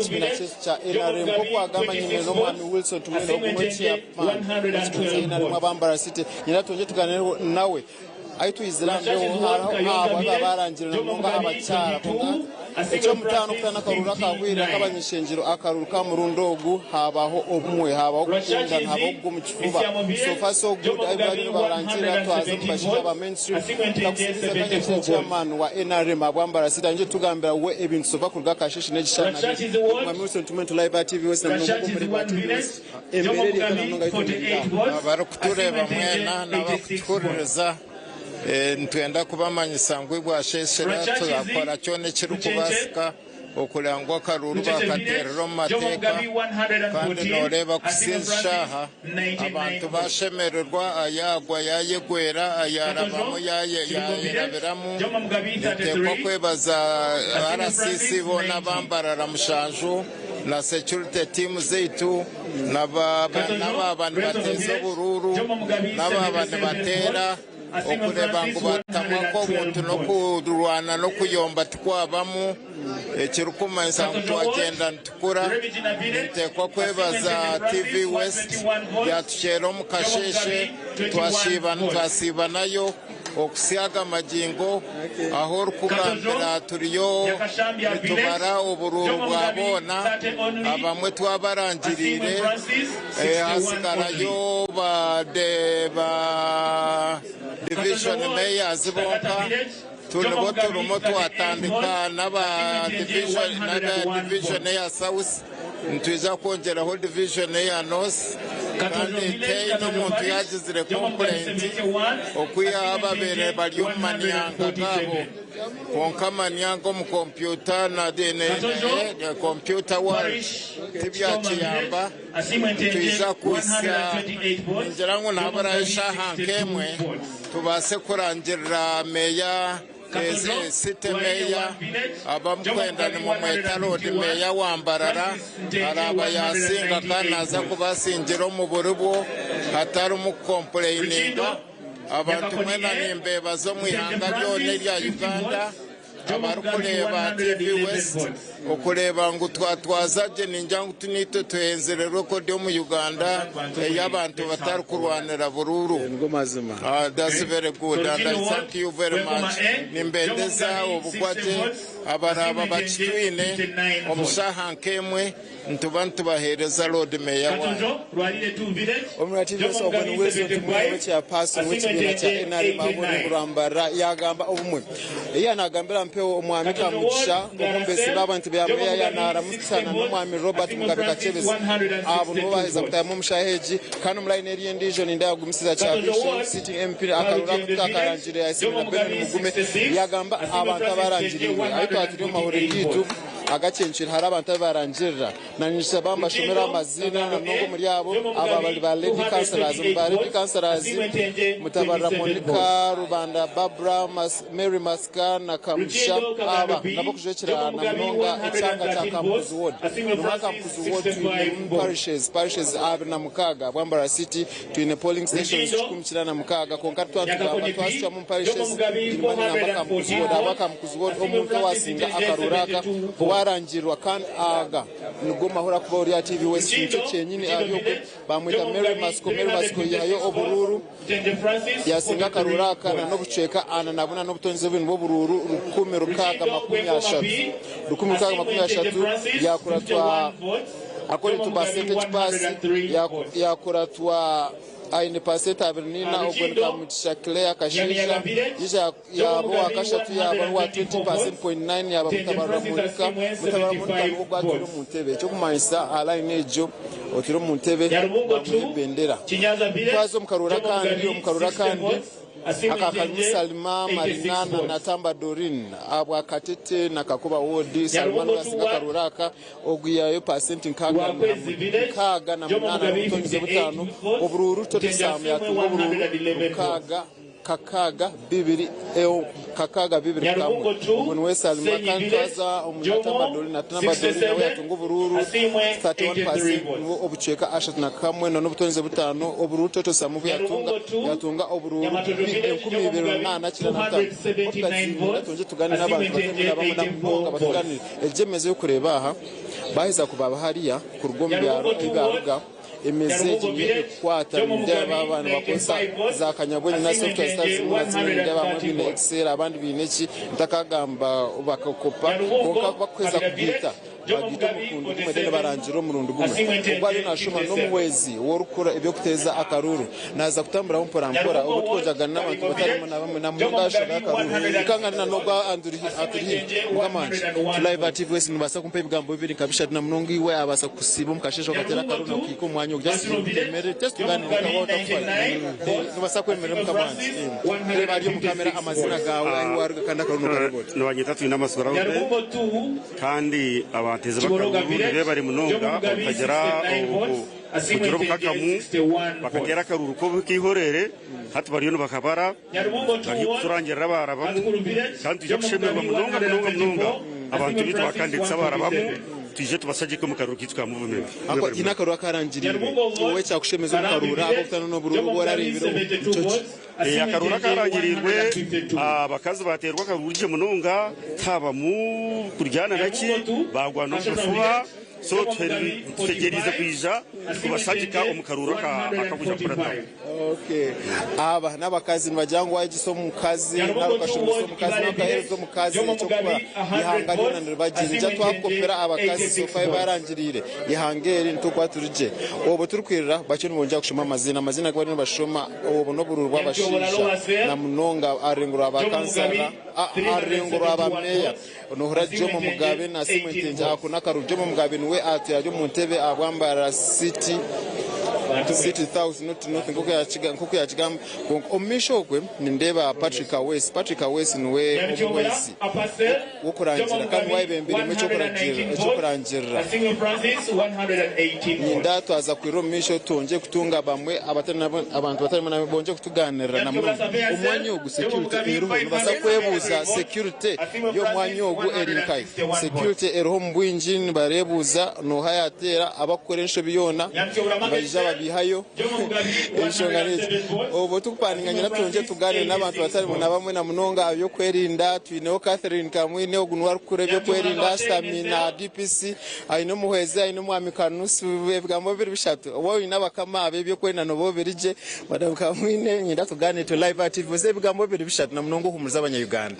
ekibiina Village, kye kya Jomo NRM. Mugabi Nk'oku wagamba 26 nyemerera omwami votes, Wilson Tumwine Asiimwe ogumwe Ntende chairman w'ekibiina kya 112 NRM votes. aba Mbarara City. Nyenda twongye tugaaniire nawe. Ahi twizire aha Rwashakizi mbeho Ward, hariho Kayonza abo abu Village, abaarangirira Jomo munonga Mugabi abakyara. Kwonka 22, Asiimwe eky'omutaano Francis okutaana akaruru akahweire 59. ak'abany'ishengyero, akaruru ka murundi ogu haabaho obumwe, haabaho okukundana, haabaho Rwashakizi, okugwa omu kifuba. Isiamo So Village, far so good, Jomo ahi Mugabi bariyo nibarangirira twaza omu 117 bashaija aba votes, mainstream. Asiimwe Ntende Nkakusigiza akanya 74 kye votes. chairman wa NRM ahabwa Mbarara City aije kutugambira we ebintu so far kuruga akasheeshe n'ekishaani abire. Rwashakizi Ward, Mwami Wilson Tumwine Live aha TV West na munonga ogu Rwashakizi omuri ba 1 TV Village, West. Jomo Embeera eri eka na Mugabi munonga ahi twemereire 48 aha. votes, Asiimwe Abarikutureeba Ntende mwena 86 votes. n'abakutuhuririza, nitwenda kubamanyisa ngu bwasheeshera Rwashakizi, turakora kyona Rucheche, ekirikubaasika okureba ngu akaruuru Rucheche Village, baakateerera omu Jomo mateeka Mugabi kandi 114, nooreeba kuhitsya Asiimwe ezi Francis shaaha 99 abantu votes. baashemererwa ayaagwa yaayegwera ayarabamu Katojo, Kibigo Village, yaayerabiramu. Jomo Mugabi Nituteekwa 33, kwebaza Asiimwe RCC Francis boona 90. abambarara mushanju na security team zaitu Katojo, n'abaaba Rwetozo nibateeza Village, oburuuru Jomo Mugabi n'abaaba 77 nibateera votes, Asiimwe okureeba ngu Francis batamwa nk'obuntu 112 votes. n'okurwana n'okuyomba tikwabamu ekirikumanyisa ngu Katojo Ward, twagyenda nitukura. Rwebigina Village, Nituteekwa Asiimwe kwebaza Ntende TV Francis West 121 votes, yatukyera omu Jomo kasheeshe Mugabi 21 twasiiba votes. twasiiba nayo. Okuhitsya aga magingo ahu orikugambira turiyo nitubara oburuuru bwa boona, abamwe twabarangiriire, hatsigarayo ba divijoni meeyazi bonka, nibo turimu twatandika n'aba divijoni eya South. Nitwija kwongyeraho divijoni eya North kandi tihaine omuntu yaagizire kompurenti okwihaho ababaire bari omu manyanga gaabo. Kwonka amanyanga omu kompyuta na kompyuta world tibyakiyamba. Nitwija kuhitsya ningira ngu nihaburaho eshaaha nk'emwe tubaase kurangirira meeya City Meeya, abamukwenda nimumweta Loodi Meeya wa Mbarara, araaba yaasinga kandi naaza kubasingira omu buribwo hatarimu kukompureyininga. Abantu mwena nimbeebaza omu ihanga ryona erya Uganda abarikureeba TV West okureeba ngu twatwaza gye. Ningira ngu naitwe tuhenzire rekodi omu Uganda ey'abantu batarikurwanira buruuru. Nigo mazima. That's very good and I thank you very much. Nimbendeza obugwa gye abaraaba bakitwine omu shaaha nk'emwe nituba nitubaheereza Loodi Meeya waanyu. Omuri TV ogwo ni Wilson Tumwine Chairperson w'ekibiina kya NRM ahabw'orurengo rwa Mbarara yaagamba obumwe. Ei yaanagambira mpewo Omwami Kamugisha Omumbesi b'abantu ba Meeya yaanaramutsana n'Omwami Robert Mugabe Kakyebezi. Abo nibo baaheza kutaayamu omu shaaha egi kandi omu layini eriyo endiijo nindeeba Gumisiriza Kyabishe Sitting MP akaruru aku tikakarangirire yaasiimwe na Benon Mugume yaagamba abantu abaarangiriirwe ahu twaba turi omu mahurire gaitu agakyencwire hariho abantu abu barangirira. Na ninshaba mbashomere amaziina na munonga omuri abo aba bari ba Lady Councillors. Omu ba Lady Councillors, Mutabarira Monica, Rubanda Barbara, Mary Masika na Kamugisha. Aba nab'okujwekyera na munonga ekyanga kya Kamukuzi Ward. Noha Kamukuzi Ward twinemu parishes, parishes 26 ahabwa Mbarara City twine polling stations 196 kwonka twaba nitugamba twazicwamu omu parishes ndimba ningamba Kamukuzi Ward ahabwa Kamukuzi Ward omuntu owasinga akaruru aka owarangirirwa kandi aga nigo mahuri akuba ori aha TV West nikyo kyenyini ahari okwe bamweta Mary Masiko Mary Masiko yihayo oburuuru yasinga akaruru aka na n'obucweka ana na buna n'obutonzi bubiri nibwo oburuuru 1630 1630 yakuratwa According to percentage pass yakuratwa aine pasenti 24 ogwo ni Kamugisha Claire Kashaija yaija yaaba owakashatu yaaba owa 20.9 yaaba Mutabarira Monica Mutabarira Monica niwe ogwo atwire omu ntebe ekyokumanyisa aha line egyo otwire omu ntebe bamuha ebendera Twaza omu karuuru akandi omu karuuru akandi Aka karimu Salima, Marina na Natamba Doreen ahabwa Katete na Kakoba Ward. Salima niwe yasinga akaruuru aka ogwihayo pasenti 68 n'obutonyize butaano. Oburuuru Toto Sam yatunga oburuuru rukaaga kakaaga bibiri kakaaga bibiri kamwe. Ogwo niwe Salima kandi twaza omu Natamba Doreen, Natamba Doreen nawe yatunga oburuuru 31% niwe obucweka 31 n'obutonyize butaano. Oburuuru Toto Sam obu yatunga Yatunga oburuuru 2895. Obutaziinda twongye tugaaniire n'abantu batari bamwe na bamwe na munonga batugaaniire. Egi emeeza ey'okureeba aha. Baaheza kubaba hariya kuruga omu byaro ahu baaruga, emize egi niyo erikukwata nindeeba baaba nibakozesa za kanyabwengye na software zitari zimwe na zimwe nindeeba abamwe baine excel abandi baine ki ntakagamba bakakopa kwonka kubakuheza kugaita bagaita omukundi gumwe then barangirira omurundi gumwe. Ogwo ariyo nashoma n'omuhwezi w'orikukora eby'okuteeza akaruuru naaza kutamburaho mpora mpora obwo tukwegyagana n'abantu batarimu na bamwe na munonga aha nshonga y'akaruuru nkangana na n'ogwo aturi haihi. Mukama wangye, Live aha TV West nobaasa kumpa ebigambo bibiri nka bishatu na munonga iwe abaasa kusiiba omu kasheeshe okateera akaruuru nokuhika omu mwanya ogwo just twemerere just tugaaniire nka waaba otakufayo. Nobaasa kwemerera mukama wangye. Reeba ahari omu kamera amazina gaawe, ahu waruga kandi akaruuru nokareeba ota. Nibanyeta Twine Robert. Kandi abateezi b'akaruuru nibeebare munonga obutagira kugira obukakamu bakateera akaruuru k'eihorere hati bariyo nibakabara bari kuturangirira abaarabamu kandi nitwija kushemererwa munonga munonga munonga abantu baitu ba candidates abaarabamu twije tubashagike omu karuuru kaitu ka movement. Ahakuba tihaine akaruuru akarangiriirwe. Wowe ekyakushemeza omu karuuru ako okutaana n'oburuuru obu orareebire obu nikyo ki? Akaruuru akarangiriirwe, abakazi baateerwa akaruuru gye munonga, tihabamu kuryana naki, baagwana omu bifuba, so tutegyereize kwija kubashagika omu karuuru akakwija kukurataho. Okay. Aba n'abakazi nibagira ngu wayegyesa omukazi nari okashomesa omukazi nari okaheereza omukazi eky'okukora, eihanga ryona niriba gye. Niija twakopera abakazi so far ebi barangiriire eihanga eri nitwo turi gye. Obwo turikwirira bakyo nibongyera kushoma amaziina. Amaziina agu bariyo nibashoma obu n'oburuuru bw'abashaija na munonga aha rurengo rwa bakansara, aha rurengo rwa bameeya. Nohurira Jomo Mugabe na Simon Ntengi ako n'akaruuru. Jomo Mugabe niwe atwire ari omu ntebe ahabwa City City South not North nk'oku yakigamba. Kwonka omu maisho okwe nindeeba Patrick Kaweesi. Patrick Kaweesi niwe omuhwezi w'okurangira kandi niwe ayebembeiremu eky'okurangirira. Ninda twaza kwirira omu maisho twongye kutunga bamwe abantu batari bamwe bongye kutugaanirira na munonga. Omwanya ogu security eriho nibaasa kwebuuza security y'omwanya ogu eri nkahi? Security eriho omu bwingi nibareebuuza nooha yaateera abakukora enshobi yoona nibaija babiihayo enshonga n'egi. Obwo turikupaninganyira twongye tugaaniire n'abantu batari bamwe na bamwe na munonga aha by'okwerinda twineho Catherine Kamwine ogu niwe arikukora eby'okwerinda ashutami na DPC aine omuhwezi aine omwami Kanusu ebigambo biri bishatu oba oine abakama ab'ebyokwerinda nooba obiri gye. Madam Kamwine niinyenda tugaaniire turi live aha TV oze ebigambo biri bishatu na munonga ohuumurize abanya-Uganda.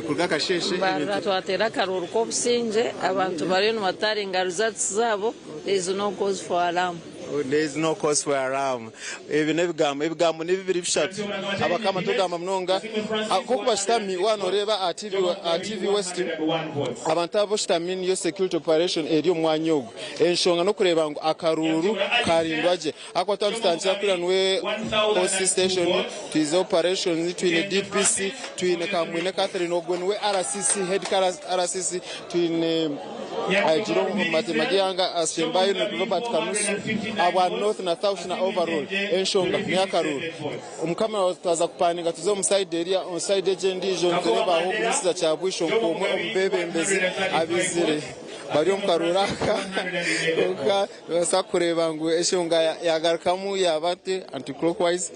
Kuruga akasheeshe Mbarara twateera akaruuru k'obusingye, abantu bariyo nibataaringa results zaabo, there is no cause for alarm. There is no cause for alarm. Ebi n'ebigambo, ebigambo ni bibiri bishatu. Abakama tugamba munonga nk'oku bashutami waaba nooreeba aha TV, aha TV West, abantu aba boshutami niyo security operation eri omu mwanya ogu. Enshonga n'okureeba ngu akaruuru karindwa gye. Ahakuba twaba nitutandikira kuriya niwe OC station, twize operations, twine DPC, twine Kamwine Catherine ogwo niwe RCC, head RCC, twine agira omu matemba g'eihanga asembayo ni Robert Kanusu abwa North na South na overall enshonga n'eyakaruuru. Omu kamera twaza kupaninga tuze omu side eriya, omu side egi endiijo nitureeba aho omusiza Kyabwisho nk'omwe omu beebembezi abaizire bari omu karuuru aka kwonka Nobaasa kureeba ngu enshonga yagarukamu yaaba nti anti-clockwise.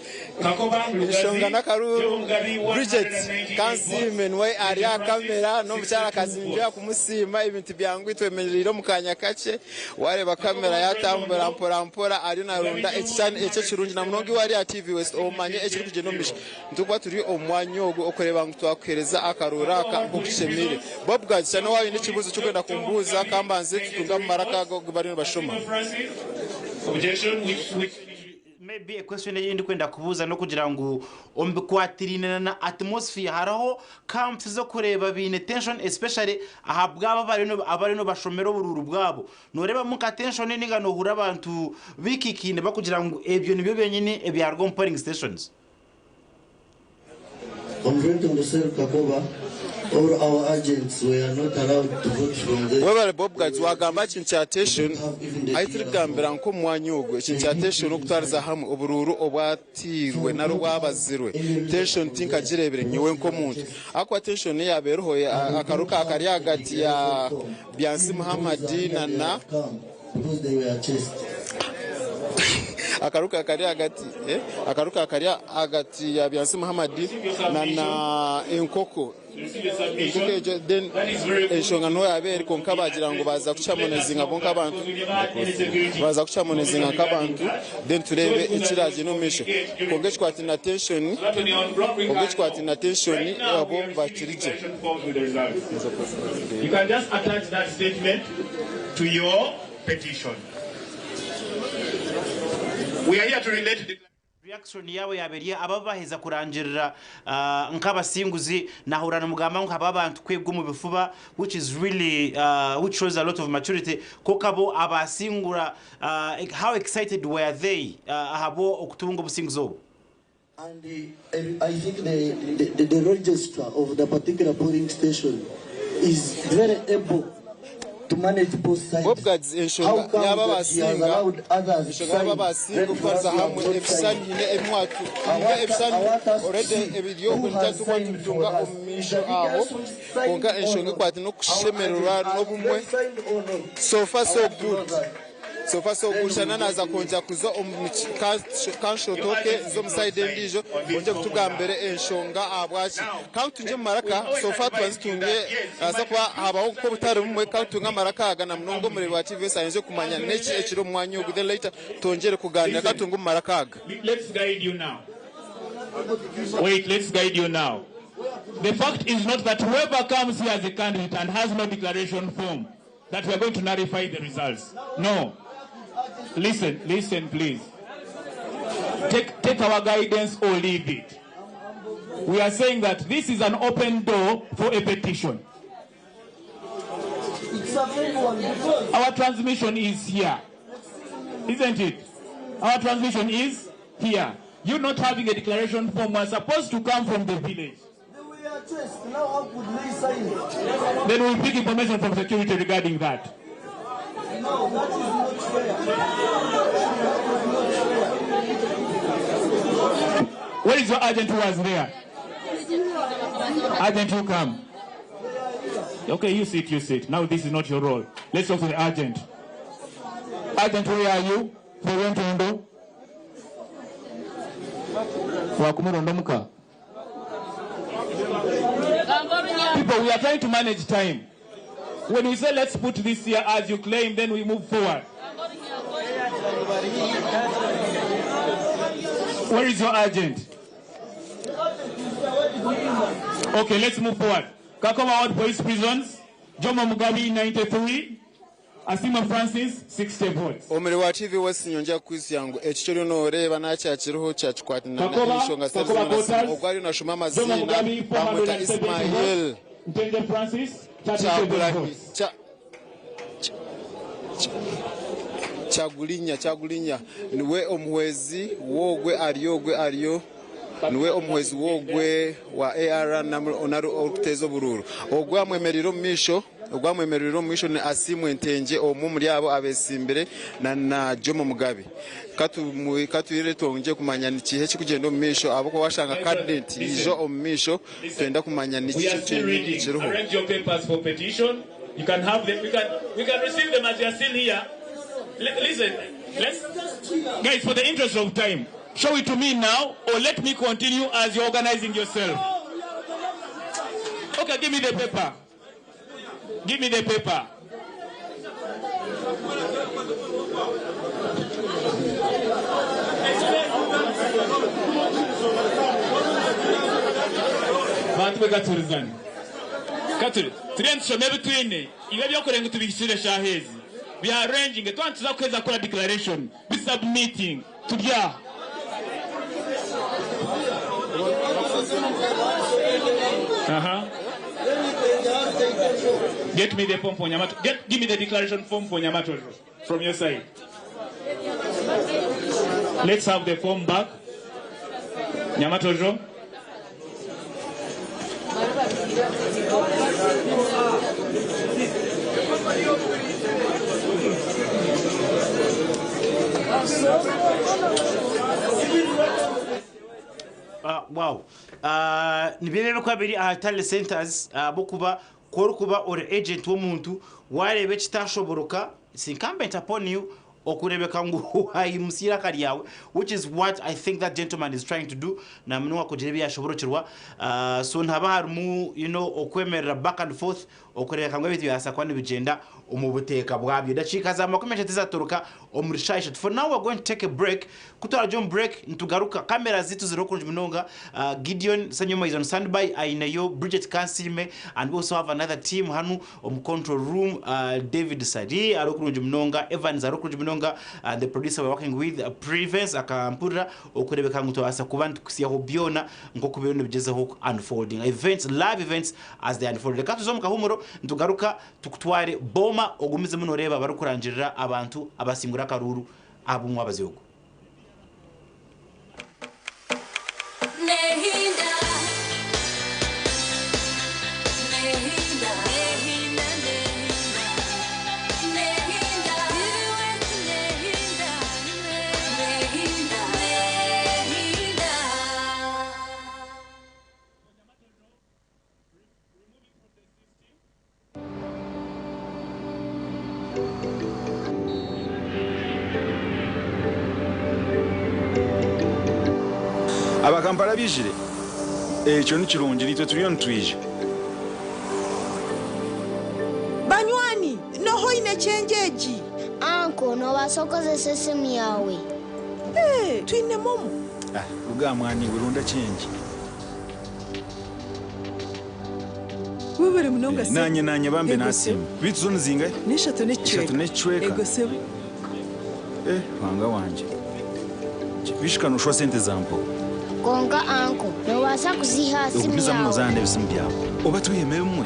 Enshonga n'akaruuru. Bridget Kansiime niwe ari aha kamera n'omukyara Kazinjwa kumusiima ebintu byangu twemereire omu kaanya kakye. Wareeba kamera yatambura mpora mpora ariyo naronda ekishushani ekyo ekirungi na munonga iwe ari aha TV West omanye ekirikugyenda omu maisho. Nitukuba turi omu mwanya ogu okureeba ngu twakuheereza akaruuru aka nk'oku kishemeire. Bob Gagisha nawe waaba oine ekibuuzo eki orikwenda kumbuuza, ka mbanze tutunge omu maraka ago agu bariyo nibashoma. Maybe a question ei ndikwenda kubuuza n'okugira ngu omu bikwatiraine na atmosphere hariho camps z'okureeba baine tension especially ahabwabo abariyo nibashomera oburuuru bwabo. Nooreebamu nka tension ninga noohurira abantu baikaikaine bakugira ngu ebyo nibyo byenyini ebyaruga omu polling stations? On 2027 Kakoba, all our agents were not allowed to vote from the Webale Bob Gags wagamba aha kintu kya tension ahu turikugambira nk'omu mwanya ogu ekintu kya tension okutwariza hamwe oburuuru obwatiirwe nari obwabazirwe tension tinkagireebire nyowe nk'omuntu ahakuba tension eyaaba eriho akaruuru kaaba kari ahagati ya Byansi Muhammad na because they were chased. Akaruka kari ahagati eh, akaruka kari ahagati ya Byansi Muhammad na na enkoko. Enkoko egyo then enshonga niho yaaba eri kwonka baagira ngu baaza kuchamonezinga bo nk'abantu baaza kuchamonezinga nk'abantu then tureebe ekiragyenda omu maisho. Kwonka ekikwataine na tension kwonka ekikwataine na tension abo bakiri gye. You can just attach that statement to your petition. We are here to relate the Reaction yaabo yaaba eri aba baaheza kurangirira nk'abasinguzi nahurira nimugamba ngu haba abantu kwegwa omu bifuba which is really which shows a lot of maturity kwonka bo abasingura how excited were they ahabwo okutunga obusinguzi obu? And I think the, the, the registrar of the particular polling station is very able to manage both sides. Bob Gads How enshonga come yaba that he has abasinga allowed others to enshonga yaba sign, abasinga then for okutwariza us we have hamwe not ebishushani signed? hiine ebimwatu I hiine want, I ebishushani want us to already see ebiri oku who has nituza signed for tubitunga us. omu Is maisho the aho leaders who signed kwonka or enshonga not? ekwatine Our n'okushemererwa agents, are n'obumwe they signed or not? so far I so want to know good. that. So far so Then good we shana go naza to kwongyera kuza omu kanshotoke z'omu sayidi endiijo ongye kutugambira enshonga ahabwaki kandi tungye omu maraka so far twazitungiye aza kuba habaho nk'obutari bumwe kandi tunge amaraka aga na munonga omureebi wa TVS ayinza kumanya n'eki ekiri omu mwanya ogu then later twongyere kuganira kandi tunge omu maraka aga. Let's guide you now. Wait, let's guide you now. The fact is not that whoever comes here as a candidate and has no declaration form, that we are going to nullify the results. No. Listen, listen, please. Take our guidance or leave it. We are saying that this is an open door for a petition. It's a big one because Our transmission is here, isn't it? Our transmission is here. You not having a declaration form was supposed to come from the village. they were chased. Now how could they sign it? Then we'll pick information from security regarding that. No, that is not fair. That is not fair. Where is your agent who was there? Agent, you come. Okay, you sit, you sit. Now this is not your role. Let's talk to the agent. Agent, where are you? For Wentondo? Wakumurondo muka. People, we are trying to manage time. When we say let's put this here as you claim, then we move forward. Where is your agent? Okay, let's move forward. Kakoma Ward Police Prisons, Jomo Mugabe 93, Asima Francis 60 votes. Omuri wa TV West nyongera kukwijutsya ngu eki kyoriyo nooreeba nakyakiriho kyakikwatirana Kakoba, enshonga zitari Kakoba zimwe na zimwe. Quarters, Ogwo ariyo nashoma Jomo amaziina Mugabe bamweta 470 Ismail votes, Ntende Francis 37 Kyagulanyi votes. Kya- Kyagulinya Kyagulinya niwe omuhwezi w'ogwe ari ogwe ariyo niwe omuhwezi w'ogwe wa AR nari orikuteeza oburuuru ogwe amwemereire omu maisho ogwe amwemereire omu maisho ni Asiimwe Ntengye omwe omuri abo abeesimbire na Jomo Mugabe katwire twongye kumanya ni kiha ekirikugyenda omu maisho ahabw'okuba washanga candidate yaija omu maisho twenda kumanya niki We are still reading. kiriho. Arrange your papers for petition. You can have them. We can receive them as you are still here. Listen, let's, guys, for the interest of time, show it to me now, or let me continue as you're organizing yourself. Okay, give me the paper. Give me the paper. Bantu bekaturizani. Katuri, turiye nitushoma ebi twine, ibi ebyokurenga tubihikire eshaaha ezi. We are arranging, twantuza kuheza kukora declaration, be submitting, turi aha. Get me the form for Nyamato. Give me the declaration form for Nyamatojo from your side. Let's have the form back. Nyamatojo. Wow. Nibyo ebirikuba biri aha tally centers ahabw'okuba ku orikuba ori agent w'omuntu wareeba ekitashobooroka it's incumbent upon you Okureebeka ngu waimutsya eiraka ryawe which is what I think that gentleman is trying to do namunonga kugira ebi yashoborokirwa so nihaba harimu you know okwemerera back and forth okureebeka ngu ebintu byabaasa kuba nibigyenda omu buteeka bwabyo. Edakiika za 30 zatoroka omuri shaaha ishatu. For now we are going to take a break, ku twaragye omu break nitugaruka camera zaitu ziriho kurungi munonga Gideon Sanyoma is on standby aineyo Bridget Kansiime and we also have another team hanu Omu control room David Sali ariho kurungi munonga, Evans ariho kurungi munonga, the producer we're working with Prevence akampurira okurebeka ngu twabaasa kuba nitukutsyaho byona nk'oku biriyo nibigyezaho ku unfolding events, live events as they unfold. Reka tuze omu kahumuro nitugaruka tukutware Boma ogumizemu noreeba barikurangirira abantu abasingura akaruuru ahabw'omwabazi ogu. Aba Kampala baijire? Ekyo ni kirungi, naitwe turiyo nitwija. Banywani, noha oine kyengi egi? Anko, nobaasa okozesa esimu yaawe. Eeh, twine momo. Ah, ruga aha mwana iwe, ronda kyengi. Webare munonga sebo. Nanye nanye bambe Ego nasiima. sebo. Beitu zo nizingahi? N'eshatu n'ekicweka. Ishatu n'ekicweka. Ego sebo. Eh, Ruhanga wangye. Bishika noshwa sente zampowe. Kwonka anko, nobaasa kuziiha aha simu Ogumizamu yaawe. nozaana n'ebisimu byawe. Oba twihemu ebimwe.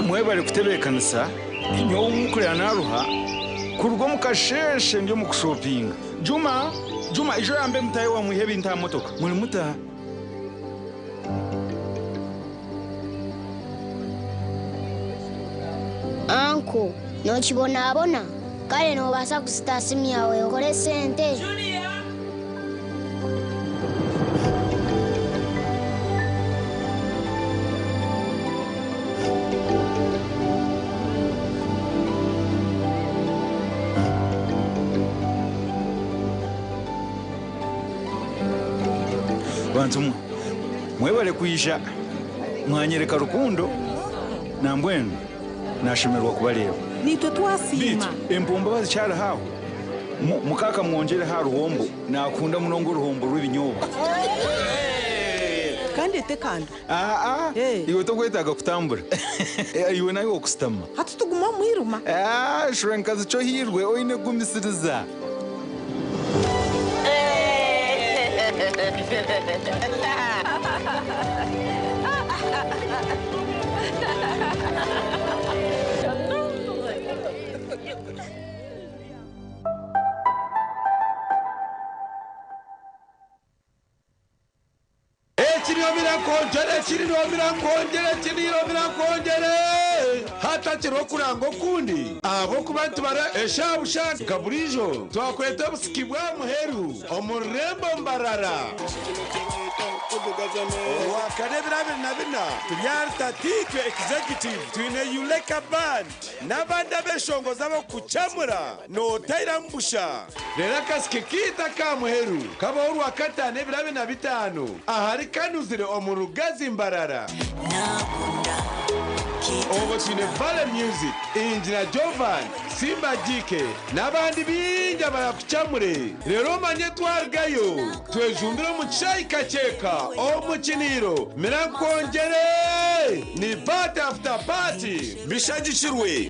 Mwebare kutebeekanisa. Nyowe omukurera naruha kuruga omu kasheeshe ndi omu kushopinga. Juma, Juma ija oyambe mutaahi waawe mwihe ebintu aha motoka. Muri muta? Anko, nokibonabona? Kare nobaasa kuzita aha simu yaawe okore sente. Bantu mwe, mwebare kwija mwanyereka rukundo nambwenu nashemererwa kubareeba. Naitwe twasiima. Beitu empumba bazikyariho aho? Mukaaka mwongyere aha ruhombo, naakunda munonga oruhombo rw'ebinyobwa. Kandi ete kando. Aa, iwe tokwetaaga kutambura. Iwe nawe okusitama. Hati tuguma omu mwirima. Shura nkazi kyohirwe, oine kugumisiriza. Ekiriomira nkongyere, ekiriomira nkongyere, ekiriomira nkongyere. Hatakiriho okuranga okundi, ahabw'okuba nitubara eshaaha busha nka buriijo, twakweta obusiki bw'aha muheru omu rurembo Mbarara. Orwakana ebiro 24 turi ahari Tatiitwe Executive twine Yuleka Band n'abandi abeshongozi ab'okukucamura notairamu busha. Reero akasiki kaitu aka muheru kabaho Orwakataano ebiro 25 ahari Kanuzire omu Rugazi Mbarara. Obwo twine Valley Music, Ingina Jovan, Simba Jike n'abandi baingi abarakucamure. Reero omanye twarugayo twejumbire omu kishaayi Kakyeka omu kiniiro Mira Nkwongyere! Ni party after party! Bishagikirwe.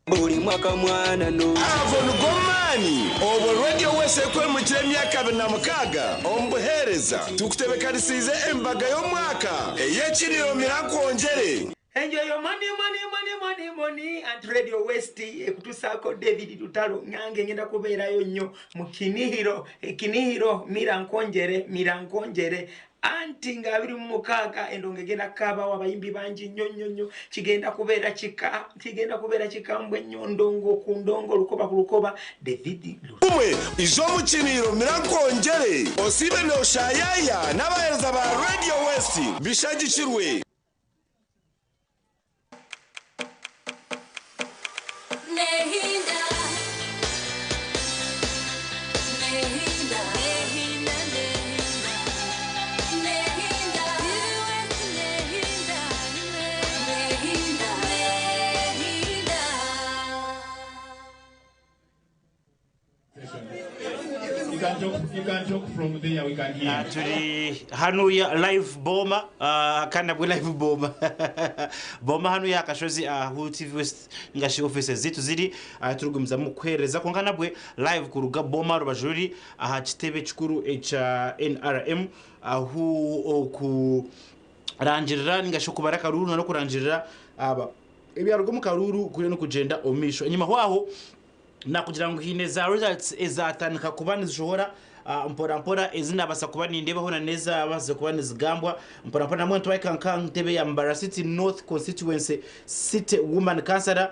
Buri mwaka mwana no. Ago nigo maani obwo Radio West erikwemukira emyaka 26 omu buheereza. Tukutebekanisiize embaga y'omwaka ey'ekiriiro Mira Nkwongyere. Enjoy your money money money money money anti Radio West ekutusaako David Lutalo nange ngenda kubeerayo nnyo mu kinihiro ekinihiro mira nkonjere mira nkonjere Anti nga 26 endongo egenda kukaabawo abayimbi bangi nnyo nnyo nnyo kigenda kubeera kika kigenda kubeera kikambwe nnyo ndongo ku ndongo lukoba ku lukoba David Gumwe ija omu kiniiro mira nkwongyere osiibe noshayaya n'abaheereza ba Radio West bishagikirwe. talk, you can talk from there, we can hear. Turi hanuya live boma, kandi nabwo live boma boma hanu ya kashozi ahu TV West ngashi offices zitu ziri, turigumizamu kuhereza konka nabwe live kuruga boma rubajuri aha kitebe kikuru ekya NRM ahu okurangirira ningashi okubara akaruru n'okurangirira aba ebyaruga omu karuru kuriyo n'okugyenda omu maisho. Enyima hwaho nakugira ngu hiine za results ezatandika kuba nizishohora mpora mpora, ezinabasa kuba nindebaho na nezabasize kuba nizigambwa mpora mpora. Namwe ntwaika nka ntebe ya Mbarara City North Constituency City Woman Councillor,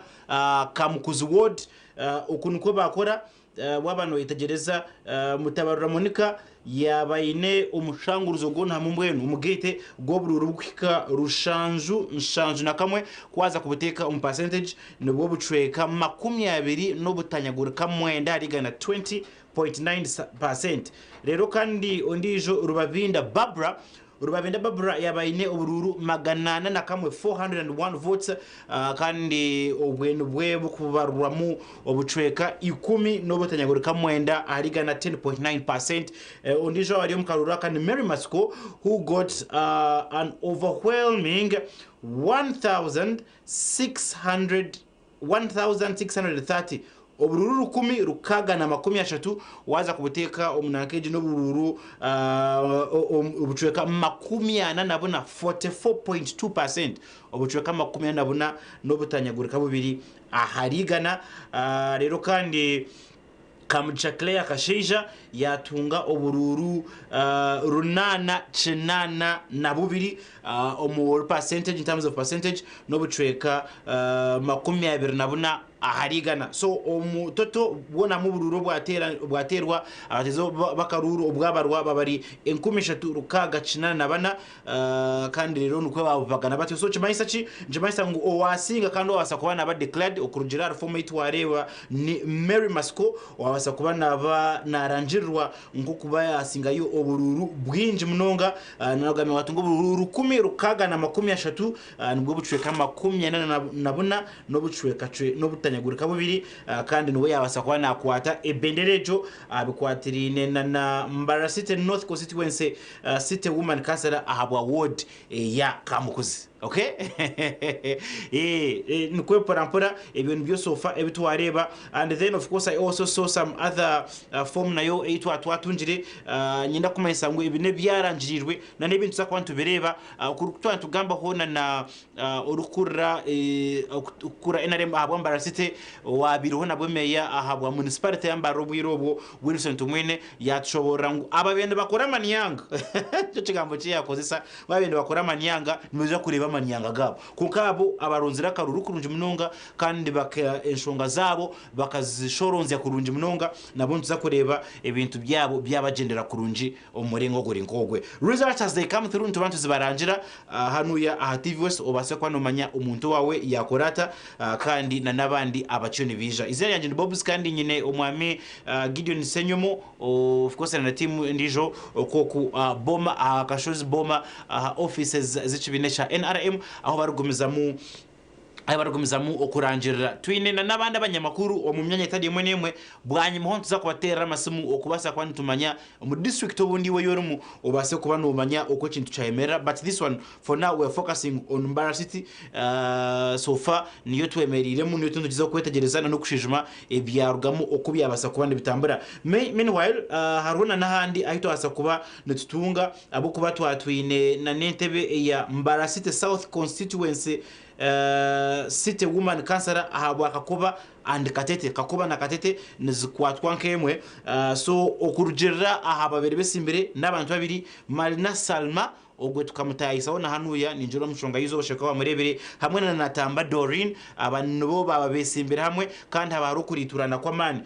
Kamukuzi Ward, oku nikwo bakora. Waba noyetegereza, Mutabarura Monica yaba aine omushanguruzo gwona hamwe mbwenu omugaite gw'obururu bukuhika 771. Kwaza kubuteeka omu percentage, nibwo bucweka 29.9 harigana, 20.9%. Rero kandi ondiijo Rubabinda Barbara, Rubabinda Barbara yaba aine obururu 401, 401 votes, kandi obwenu bwe bukubarwamu obucweka 10.9 harigana, 10.9%. Ondiijo ari omu karuru aka ni Mary Masco, who got an overwhelming 1600 1630, obururu 1630. Waza kubuteeka omunankeegi n'obururu obucweka 44, 44.2%, obucweka 44.2 aharigana. Rero kandi Kamugisha Claire Kashaija yatunga obururu 882, omu percentage, in terms of percentage, n'obucweka 24 aharigana. So omutoto bwonamu obururu bwaterwa abatezo bakaruru obwabarwa babari 3684, kandi rero nikwo babuvagana batyo. So kimanyisa ki? Nikimanyisa ngu owasinga kandi owabasa kuba naba declared okurugira aha reform eitwareeba ni Mary Masco, owabasa kuba naba narangirirwa nk'okuba yasingayo obururu bwingi munonga. Nagambye watunga obururu 1630, nibwo bucweka 44 n'obucweka n'obutanyagurika bubiri, kandi niwe yabasa kuba nakwata ebendera egyo bikwatiriine na Mbarara City North Constituency City Woman Councillor ahabwa ward ya Kamukuzi. Okay, nikwo mpora mpora ebyo nibyo so far ebi twareeba. And then of course I also saw some other form nayo ei twatungire. Nyenda kumanyisa ngu ebi nebyarangirirwe na n'ebintu tuza kuba nitubireeba. Kuri nitugambaho na orikukurira okukura NRM ahabwa Mbarara City, wabireho nabwo meya ahabwa municipality ya Mbarara obwire obwo, Wilson Tumwine, yatushoborera ngu aba bende bakora amanyanga, ekyo kigambo kyeyakozesa, babende bakora amanyanga, nibaija kureeba amanyanga gaabo. Konka abo abaronzire akaruru kurungi munonga kandi baka enshonga zaabo bakazishoronzya kurungi munonga, nabo nituza kureeba ebintu byabo byabagyendera kurungi omu muringo guri nk'ogwe. Results as they come through nituba nituzibarangira hanuya aha TV West, obaase kuba nomanya omuntu wawe yakora ata, kandi na n'abandi abakiyo nibiija. Izina ryangye ni Bobs, kandi nyine omwami Gideon Senyomo, of course na team endiijo okwoku boma aha Kashozi boma aha offices z'ekibiina kya NRM aho barigumizamu okurangirira. Twine na n'abandi abanyamakuru omu myanya etari emwe n'emwe. Bwanyima ho nituza kubateerera amasimu okubaasa kuba nitumanya omu district obundi iwe orimu, obaase kuba nomanya oku ekintu kyayemerera. But this one, for now we are focusing on Mbarara City. So far niyo twemereiremu, niyo tugiza kwetegyereza n'okushwijuma ebyarugamu oku byabasa kuba nibitambura. Meanwhile, hariho na n'ahandi ahu twabasa kuba nitutunga ahabw'okuba twatwine na n'entebe eya Mbarara City South Constituency City Woman Councillor ahabwa Kakoba and Katete. Kakoba na Katete nizikwatwa nk'emwe. So okurugirira aha babiri besimbire n'abantu babiri, Marina Salma, ogwe tukamutayisaho na hanuya ninjira omushonga yizo osheka wamurebere, hamwe na Natamba Doreen, aba nibo baba besimbire hamwe kandi haba hari okuriturana kw'amaani.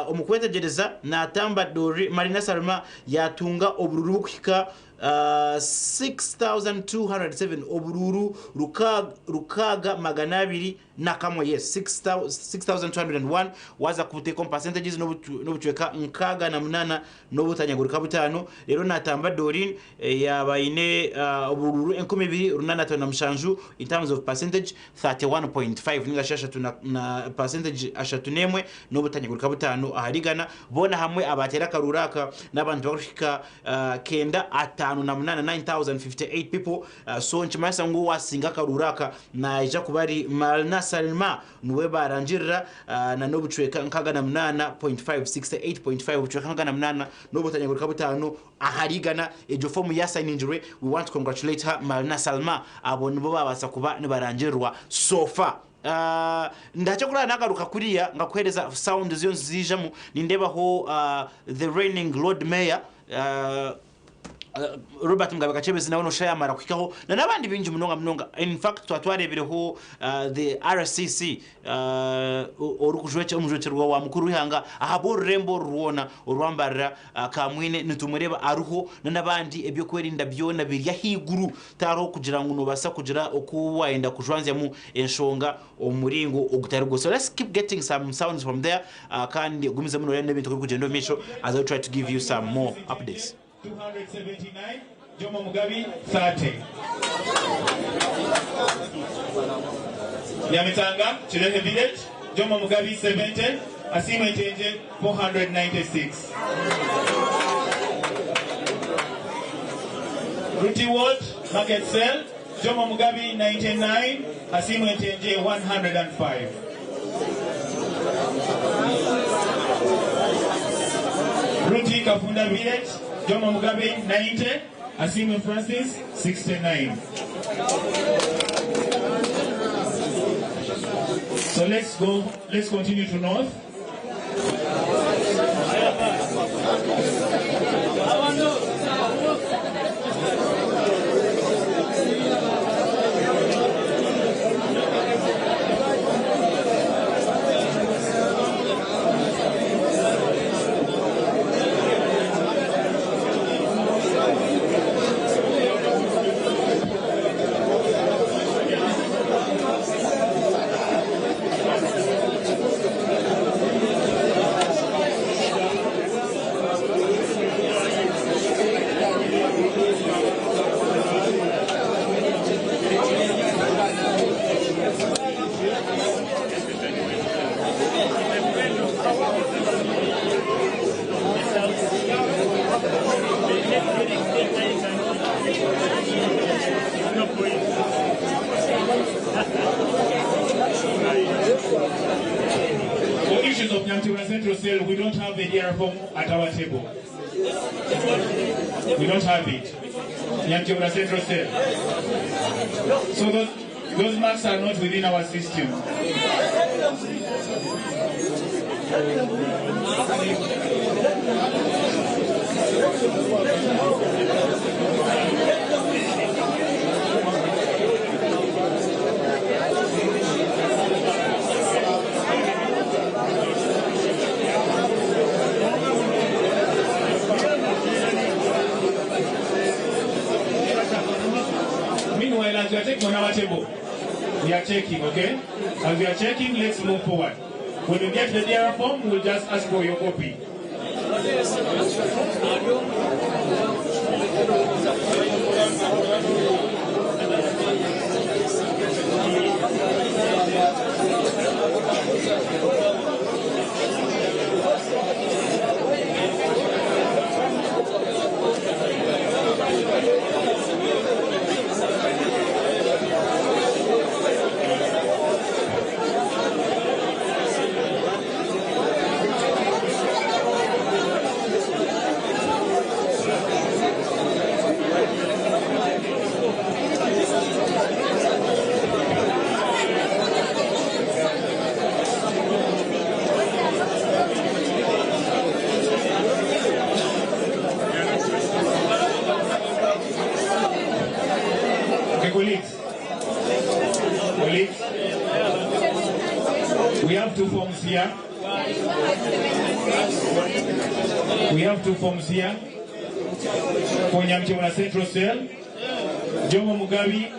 Omu kwetegyereza, Natamba Doreen, Marina Salma yatunga obururu bukuhika 6207 oburuuru 6201, yes, 6201. Waza kubuteeka omu percentages n'obucweka 68.5. Rero natamba Dorin yaba aine oburuuru 2857, in terms of percentage 31.5, ninga shi ashatu na percentage 31.5 ahari igana. Boona hamwe abateera akaruuru aka n'abantu barikuhika 958, 9058 people. So nikimanyisa ngu owasinga akaruuru aka naija kuba ari Malna Salma, niwe barangirira na n'obucweka 68.5, 68.5, obucweka 68.5 ahari igana. Egyo fomu yasayiningirwe. We want to congratulate her, Malna Salma. Abo nibo babaasa kuba nibarangirirwa so far. Ndakye kurara nagaruka kuriya ngakuhereza sound ziyo niziijamu. Nindeebaho the reigning Lord Mayor Robert Mugabe Kakyebezi, nawe nosha yamara kuhikaho na n'abandi bingi munonga munonga. In fact, twa twareebireho the RCC, omujwekyerwa wa mukuru w'ihanga ahabw'orurembo oru rwona orwambarira Kamwine, nitumureeba ariho na n'abandi. Ebyokwerinda byona biri ahaiguru, tihariho kugira ngu nobaasa kugira oku wayenda kujwanzyamu enshonga omu muringo ogutari gwo. So let's keep getting some sounds from there, kandi ogumizemu noreeba n'ebintu oku birikugyenda omu maisho as I try to give you some more updates. 279, Jomo Mugabi 30. Nyamitanga, Kirehe Village, Jomo Mugabi 70, Asimwe Ntenje 496. Ruti Ward, Market Cell, Jomo Mugabi 99, Asimwe Ntenje 105. Ruti Kafunda Village, Jomo Mugabe 90, Asimwe Francis 69. So let's go, let's continue to north. For issues of Nyamtibura Central Cell, we don't have the DR form at our table. We don't have it. Nyamtibura Central Cell. So those marks are not within our system. Meanwhile, as we are checking on our table, we are checking, okay? As we are checking, let's move forward. When we get the DR form, we'll just ask for your copy. Okay, colleagues. Colleagues, we have two forms here. We have two forms here. For Nyamchebona Central Cell, Jomo Mugabi,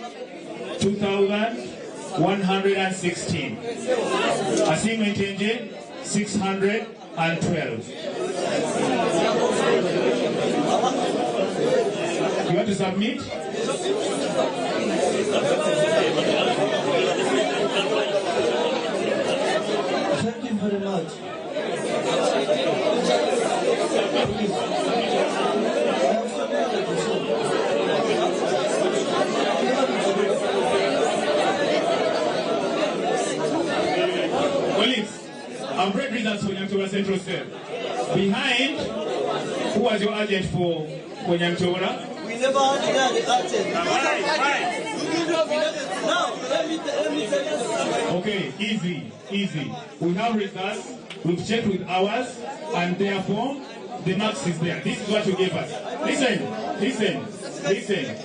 2,116. Asiimwe Ntenje, 612. You want to submit? Thank you very much. Please. I have submitted before. Colleagues, I've read results for Nyamchobora Central Cell. Behind, who was your agent for Nyamchobora? We never had any agent. Now, let me tell you something. Okay, easy, easy. We have results, we've checked with ours, and therefore the marks is there. This is what you gave us. Listen, listen, listen.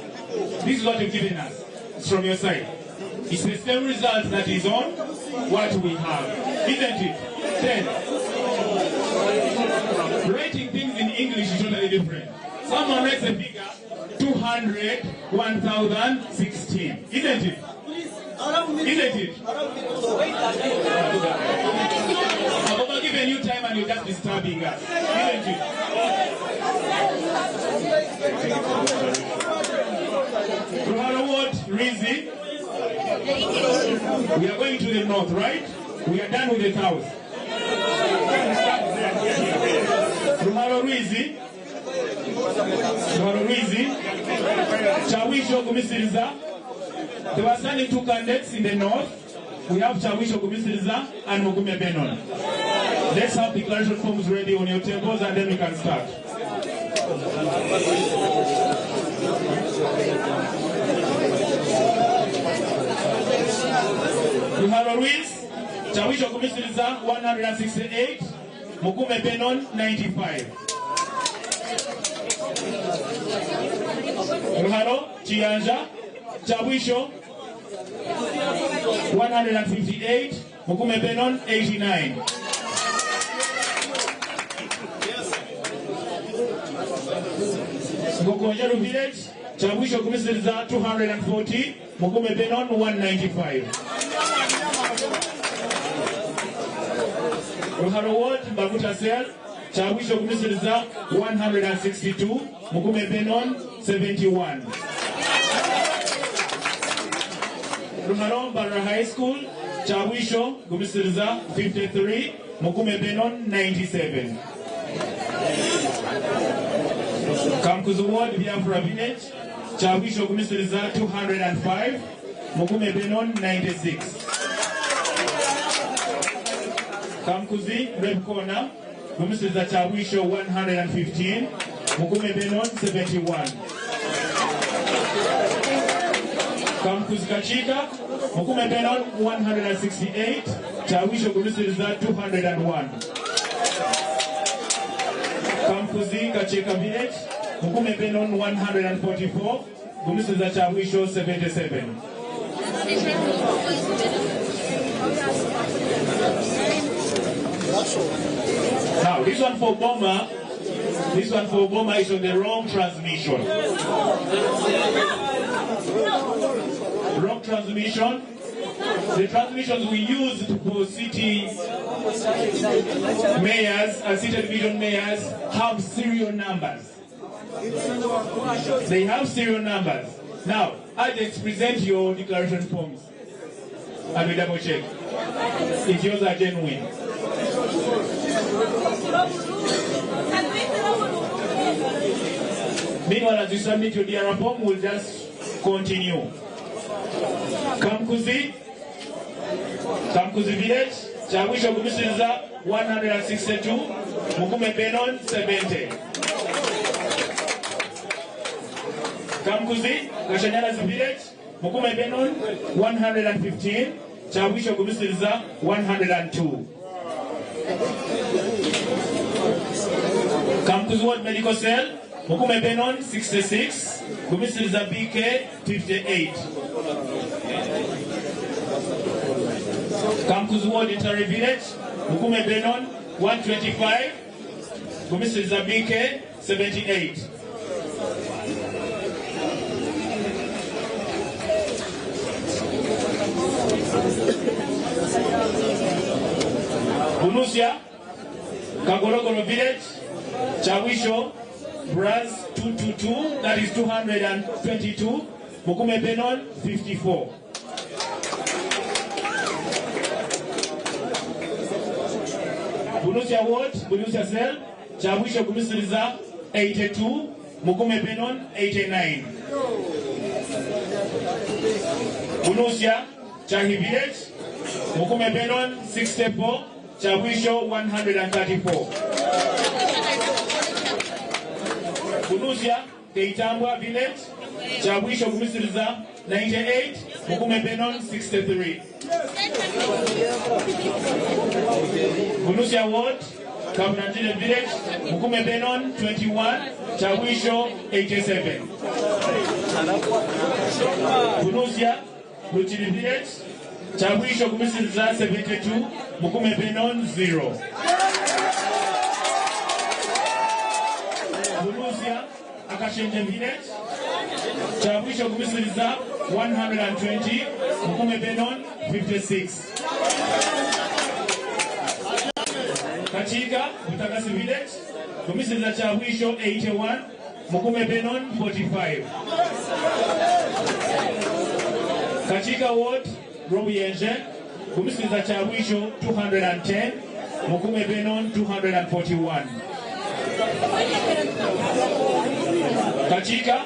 This is what you've given us. It's from your side. It's the same result that is on what we have, isn't it? Then, writing things in English is totally different. Someone writes a figure 200, 1016, isn't it? Isn't it? I've over given you time and you're just disturbing us, isn't it? Ruharo Ward, Rizi. We are going to the north, right? We are done with the south. Ruharo Rizi. Ruharo Rizi. Chawisho Gumisiriza. There were standing two candidates in the north. We have Chawisho Gumisiriza and Mugume Benon. Let's have declaration forms ready on your tables and then we can start. Ruharo Ruiz, Chawisho Gumisiriza 168, Mugume Benon 95. Ruharo Chianja, Chawisho 158, Mugume Benon 89. Ngokonjeru Village, Chawisho Gumisiriza 240, Mugume Benon 195. Ruharo Ward, Mbaguta Cell, Chawisho Gumisiriza 162, Mugume Benon 71. Ruharo Mbarara High School, Chawisho Gumisiriza 53, Mugume Benon 97. Kamkuzu Ward, Biafra Village, Chawisho Gumisiriza 205, Mugume Benon 96. Kamkuzi, Red Corner, Gumisiriza Chawisho 115, Mugume Benon 71. Kamkuzi Kachika, Mugume Benon 168, Chawisho Gumisiriza 201. Kamkuzi Kachika Village, Mugume Benon 144, Gumisiriza Chawisho 77. Now, this one for Boma, this one for Boma is on the wrong transmission. Wrong transmission. The transmissions we used for city mayors and city division mayors have serial numbers. They have serial numbers. Now, agents, present your declaration forms and we double check if yours are genuine. Meanwhile, as you submit your DR form, we'll just continue. Kamkuzi, Kamkuzi Village, Chawisho Gumisiriza 162, Mugume Benon 70. Kamkuzi, Gashanyarazi Village, Mugume Benon 115, Chawisho Gumisiriza 102. Kamkuzi Ward Medical Cell, Mugume Benon 66, Gumisiriza BK 58. Kamkuzi Ward Intare Village, Mugume Benon 125, Gumisiriza BK 78. Bunusia, Kagorogoro Village, Chawisho, Braz 222, that is 222, Mukume Benon 54. Bunusia Ward, Bunusia Cell, Chawisho Gumisiriza 82, Mukume Benon 89. Bunusia, Chahi Village, Mukume Benon 64, Chawisho 134. Bunusia, Keitambwa Village, Chawisho Gumisiriza 98, Mukume Benon 63. Bunusia Ward, Kabunangire Village, Mukume Benon 21, Chawisho 87. Bunusia, Lutiri Village, Chawisho Gumisiriza 72, Mukume Benon 0. Bunusia, Akashenje Village, Chawisho Gumisiriza 120, Mukume Benon 56. Kachiga, Butagasi Village, Gumisiriza Chawisho 81, Mukume Benon 45. Kachiga Ward, Robuyenje, Gumisiriza Chawisho 210, Mukume Benon 241. Kachiga,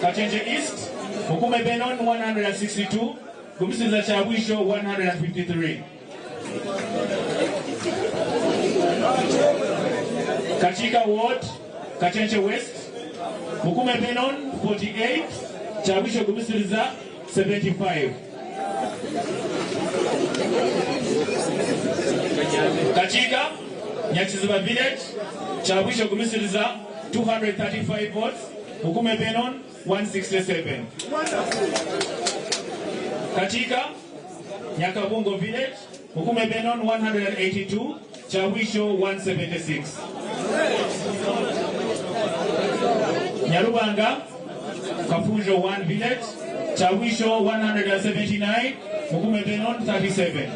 Kachenje East, Mukume Benon 162, Gumisiriza Chawisho 153. Kachika Ward, Kachenche West, Mukume Benon 48, Chawisho Gumisiriza 75. Kachiga, Nyachiziba Village, Chawisho Gumisiriza 235 votes, Mukume Benon 167. Kachiga, Nyakabungo Village, Mukume Benon 182, Chawisho 176. Nyarubanga, Kafujo 1 Village, Chawisho 179, Mukume Benon 37.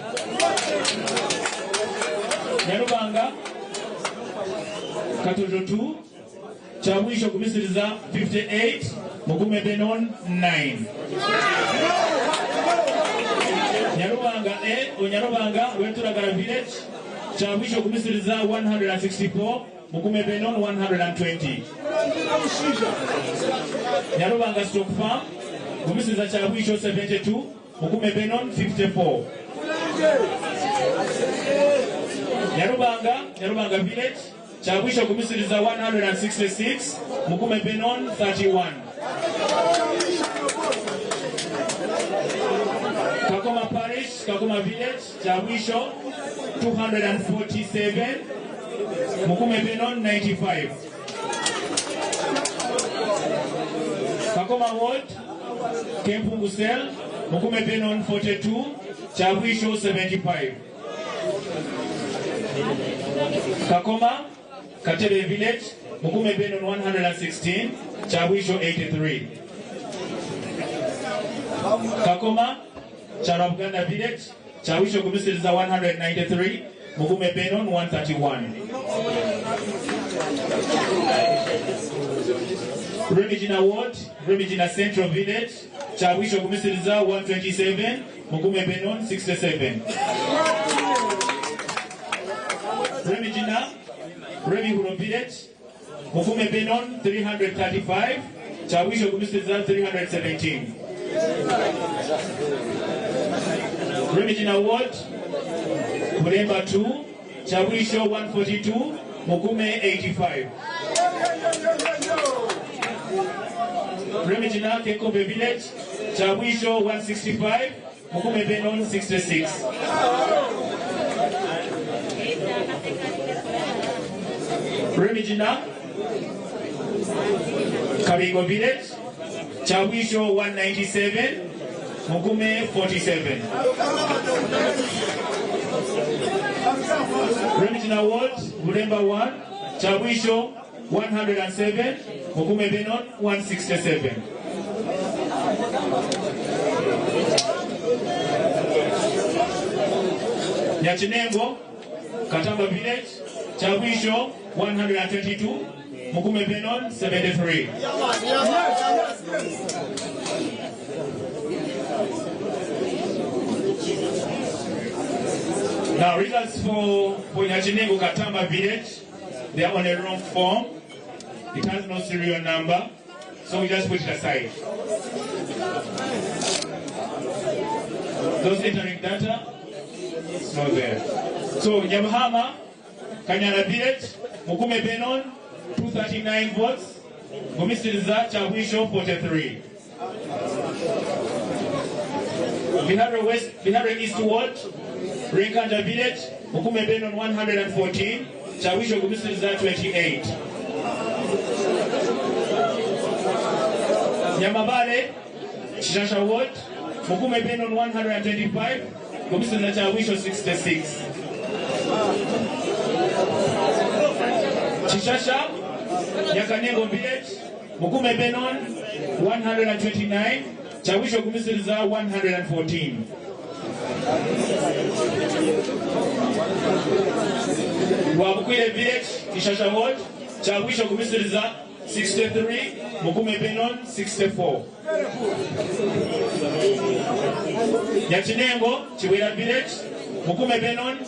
Nyarubanga, Katojo 2, Chawisho Gumisiriza 58, Mukume Benon 9. Nyarubanga A, Onyarubanga, Weturagara Village, Chawisho Gumisiriza 164, Mukume Benon 120. Nyarubanga Stock Farm, Gumisiriza Chawisho 72, Mukume Benon 54. Nyarubanga, Nyarubanga Village, Chawisho Gumisiriza 166, Mukume Benon 31. Kakoma Parish, Kakoma Village, Chawisho 247, Mukume Benon 95. Kakoma Ward, Kempungu Cell, Mukume Benon 42, Chawisho 75. Kakoma, Katebe Village, Mukume Benon 116, Chawisho 83. Kakoma, Charabuganda Village, Chawisho Gumisiriza 193, Mukume Benon 131. Remigina Ward, Remigina Central Village, Chawisho Gumisiriza 127, Mukume Benon 67. Remigina, Remihuro Village, Mukume Benon 335, Chawisho Gumisiriza 317. Remigina Ward, Kuremba 2, Chawisho 142, Mukume 85. Remigina Kekobe Village, Chawisho 165, Mukume Benon 66. Remigina, Kabingo Village, Chawisho 197, Mukume 47. Remigina Ward, Bulemba 1, Chawisho 107, Mukume Benon 167. Nyachinengo, Katamba Village, Kyabwisho 122, Mugume Benon 73. Now, results for Nyakinengo Katamba Village, they are on a wrong form. It has no serial number, so we just put it aside. Those entering data, it's not there. So, Nyamuhama, Kanyara Village, Mugume Benon, 239 votes. Gumisiriza Kyabwisho, 43. Bihare West, Bihare East Ward, Rinkanja Village, Mugume Benon 114, Kyabwisho Gumisiriza 28. Nyamabale, Chishasha Ward, Mugume Benon 125, Gumisiriza Kyabwisho 66. Chishasha, Nyakanengo Village, Mugume Benon 129, Kyabwisho Gumisiriza 114. Rwabukwire Village, Kishasha Ward, Kyabwisho Gumisiriza 63, Mugume Benon 64. Nyakinengo, Kiwera Village, Mugume Benon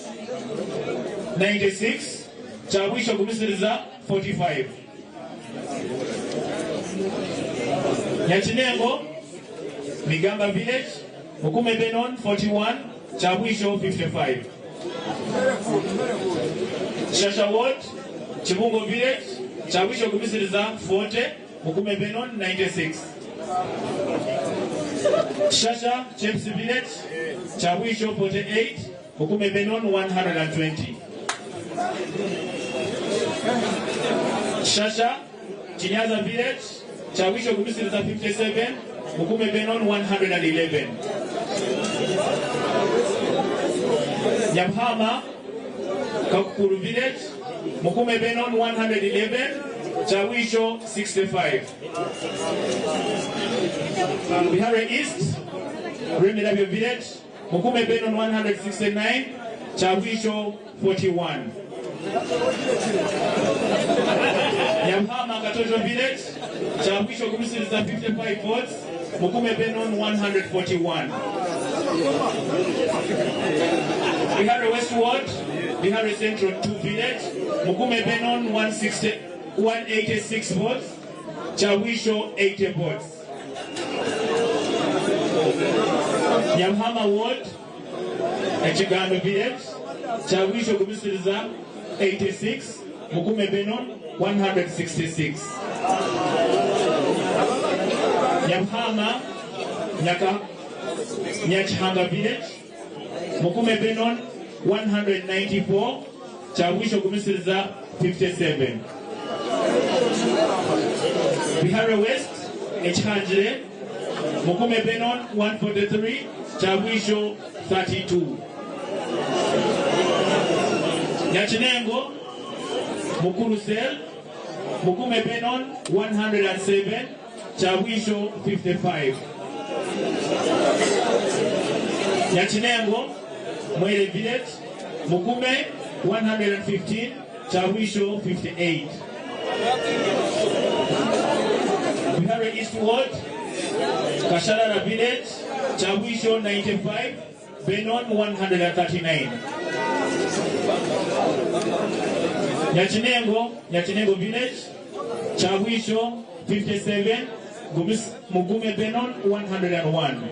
96, Kyabwisho Gumisiriza 45. Nyakinengo, Migamba Village, Mugume Benon 41, Kyabwisho 55. Shasha Ward, Kibungo Village, Kyabwisho Gumisiriza 40, Mugume Benon 96. Shasha, Chepsi Village, Kyabwisho 48, Mugume Benon 120. Shasha, Chinyaza Village, Kyabwisho Gumisiriza 57, Mugume Benon 111. Nyamuhama, Kakukuru Village, Mugume Benon 111, Kyabwisho 65. Bihare East, Rwemirabyo Village, Mugume Benon 169, Kyabwisho 41. Nyamuhama Katojo Village, Kyabwisho Gumisiriza 55 votes, Mugume Benon 141. Bihare West Ward, Bihare Central 2 Village, Mugume Benon 186 votes, Kyabwisho 80 votes. Nyamuhama Ward, Echigano Village, Kyabwisho Gumisiriza 86, Mugume Benon 166. Nyamuhama, Nyakihanga Village, Mugume Benon 194, Kyabwisho Gumisiriza 57. Bihare West, Echihangire, Mugume Benon 143, Kyabwisho 32. Nyakinengo, Mukuru Cell, Mugume Benon 107, Kyabwisho 55. Nyakinengo, Mwere Village, Mugume 115, Kyabwisho 58. Bihare East Ward, Kasharara Village, Kyabwisho 95, Benon 139. Nyakinengo, Nyakinengo Village, Kyabwisho 57, Mugume Benon 101.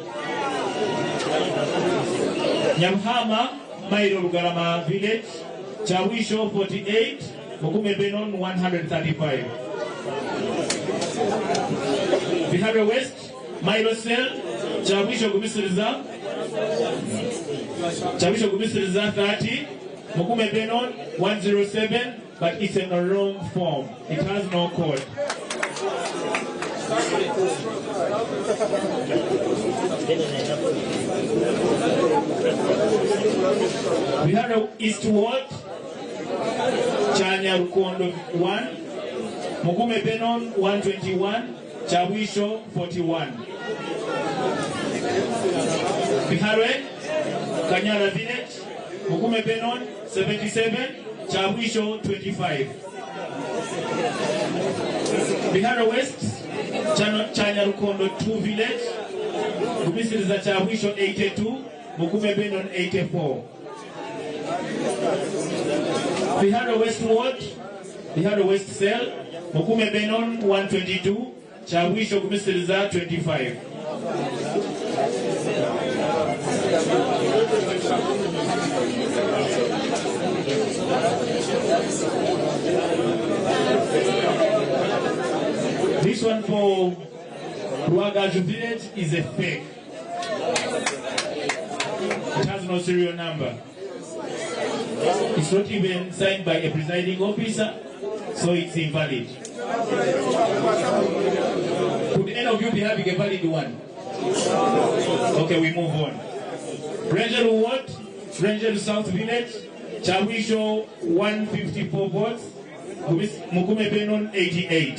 Nyamuhama, Mairo Rugarama Village, Kyabwisho 48, Mugume Benon 135. Bihare West, Mairo Cell, Kyabwisho Gumisiriza, Kyabwisho Gumisiriza 30, Mugume Benon 107, but it's in the wrong form. It has no code. Bihare East Ward, Chanya Rukondo 1, Mugume Benon 121, Kyabwisho 41. Bihare, Kanyara Village, Mugume Benon 77, Kyabwisho 25. Biharo West, Kyanyarukondo 2 Village, Gumisiriza Kyabwisho 82, Mugume Benon 84. Biharo West Ward, Biharo West Cell, Mugume Benon 122, Kyabwisho Gumisiriza 25. This one for Rwagaju village is a fake. It has no serial number. It's not even signed by a presiding officer, so it's invalid. Could any of you be having a valid one? Okay, we move on. Ranger Ward, Ranger South Village, Chawisho 154 votes, Mugume Benon 88.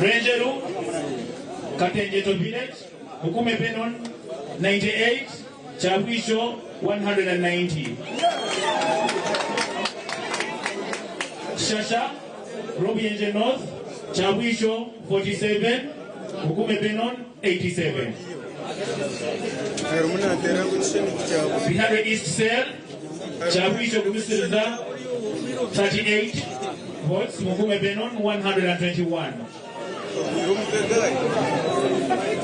Renjeru, Katenjeto Village, Mugume Benon 98, Chawisho 190. Shasha, Robienje North, Chawisho 47, Mugume Benon 87. Bihare East Cell, Chawisho Gumisiriza 38 votes, Mugume Benon 121.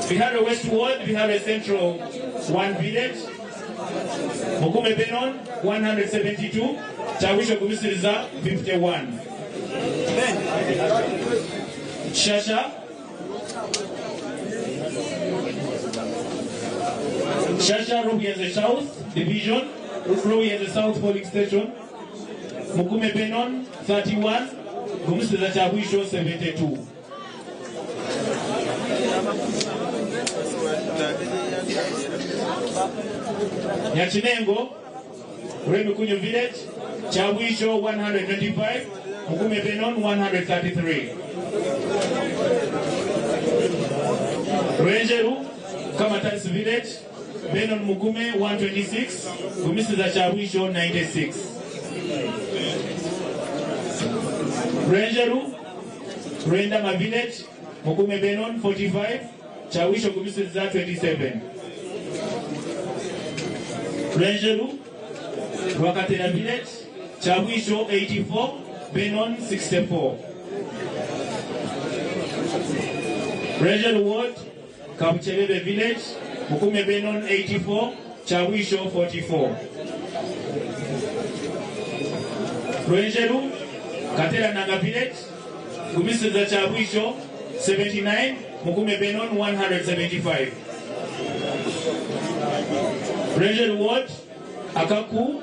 Bihare West Ward, Bihare Central 1 Village, Mugume Benon 172, Chawisho Gumisiriza 51. Shasha, Shasha Rubienze South Division, Rubienze South Polling Station, Mugume Benon 31, Gumisiriza Chawisho 72. Nyachinengo, Remikunyu Village, Chawisho 125, Mugume Benon 133. Rwenjeru, Kamatansi Village, Benon Mugume 126, Gumisiza Chawisho 96. Rwenjeru, Rwendama Village, Mugume Benon 45, Chawisho Gumisiza 27. Rwenjeru, Rwakatera Village, Chawisho 84, Benon 64. Rwenjeru Ward, Kabucherebe Village, Mugume Benon 84, Chawisho 44. Rwenjeru, Katera Nanga Village, Gumisiza Chawisho 79, Mugume Benon 175. Rwenjeru Ward, Akaku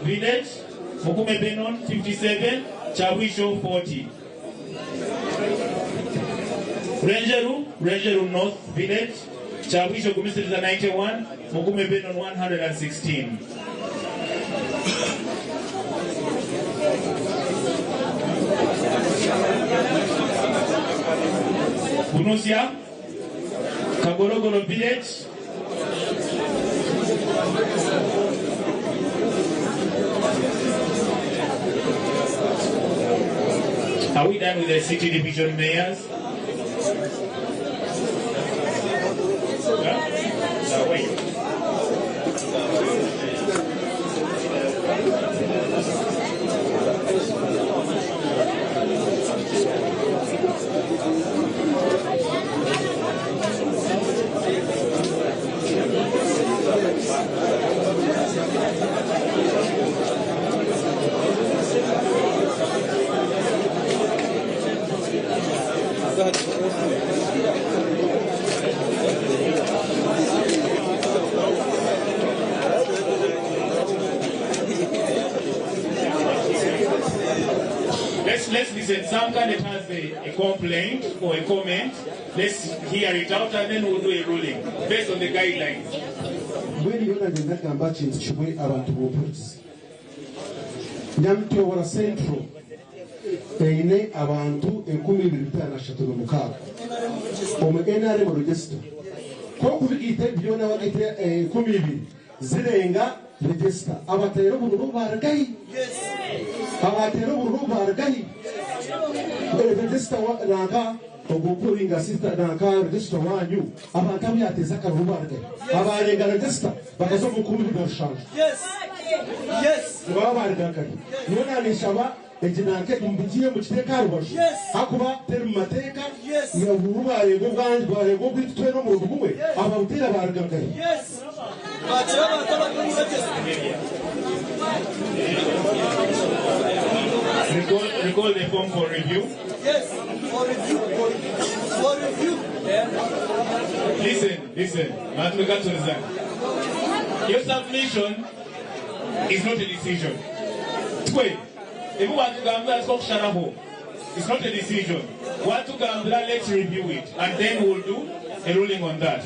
Village, Mugume Benon 57, Chawisho 40. Rwenjeru, Rwenjeru North Village, Chawisho Gumisiriza 91, Mugume Benon 116. Bunusia, Kagorogoro Village, Are we done with the city division mayors? Yeah? No, wait. Let's listen. Some candidate has a complaint or a comment. Let's hear it out and then we'll do a ruling based on the guidelines. Mbwenu yona nagamba kintu kimwe abantu b'obupolisi Nyamutobora Central eine abantu 2536 omu NRM register. Ku orikubigaita ebi byona wagaita 20 zirenga register. Abateera obururu barugahi? Abateera obururu barugahi? Register nanka ogwo polling assistant nanka register wanyu abantu abu yateeza akaruru barugahi? Abarenga register bakaza omu 17,000 nibaba baruga nkahi? Nyowe naneshaba Egi nanka egi mugiihe mugiteeke aha rubaju, ahakuba teri mu mateeka. Obu bwarenga obwangye, bwarenga obwaitu twena omurundi gumwe, ababuteera baaruga nkahi? Recall the form for review. Listen, listen. Your submission is not a decision. Twe, ebi watugambira tikokusharaho. It's not a decision. Watugambira, let's review it and then we'll do a ruling on that.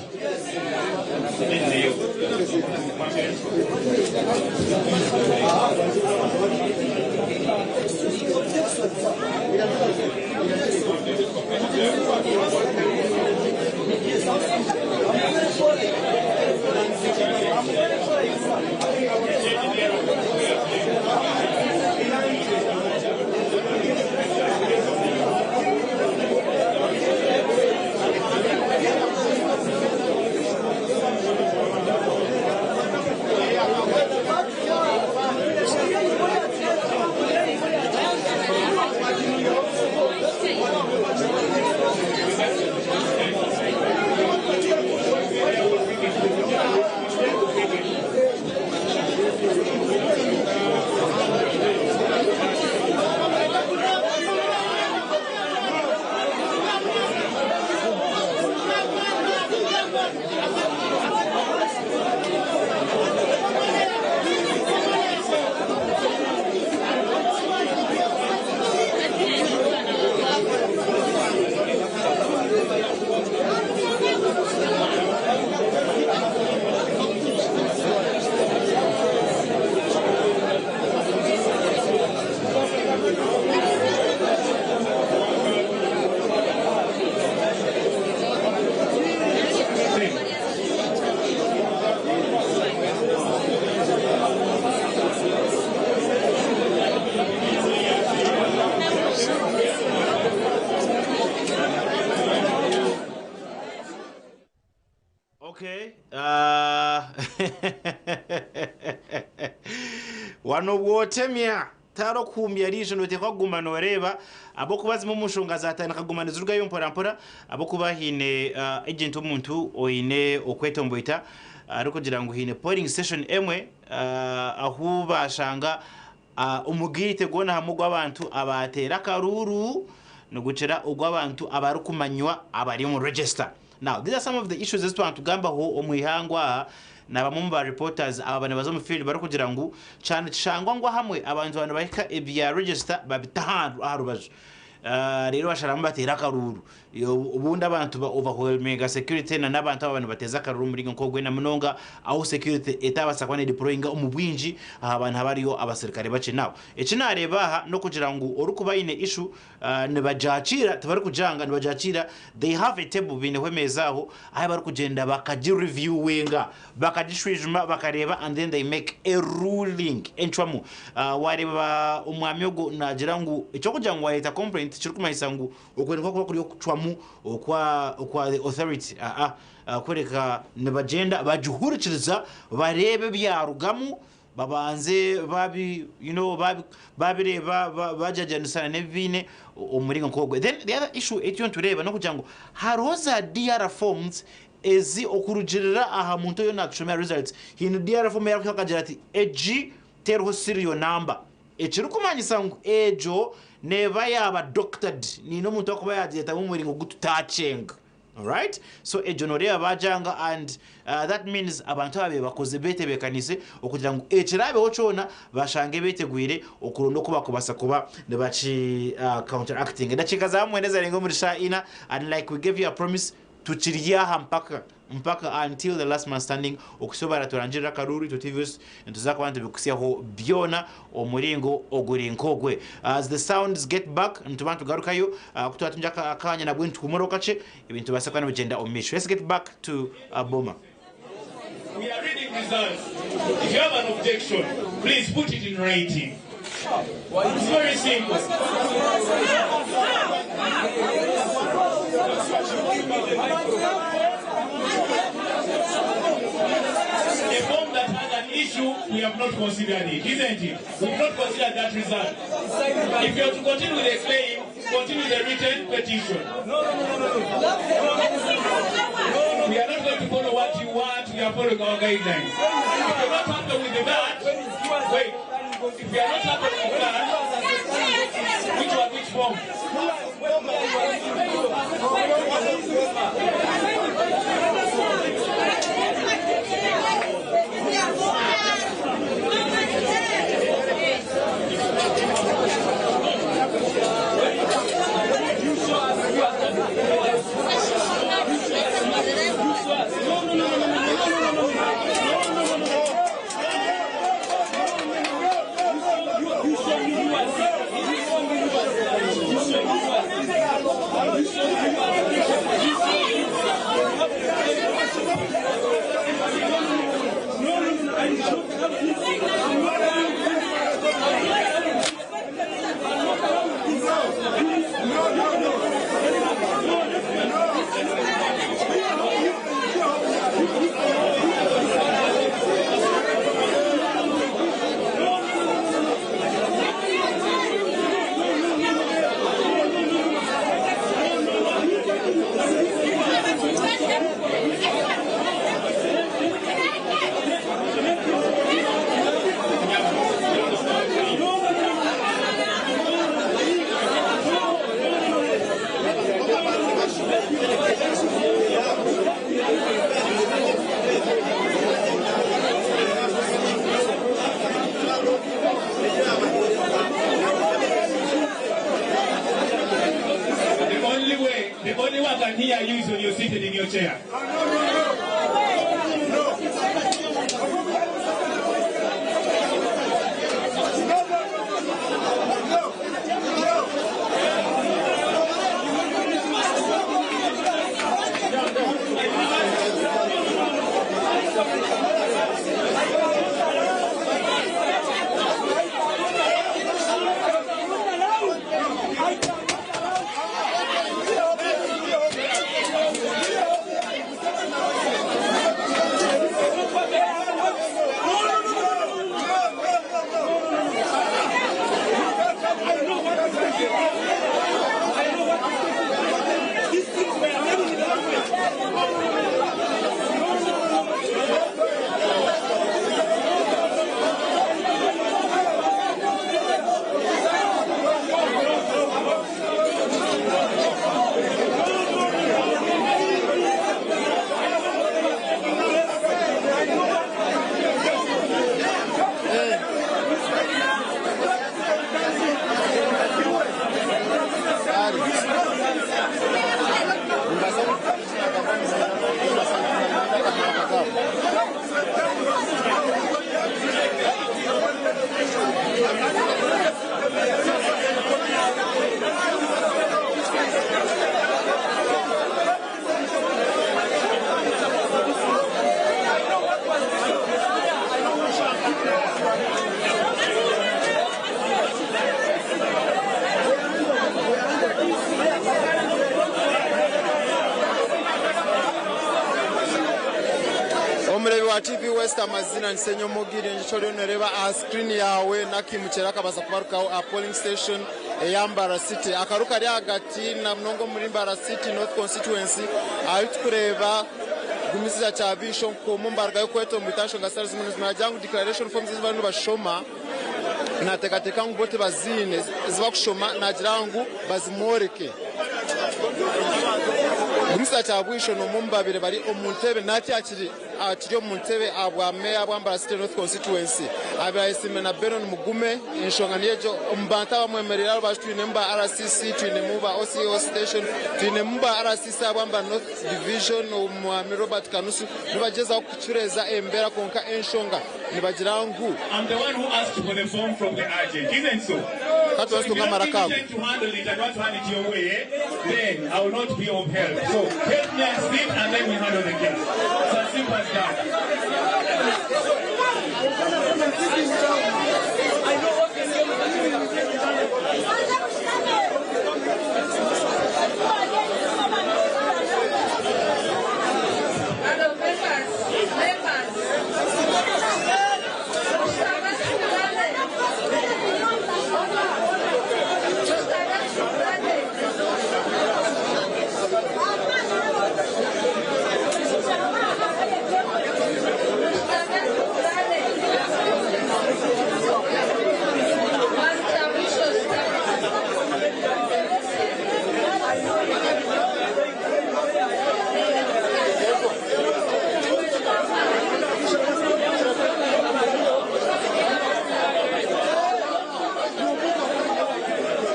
Okay. Wano bwotemya taro kumbya riisho noteekwa kuguma noreeba ahabw'okuba zimwe omu nshonga zatandika kuguma nizirugayo mpora mpora ahabw'okuba haine agent omuntu oine okwetomboita arikugira ngu haine polling station emwe ahu bashanga omugaite gwona hamwe ogw'abantu abateera akaruuru nigukira ogw'abantu abarikumanywa abari omu register. Now, these are some of the issues ezi twatugambaho omu ihangwe aha na bamwe omu ba reporters aba nibaza omu field barikugira ngu kyaba nikishangwa ngu ahamwe abantu baba nibahika ebya register babita aha rubaju reero basharamu bateera akaruuru. Obundi abantu ba overwhelminga security na n'abantu ababa nibateeza akaruuru omu muringo nk'ogwo na munonga ahu security etabaasa kuba nedeployinga omu bwingi aha bantu abariyo abaserukare bakye. Now, eki nareeba aha n'okugira ngu orikuba aine issue Nibagyakiira, tibarikugyanga, nibagyakiira, they have a table, baineho emeeza aho, ahu barikugyenda bakagireviewinga, bakagishwijuma, bakareeba and then they make a ruling, encwamu. Waareeba omwami ogwo naagira ngu eky'okugira ngu waareeta complaint tikirikumanyisa ngu okwo nikwo kuba kuri okucwamu okwa okwa the authority, aa, kureka nibagyenda bagihurikiriza bareebe ebyarugamu, Babanze babi you know babi babireeba bagyagyanisana n'ebi baine omu muringo nk'ogwo. Then the other issue ei turiyo nitureeba n'okugira ngu hariho za DR forms ezi okurugiirira aha muntu oriyo naatushomera results, haine DR form ei arikuha akagira ati egi teriho serial number ekirikumanyisa ngu egyo neeba yaaba doctored, niine omuntu arikuba yaagireetamu omu muringo ogu tutaakyenga. Alright so egyo noreeba bagyanga and that means abantu ababaire bakoze betebekanise okugira ngu ekirabeho kyona bashange betegwire okuronda oku bakubasa kuba nibaki counteractinga. Edakiika za mwenda zarenga omuri shaaha ina and like we gave you a promise tukiri aha mpaka. mpaka until the last man standing okuhitsya obu baraturangirira akaruuru itwe TVS nituza kuba nitubikutsyaho byona omuringo oguri nk'ogwe. As the sounds get back nituba nitugarukayo ku twatungira akanya nabwe nituhumuraho kakye ebintu bibaase kuba nibigyenda omu maisho. Let's get back to Boma. We are reading results. If you have an objection, please put it in writing. It's very simple. A form that has an issue, we have not considered it, isn't it? We've not considered that result. If you are to continue with the claim, continue with the written petition. We are not going to follow what you want, we are following our guidelines. If you're not happy with that, wait. If you are not happy with that, which one, which form? The only way, the only one can hear you is when you're seated in your chair. Omureebi wa TV West amazina ni Ssenyomogiri engisho oriyo noreeba aha screen yaawe nakimukyera akabaasa kubarukaho aha polling station eya Mbarara City. Akaru kari ahagati na munonga omuri Mbarara City North constituency ahu turikureeba Gumisiriza Kyabisho Nkomo mbarugayo kwetomboita enshonga zitari zimwe na zimwe. Nagira ngu declaration forms ezi bariyo nibashoma nateekateeka ngu bo tibaziine ezi bakushoma nagira ngu bazimworeke. Gumisa Kyabwisho n'omwe omu babaire bari omu ntebe nahati akiri akiri omu ntebe ahabwa meeya bwa Mbarara City North Constituency abaire ayesiimire na Benon Mugume. Enshonga niyo egyo omu bantu abamwemereire aha rubaju twinemu ba RCC, twinemu ba OCO station, twinemu ba RCC ahabwa Mbarara North Division Omwami Robert Kanusu nibagyezaho kucureeza embeera kwonka enshonga nibagira ngu I'm the one who asked for the form from the agent, isn't so? Ka So tubanze if tunge you don't amara think kaabo. you intend to handle it and want to hand it your way, eh, then I will not be of help. So help me and sit and then we handle the case. It's as simple as that.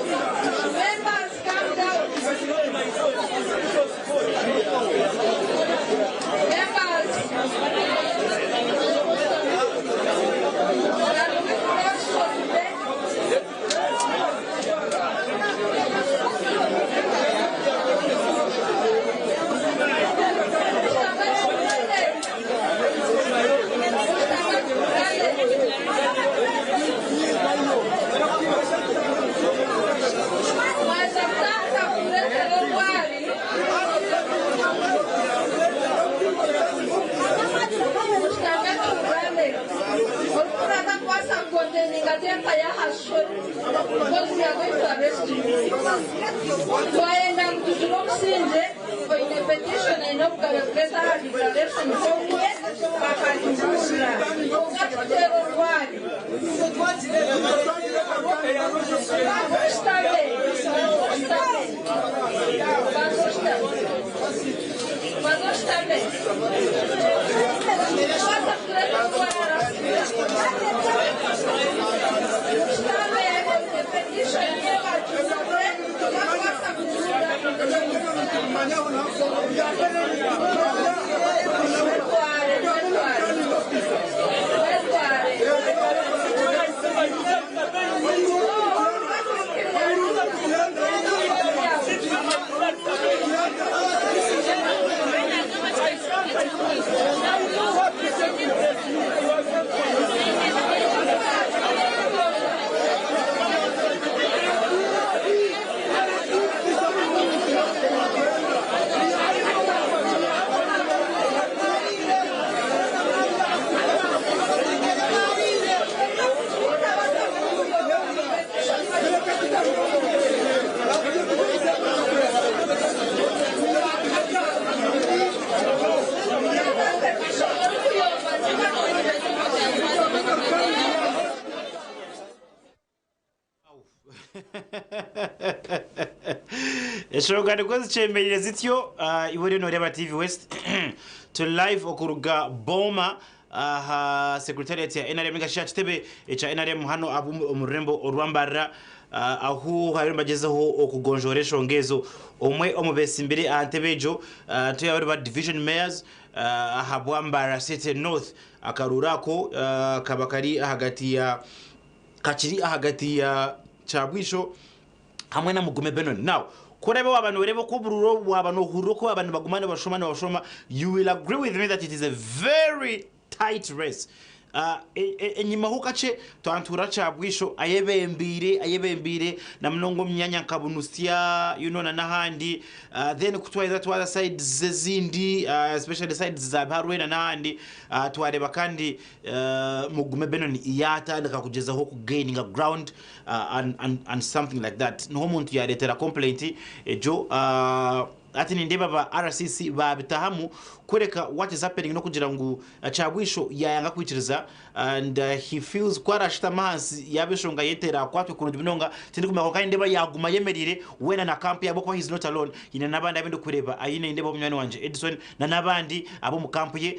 Members, calm down. Members. Can we close for today? Mwazataka kuleta lorwari orikurataka kukonteninga tempa yahashore because we are going to arrest you. Twayenda ngu tugire obusingye oine petition eine obugabe kureeta aha declaration form ye bakagihurira kwonka tuteera orwari. Bantu oshutame, bantu oshutame, bantu oshutame. Kwasa kureeta orwari. Oshutame, oine petition ye bagihurire, bakwasa kugihurira. Mwetware, mwetware. Mwetware. Enshonga nikwo zikyemereire zityo iwe oriyo noreeba TV West turi live okuruga Boma aha secretariat ya NRM ninga shi aha kitebe ekya NRM hanu omu rurembo orwa Mbarara ahu hariyo nibagyezaho okugonjoora enshonga ezo. Omwe omu betsimbire aha ntebe egyo nitureeba bari ba division mayors ahabwa Mbarara City North. Akaruuru ako kaba kari ahagati ya kakiri ahagati ya Kyabwisho hamwe na Mugume Benon. Now, ku oraabe waaba nooreeba oku oburuuru obu bwaba noohurira oku baaba nibaguma nibashoma nibashoma, you will agree with me that it is a very tight race. Enyimaho kakye twantuura Kyabwisho ayebembeire ayebembeire na munonga omu myanya nka Bunutsya you know na n'ahandi. Then ku twaheza twaza sides ezindi especially sides za Biharwe na n'ahandi twareeba kandi Mugume Benon yaatandika kugyezaho kugaininga ground and, and, and something like that. Niho omuntu yareetera complaint egyo. Hati nindeeba ba RCC baabitahamu. Kureka what is happening n'okugira ngu Kyabwisho yaayanga kwikiriza and he feels ku araashutame ahansi yaaba enshonga ye teraakwatwe kurungi munonga tindikumanya kwonka nindeeba yaaguma ayemereire weena na camp ye ahabw'okuba he is not alone haine n'abandi abu ndikureeba aine nindeeba munywani wangye Edson na n'abandi ab'omu camp ye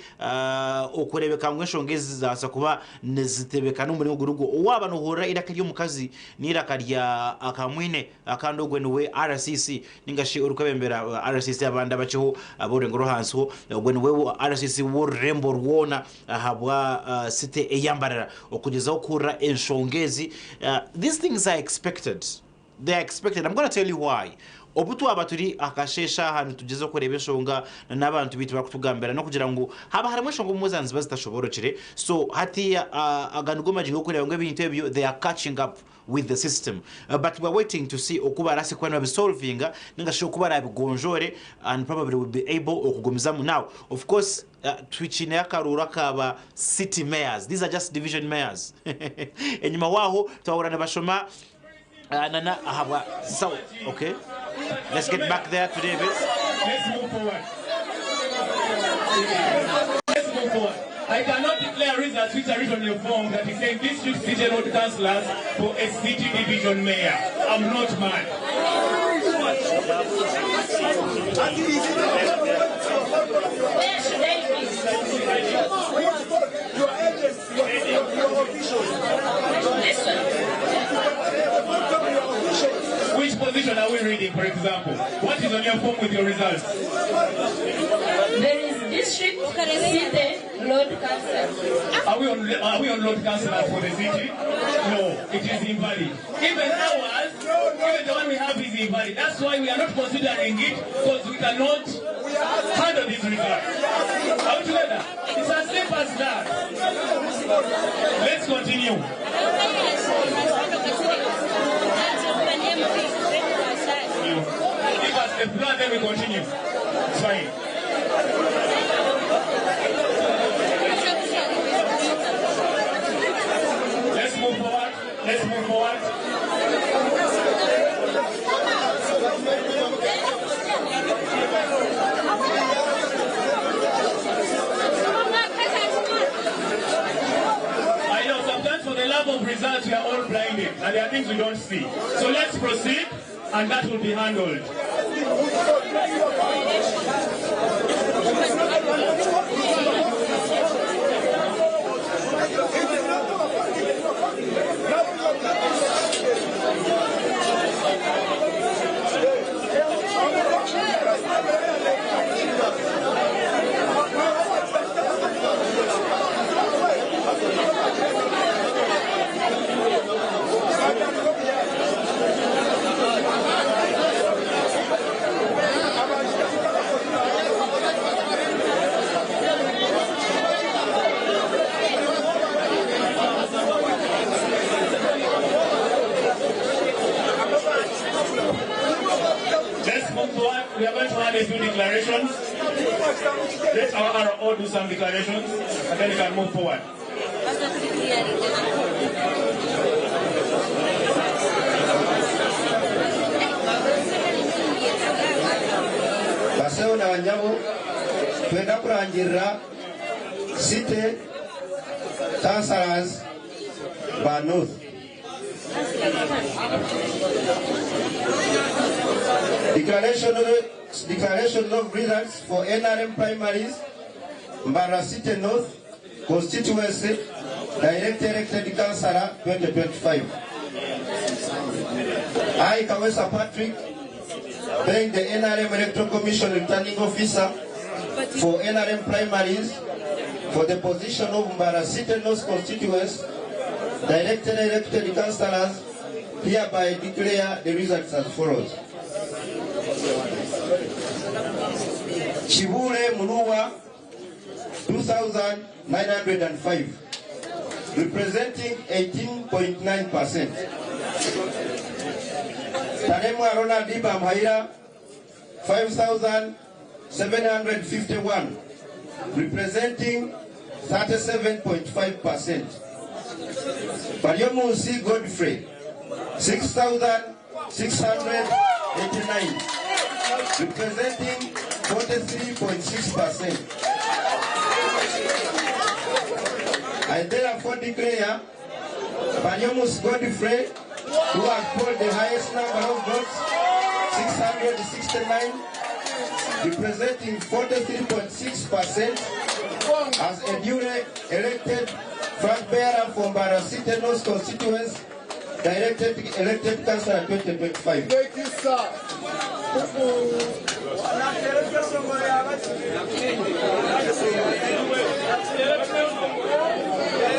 okureebeka ngu enshonga ezi zibaasa kuba nizitebekana omu muringo guri gwo. Waaba noohurira eiraka ry'omukazi n'eiraka rya Akamwine Kandi ogwe niwe RCC ninga shi orikwebembera RCC abandi abakyeho ab'orurengo rw'ahansi ho, ogwe niwe RCC w'orurembo rwona ahabwa city eya Mbarara okugyezaho kuhurira enshonga ezi. These things are expected, they are expected, I'm gonna tell you why. Obu twaba turi aha kasheeshe aha nitugyezaho kureeba enshonga na n'abantu baitu barikutugambira n'okugira ngu haaba harimu enshonga obumwe zaaba niziba zitashoboorokire so hatiiya aga nigo magingo g'okureeba ngu ebintu ebyo they are catching up with the system but we are waiting to see oku baraase kuba nibabisolvinga ninga shi oku barabigonjoore and probably will be able okugumizamu now of course tukiineyo akaruuru aka ba city mayors these are just division mayors enyima waaho twahurira nibashoma nana ahabwa south okay let's get back there tureebe. Let's move forward. Let's move forward. I cannot declare results which are written in your form that is saying district city road councillors for a city division mayor. I'm not mad. Which position are we reading, for example? What is on your form with your results? There is district, city, lord council. Are we on, are we on Lord Councillor for the city? No, it is invalid. Even ours, even the one we have is invalid. That's why we are not considering it because we cannot handle these results. Are we together? It's as simple as that. Let's continue. Give us the floor, then we continue. It's fine. Let's move forward. Let's move forward. I know sometimes for the love of results we are all blinded and there are things we don't see. So let's proceed and that will be handled. Let's move forward. We are going to have a few declarations. Let our RO do some declarations and then we can move forward. Baseho na banyabo twenda kurangirira city councillors ba North. Declaration of, declaration of results for NRM primaries, Mbarara City North constituency, direct elected councillor 2025. I, Kawesa Patrick, being the NRM Electoral Commission returning officer for NRM primaries for the position of Mbarara City North constituency, directed elected councillors, hereby declare the results as follows. Chibule Munuwa, 2,905, representing 18.9%. Taremwa Ronald Ibamhaira, 5,751, representing 37.5%. Baryomunsi Godfrey, 6,689, representing 43.6%. I therefore declare Banyomus Godfrey, who has polled the highest number of votes, 669, representing 43.6%, as a duly elected flag bearer from Mbarara City North constituency, directed elected councillor 2025. Thank you, sir.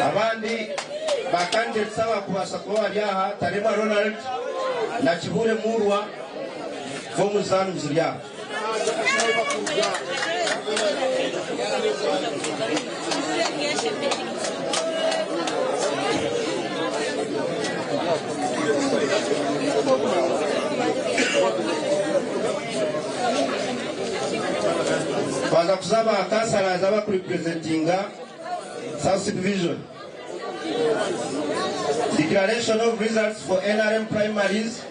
Abandi bakandidates abakubasa kuba bari aha Tarema Ronald na Kibure Murwa fomu zanyu ziri aha. Twaza kusaba councillors abakurepresentinga South Division. Declaration of results for NRM primaries,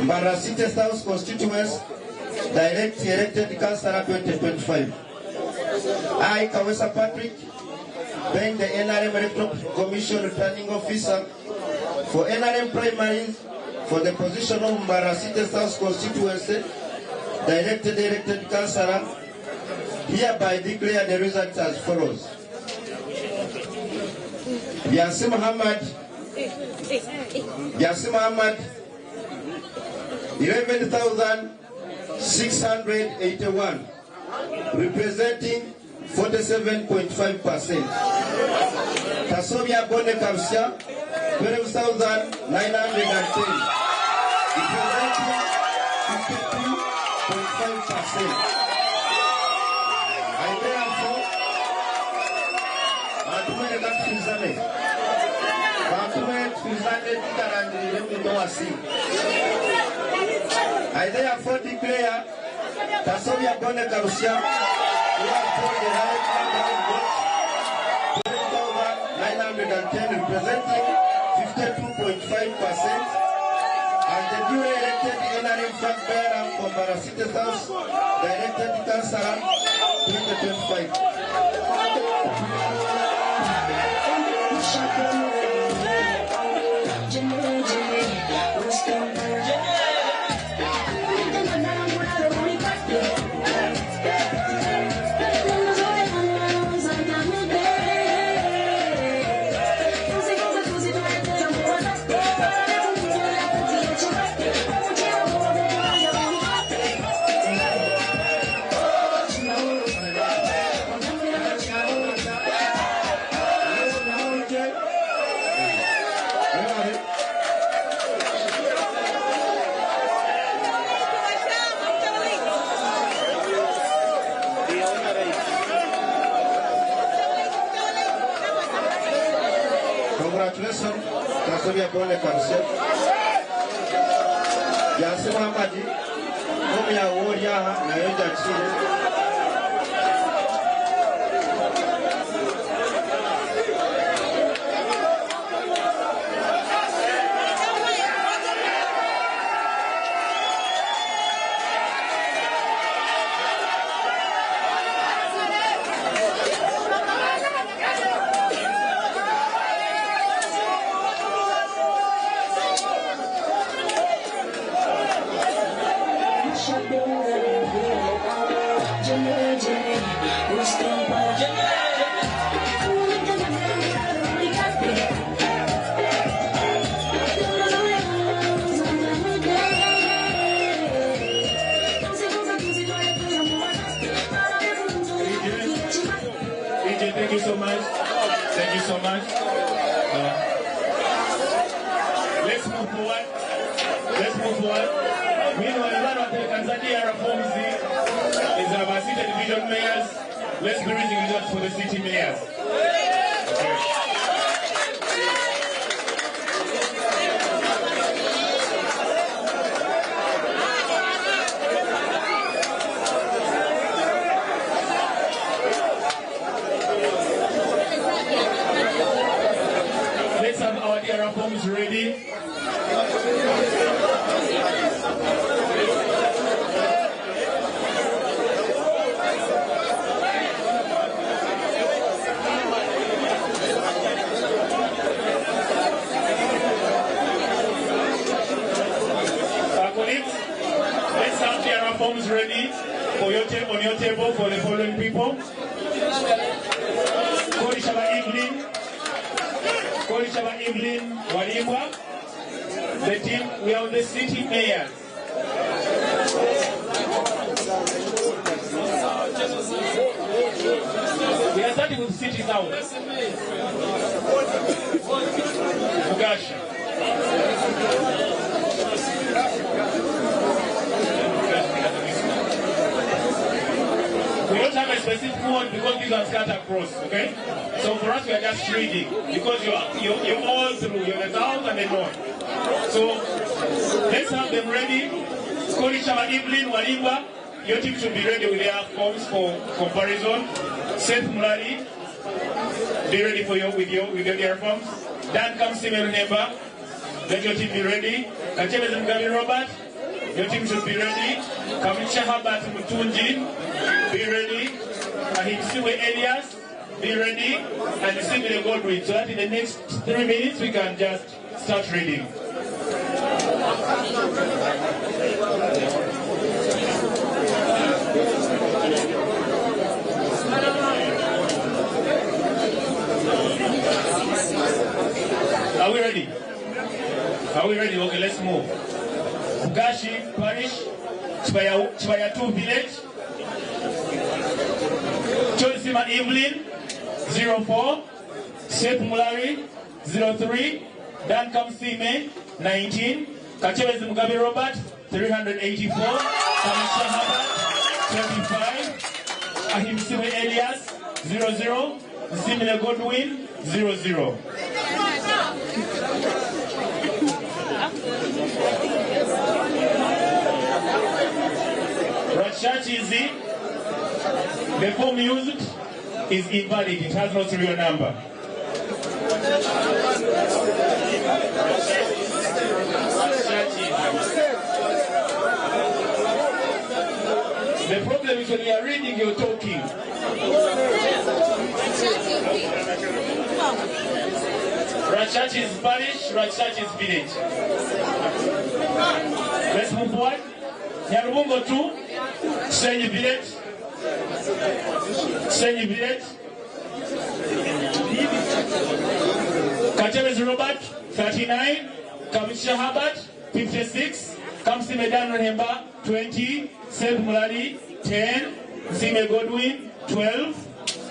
Mbarara City South constituency, direct elected councillor 2025. I, Kawesa Patrick, being the NRM Electoral Commission returning officer for NRM primaries for the position of Mbarara City South constituency, directed elected councillor, hereby declare the results as follows. Byansi Muhammad, Byansi Muhammad, 11,681, representing 47.5%. Tasobia Bone Kapsia, 12,910, representing 52.5%. I therefore, bantumwe tukirizane, bantumwe tukirizane tukarangirire mwito wasi. I therefore declare Tasobia Bone Karusia, who has polled the highest number of votes, 12,910, representing 52.5%, as the duly elected NRM flag bearer for Mbarara City South, directed councillor 2025. Congratulations, Tasobia Bone Karusia. Byansi Muhammad, fomu yawe ori aha nayo njakire. DJ, thank you so much. Thank you so much. Let's move forward. Let's move forward. Meanwhile, one of the Tanzania reforms is our city division mayors. Let's be reaching results for the city mayors. Okay. Let's have our DRM forms ready. for your on your table for the following people. Korishaba Evelyn, Korishaba Evelyn Walimbwa. The team, we are on the city mayors. We are starting with city now. Mugashi. We don't have a specific word because these ones cut across, okay? So for us, we are just reading because you're all through. You're the south and the north. So let's have them ready. Korishaba Evelyn Walimba, your team should be ready with their forms for comparison. Seth Mulali, be ready for your with your with your their forms. Dan Kamsime Runemba, let your team be ready. Kachebezi Mugabi Robert, your team should be ready. Kamisha Herbert Mutunji, be ready. Ahimsiwe Elias, be ready. And Simile Godwin, so that in the next 3 minutes we can just start reading. Are we ready? Are we ready? Okay, let's move. Bugashi Parish, Chibaya, Chibaya 2 Village, Cholisima Evelyn, 04, Seth Mulari, 03, Dan Kamsime, 19, Kachebezi Mugabe Robert, 384, Kamisha Herbert, 25, Ahimsiwe Elias, 00, Simile Godwin, 00. Rashachizi, the form used is invalid. It has no serial number. The problem is when you are reading, you're talking. Rashach is parish, Rashach is village. Let's move forward. Nyarubungo 2, Senyi village. Senyi village. Kachebezi Robert, 39. Kamisha Herbert, 56. Kamsi Medan Rehemba, 20. Seth Mulali, 10. Sime Godwin, 12.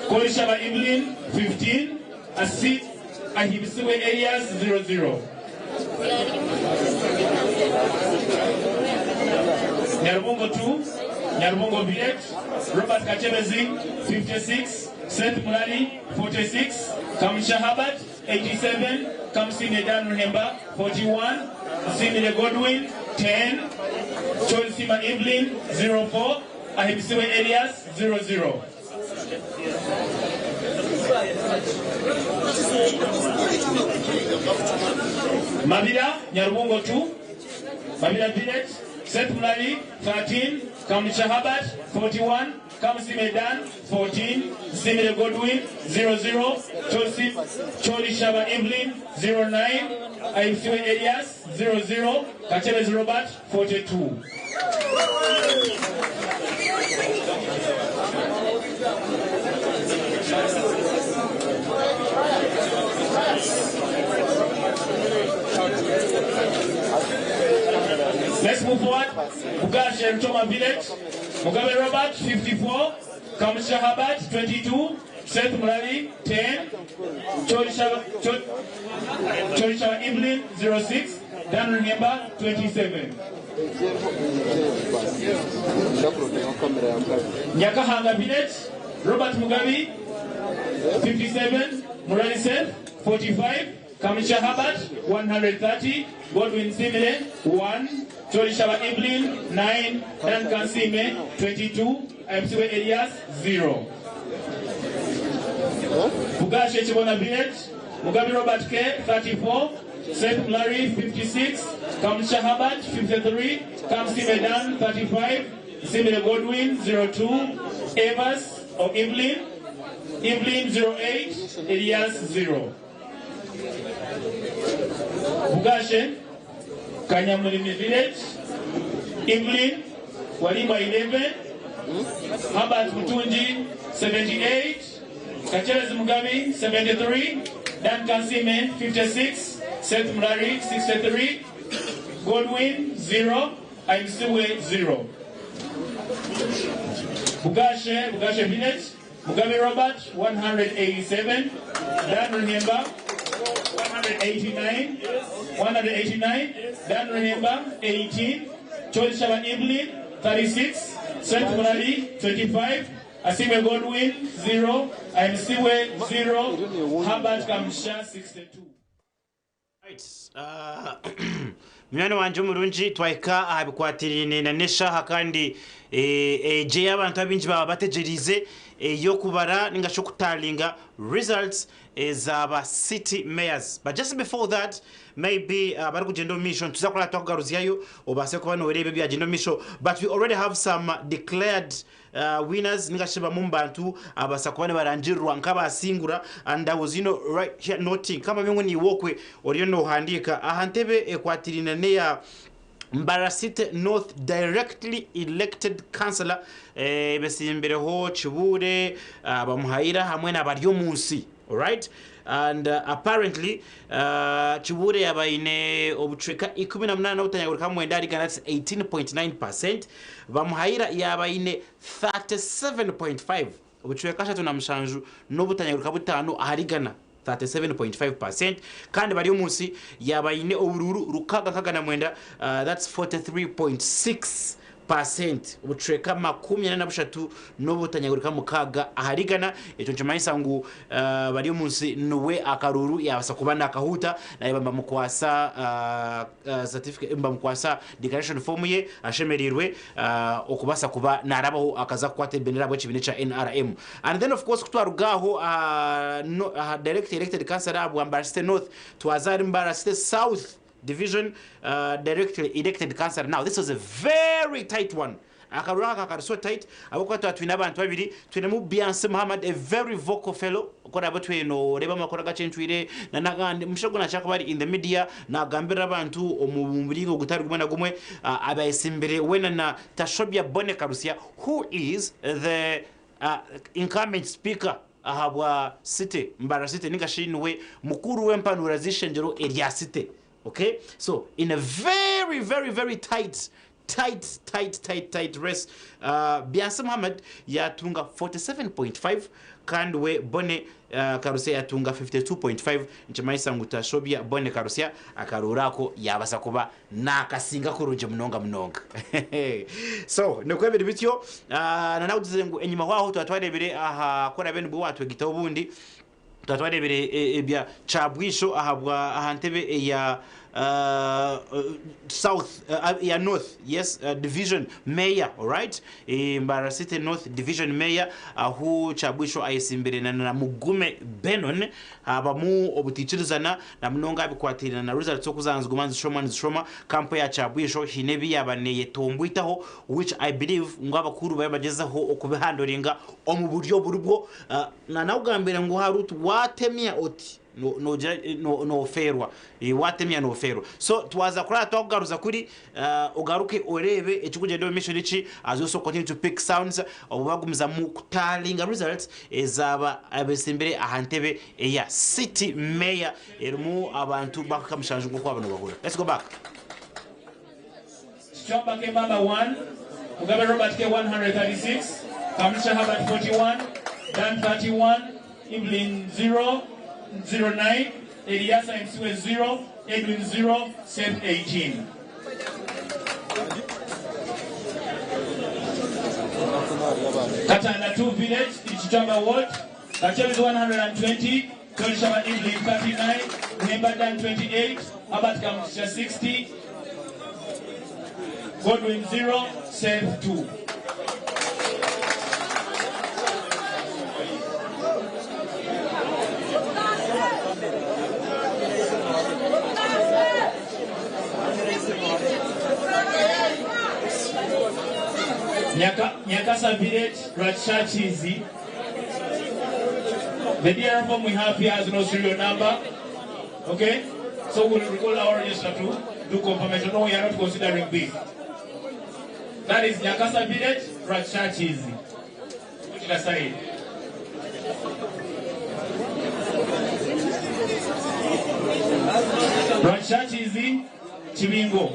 Korishaba Evelyn, 15. Asi Ahimsiwe Elias, 00. Nyarubungo 2, Nyarubungo Village, Robert Kachebezi, 56, Seth Mulali, 46, Kamisha Herbert, 87, Kamsi Medan Ruhemba, 41, Simile Godwin, 10, Cholisima Evelyn, 04, Ahimsiwe Elias, 00. Mabira, Nyarubungo 2, Mabira Village, Seth Mulali, 13, Kamisha Herbert, 41, Kamsi Medan, 14, Simile Godwin, 00, Chosi, Choli Shaba Evelyn, 09, Aimsiwe Elias, 00, Kachebezi Robert, 42. Let's move forward. Bugashi and Toma Village. Mugabe Robert, 54. Kamisha Herbert, 22. Seth Mulali, 10. Cholisha Evelyn, 06. Dan Runemba, 27. Nyakahanga Village, Robert Mugabe, 57. Murali Seth, 45. Kamisha Herbert, 130. Godwin Simile, 1. Cholishaba Evelyn, 9. Dan Kansime, 22. MCW Elias, 0. Bugashe Chibona Village, Mugabe Robert K, 34. Seth Mulari, 56. Kamisha Herbert, 53. Kamsi Medan, 35. Simile Godwin, 02. Evas or Evelyn, Evelyn, 08. Elias, 0. Bugashe, Kanyamulimi Village, Evelyn, Walimba 11, Herbert Mutungi 78, Kakyerezi Mugabi 73, Dan Kansiime 56, Seth Murari 63, Godwin 0, Ahimbisibwe 0. Bugashe, Bugashe Village, Mugabe Robert 187, Dan Ruhemba 189, 189, Dan Ruhemba 18, Kyoshaba Evelyn 36, Seth Murari 25, Asiimwe Godwin 0, Ahimbisibwe 0, Herbert Kamugisha 62. Munywani wangye omurungi, twahika aha bikwatiraine n'eshaaha kandi egi ei abantu abaingi baaba bategyereize ey'okubara ninga shi okutalinga results eza ba city mayors. But just before that, maybe abarikugyenda omu maisho nituza kuraba twakugaruzyayo obaase kuba nooreeba ebyagyenda omu maisho but we already have some declared Winners ninga shi bamwe omu bantu ababaasa kuba nibarangirirwa nk'abasingura and I was you know right here noting kambabe ngu niiwe okwe oriyo nohandiika aha ntebe ekwatiraine n'eya Mbarara City North directly elected councillor besimbireho Kibuure, Bamuhaira hamwe na Baryomunsi alright and apparently Kibuure yaaba aine obucweka 18 obutanyagurika mwenda ahari igana that's 18.9%, Bamuhaira yaaba aine 37.5 obucweka ashatu na mushanju n'obutanyagurika butaano ahari igana 37.5%, kandi Baryomunsi yaaba aine oburuuru rukaaga nkaaga na mwenda that's 43.6 Paasenti, obucweka 43 n'obutanyagurika mukaaga ahari igana. Ekyo nikimanyisa ngu Baryomunsi niwe akaruuru yaabaasa kuba naakahuuta nareeba nibamukwasa certificate nibamukwasa declaration form ye ashemereirwe okubaasa kuba naarabaho akaza kukwata ebendera ahabw'ekibiina ekya nrm. And then of course ku twaruga aho aha direct elected councillor ahabwa Mbarara City North twaza ahari Mbarara City South. Division directly elected councillor now this was a very tight one akaruru aka kari so tight ahabw'okuba twaba twine abantu babiri twinemu Byansi Muhammad a very vocal fellow ku oraabe otwire nooreeba amakuru agacencwire na n'agandi omushaija ogu nakira kuba ari in the media naagambirira abantu omu muringo gutari gumwe na gumwe abeesimbire we na Tashobya Bonne Karusya who is the incumbent speaker ahabwa city Mbarara city ninga shi niwe mukuru w'empanura z'ishengyero erya city ok so in a very very very tight tight tight tight tight race Byansi Muhammad yatunga 47.5 kandi we Bonne Karusya yatunga 52.5 nikimanyisa ngu Tashobya Bonne Karusya akaruuru ako yabasa kuba Naakasinga kurungi munonga munonga. So nikwo biri bityo. Na nawe ngu enyima waaho twaba twareebire aha ku oraabe nibwo waatwegitaho obundi, twaba twareebire ebya Kyabwisho ahabwa aha ntebe eya South, eya North, yes, Division Mayor, alright? Mbarara City North Division Mayor ahu Kyabwisho ayetsimbire na Mugume Benon. Habamu obutaikirizana na munonga aha bikwatiraine na results oku zaaba niziguma nizishoma nizishoma, kampu eya Kyabwisho haine ebi yaaba neyetomboitaho which I believe ngu abakuru bariyo nibagyezaho okubihandoringa omu buryo oburibwo. Nanakugambira ngu hari oti watemya oti nogira nofeerwa, watemya nofeerwa. So twaza kurara twakugaruza kuri Ogaruke oreebe ekirikugyenda omu maisho niki as we also continue to pick sounds obu bagumizamu kutalinga results ezaaba abetsimbire aha ntebe eya city mayor erimu abantu bakuhika mushanju nkoku waba nobahurira. Let's go back. Kichwamba Kemamba 1, Mugabe Robert K 136, Kamugisha Herbert 41, Dan 31, Evelyn 0, 09, Eliasa Ahimbisibwe 0, Edwin 0, Seth 18. Katanda 2 Village in Kitamba Ward, Kakyebezi 120, Torishaba Evelyn 39, Muhemba Dan 28, Herbert Kamugisha 60, Godwin 0, Seth 2. Nyakasa Village, Rwakishakizi. The DR form we have here has no serial number. Okay? So we'll recall our register to do confirmation. No, we are not considering this. That is Nyakasa Village, Rachachizi. Put it aside. Rachachizi, Chibingo.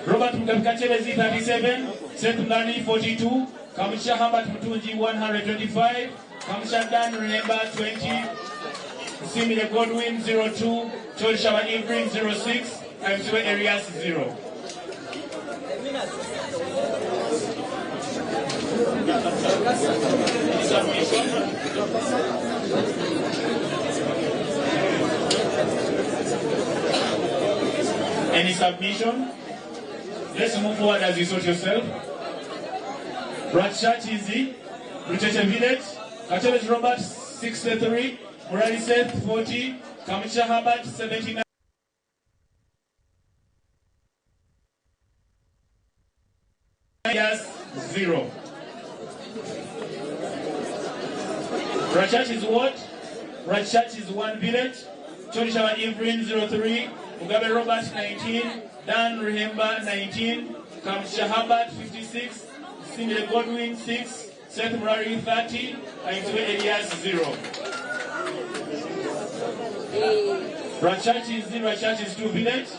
Robert Mugabe Kachebezi 37, Seth Mlani 42, Kamusha Hambat Mutunji 125, Kamusha Dan Remember 20, Simile Godwin 02, Cholshaba Ivrin 06, Msiwe Arias 0. Any submission? Let's move forward as you sort yourself. Rachachizi, Rucheche Village, Kacheles Robert 63, Murali Seth 40, Kamisha Herbert 79. Yes, 0. Rachach is what? Rachach is 1 village. Chorishaba Ivrin 03, Mugabe Robert 19, Dan Rehemba 19, Kamsha Herbert 56, Simile Godwin 6, Seth Murari 30, and Tue Elias 0. Rachach is 0, Rachach is 2 village.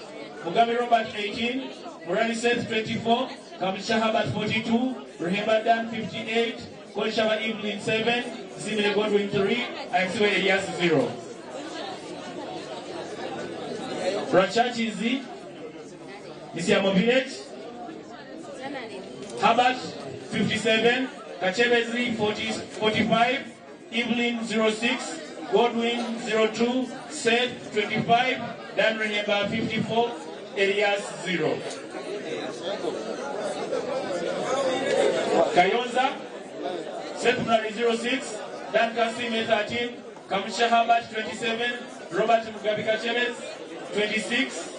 Mugabe Robert 18, Murari Seth 24, Kamsha Herbert 42, Rehemba Dan 58, Kolshaba Evelyn 7, Simile Godwin 3, and Tue Elias 0. Rachachizi, Misiamo Village, Herbert 57, Kachebezi 40, 45, Evelyn 06, Godwin 02, Seth 25, Dan Rehemba 54, Elias 0. Kayonza, Seth Murari 06, Dan Kasime 13, Kamusha Herbert 27, Robert Mugabe Kachebez 26,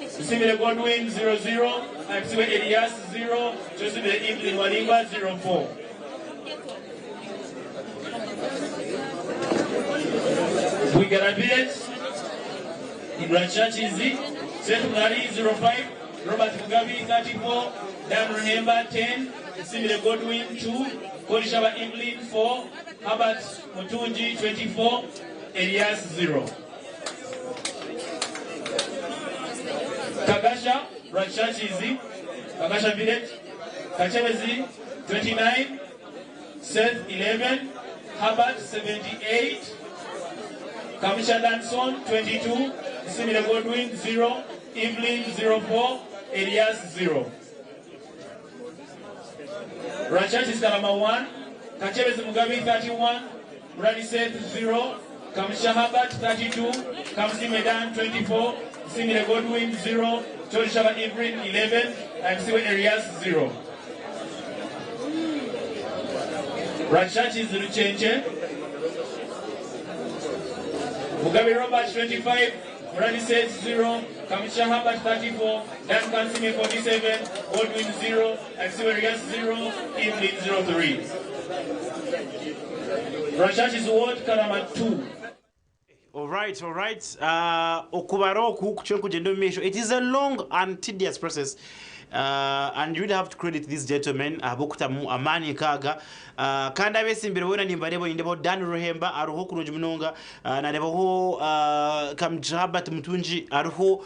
Simile Godwin 00, Msiwe Elias 0, Joseph Evelyn Walimba 04. Bwigara Village, Ibrachachizi, Seth Murari 05, Robert Mugabe 34, Dan Rehemba 10, Simile Godwin 2, Kolishaba Evelyn 4, Herbert Mutunji 24, Elias 0. Kagasha, Rachachizi, Kagasha Village, Kachebezi 29, Seth 11, Herbert 78, Kamisha Danson 22, Simile Godwin 0, Evelyn 04, Elias 0. Rachachis Kalama 1, Kachebezi Mugabe 31, Murali Seth 0, Kamisha Herbert 32, Kamsi Medan 24, Simile Godwin 0, Cholishaba Ivrin 11, and Siwe Arias 0. Rachachis Luchenche, Mugabe Robert 25, Murali Seth 0, Kamisha Herbert 34, Dan Kansime 47, Godwin 0, and Siwe Arias 0, Evelyn 03. Rachachis Ward Karama 2. All right, all right. Okubara oku kuchonku kugenda omu maisho. It is a long and tedious process. And you really have to credit these gentlemen abokutamu amaani nkaaga kandi abesimbire boona nimbareeba nindeebaho Dan Ruhemba ariho kurungi munonga, nareebaho Kamugisha Herbert Mutungi ariho,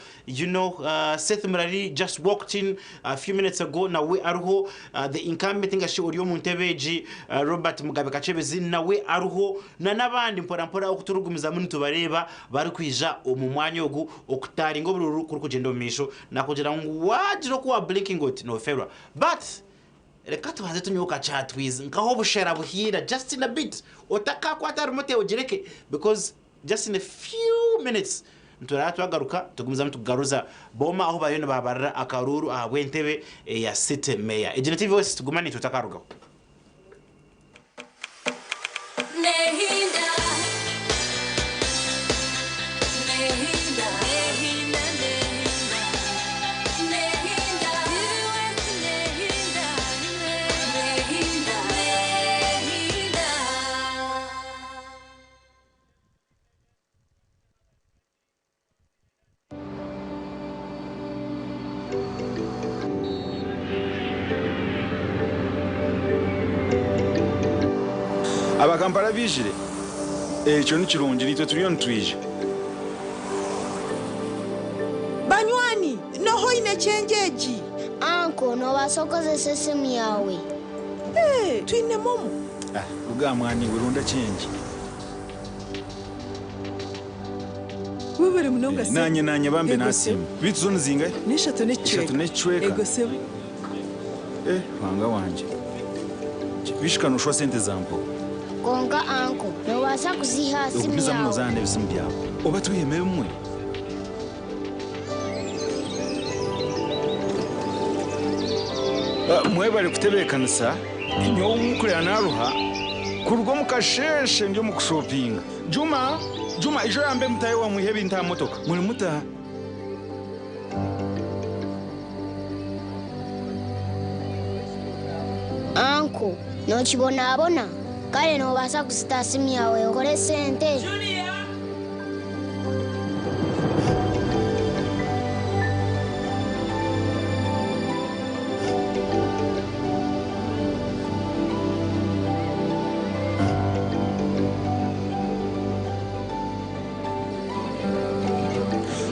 Seth Murari just walked in a few minutes ago nawe ariho, the incumbent ngashi ori omu ntebe egi, Robert Mugabe Kachebezi nawe ariho na n'abandi mpora mpora okuturugumizamu nitubareeba barikwija omu mwanya ogu okutaringa obururu kurikugenda omu maisho nakugira ngu wagira okuwa blinking oti noferwa, but reka tubanze tunyuka chatwiz nkaho obushera buhiira just in a bit otakakwata remote ogireke, because just in a few minutes nturara twagaruka tugumizamu tugaruza boma aho bariyo nibabarira akaruru ahabw'entebe ya city mayor. Egi ni TV West, tuguma nitwe tutakarugaho. Nehinda. Nehinda. Nehinda, nehinda. Nehinda. Nehinda. Nehinda. Nehinda. Abakampala baijire? Ekyo ni kirungi, naitwe turiyo nitwija. Banywani, n'oha oine change egi? Anko, noobaasa kukozesa esimu yaawe. Ee, twine momo. Ah, ruga aha mwana iwe, ronda change. Webare munonga sebo. Naanye naanye bambe Ego nasiima. Beitu zo nizingahi? N'eshatu n'ekicweka. Ishatu n'ekicweka. Ego sebo. Eh, Ruhanga wangye. Bishika nooshwa sente za mpowe. Kwonka anko, noobaasa kuziiha aha simu Ogumizamu yaawe. noozaana n'ebisimu byawe. Oba twihemu ebimwe. Ah, Mwebare kutebeekanisa. Nyowe omukurera naaruha kuruga omu kasheeshe ndi omu kushopinga. Juma, Juma ijo oyambe mutaahi waawe mwihe ebintu aha motoka. Muri muta? Anko, nookibonabona? Kare noobaasa kuzita aha simu yaawe okore esente.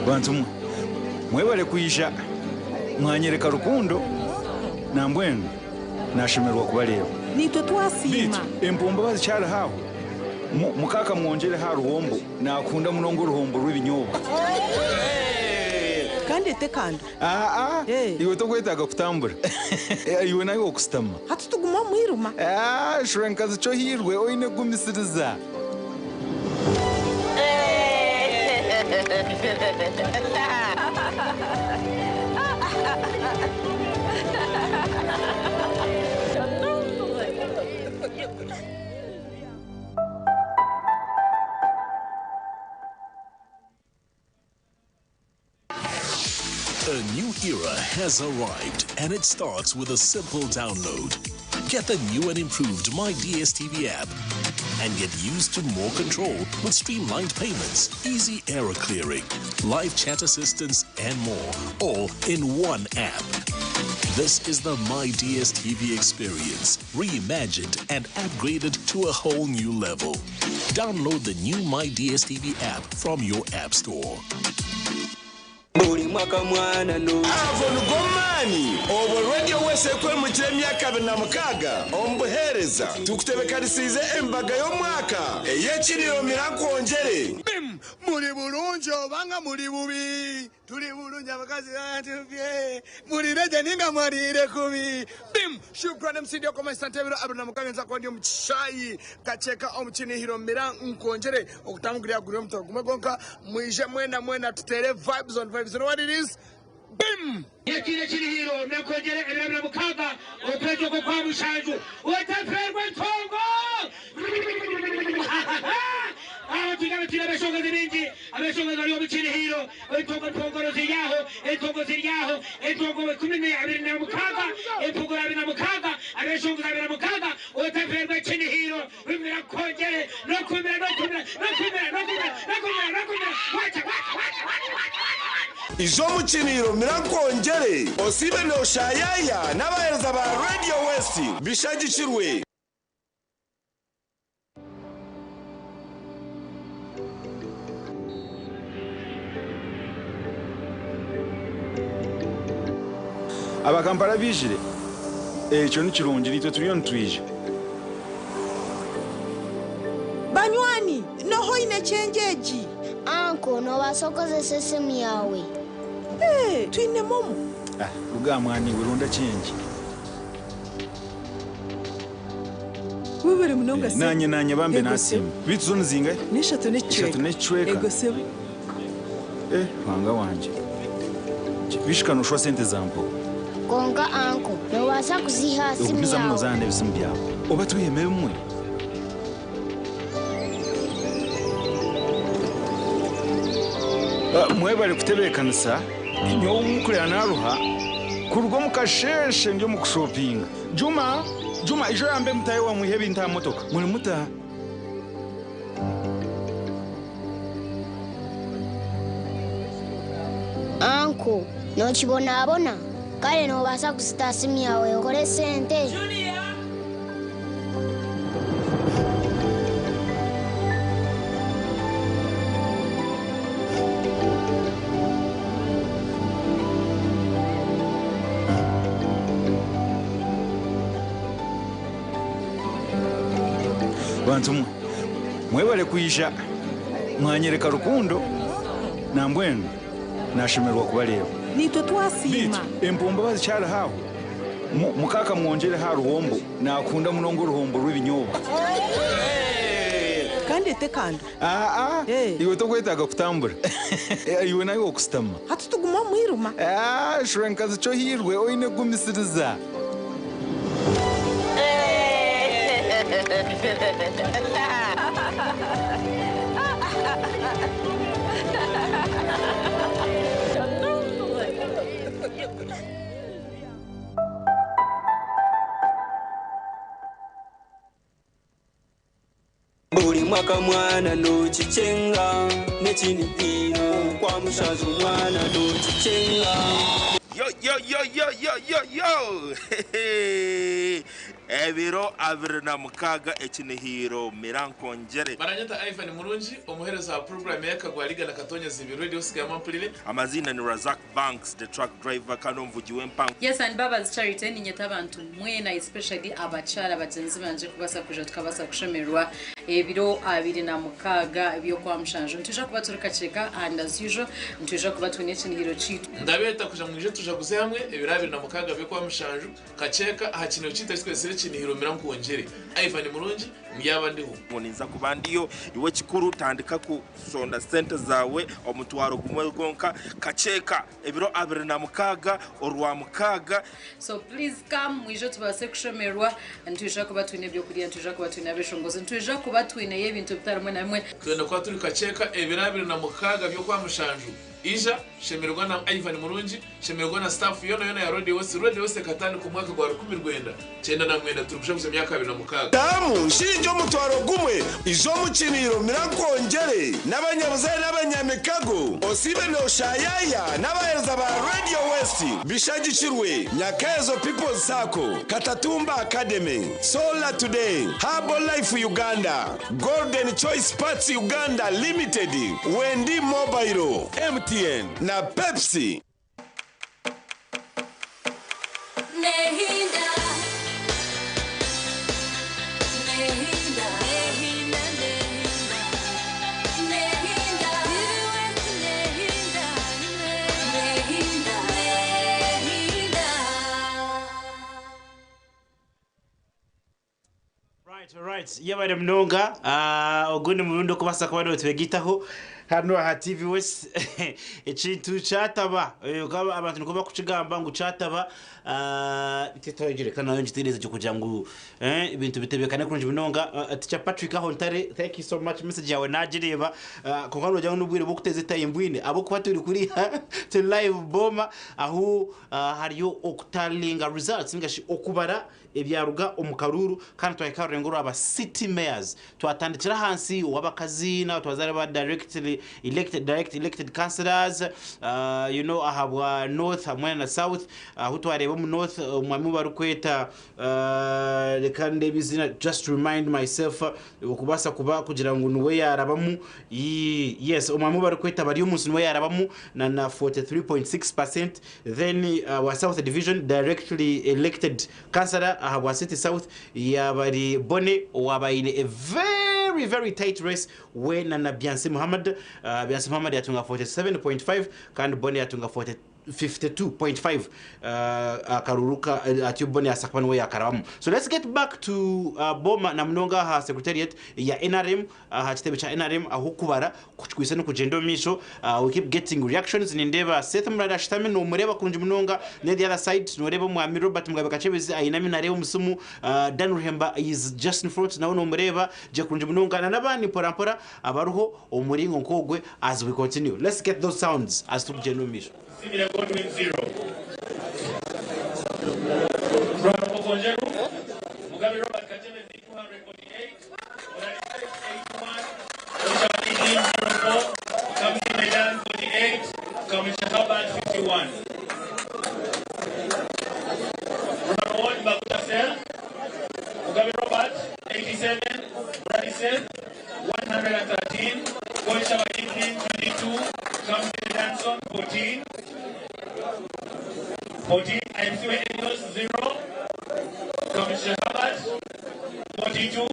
Bantu mwe, mwebare kwija mwanyereka rukundo nambwenu nashemererwa kubareeba. Naitwe twasiima. Beitu empombo bazikyariho aho? Mukaaka mwongyereho aha ruhombo, nakunda munonga oruhombo rw'ebinyobwa. Kandi etekando. Aa, iwe tokwetaaga kutambura. Iwe nawe okusitama. Hati tuguma omu mwirima. Shura nkazi kyohirwe oine kugumisiriza. A new era has arrived, and it starts with a simple download. Get the new and improved My DSTV app and get used to more control with streamlined payments, easy error clearing, live chat assistance, and more, all in one app. This is the My DSTV experience, reimagined and upgraded to a whole new level. Download the new My DSTV app from your app store. Buli mwaka mwana no. Ago nigo maani obwo Radio West ekwemukire emyaka 26 omu buheereza tukutebekanisiize embaga y'omwaka ey'ekiriro Mirakwongyere. Bim! Muli bulungi obanga muli bubi tuli bulungi abakazi batuvye muli reje ninga mwalire kubi bim shukran mc ndio koma santebero abiri na mukaga nza kuba ndi omu kishayi kacheka omu kinihiro mira nkwongyere okutambukirira guri omutoro gumwe gwonka mwije mwena mwena tutere vibes on vibes. You know what it is? Bim! Ekiro kirihiro nakwongere 26 okwezi okwo kwa 7 otaferwa entongo. Aho tugaba turi abashongozi bingi abashongozi bari omu kirihiro entongo ntongoro ziri aho entongo ziri aho entongo 26 empogoro 26 abashongozi 26 otaferwa ekinihiro bimira kongere nokumira nokumira nokumira nokumira nokumira nokumira wacha wacha wacha wacha wacha. Ijo omu kinihiro Mirakwongyere osiibe nooshayaya n'abaheereza ba Radio West bishagikirwe. Abakampala baijire? Ekyo ni kirungi, naitwe turiyo nitwija. Banywani, n'oha oine change egi? Anko, noobaasa kukozesa esimu yaawe. Ee, twine momo. Ah, ruga aha mwana iwe, ronda change. Webare munonga sebo. Naanye naanye bambe Ego nasiima. sebo. Beitu zo nizingahi? N'eshatu n'ekicweka. Ishatu n'ekicweka. Ego sebo. Eh, Ruhanga wangye. Bishika nooshwa sente za mpowe. Kwonka anko, noobaasa kuziiha aha simu Ogumizamu yaawe. noozaana n'ebisimu byawe. Oba twihemu ebimwe. Ah, Mwebare kutebeekanisa. Nyowe omukurera naaruha kuruga omu kasheeshe ndi omu kushopinga. Juma, Juma ijo oyambe mutaahi waawe mwihe ebintu aha motoka. Muri muta? Anko, nookibonabona? Kare noobaasa kuzita aha simu yaawe okore esente. Bantu mwe, mwebale kwija mwanyereka rukundo nambwenu nashemererwa kubareeba. Nitwe twasiima. Bitu empombo bazikyariho aho mukaka mwongyere aha ruhombo nakunda munonga oruhombo rw'ebinyobwa. Kandi etekando. Aa, iwe tokwetaaga kutambura. Iwe nawe okusitama. Hati tuguma omu mwirima. Ah, shura nkazi kyohirwe oine kugumisiriza. Buli mwaka mwana nokichenga nekinihiro kwa mushazi mwana nokichenga. Yo yo yo yo yo yo yo! Ebiro 26 ekinihiro mirankongyere. Baranyeta Ivan Murungi, omuhereza wa program y'akagwa liga na katonyeza ibiro radio sigama mpulire. Amazina ni Razak Banks, the truck driver, kandi omuvugi w'empango. Yes, and Baba's Charity ninyeta abantu mwena, especially abakyala bagenzi banje, kubasa kuja tukabasa kushemererwa ebiro 26 ebyokwa mushanju. Nituja kuba turi Kakyeka, and as usual nituja kuba twine ekinihiro kitu. Ndabeta kuja mwije tujaguze hamwe ebiro 26 byokwa mushanju Kakyeka aha kintu kitu twesire ekinihiro mirankongyere. Ivan Murungi ndyaba ndiho. Ninza kuba ndiyo, iwe kikuru tandika kusonda sente zawe omutwaro gumwe gonka Kakyeka ebiro 26 orwa mukaaga. So please come mwije tubase kushemererwa. Nituja kuba twine ebyokurya, nituja kuba twine abeshongozi, nituja kuba twineyo ebintu bitarimwe na bimwe. Twenda kuba turi Kakyeka ebiro 26 byokwa mushanju. Ija shemererwa na Ivan Murungi, shemererwa na staff yona yona ya Radio West. Radio West katandika omwaka gwa 1999, turi kushaguza emyaka 26. Damu nshinja omutwaro gumwe ijo omukiniro mirankongyere n'abanyabuzare n'abanyamikago osibe noshayaya n'abahereza ba Radio West bishagikirwe Nyakaezo People's Sacco, Katatumba Academy, Solar Today, Herbal Life Uganda, Golden Choice Parts Uganda Limited, Wendy Mobile, MTN na Pepsi. Nehinda. Nehinda. Nehinda, nehinda. Nehinda. Nehinda. Nehinda. Nehinda. Right, right. Yabare munonga, ogundi murundi okubasa kuba notwegitaho hano aha TV West. Ekintu kyataba, ukaba abantu niko bakukigamba ngu kyataba, titogire kana nayo ngiteereze kugira ngu ebintu bitebekane kurungi munonga. Teacher Patrick aho ntare, thank you so much, message yawe nagireba. Konka nogira ngu n'obwire bw'okuteza etayimbwine abokuba turi kuri turi live boma aho hariyo okutalinga results ningashi okubara ebyaruga omu karuru, kandi twahika rurengo rwaba city mayors. Twatandikira ahansi w'abakazi na twazara ba directly elected, direct elected councillors, you know, ahabwa north hamwe na south. Aho twareba mu north omwami barikweta, reka ndebe izina, just to remind myself, okubasa kuba kugira ngu niwe yarabamu. Yes, omwami barikweta bari omunsi niwe yarabamu na 43.6%. Then wa south division directly elected councillor ahabwa city south yabari Bone, wabaine a very very tight race we na Byansi Muhammad. Byansi Muhammad yatunga 47.5 kandi Bone yatunga 52.5. Akaruruka atyo Bone asakwa niwe yakarabamu. So let's get back to Boma na munonga ha secretariat ya NRM, ha kitebe cha NRM aho kubara kukwisa no kugenda omisho. We keep getting reactions. Nindeba Seth Murara ashitami nomureba kurungi munonga, ne the other side noreba mwami Robert Mugabe Kachebezi ainami nareba omusimu. Dan Ruhemba is just in front nawe nomureba je kurungi munonga, na nabandi mpora mpora abaruho omuringo nkogwe. As we continue, let's get those sounds as tukugenda omisho. Simile Godwin 0. Rwanda Konjeru, Mugabe Robert Kachebezi 248, Murari 81, Richard 1804, Kamsi Medan 48, Kamisha Herbert 51. Rwanda Ward Baguta Sel, Mugabe Robert 87, Murari Seth 113, Goisha Evelyn 22, Kamsi Danson 14. 14, IMC Elios 0, Commissioner Herbert 42,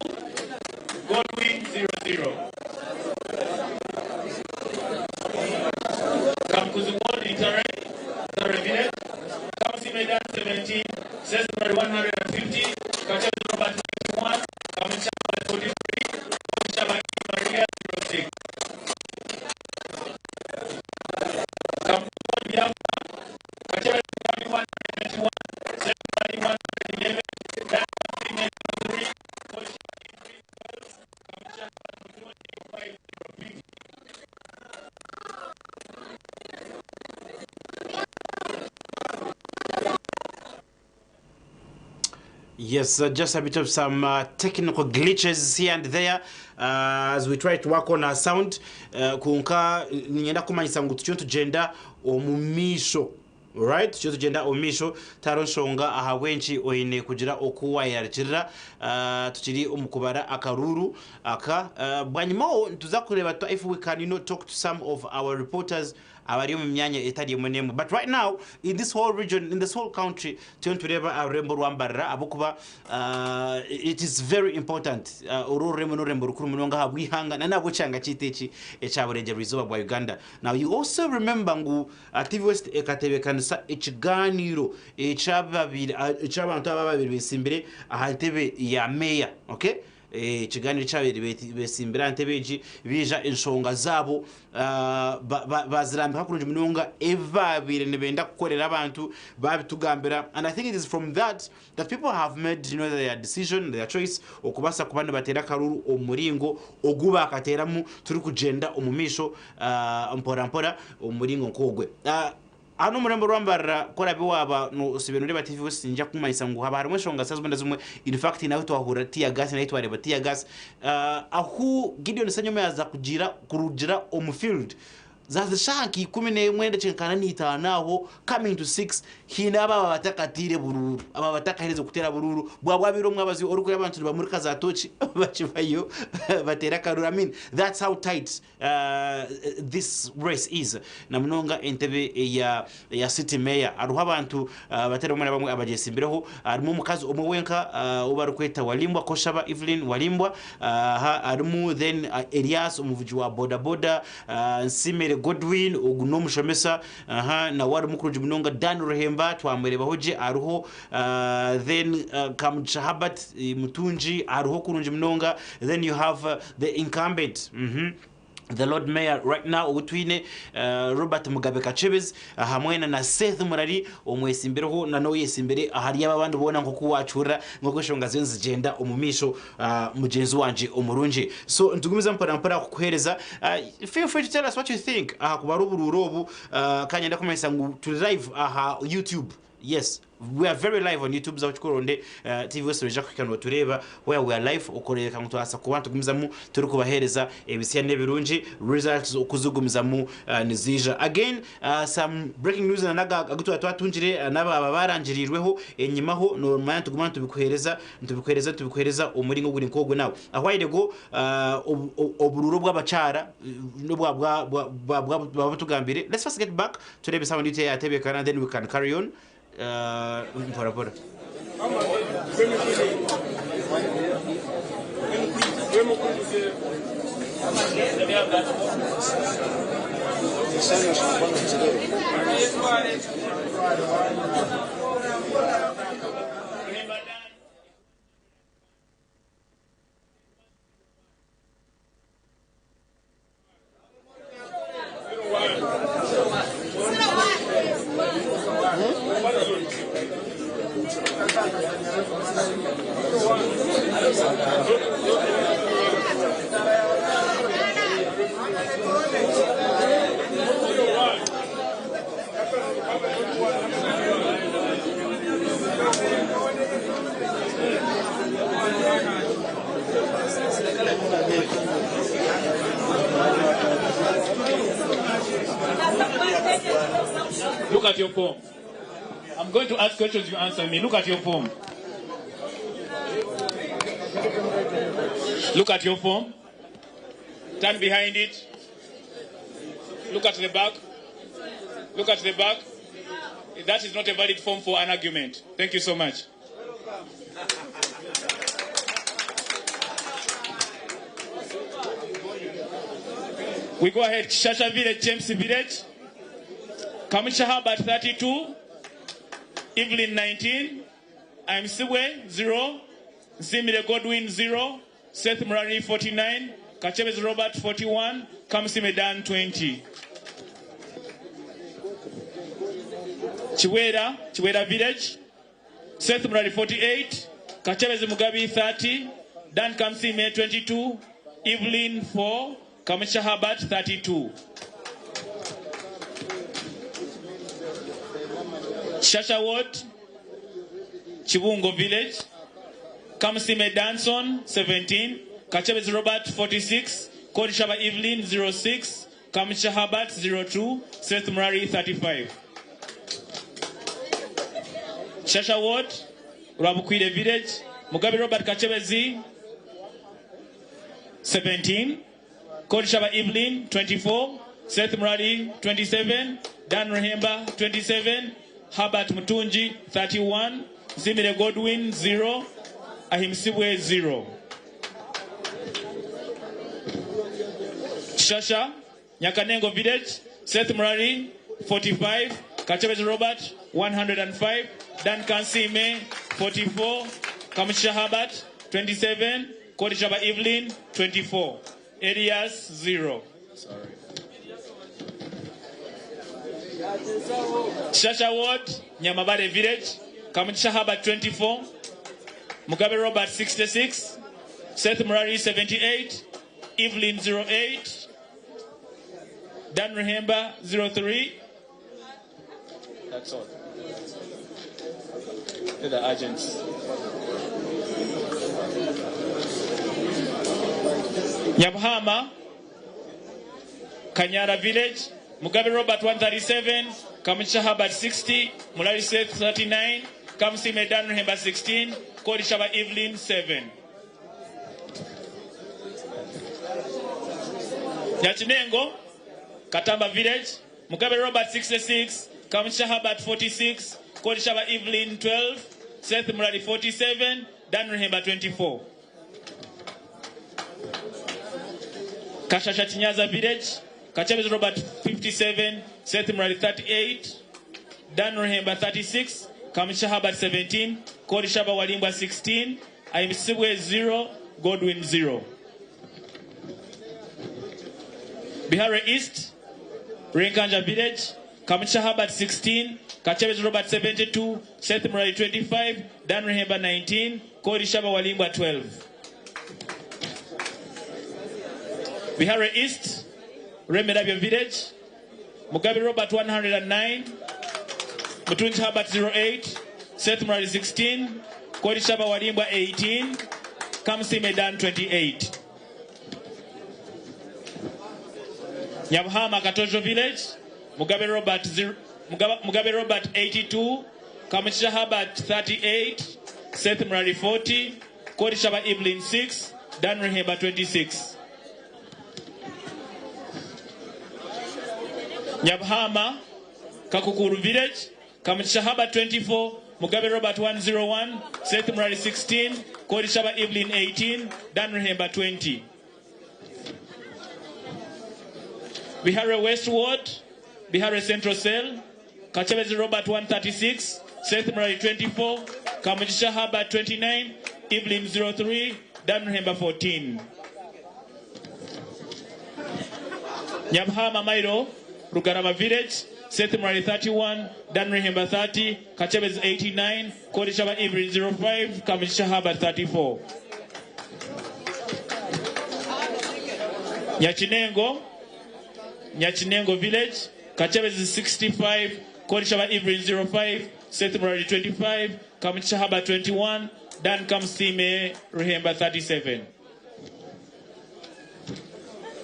Yes, just a bit of some technical glitches here and there as we try to work on our sound. Kwonka niinyenda kukumanyisa ngu tukiriyo nitugyenda omu maisho. Alright, tukiriyo nitugyenda omu maisho tihariho nshonga ahabw'enki oine kugira oku waayerarikirira. Tukiri omu kubara akaruuru aka. Bwanyimaho nituza kureeba tuta if we can you know, talk to some of our reporters abari omu myanya etari emwe n'emwe. But right now in this whole region, in this whole country, turiyo nitureeba aha rurembo rwa Mbarara ahabw'okuba it is very important. Oru orurembo n'orurembo rukuru munonga ahabw'eihanga na n'ahabw'ekyanga kyaitu eki ekya Burengyerwa-izooba bwa Uganda. Now you also remember ngu TV West ekatebeekanisa ekigaaniiro eky'ababaire eky'abantu aba ababaire betsimbire aha ntebe ya meeya. Okay? Ekigaaniiro ekyabaire betsimbire aha ntebe egi baija enshonga zaabo baazirambika kurungi munonga ebi baabaire nibenda kukorera abantu baabitugambira and I think it is from that that people have made you know, their decision, their choice okubaasa kuba nibateera akaruuru omu muringo ogu baakateeramu turikugyenda omu maisho mpora mpora omu muringo nk'ogwe. Hanu omu rurembo rwa Mbarara ku oraabe waaba osiibe nooreeba TV West niinyija kukumanyisa ngu haaba harimu enshonga zitari zimwe na zimwe in fact nawe twahurira tear gas nawe twareeba tear gas ahu Gideon Sanyama yaaza kugira kurugira omu field zaaza eshaaha nka 11 n'edakiika nka ana n'itaano aho coming to 6 haine abaaba batakataire buruuru abaaba batakaherize kuteera buruuru bwaba bwabaire omwabazyo orikureeba abantu nibamurika za tooki bakibayo bateera akaruuru I mean that's how tight This race is na munonga entebe eya eya city mayor hariho abantu batari bamwe na bamwe abagyetsimbireho harimu omukazi omwe wenka ou barikweta Walimbwa Koshaba Evelyn Walimbwa harimu then Elias omuvugi wa boda boda Nsimire Godwin ogu n'omushomesa nawe arimu kurungi munonga Dan Ruhemba twamureebaho gye ariho then Kamugisha Herbert Mutungi ariho kurungi munonga then you have the incumbent the Lord Mayor right now ou twine Robert Mugabe Kacebezi hamwe na Seth Murari omwetsimbireho na n'oyetsimbire ahari aba abandi boona nk'oku waakihurira nk'oku enshonga ziriyo nizigyenda omu maisho mugyenzi wangye omurungi. So nitugumizamu mpora mpora kukuheereza. Feel free to tell us what you think aha kubara oburuuru obu. Ka niinyenda kumanyisa ngu turi live aha YouTube. Yes we are very live on YouTube zaho kikoronde TV West noija kuhika notureeba where we are live okoreeka ngu twabaasa kuba nitugumizamu turikubaheereza ebisya n'ebirungi results okuzigumizamu niziija again some breaking news na nago agu twaba twatungire n'abaaba baarangiriirweho enyimaho nomanya nituguma nitubikuheereza nitubikuheereza nitubikuheereza omu muringo oguri nk'ogwo now a while ago oburuuru obw'abakyara nobwa bwa bwa bwa bwabutugambire let's first get back Tureebe sound yaitu yatebeekana then we can carry on mpora mpora. Look at your form. I'm going to ask questions, you answer me. Look at your form. Look at your form. Turn behind it. Look at the back. Look at the back. That is not a valid form for an argument. Thank you so much. We go ahead. Shasha Village, James Village. Kamisha Herbert, 32. Evelyn, 19. I'm Siwe, 0. Zimire Godwin, 0. Seth Murari, 49. Kachebez Robert, 41. Kamsi Medan, 20. Chiwera, Chiwera Village. Seth Murari, 48. Kachebez Mugabi, 30. Dan Kamsime, 22. Evelyn, 4. Kamisha Herbert, 32. Shasha Ward, Chibungo Village. Kamusime Danson 17, Kachebezi Robert 46, Korishaba Evelyn 06, Kamugisha Herbert 02, Seth Murari 35. Kishasha Ward, Rwabukwire Village, Mugabe Robert Kachebezi 17, Korishaba Evelyn 24, Seth Murari 27, Dan Ruhemba 27, Herbert Mutungi 31, Zimire Godwin 0, Ahimisibwe 0. Kishasha, Nyakanengo Village, Seth Murari 45, Kachebezi Robert 105, Dan Kansime 44, Kamugisha Herbert 27, Korishaba Evelyn 24, Elias 0. Sorry. Kishasha Ward, Nyamabare Village, Kamugisha Herbert 24, Mugabe Robert 66, Seth Murari 78, Evelyn 08, Dan Ruhemba 03. That's all. They're the agents. Nyabuhama, Kanyara Village, Mugabe Robert 137, Kamugisha Herbert 60, Mulari Seth 39, Kamusime Dan Ruhemba 16, Korishaba Evelyn 7. Nyakinengo, Katamba Village, Mugabe Robert 66, Kamugisha Herbert 46, Korishaba Evelyn 12, Seth Murari 47, Dan Ruhemba 24. Kashasha Chinyaza Village, Kachebezi Robert 57, Seth Murari 38, Dan Ruhemba 36, Kamugisha Herbert 17, Korishaba Walimbwa 16, Ahimisibwe 0, Godwin 0. Bihare East, Rinkanja Village, Kamugisha Herbert 16, Kachebezi Robert 72, Seth Murari 25, Dan Ruhemba 19, Korishaba Walimbwa 12. Bihare East, Remerabyo Village, Mugabe Robert 109, Mutunji Herbert 08, Seth Murari 16, Korishaba Walimbwa 18, Kamsi Medan 28. Nyabuhama Katojo Village, Mugabe Robert, Mugabe Robert 82, Kamugisha Herbert 38, Seth Murari 40, Korishaba Evelyn 6, Dan Ruhemba 26. Nyabuhama, Kakukuru Village, Kamugisha Herbert 24, Mugabe Robert 101, Seth Murari 16, Korishaba Evelyn 18, Dan Ruhemba 20. Bihare West Ward, Bihare Central Cell, Kachebezi Robert 136, Seth Murari 24, Kamugisha Herbert 29, Evelyn 03, Dan Ruhemba 14. Nyabuhama Mairo, Rugarama Village, Seth Murari 31, Dan Ruhemba 30, Kachebezi 89, Korishaba Evelyn 05, Kamugisha Herbert 34. Nyakinengo, Nyakinengo Village, Kachebezi 65, Korishaba Evelyn 05, Seth Murari 25, Kamugisha Herbert 21, Dan Kamsime Ruhemba 37.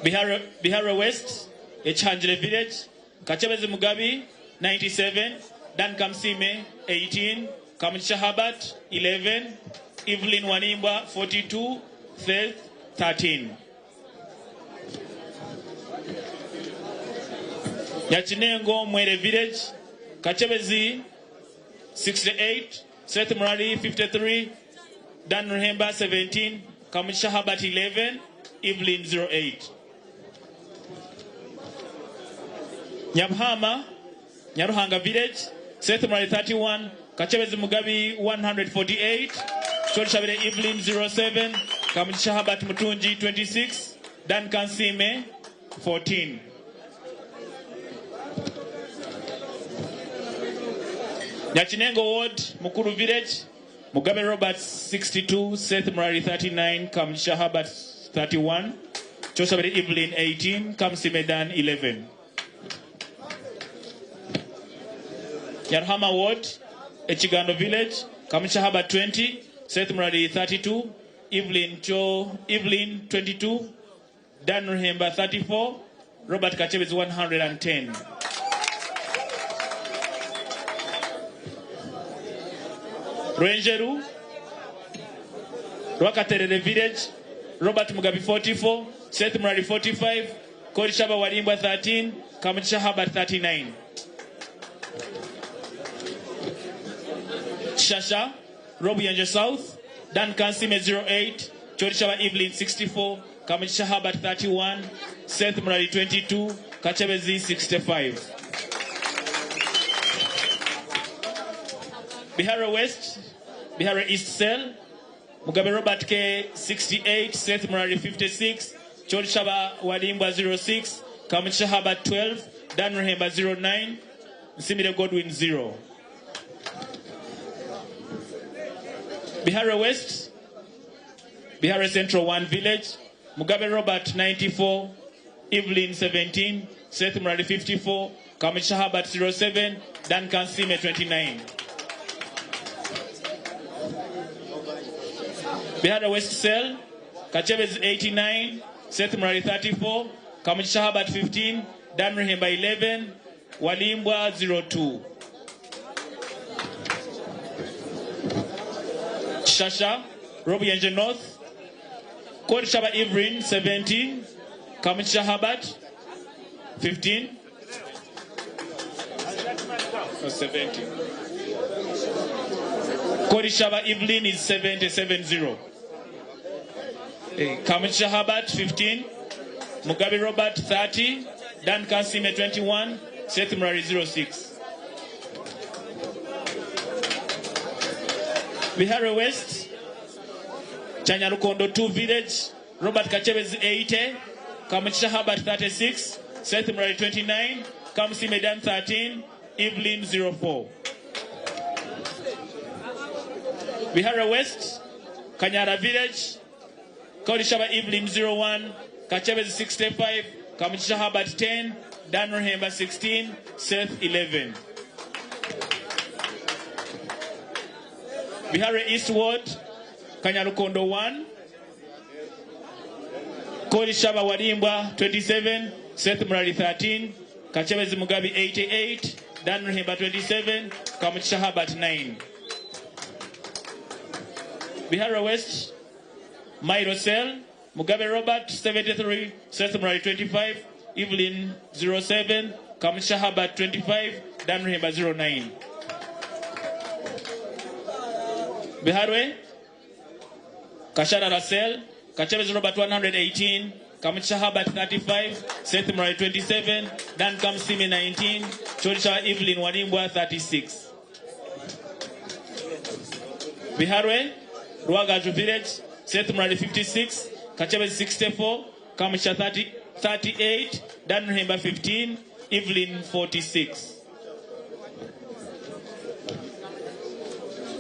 Bihare West, Echanjire Village, Kachebezi Mugabi 97, Dan Kamsime 18, Kamugisha Herbert 11, Evelyn Wanimbwa 42, Seth 13. Nyakinengo Mwere Village, Kachebezi 68, Seth Murari 53, Dan Ruhemba 17, Kamugisha Herbert 11, Evelyn 08. Nyabuhama, Nyaruhanga Village, Seth Murari 31, Kachebezi Mugabi 148, Chorishabire Evelyn 07, Kamugisha Herbert Mutungi 26, Dan Kansime 14. Nyakinengo Ward, Mukuru Village, Mugabe Robert 62, Seth Murari 39, Kamugisha Herbert 31, Chosabere Evelyn 18, Kamsime Dan 11. Nyaruhama Ward, Echigando Village, Kamugisha Herbert 20, Seth Murari 32, Evelyn Cho, Evelyn 22, Dan Ruhemba 34, Robert Kachebezi 110. Rwenjeru, Rwakaterere Village, Robert Mugabi 44, Seth Murari 45, Korishaba Walimbwa 13, Kamugisha Herbert 39. Shasha, Robuyenje South, Dan Kansime 08, Chorishaba Evelyn 64, Kamugisha Herbert 31, Seth Murari 22, Kachebezi 65. Bihara West, Bihara East Cell, Mugabe Robert K 68, Seth Murari 56, Chorishaba Walimbwa 06, Kamugisha Herbert 12, Dan Ruhemba 09, Nsimire Godwin 0. Bihara West, Bihara Central 1 Village, Mugabe Robert 94, Evelyn 17, Seth Murari 54, Kamugisha Herbert 07, Dan Kansime 29. Bihara West Cell, Kachebez 89, Seth Murari 34, Kamugisha Herbert 15, Dan Ruhemba 11, Walimbwa 02. Shasha, Robuyenje North, Korishaba Evelyn 70, Kamugisha Herbert 15, no, 70. Korishaba Evelyn is 70, 70. Kamugisha Herbert 15, Mugabe Robert 30, Dan Kansime 21, Seth Murari 06. Bihara West, Chanyarukondo 2 Village, Robert Kachebezi 80, Kamugisha Herbert 36, Seth Murari 29, Kamsime Dan 13, Evelyn 04. Bihara West, Kanyara Village, Korishaba Evelyn 01, Kachebezi 65, Kamugisha Herbert 10, Dan Ruhemba 16, Seth 11. Bihara East Ward, Kanyarukondo 1, Korishaba Walimbwa 27, Seth Murari 13, Kachebezi Mugabi 88, Dan Ruhemba 27, Kamugisha Herbert 9. Bihara West, Mairo Cell, Mugabe Robert 73, Seth Murari 25, Evelyn 07, Kamugisha Herbert 25, Dan Ruhemba 09. Biharwe, Kashara Russell, Kachebezi Robert 118, Kamugisha Herbert 35, Seth Murari 27, Dan Kamsime 19, Chorisha Evelyn Walimbwa 36. Biharwe, Rwagaju Village, Seth Murari 56, Kachebezi 64, Kamugisha 30, 38, Dan Ruhemba 15, Evelyn 46.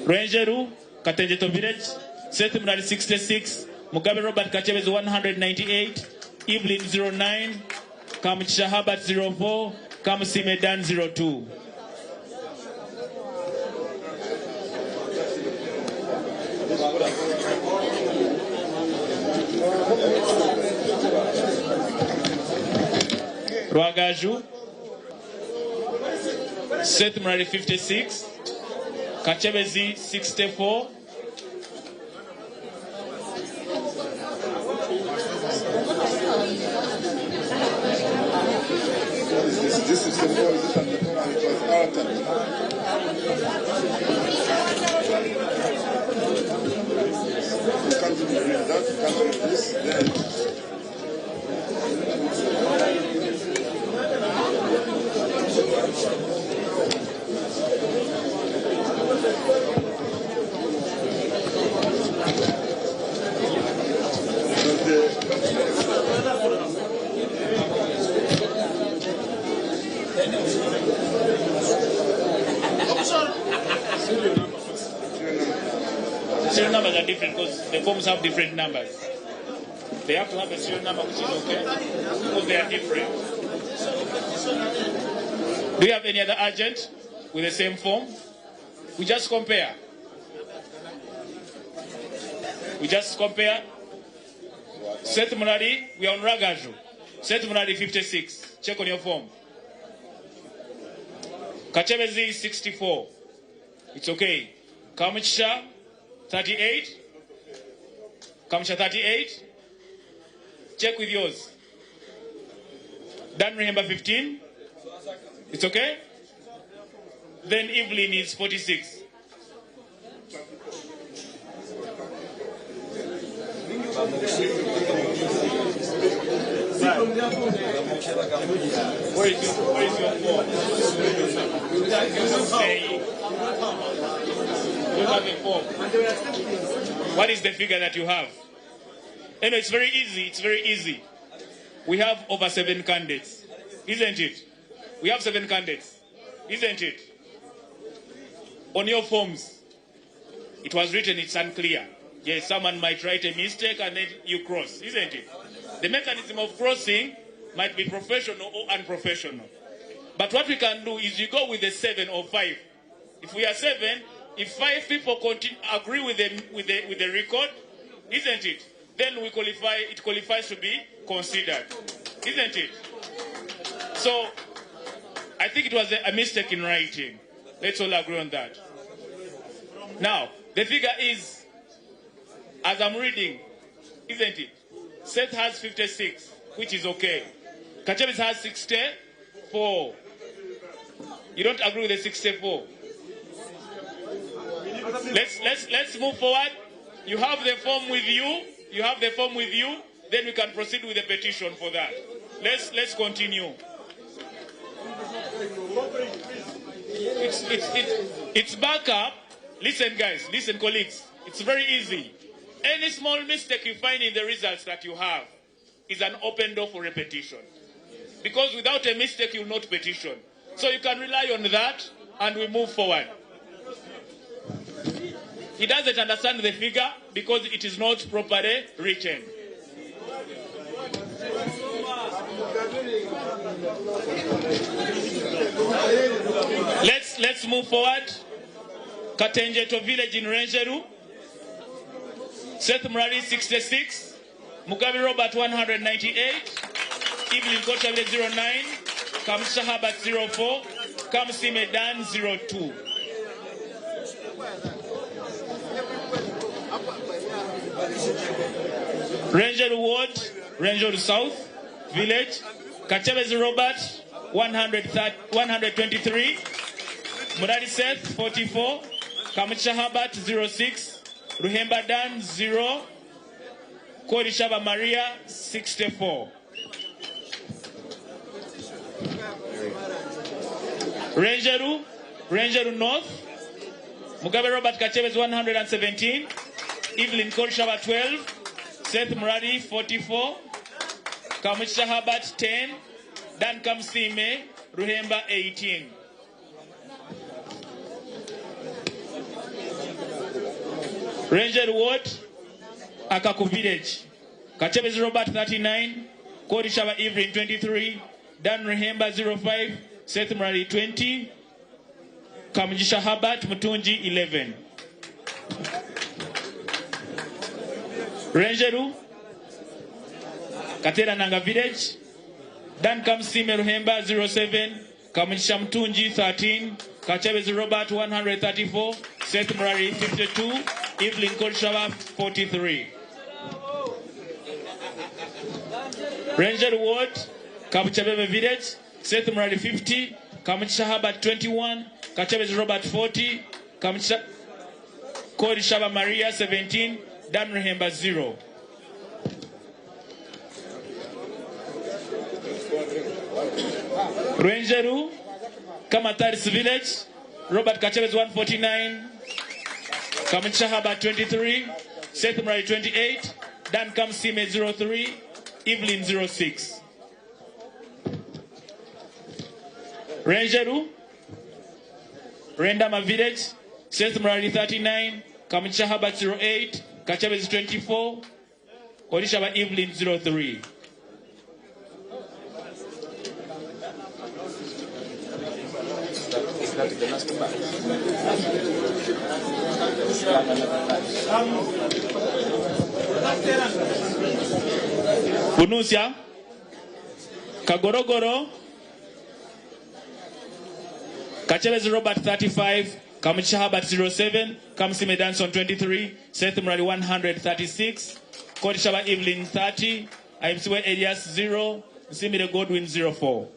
Rwenjeru, Katenjeto Village, Seth Murari 66, Mugabe Robert Kachebezi 198, Evelyn 09, Kamugisha Herbert 04, Kamusime Dan 02. Rwagaju, Seth Murari 56, Kachebezi 64, This is the form it was altered. You can't read that, you can't read this, then. Serial numbers are different because the forms have different numbers. They have to have a serial number, which is okay, because they are different. Do you have any other agent with the same form? We just compare. We just compare. Seth Murari, we are on Ragaju. Seth Murari, 56. Check on your form. Kachebezi, 64. It's okay. Kamuchisha, 38. Kamuchisha, 38. Check with yours. Dan Rehemba, 15. It's okay? Then Evelyn is 46. Where is your, where is your form? Say, you have a form. What is the figure that you have? Anyway, it's very easy. It's very easy. We have over seven candidates, isn't it? We have seven candidates, isn't it? On your forms, it was written, it's unclear. Yes, someone might write a mistake and then you cross, isn't it? The mechanism of crossing might be professional or unprofessional. But what we can do is you go with the seven or five. If we are seven, if five people continue, agree with the, with, the, with the record, isn't it? Then we qualify, it qualifies to be considered, isn't it? So I think it was a, a mistake in writing. Let's all agree on that. Now, the figure is, as I'm reading, isn't it? Seth has 56, which is okay. Kachebis has 64. You don't agree with the 64. Let's, let's, let's move forward. You have the form with you. You have the form with you. Then we can proceed with the petition for that. Let's, let's continue. It's, it's, it's, it's back up. Listen, guys. Listen, colleagues. It's very easy. Any small mistake you find in the results that you have is an open door for repetition. Because without a mistake, you'll not petition. So you can rely on that and we move forward. He doesn't understand the figure because it is not properly written. Let's, let's move forward. Katenjeto village in Renjeru. Seth Murari 66, Mugabe Robert 198, Evelyn Kochabile 09, Kamsha Herbert 04, Kamsi Medan 02. Ranger Ward, Ranger South Village, Kachabezi Robert 130 123, Murari Seth 44, Kamsha Herbert 06, Ruhemba Dan 0, Korishaba Maria 64. Rangeru, Rangeru North, Mugabe Robert Kachebes 117, Evelyn Korishaba 12, Seth Murari 44, Kamucha Herbert 10, Dan Kamsime, Ruhemba 18. Ranger Ward, Akaku Village. Kachebes Robert 39, Korishaba Evelyn 23, Dan Rehemba 05, Seth Murari 20, Kamujisha Herbert Mutunji 11. Rangeru, Katera Nanga Village, Dan Kamsime Ruhemba 07, Kamujisha Mutunji 13, Kachabez Robert 134, Seth Murari 52, Evelyn Kolshaba 43. Ranger Ward, Kabuchabebe Village, Seth Murari 50, Kamuchisha Herbert 21, Kachabez Robert 40, Kamuchisha Korishaba Maria 17, Dan Rehemba 0. Renjeru, Kamataris Village, Robert Kachabez 149, Kamuchisha Herbert 23, Seth Murari 28, Dan Kamsime 03, Evelyn 06. Renjeru, Rendama Village, Seth Murari 39, Kamuchisha Herbert 08, Kachabez 24, Orishaba Evelyn 03. Is that the last batch? Bunusia, Kagorogoro, Kachebezi Robert 35, Kamugisha Herbert 07, Kamusime Danson 23, Seth Murali 136, Korishaba Evelyn 30, Aimsiwe Elias 0, Nsimire Godwin 04.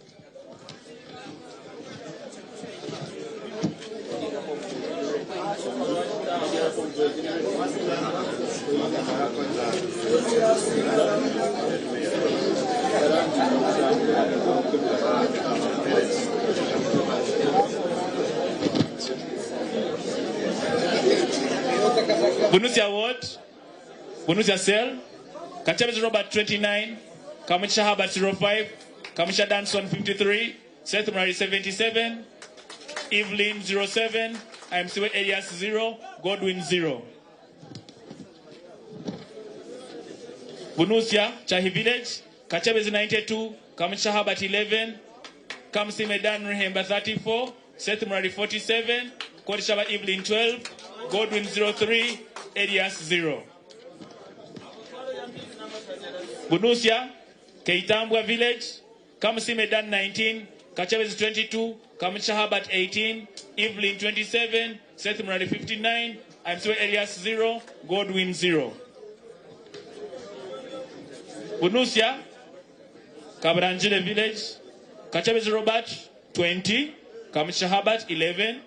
Bunusia Ward, Bunusia Cell, Kachebezi Robert 29, Kamugisha Herbert 05, Kamugisha Danson 53, Seth Murali 77, Evelyn 07, Aimsiwe Elias 0, Godwin 0. Bunusia, Chahi Village, Kachebezi 92, Kamugisha Herbert 11, Kamusime Dan Rehemba 34, Seth Murali 47, Korishaba Evelyn 12, Godwin 03, Elias 0. Bunusia, Keitambwa Village, Kamusime Dan 19, Kachebezi 22, Kamugisha Herbert 18, Evelyn 27, Seth Murali 59, Aimsiwe Elias 0, Godwin 0. Bunusia, Kabaranjire Village, Kachebezi Robert 20, Kamugisha Herbert 11,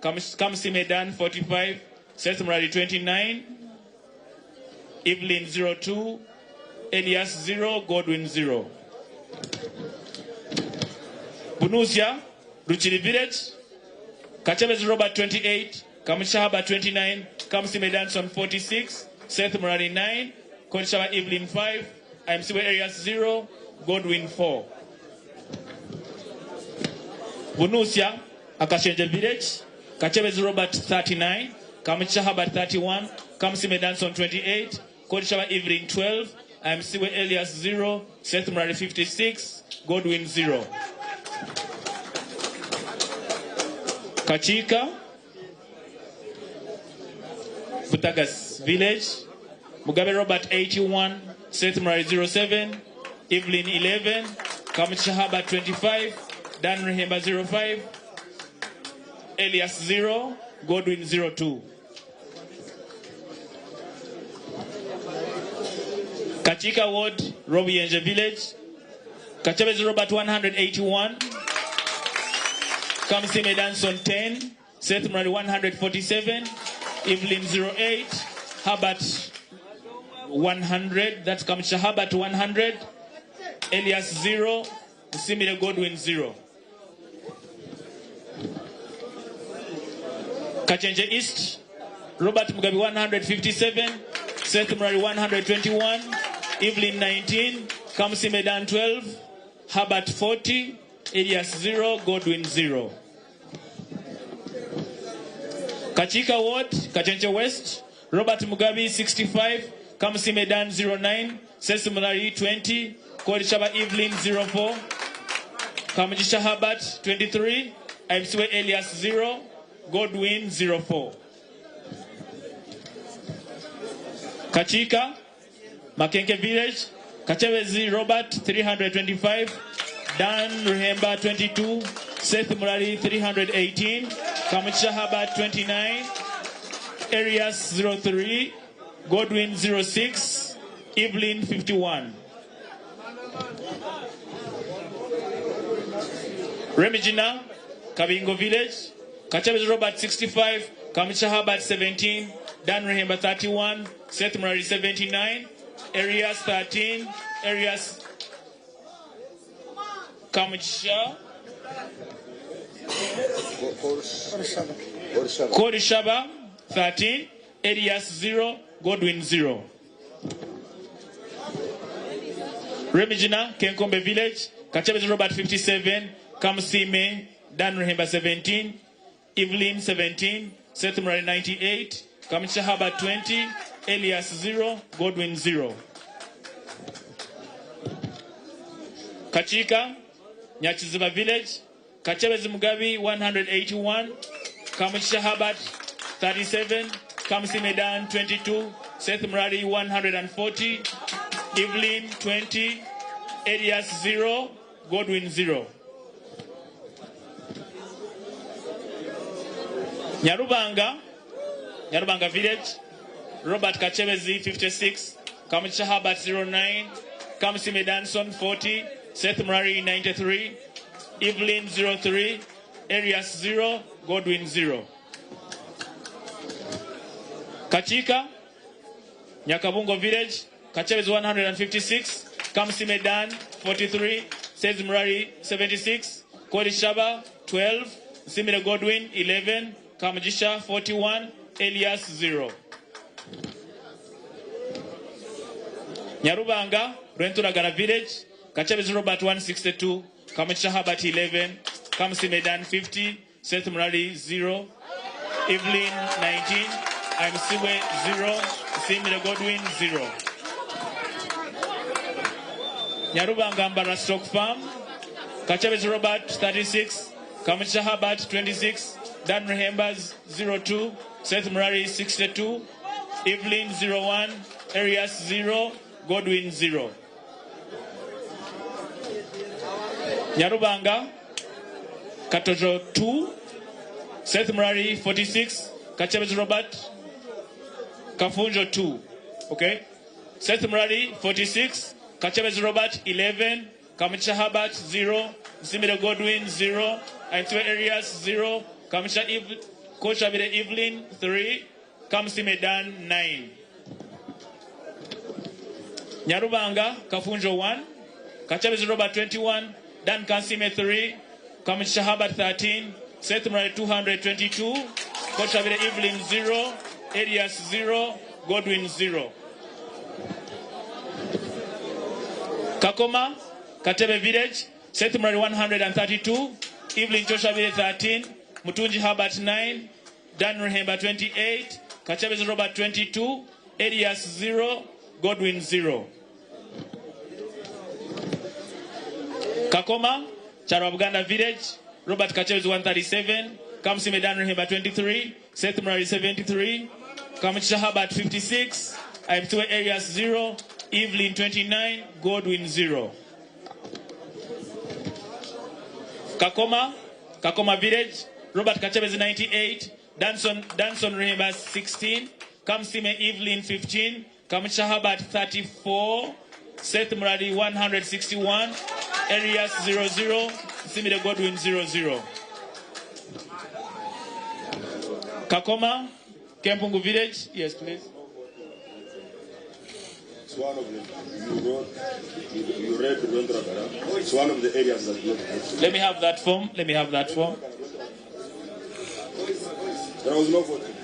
Kamusime Dan 45, Seth Murali 29, Evelyn 02, Elias 0, Godwin 0. Bunusia, Ruchiri Village, Kachebezi Robert 28, Kamugisha Herbert 29, Kamusime Danson 46, Seth Murali 9, Korishaba Evelyn 5, Aimsiwe Elias 0, Godwin 4. Bunusia, Akashenje Village, Kachebezi Robert 39, Kamugisha Herbert 31, Kamusime Danson 28, Korishaba Evelyn 12, Aimsiwe Elias 0, Seth Murali 56, Godwin 0. Kachika, Butagas Village, Mugabe Robert 81, Seth Murali 07, Evelyn 11, Kamugisha Herbert 25, Dan Rehemba 05, Elias 0, Godwin 02. Kachika Ward, Robienje Village, Kachebezi Robert 181, Kamusime Danson 10, Seth Murali 147, Evelyn 08, Herbert 100, that's Kamugisha Herbert 100, Elias 0, Nsimire Godwin 0. Kachenje East, Robert Mugabe 157, Seth Murali 121, Evelyn 19, Kamusime Dan 12, Herbert 40, Elias 0, Godwin 0. Kachika Ward, Kachenche West, Robert Mugabe 65, Kamusime Dan 09, Seth Murali 20, Korishaba Evelyn 04, Kamugisha Herbert 23, Aimsiwe Elias 0, Godwin 04. Kachika, Makenke Village, Kachebezi Robert 325, Dan Rehemba 22, Seth Murali 318, Kamugisha Herbert 29, Arias 03, Godwin 06, Evelyn 51. Remigina, Kabingo Village, Kachebezi Robert 65, Kamugisha Herbert 17, Dan Rehemba 31, Seth Murali 79, Arias 13, Arias Kamugisha, Korishaba 13, Elias 0, Godwin 0. Remigina, Kenkombe Village, Kachebezi Robert 57, Kamusime, Dan Rehemba 17, Evelyn 17, Seth Murali 98, Kamugisha Herbert 20, Elias 0, Godwin 0. Kachika, Nyachiziba Village, Kachebezi Mugabi 181, Kamugisha Herbert 37, Kamusime Dan 22, Seth Murari 140, Evelyn 20, Elias 0, Godwin 0. Nyarubanga, Nyarubanga Village, Robert Kachebezi 56, Kamucha Herbert 09, Kamsime Danson 40, Seth Murari 93, Evelyn 03, Arias 0, Godwin 0. Kachika, Nyakabungo Village, Kachebezi 156, Kamsime Dan 43, Seth Murari 76, Kori Shaba 12, Simire Godwin 11, Kamjisha 41, Elias 0. Nyarubanga, Renturagara Village, Kachabezi Robert 162, Kamjisha Herbert 11, Kamsi Dan 50, Seth Murari 0, Evelyn 19, Imsiwe 0, Simire Godwin 0. Nyarubanga Mbara Stock Farm, Kachabezi Robert 36, Kamchisha Herbert 26, Dan Rehembers 02, Seth Murari 62, Evelyn 01, Arias 0, Godwin 0. Nyarubanga, Katojo 2, Seth Murari 46, Kachabezi Robert, Kafunjo 2. Okay? Seth Murari 46, Kachabezi Robert 11, Kamicha Herbert 0, Simire Godwin 0, Aitwe Arias 0, Kamicha Eve, Kochabire Evelyn 3, Kamsi Dan 9. Nyarubanga, Kafunjo 1, Kachabezi Robert 21, Dan Kansime 3, Kamicha Herbert 13, Seth Murari 222, Kochabire Evelyn 0, Arias 0, Godwin 0. Kakoma, Katebe Village, Seth Murari 132, Evelyn Joshabire 13, Mutunji Herbert 9, Dan Rehemba 28, Kachabezi Robert 22, Elias 0, Godwin 0. Kakoma, Charwabuganda Village, Robert Kachabezi 137, Kamsime Dan Rehemba 23, Seth Murari 73, Kamchisha Herbert 56, Imtue Arias 0, Evelyn 29, Godwin 0. Kakoma, Kakoma Village, Robert Kachabezi 98, Danson, Danson Rehema 16, Kamsime Evelyn 15, Kamchisha Herbert 34, Seth Muradi 161, Arias 00, Simile Godwin 00. Kakoma, Kempungu Village, yes please. It's one of the, you wrote, you read Rwendragara. It's one of the areas that not voted. Let me have that form. Let me have that form. There was no voting.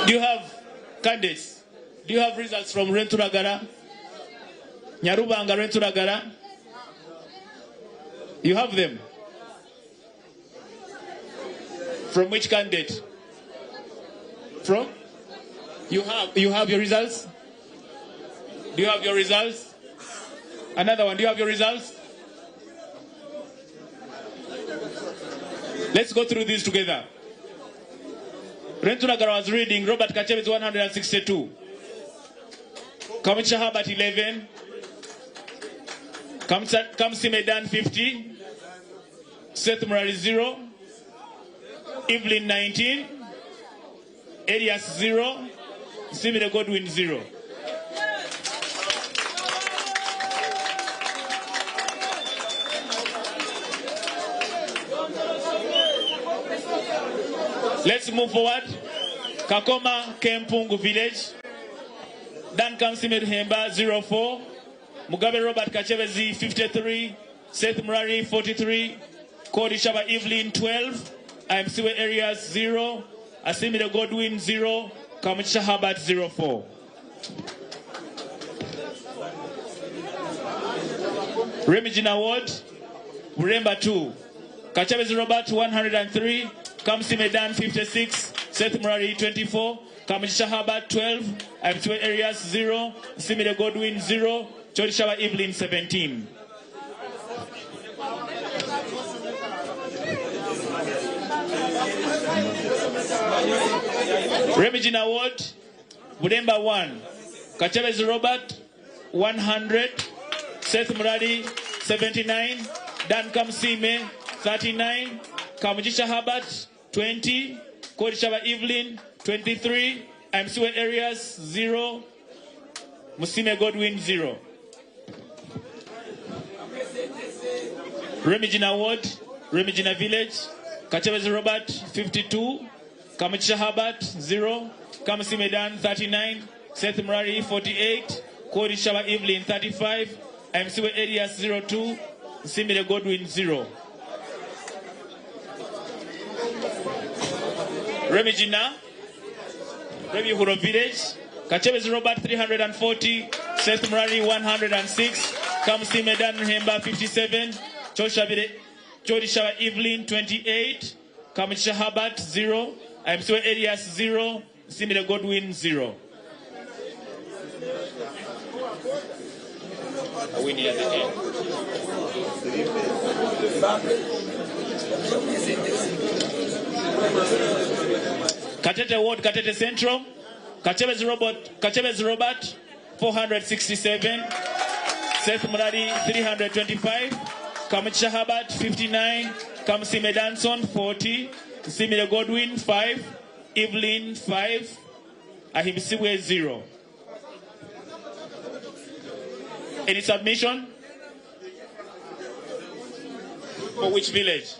Do you have candidates? Do you have results from Renturagara? Nyarubanga Renturagara? You have them? From which candidate? From? You have your results? Do you have your results? Another one, do you have your results? Let's go through this together. Renturagara was reading Robert Kachebezi 162. Kamicha Herbert 11. Kamsi Medan 50. Seth Murari 0. Evelyn 19. Elias 0. Simile Godwin 0. Let's move forward. Kakoma Kempungu Village. Dan Kamsimir Hemba 04. Mugabe Robert Kachebezi 53. Seth Murari 43. Kodi Shaba Evelyn 12. IMCW Areas 0. Asimile Godwin 0. Kamuchisha Herbert 04. Remigina Ward, Buremba 2. Kachabezi Robert 103, Kamsime Dan 56, Seth Murari 24, Kamugisha Herbert 12, Aimswe Arias 0, Simire Godwin 0, Chorishaba Evelyn 17. Remigina Ward, Bulemba 1, Kachabezi Robert 100, Seth Murari 79, Dan Kamsime 39, Kamugisha Herbert 20, Korishaba Evelyn 23, Msiwe Arias 0, Musime Godwin 0. Remigina Ward, Remigina Village, Kachabezi Robert 52, Kamugisha Herbert 0, Kamsime Dan 39, Seth Murari 48, Korishaba Evelyn 35, Msiwe Arias 02, Simire Godwin 0. Remigina, Remihuro Village, Kachebezi Robert 340, Seth Murari 106, Kamsime Dan Hemba 57, Choshabire, Chorishaba Evelyn 28, Kamuchisha Herbert 0, Msiwe Elias 0, Simire Godwin 0. Are we near the end? Katete Ward, Katete Central, Kachebezi Robert, Kachebezi Robert 467, Seth Murari 325, Kamuchisha Herbert 59, Kamsime Danson 40, Simile Godwin 5, Evelyn 5, Ahimsiwe 0. Any submission? For which village?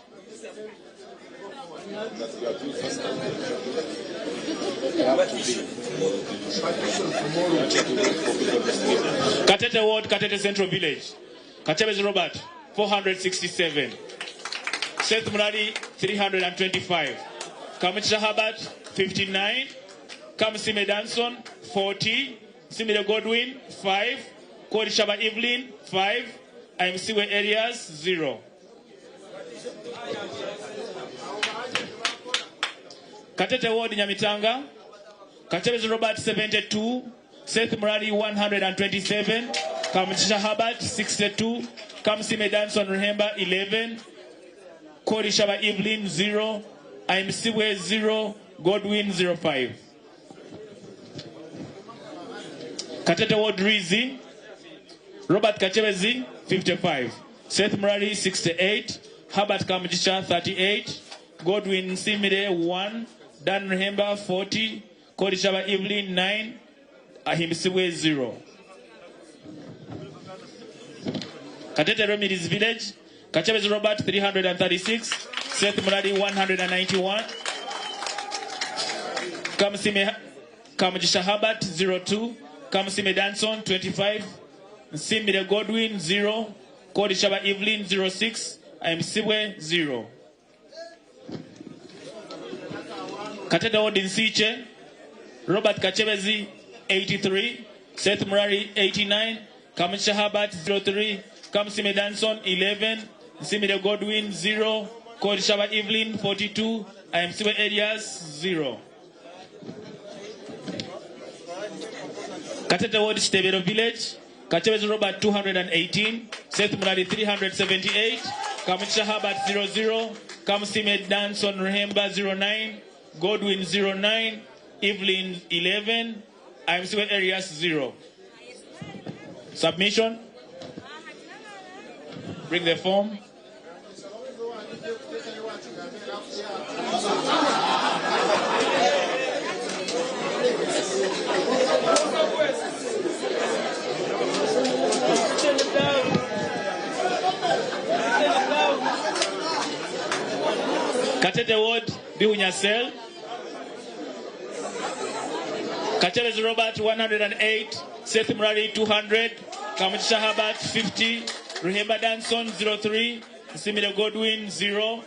Katete Ward, Katete Central Village. Kachebezi Robert, 467. Seth Murari, 325. Kamuchisha Herbert, 59. Kamsime Danson, 40. Simile Godwin, 5. Korishaba Evelyn, 5. Imsiwe Elias, 0. Katete Ward, Nyamitanga. Kachebezi Robert, 72. Seth Murari, 127. Kamuchisha Herbert, 62. Kamsime Danson Rehemba, 11. Korishaba Evelyn, 0. Imsiwe, 0. Godwin, 05. Katete Ward, Rizi. Robert Kachebezi, 55. Seth Murari, 68. Herbert Kamugisha, 38. Godwin Simire, 1. Dan Rehemba, 40. Korishaba Evelyn, 9. Ahimsiwe, 0. Katete Remiris Village, Kachebezi Robert, 336. Seth Murari, 191. Kamsime, Kamugisha Herbert, 02. Kamsime Danson, 25. Nsimire Godwin, 0. Korishaba Evelyn, 06. Imsiwe, 0. Katete Ward Nsiche, Robert Kachebezi, 83. Seth Murari, 89. Kamuchisha Herbert, 03. Kamsime Danson, 11. Nsimire Godwin, 0. Korishaba Evelyn, 42. Imsiwe Elias, 0. Katete Ward Chitebero Village, Kachebezi Robert 218, Seth Murari 378, Kamuchisha Herbert 00, Kamsime Danson Rehemba 09, Godwin 09, Evelyn 11, Imsiwe Arias 0. Submission. Bring the form. Katete Ward, Bihunya Cell. Kachebezi Robert 108, Seth Murari 200, Kamuchisha Herbert 50, Rehemba Danson 03, Simile Godwin 0,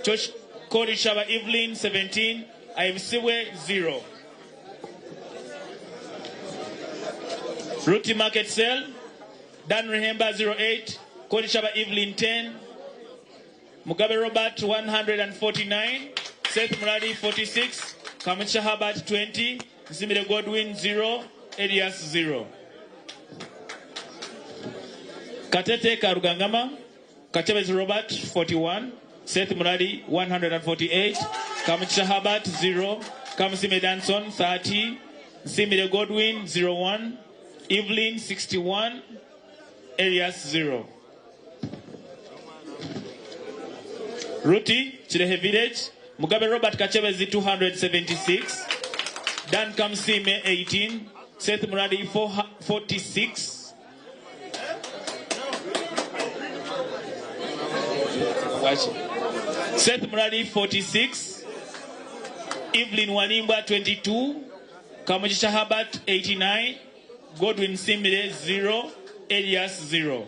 Josh Korishaba Evelyn 17, Imsiwe 0. Ruti Market Cell, Dan Rehemba 08, Korishaba Evelyn 10, Mugabe Robert 149, Seth Murali 46, Kamugisha Herbert 20, Nsimire Godwin 0, Elias 0. Katete Karugangama, Kachebezi Robert 41, Seth Murali 148, Kamugisha Herbert 0, Kamusime Danson 30, Nsimire Godwin 01, Evelyn 61, Elias 0. Ruti, Kirehe Village, Mugabe Robert Kachebezi 276, Dan Kamsime 18, Seth Murali 46. Watch. Seth Murali 46, Evelyn Walimbwa 22, Kamugisha Herbert 89, Godwin Simire 0, Elias 0.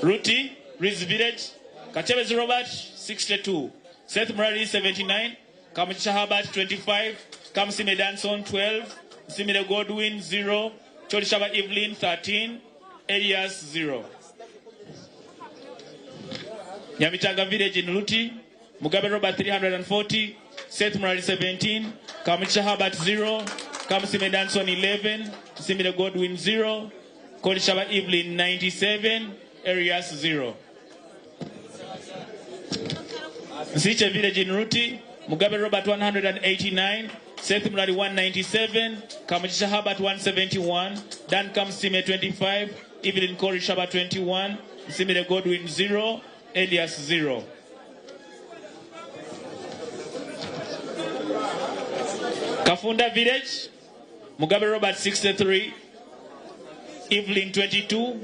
Ruti, Riz Village, Kachebezi Robert 62, Seth Murali 79, Kamugisha Herbert 25, Kamsime Danson 12, Simire Godwin 0, Cholishaba Evelyn 13, Elias 0. Nyamitanga Village in Luti, Mugabe Robert 340, Seth Murali 17, Kamugisha Herbert 0, Kamsime Danson 11, Simire Godwin 0, Kolishaba Evelyn 97, Arias 0. Nsiche Village in Ruti, Mugabe Robert 189, Seth Murali 197, Kamugisha Herbert 171, Dan Kamsime 25, Evelyn Korishaba 21, Nsimire Godwin 0, Elias 0. Kafunda Village, Mugabe Robert 63, Evelyn 22,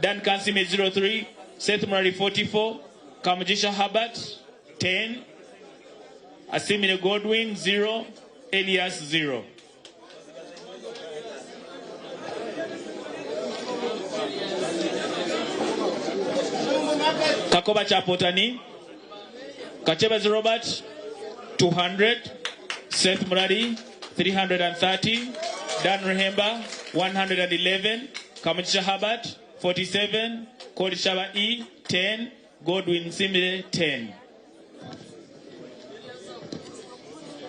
Dan Kansime 03, Seth Murali 44, Kamugisha Herbert 10, Asimile Godwin 0, Elias 0. Kakoba Chapotani, Kachebezi Robert 200, Seth Murali 330, Dan Rehemba 111, Kamugisha Herbert 47, Kolishaba E 10, Godwin Simire 10.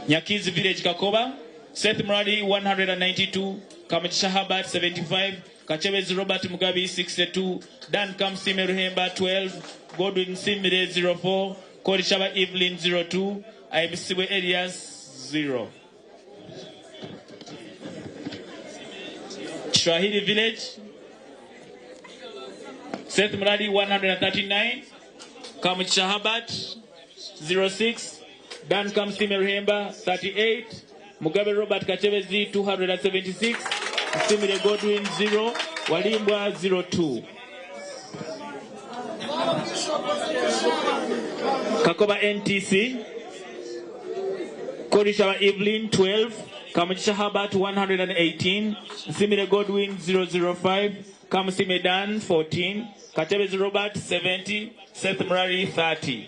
Nyakizi Village Kakoba, Seth Murali 192, Kamugisha Herbert 75, Kachebezi Robert Mugabe 62, Dan Kamsime Ruhemba 12, Godwin Simire 04, Kolishaba Evelyn 02, Aibisiwe Elias 0. Swahili Village, Seth Murali 139, Kamugisha Herbert 06, Dan Kamsime Ruhemba 38, Mugabe Robert Kachebezi 276, Nsimire Godwin 0, Walimbwa 02. Kakoba NTC, Korishaba Evelyn 12, Kamugisha Herbert 118, Nsimire Godwin 005, Kamusime Dan 14, Kachebezi Robert 70, Seth Murari 30.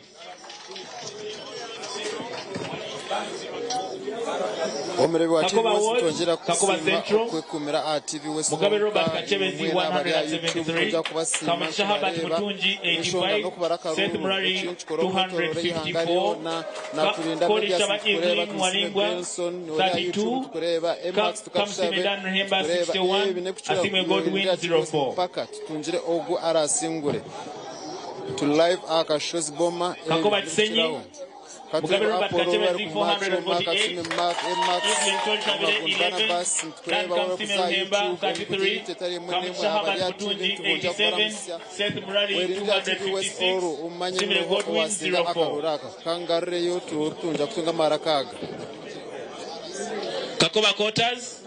Omurebi wa TV Kakoba West Ward, twongera Kakoba kusiima Central, okwekumira aha TV West Mugabe Robert honka Kachebezi nimwe n'abari aha YouTube 173, tujja kubasiima Kamugisha Herbert tubareeba Mutungi enshonga 85, n'okubara Seth akaruru Murari ekintu kikora okwetoroora eihanga 254, ryona naturinda Kolishaba medias nitukureeba Evelyn Tumusime Walimbwa Benson ori aha YouTube 32, tukureeba Emax Kamusime tukakushabe Dan Rehemba tukureeba 61, ebi n'ekucura Asimwe Godwin kurinda TV West 04. paka tutungire ogu arasingure turi live aha Kashozi Boma ebi Kakoba Kisenyi, n'ekukiraho Mugabe Katureebe Robert Apollo Kachebezi bari ku macho Mark 448, Atsime Mark Emax Evelyn Kolshabire Amagun 11, Barnabas Dan nitukureeba Kamsime kuza Ruhemba YouTube 33, emikutu etari emwe n'emwe Kamugisha abari Herbert aha TV Mutungi nitubongera 87, kubaramusya Seth Murari werindira TV West 256, Oru umanye Nsimire noho Godwin owasinga 04. akaruru aka kangarureyo tutunja kutunga amara kaga Kakoba Quarters,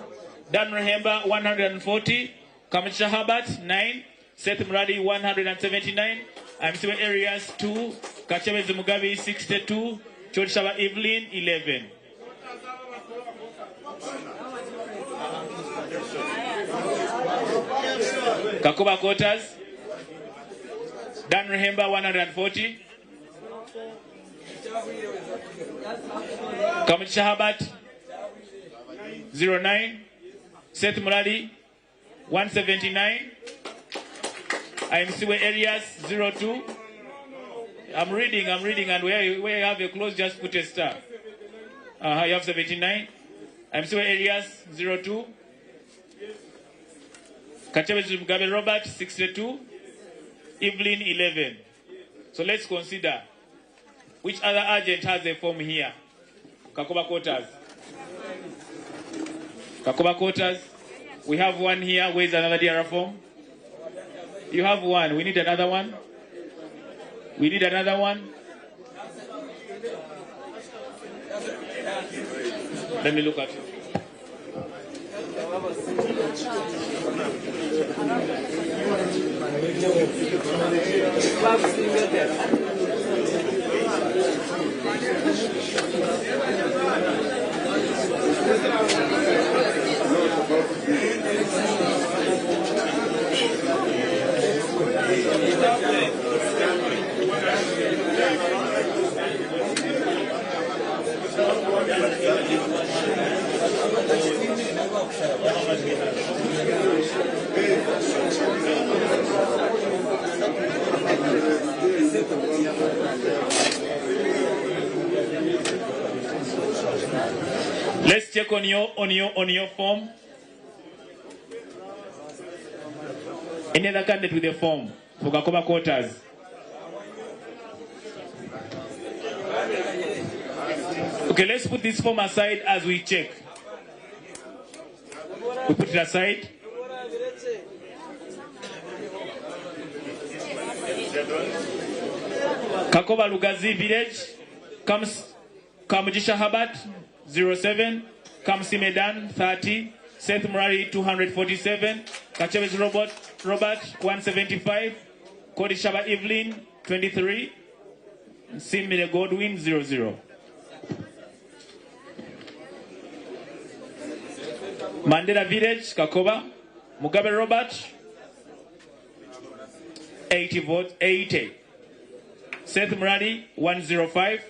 Dan Rehemba 140, Kamugisha Herbert 9, Seth Muradi 179, Amsiwe Arias 2, Kachebezi Mugabe 62, Cholishaba Evelyn 11. Kakoba Quarters, Dan Rehemba 140, Kamugisha Herbert 09, Seth Murali 179, IMCW Elias, 02. I'm reading, I'm reading, and where you, where you have a close, just put a star. You have 79. IMCW Elias, 02. Katebezi Mugabe Robert, 62. Evelyn, 11. So let's consider which other agent has a form here. Kakoba Quarters. Kakoba Quarters. We have one here. Where's another DR form? You have one. We need another one. We need another one. Let me look at it. Let's check on your on your on your form. Any other candidate with a form for Kakoba quarters? Okay, let's put this form aside as we check. We put it aside. Kakoba Lugazi Village, comes Kamujisha Habat, 07, Kamsi Medan, 30, Seth Murari, 247, Kachebes Robert, Robert 175, Kodishaba Evelyn, 23, Simile Godwin, 00. Mandela Village, Kakoba, Mugabe Robert, 80 votes, 80. Seth Murari, 105.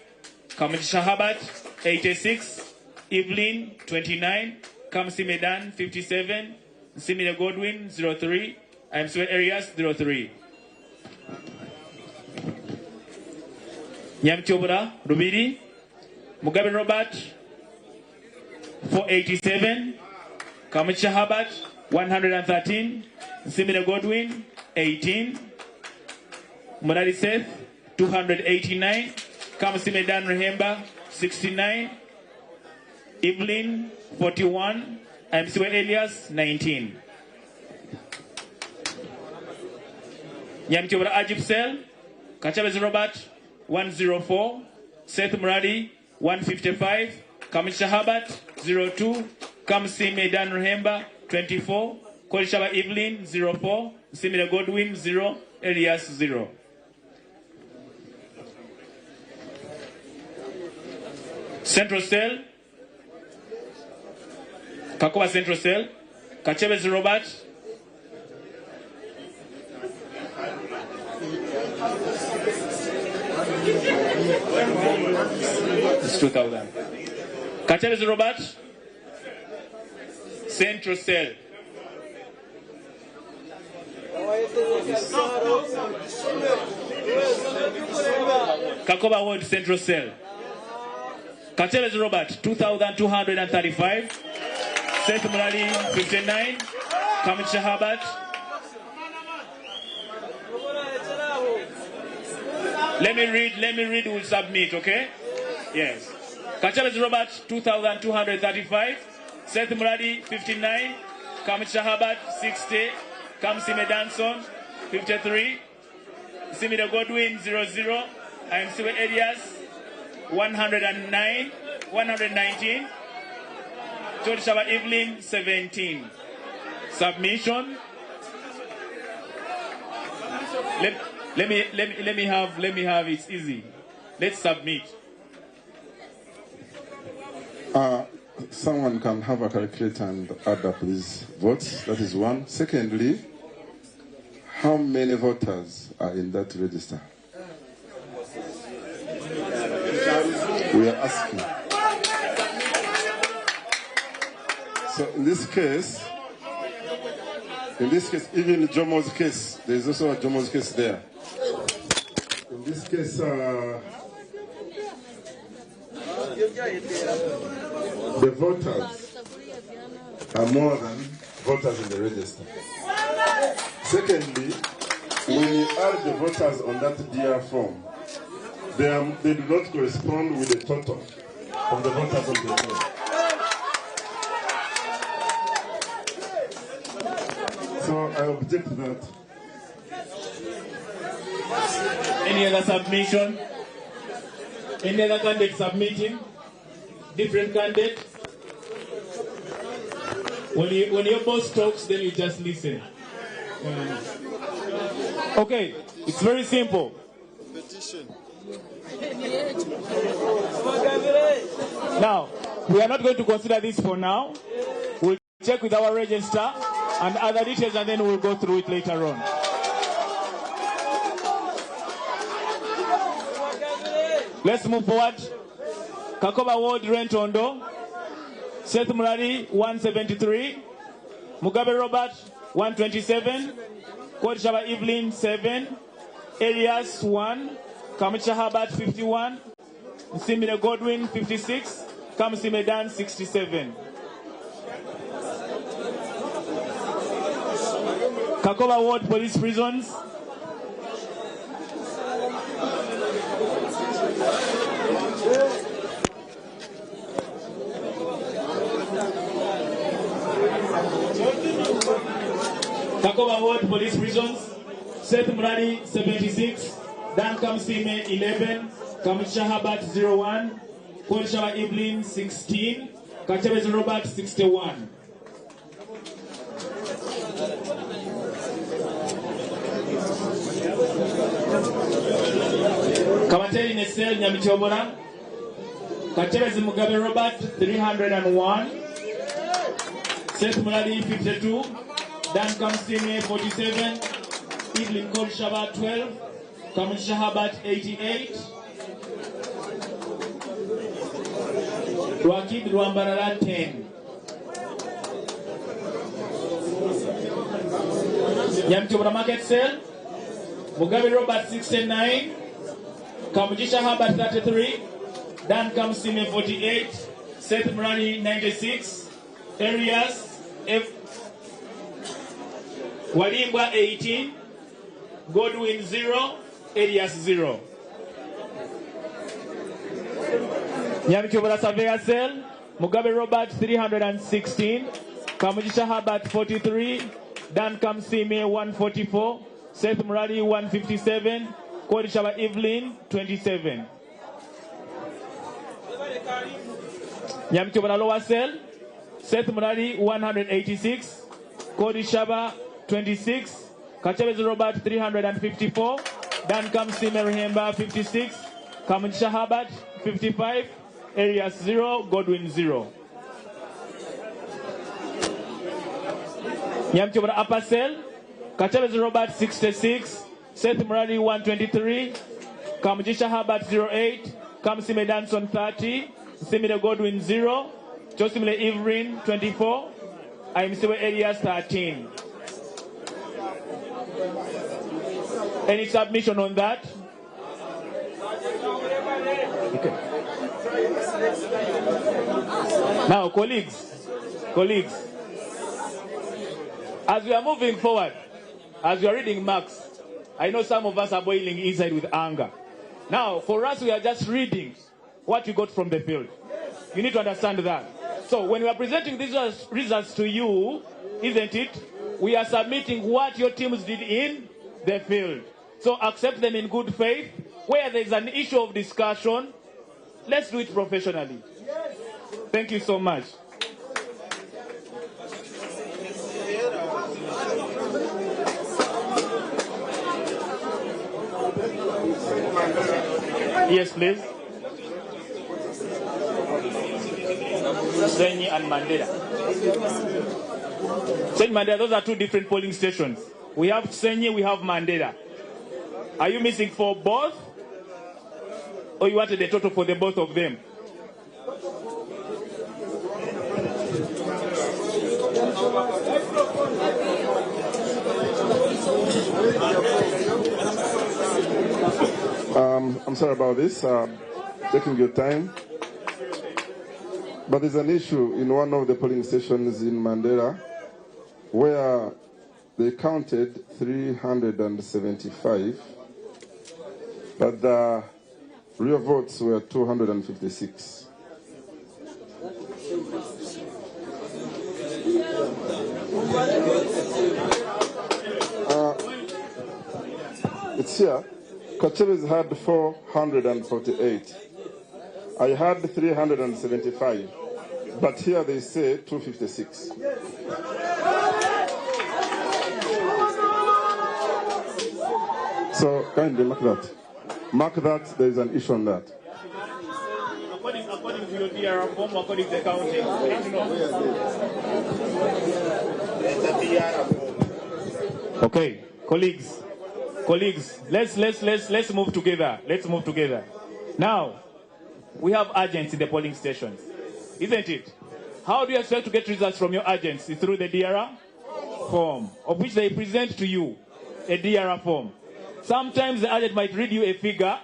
Kamujisha Habat, 86. Evelyn, 29. Kamsi Medan, 57. Simile Godwin, 03. I'm Arias, 03. Nyamchobra, Rubiri. Mugabe Robert, 487. Kamujisha Habat, 113. Simile Godwin, 18. Murari Seth, 289. Kamsi Medan Rehemba, 69. Evelyn, 41. Msiwe Elias, 19. Nyamchobra Ajib Sel, Kachabez Robert, 104. Seth Muradi, 155. Kamisha Habat, 02. Kamsi Medan Rehemba, 24. Kolishaba Evelyn, 04. Simile Godwin, 0. Elias, 0. Central Cell, Kakoba Central Cell, Kachebez Robert, it's 2000. Kachebez Robert, Central Cell, Kakoba Ward Central Cell. Kachebez Robert, 2,235. Seth Murali, 59. Kamit Shahabat. Let me read, we'll submit, okay? Yes. Kachabez Robert, 2,235. Seth Muradi, 59. Kamit Shahabat, 60. Kamsime Danson, 53. Simida Godwin, 00. Imsiwe Elias, 109, 119. George Shaba Evelyn, 17. Submission. Let me have it's easy. Let's submit. Someone can have a calculator and add up these votes. That is one. Secondly, how many voters are in that register? We are asking. So in this case, In this case, even Jomo's case, there is also a Jomo's case there. In this case, the voters are more than voters in the register. Secondly, when you add the voters on that DR form, they do not correspond with the total of the voters on the form. So I object to that. Any other submission? Any other candidate submitting? Different candidate? When your boss talks, then you just listen. Okay, it's very simple. Petition. Now, we are not going to consider this for now. We'll check with our register and other details, and then we'll go through it later on. Let's move forward. Kakoba Ward, Rentondo. Seth Murari, 173. Mugabe Robert, 127. Kodishaba Evelyn, 7. Elias, 1. Kamucha Herbert, 51. Nsimire Godwin, 56. Kamsime Dan, 67. Kakoba Ward Police Prisons. Kakoba Ward Police Prisons. Seth Murari, 76. Dan Kamsime, 11. Kamucha Herbert, 01. Kodishawa Evelyn, 16. Kachabez Robert, 61. Kamateri Nesel Nyamichobora. Kachabez Mugabe Robert, 301. Seth Murari, 52. Dan Kamsime, 47. Evelyn Kodishaba, 12. Kamucha Herbert, 88. Rwakid Rwambarara, 10. Nyamichobora Market Sale. Mugabe Robert, 69. Kamugisha Herbert, 33. Dan Kamsime, 48. Seth Murari, 96. Arias F. Walimbwa, 18. Godwin, 0. Elias, 0. Nyamichobora Surveyor Cell. Mugabe Robert, 316. Kamugisha Herbert, 43. Dan Kamsime, 144. Seth Murari, 157. Kodishaba Evelyn, 27. Nyamichobora Lower Cell. Seth Murari, 186. Kodishaba, 26. Kachabez Robert, 354. Dan Kamsime Rehemba, 56. Kamugisha Herbert, 55. Arias, 0. Godwin, 0. Nyamichobora Upper Cell. Kachabez Robert, 66. Seth Murari, 123. Kamugisha Herbert, 08. Kamsime Danson, 30. Simile Godwin, 0. Josimile Evelyn, 24. Aimsiwe Elias, 13. Any submission on that? Okay. Now, colleagues, as we are moving forward, as we are reading marks, I know some of us are boiling inside with anger. Now, for us, we are just reading what you got from the field. You need to understand that. So when we are presenting these results to you, isn't it? We are submitting what your teams did in the field. So accept them in good faith. Where there is an issue of discussion, let's do it professionally. Thank you so much. Yes, please. Senyi and Mandela. Senyi, Mandela, those are two different polling stations. We have Senyi, we have Mandela. Are you missing for both? Or you wanted the total for the both of them? I'm sorry about this, taking your time. But there's an issue in one of the polling stations in Mandera where they counted 375, but the real votes were 256. It's here. Kacheres had 448. I had 375, but here they say 256. So kindly mark that. Mark that, there is an issue on that. According to your DR form, according to the counting. Okay, colleagues, let's move together. Let's move together. Now, we have agents in the polling stations, isn't it? How do you expect to get results from your agents? It's through the DR form, of which they present to you a DR form. Sometimes the agent might read you a figure,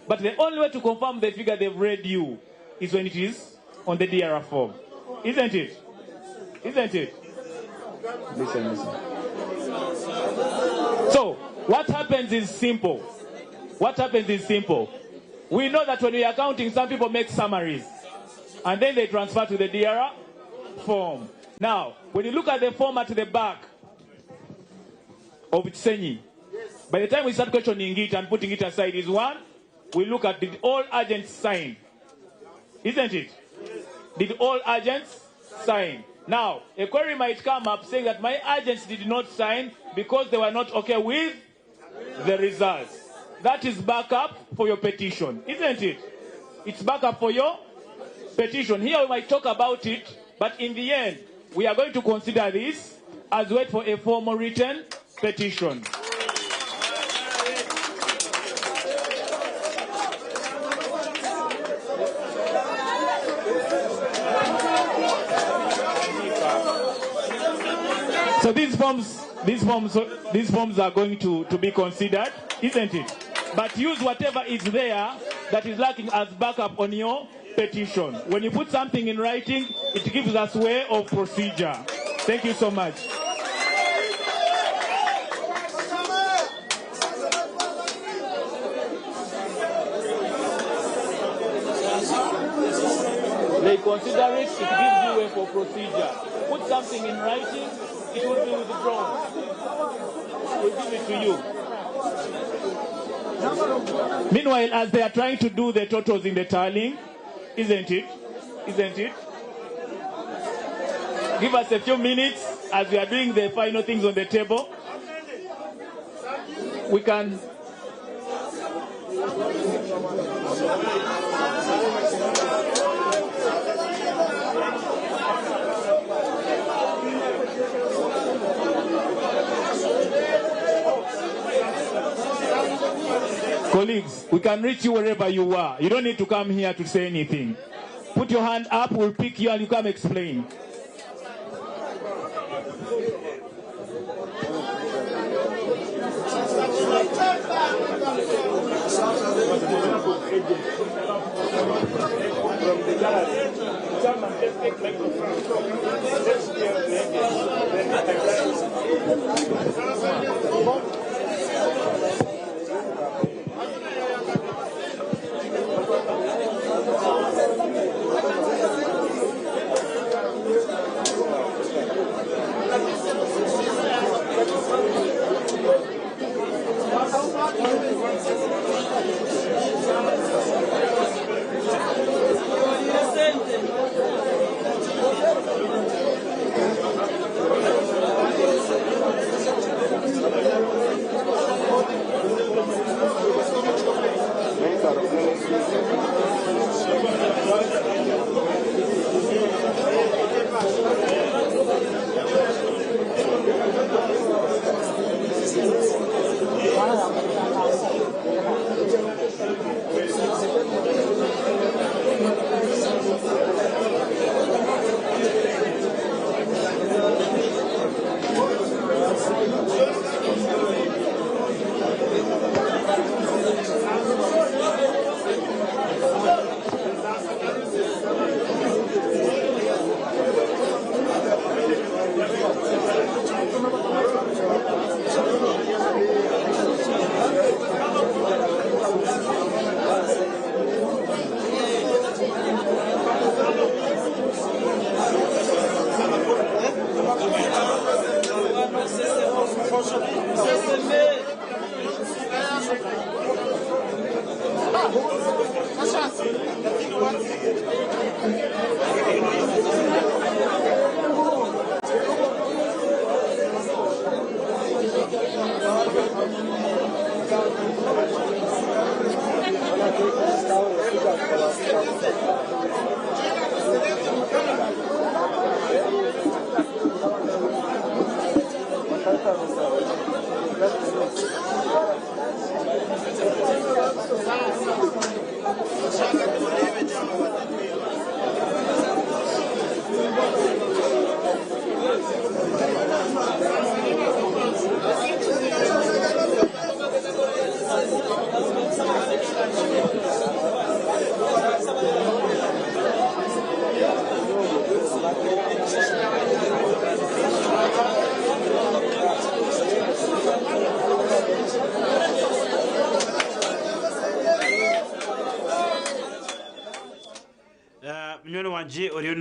but the only way to confirm the figure they've read you is when it is on the DR form. Isn't it? Isn't it? Listen, listen. So, what happens is simple. What happens is simple. We know that when we are counting, some people make summaries, and then they transfer to the DR form. Now, when you look at the form at the back of Tsenyi, by the time we start questioning it and putting it aside, is one, we look at did all agents sign? Isn't it? Did all agents sign? Now, a query might come up saying that my agents did not sign because they were not okay with the results. That is backup for your petition, isn't it? It's backup for your petition. Here we might talk about it, but in the end, we are going to consider this as wait for a formal written petition. So these forms are going to be considered, isn't it? But use whatever is there that is lacking as backup on your petition. When you put something in writing, it gives us way of procedure. Thank you so much. They consider it, it gives you way for procedure. Put something in writing, it will be withdrawn. We'll give it to you. Meanwhile, as they are trying to do the totals in the tallying, isn't it? Isn't it? Give us a few minutes as we are doing the final things on the table. We can... Colleagues, we can reach you wherever you are. You don't need to come here to say anything. Put your hand up, we'll pick you and you come explain.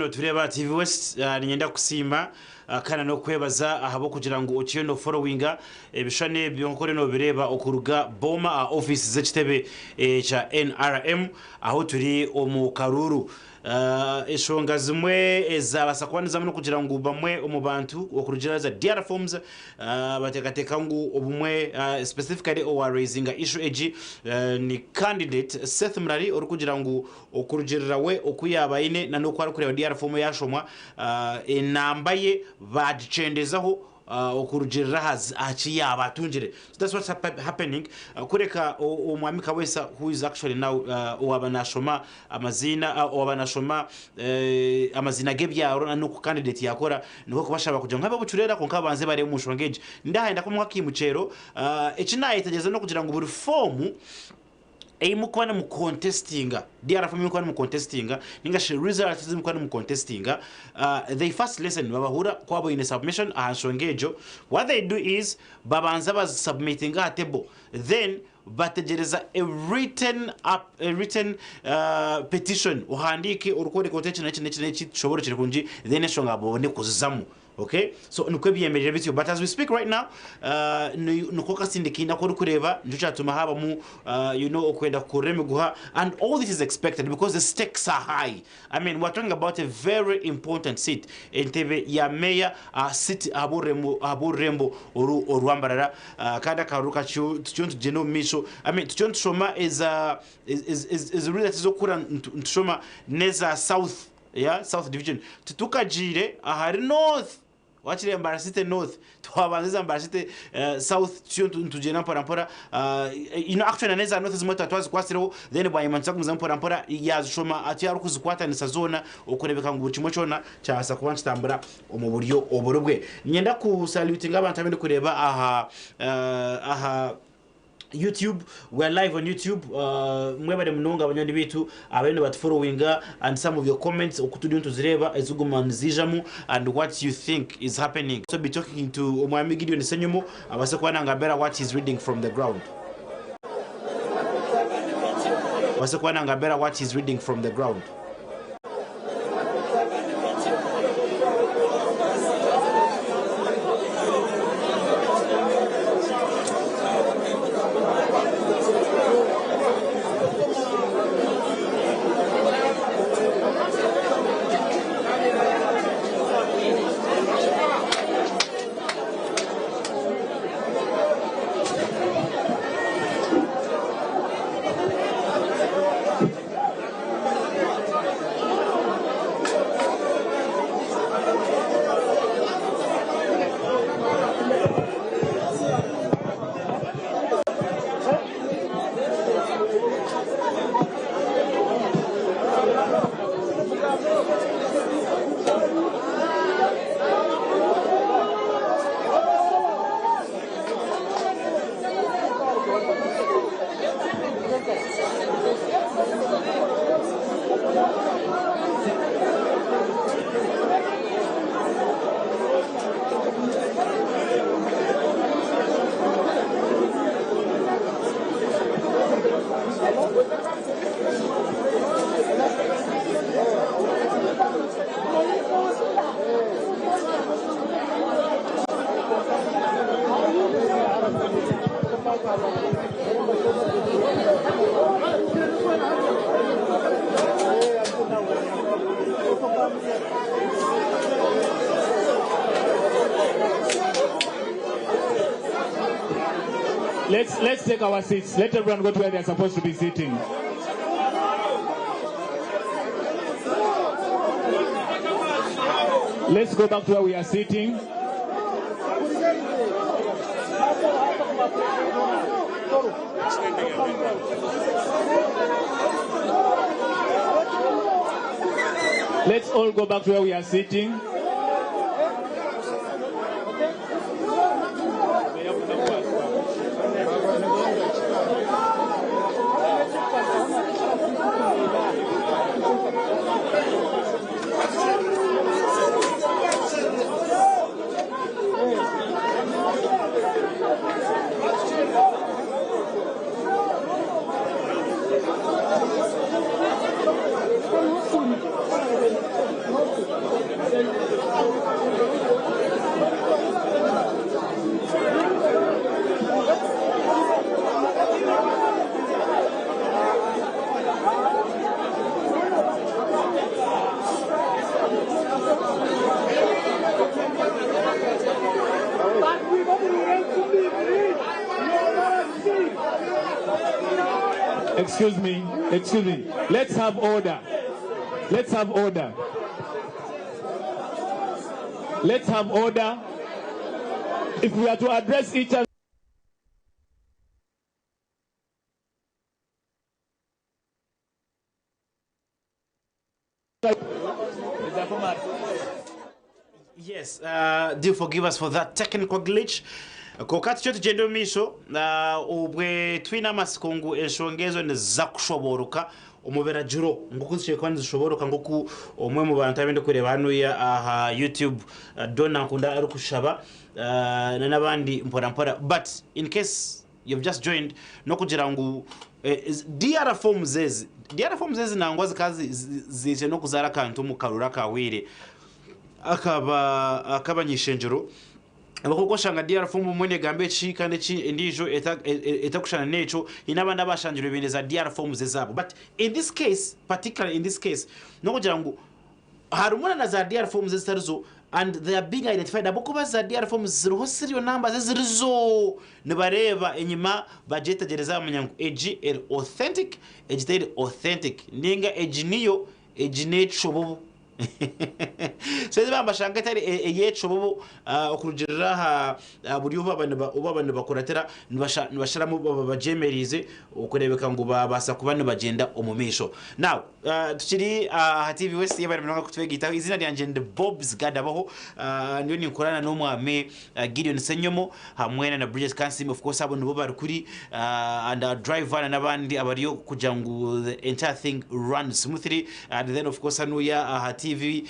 notureeba TV West, niinyenda kukusiima kandi n'okukwebaza ahabw'okugira ngu okiriyo noforowinga ebishushani ebyo nk'oku oriyo nobireeba okuruga Boma aha ofiisi z'ekitebe ekya NRM ahu turi omu karuuru. Enshonga zimwe ezabaasa kuba nizamu n'okugira ngu bamwe omu bantu okurugiirira za DR forms bateekateeka ngu obumwe specifically owa raisinga issue egi ni candidate Seth Murari orikugira ngu Okurugiirira we oku yaaba aine na n'oku arikureeba DR foomu eyaashomwa, enamba ye baagikyendezaho okurugiirira aha ki yaaba atungire. So that's what's happening. Kureka Omwami Kaweesa who is actually now owaaba naashoma amaziina, owaaba naashoma amaziina g'ebyaro na n'oku candidate yaakora, nikwo kubashaba kugira ngu habe obucureera kwonka babanze bareebe omu nshonga egi. Ndahayenda kumuha akaimukyero, eki naayetegyereza n'okugira ngu buri foomu, ei murikuba nimukontesitinga, DR form ei murikuba nimukontesitinga ninga shi results ezi murikuba nimukontesitinga, they first listen, babahurira ku waaba oine submission aha nshonga egyo, what they do is babanza bazisubmitinga aha table then bategyereza a written up, a written petition ohandiike orikworeka oti eki n'eki n'eki n'eki tishoboorokire kurungi then enshonga babone kuzizamu. Ok so nikwo byemerire bityo but as we speak right now niko kasinde kaine aku orikureeba nikyo kyatuma habamu you know okwenda kukurura emiguha and all this is expected because the stakes are high I mean we are talking about a very important seat entebe ya meya aha city ahabw'orurembo oru orwa Mbarara kandi akaruru kakyo tukiriyo nitugyenda omu maisho I mean tukiriyo nitushoma eza ezi results ez'okukura nitushoma n'eza south ya South Division titukagiire ahari North wakiri Mbarara City North twabanza eza Mbarara City South tutyo nitugyenda mpora mpora you know actually na n'eza North ezimwe twaba twazikwatsireho then bwanyima nituza kugumizamu mpora mpora yazishoma atyo arikuzikwatanisa zoona okureebeka ngu buri kimwe kyona kyabaasa kuba nikitambura omu buryo oburi bwe. Niinyenda kusalutinga abantu abu ndikureeba aha aha YouTube, we are live on YouTube, mwebare munonga banywani baitu abariyo nibatufollowinga and some of your comments oku turiyo nituzireeba eziguma niziijamu and what you think is happening. So be talking to Omwami Gideon Ssenyomo abaase kuba nangambira what he's reading from the ground. Abaase kuba nangambira what he's reading from the ground. Let's, let's take our seats. Let everyone go to where they are supposed to be sitting. Let's go back to where we are sitting. Let's all go back to where we are sitting. Excuse me, excuse me. Let's have order. Let's have order. Let's have order. If we are to address each other. Yes, do forgive us for that technical glitch. Konka tutyo tugyende omu maisho obwe twine amatsiko ngu enshonga ezo niziza kushobooroka omu biragiro nk'oku zikire kuba nizishobooroka nk'oku omwe omu bantu abu ndikureeba hanuya aha YouTube Donna Nkunda arikushaba na n'abandi mpora mpora but in case you've just joined n'okugira ngu DR forms ezi DR forms ezi nangwa zikaba ziije n'okuzaara akantu omu karuru akahweire akaba ak'abany'ishengyero ahabw'okuba oshanga DR form obumwe negamba eki kandi eki endiijo etakushushana n'ekyo haine abandi abashangirwe baine za DR forms ezaabo but in this case particularly in this case n'okugira ngu harimu na za DR forms ezitari zo and they are being identified ahabw'okuba za DR forms ziriho serial numbers eziri zo nibareeba enyima bagyetegyereza bamanya ngu egi eri authentic egi teri authentic ninga egi niyo egi n'ekishobobo So ezi bambashanga etari ey'ekishobobo okurugiirira aha buryo obu baba nibakuratira nibasharamu baba bagyemereize okureebeka ngu baabaasa kuba nibagyenda omu maisho. Now tukiri aha TV West yebare munonga kutwegaitaho. Eiziina ryangye ndi Bobs Gadabaho ndiyo ninkorana n'omwami Gideon Ssenyomo hamwe na Bridget Kansiime of course abo nibo bari kuri and our driver na n'abandi abariyo kugira ngu the entire thing runs smoothly and then of course hanuya aha TV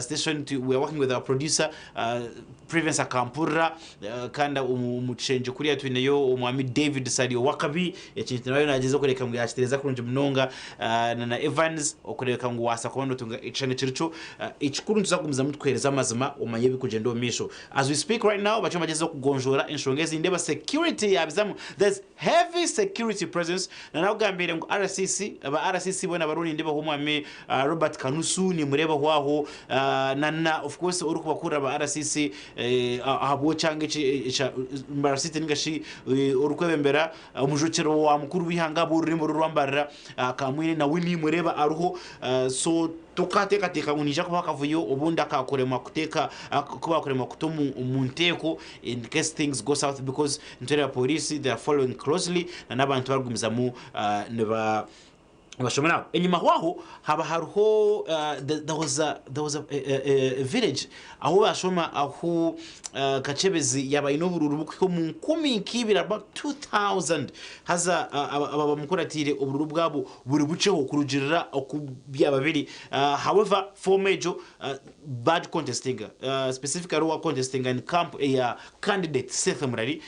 station we are working with our producer Prevence Akampurira kandi omu kishengye kuriya twineyo omwami David Ssali owakabi ekintu nawe nagyezaho kureka ngu yakitereeza kurungi munonga na Evans okureebeka ngu wabaasa kuba notunga ekishushani ekirikyo. Ekikuru nituza kugumizamu tukuheereze amazima omanye ebirikugyenda omu maisho. As we speak right now bariyo nibagyezaho kugonjoora enshonga ezi nindeeba security yaabizamu there's heavy security presence na nakugambiire ngu RCC aba RCC boona bariho nindeebaho omwami Robert Kanusu nimureebaho aho na na of course orikubakurira aba RCC ahabw'ekyanga eki ekya Mbarara City ninga shi orikwebembera Omujwekyerwa wa mukuru w'eihanga ahabw'orurembo oru rwambarira Kamwine nawe nimureeba ariho so tokateekateeka ngu nihaija kubaho akavuyo obundi akakuremwa kuteeka ku baakuremwa kuta omu nteeko in case things go south because nitureeba pooriisi they are following closely na n'abantu barikugumizamu niba Nibashoma naabo. Enyima aho aho haba hariho there was a, there was a, a, a village ahu bashoma ahu Kakyebezi yaba aine oburuuru bukuhika omu nkumi nk'ibiri about 2000 haza aba bamukuratiire oburuuru bwabo buri bukyeho kurugirira oku byaba biri. However, form egyo bagi contestinga specifically owa contestinga ni camp eya candidate Seth Murari.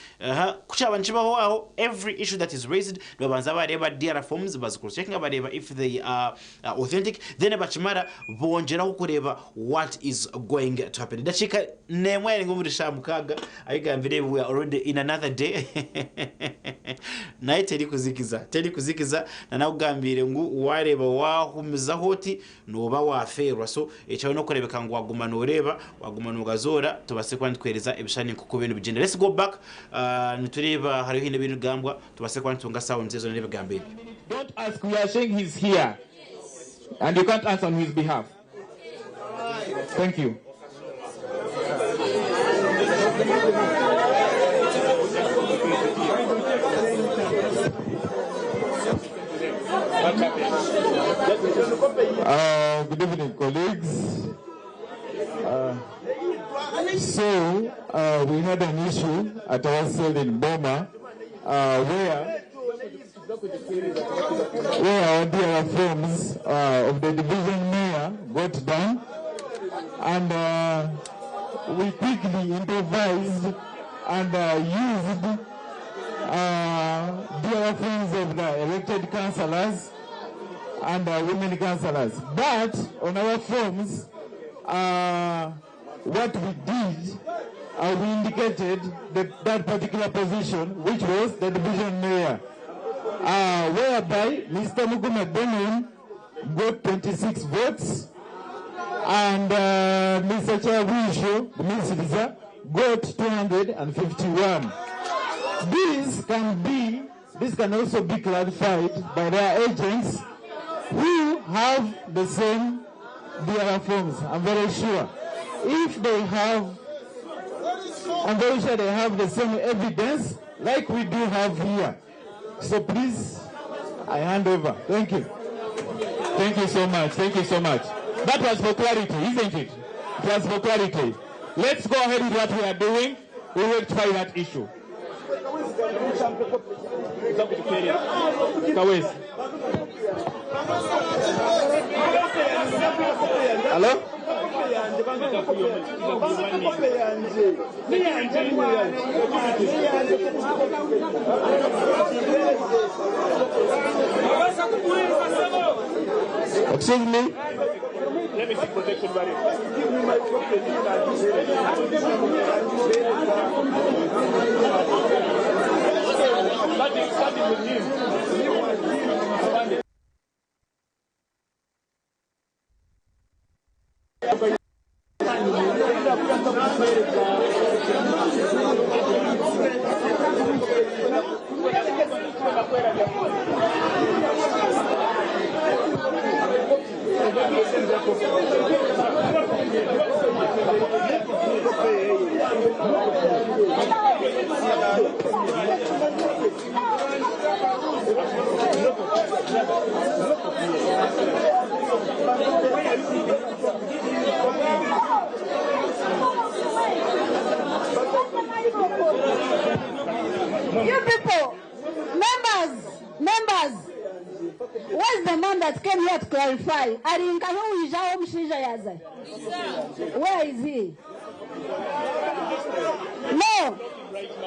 Ku kyaba nikibaho aho, every issue that is raised nibabanza bareeba DR forms bazi cross checkinga bareeba if they are authentic then bakimara bongyeraho kureeba what is going to happen. Edakiika n'emwe yarenga omuri shaaha mukaaga ayigambire ebi we are already in another day naye terikuzikiza terikuzikiza na nakugambiire ngu wareeba wahumizaho oti Nooba waafeerwa. So ekyawe n'okureebeka ngu waaguma nooreeba, waaguma noogazoora, tubaase kuba nitukuheereza ebishushani nk'oku biriyo nibigyenda. Let's go back nitureeba hariho haine ebirikugambwa, tubaase kuba nitutunga sounds ezo n'ebigambo ebyo. Don't ask, we are saying he's here and you can't answer on his behalf. Thank you. Good evening, colleagues. So, we had an issue at our cell in Boma where our DR forms of the division mayor got done, and we quickly improvised and used DR forms of the elected councillors and women councillors. But on our forms, what we did, we indicated that particular position, which was the division mayor, whereby Mr. Mugume Benon got 26 votes, and Mr. Chawisho Gumisiriza got 251. This can be This can also be clarified by their agents who have the same DR forms. I'm very sure. If they have, I'm very sure they have the same evidence like we do have here. So please, I hand over. Thank you. Thank you so much. Thank you so much. That was for clarity, isn't it? It was for clarity. Let's go ahead with what we are doing. We will rectify that issue. Kawesi. Hello? Excuse me? Let me see protection barrier. Starting with him. You people, members, members, where's the man that came here to clarify? Arinkaho wijaho omushaija yaza. Where is he? No,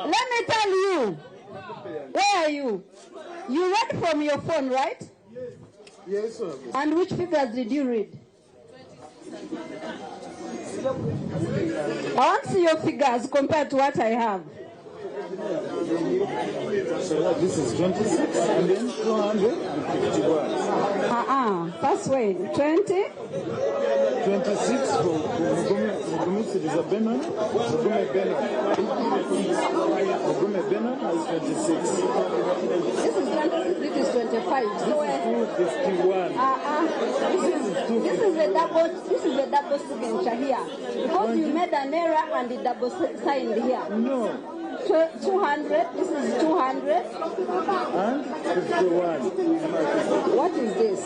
let me tell you. Where are you? You read from your phone, right? Yes, sir. And which figures did you read? I want to see your figures compared to what I have. So this is 26 and then 251. First way, 20. 26 for Mugume Benon. Mugume Benon. Mugume Benon is 26. This is 26, this is 25. So, 251. This is a double, this is a double signature here. Because you made an error and the double signed here. No. 200, this is 200. And 51. What is this?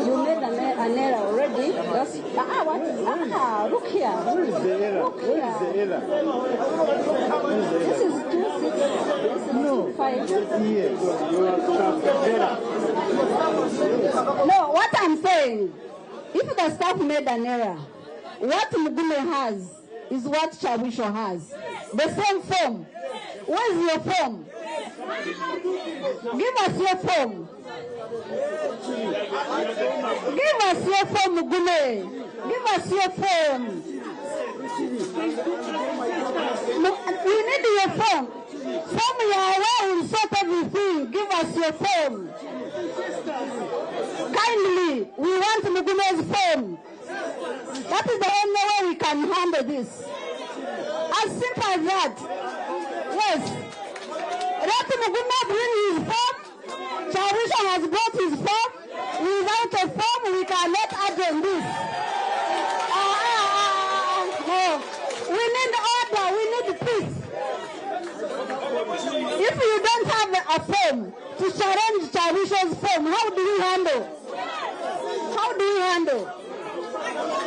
You made an error already. That's, what is, look here. Where is the error? Look Where is here. the error? Where is the This error? is 26, this is 25. Yes, you are error. No, what I'm saying, if the staff made an error, what Mugume has is what Chawisho has. The same form. Where's your form? Give us your form. Give us your form, Mugume. Give us your form. We need your form. Form your way will sort everything. Give us your form. Kindly, we want Mugume's form. That is the only way we can handle this. As simple as that. Yes. Let Mugume bring his form. Chawisha has brought his form. Without a form, we cannot adjourn this. No. We need order. We need peace. If you don't have a form to challenge Chawisha's form, how do we handle? How do we handle?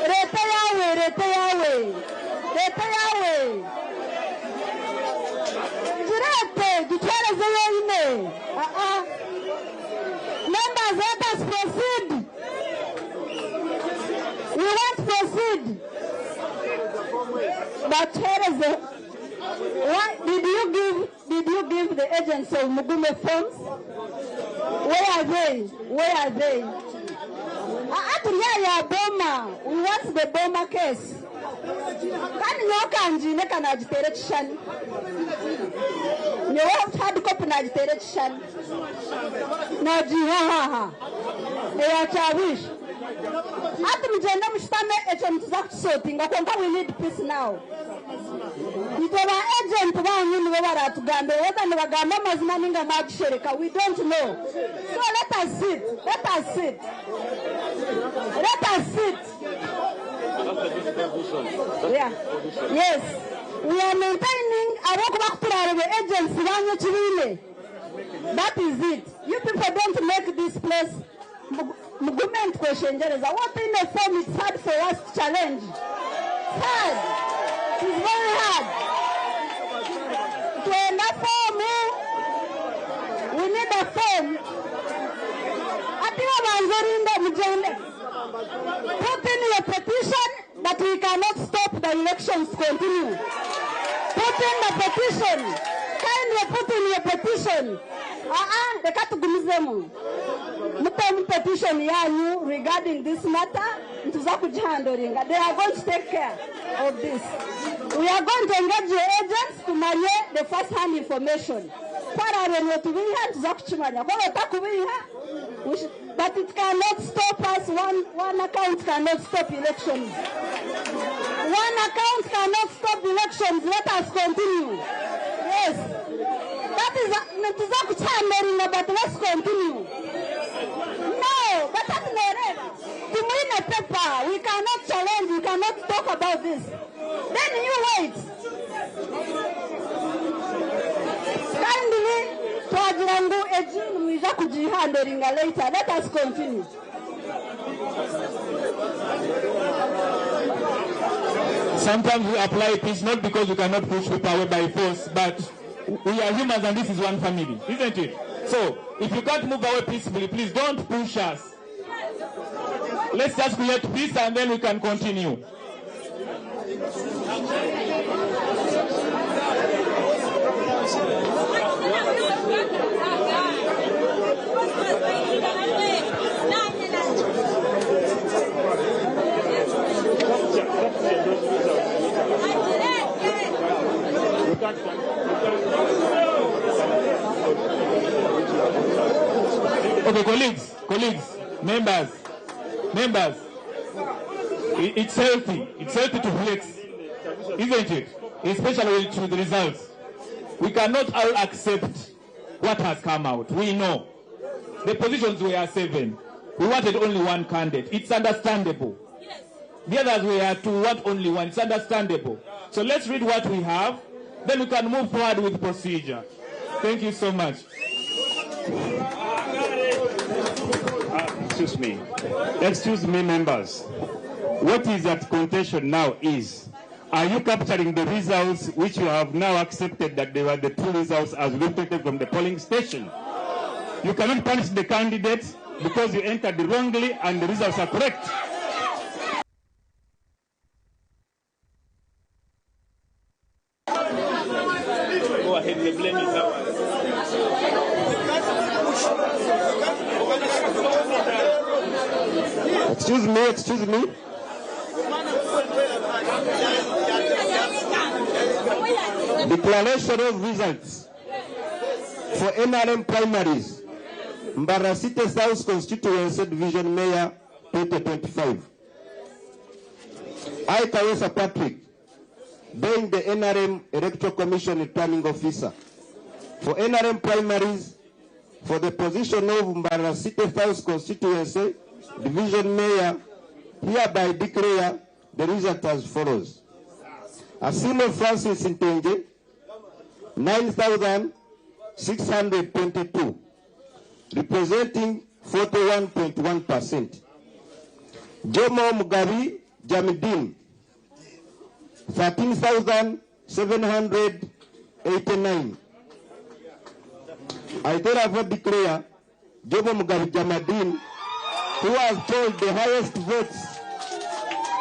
Rete yawe, rete yawe, rete yawe. Jirete, duchereze yoine. Members, let us proceed. We want to proceed. But here is the, why did you give the agents of Mugume forms? Where are they? Where are they? Atulia ya Boma. We want the Boma case. Kani nyoka njine kana ajitere chishani. Nyoka hard copy na ajitere chishani. Na jihahaha. Eya chawish. Ati mjenda mshitame echo mtuza kusotinga konka we need peace now. Itwe ba agent banyu nibo baratugambira whether nibagamba amazima ninga mwagishereka. We don't know. So let us sit. Let us sit. Let us sit. Yeah. Yes. We are maintaining abokuba kuturarebe agents banyu kibiine. That is it. You people don't make this place mugume nitweshengereza. What in a form it's hard for us to challenge. It's hard. It's very hard. Twenda fomu. We need a form. Ati babanza orinde mugende. Put in your petition that we cannot stop the elections to continue. Put in the petition. Kindly put in your petition. Reka tugumizemu. Mutemu petition yanyu regarding this matter, nituza kugihandoringa. They are going to take care of this. We are going to engage your agents tumanye the first hand information. Kwarare tubiha nituza kukimanya. Kwa batakubiha, but it cannot stop us. One account cannot stop elections. One account cannot stop elections. Let us continue. Yes. That is nituza kukihandoringa, but let's continue. No, but that's not it. Tumwine paper. We cannot challenge. We cannot talk about this. Then you wait. Kindly, twagira ngu egi mwija kugihandoringa later. Let us continue. Sometimes we apply peace not because we cannot push people away by force, but we are humans and this is one family, isn't it? So, if you can't move away peacefully, please don't push us. Let's just create peace and then we can continue. Okay, colleagues, members, It's healthy. It's healthy to flex, isn't it? Especially with the results. We cannot all accept what has come out. We know. The positions were 7. We wanted only one candidate. It's understandable. The others were 2, want only one. It's understandable. So let's read what we have. Then we can move forward with procedure. Thank you so much. Excuse me. Excuse me, members. What is at contention now is, are you capturing the results which you have now accepted that they were the true results as reflected from the polling station? You cannot punish the candidates because you entered wrongly and the results are correct. Go ahead, the blame is ours. Excuse me, excuse me. Declaration of results for NRM primaries, Mbarara City South Constituency Division Mayor 2025. I, Kawesa Patrick, being the NRM Electoral Commission Returning Officer for NRM primaries for the position of Mbarara City South Constituency Division Mayor, hereby declare the result as follows. Asimo Francis Ntenge, 9,622, representing 41.1%. Jomo Mugabi Jamidin, 13,789. I therefore declare Jomo Mugabi Jamadin, who has polled the highest votes,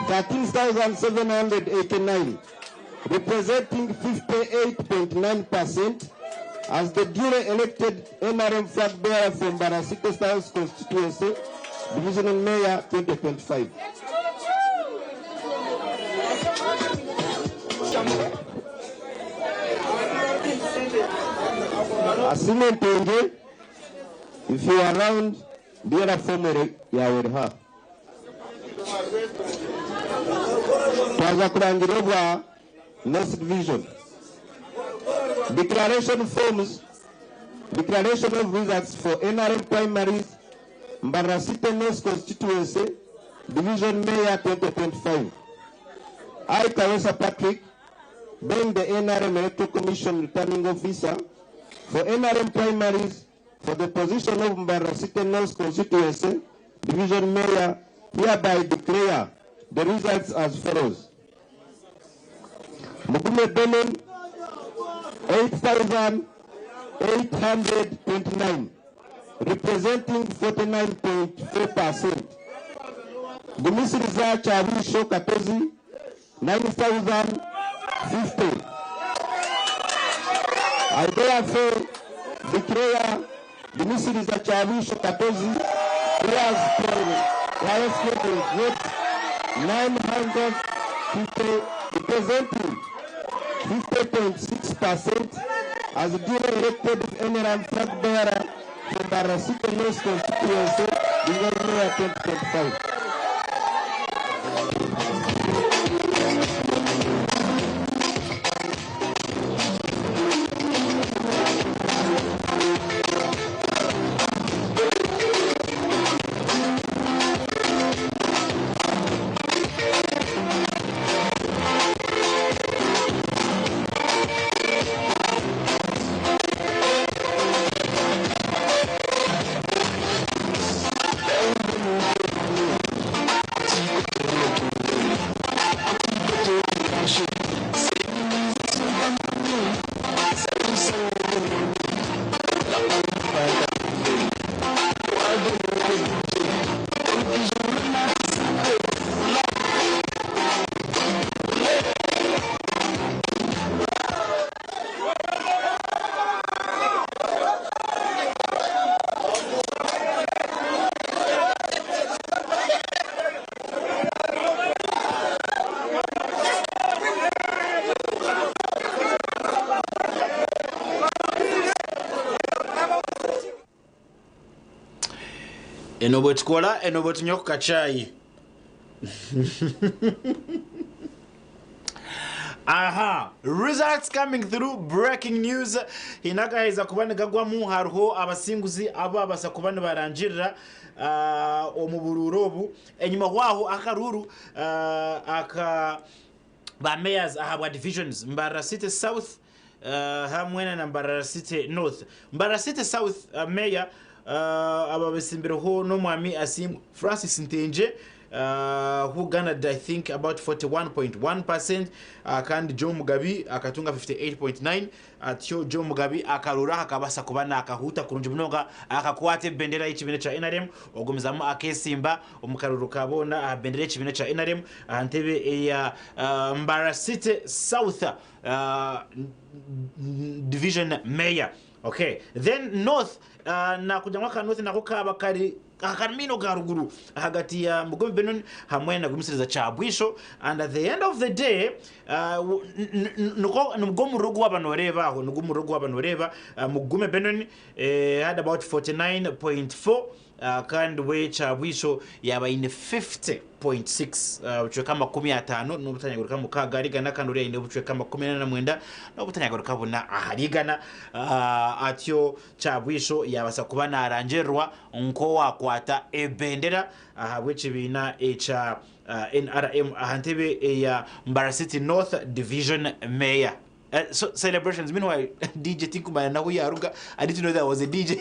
13,789, representing 58.9%, as the duly elected NRM flag bearer from Mbarara City South Constituency, Divisional Mayor 2025. Asime Ntenge, if you are around, dear former Yawerha. Twaza kurangirwa North Division. Declaration forms, declaration of results for NRM primaries, Mbarara City North Constituency, Division Mayor 2025. I, Kawesa Patrick, being the NRM Electoral Commission Returning Officer for NRM primaries for the position of Mbarara City North Constituency, Division Mayor, hereby declare the results as follows. Mugume Benon, 8,829, representing 49.4%. Gumisiriza Chawisho Katozi, 9,050. I therefore declare Gumisiriza Chawisho Katozi, who has highest votes, 950, representing 50.6% as duly elected NRM flag bearer for Mbarara City North Constituency, Division Mayor 2025. Eno bwetukola eno bwetunywa ku kacayi. Aha, results coming through, breaking news. Hinagaheza kuba nigagwamu hariho abasinguzi abo abasa kuba nibarangirira omu buruuru obu. Enyima waaho akaruuru aka ba mayors ahabwa divisions Mbarara City South hamwe na Mbarara City North. Mbarara City South mayor ababesimbireho n'omwami Asiimwe Francis Ntenje, who garnered I think about 41.1%, kandi Joe Mugabi akatunga 58.9. Atyo Joe Mugabi akarura akabasa kuba nakahuta kurungi munonga akakwata ebendera y'ekibiina kya NRM ogumizamu akesimba omu karuru ka boona aha bendera y'ekibiina kya NRM aha ntebe eya Mbarara City South Division Mayor. Okay, then North, nakugira ngu aka North nako kaaba kari aha ga ruguru ahagati ya Mugume Benon hamwe na Gumisiriza Kyabwisho, and at the end of the day, niko nibwo mururu gwaba noreeba aho, nigwo mururu gwaba noreeba. Mugume Benon had about 49.4, kandi we Kyabwisho yaba aine 50.6, obucweka 56.6 ahari igana, kandi ori aine obucweka 49.4 ahari igana. Atyo Kyabwisho yabasa kuba narangirirwa nk'owakwata ebendera ahabw'ekibiina ekya NRM aha ntebe eya Mbarara City North Division Mayor. So celebrations. Meanwhile, DJ tinkumanya nahu yaruga. I didn't know there was a DJ.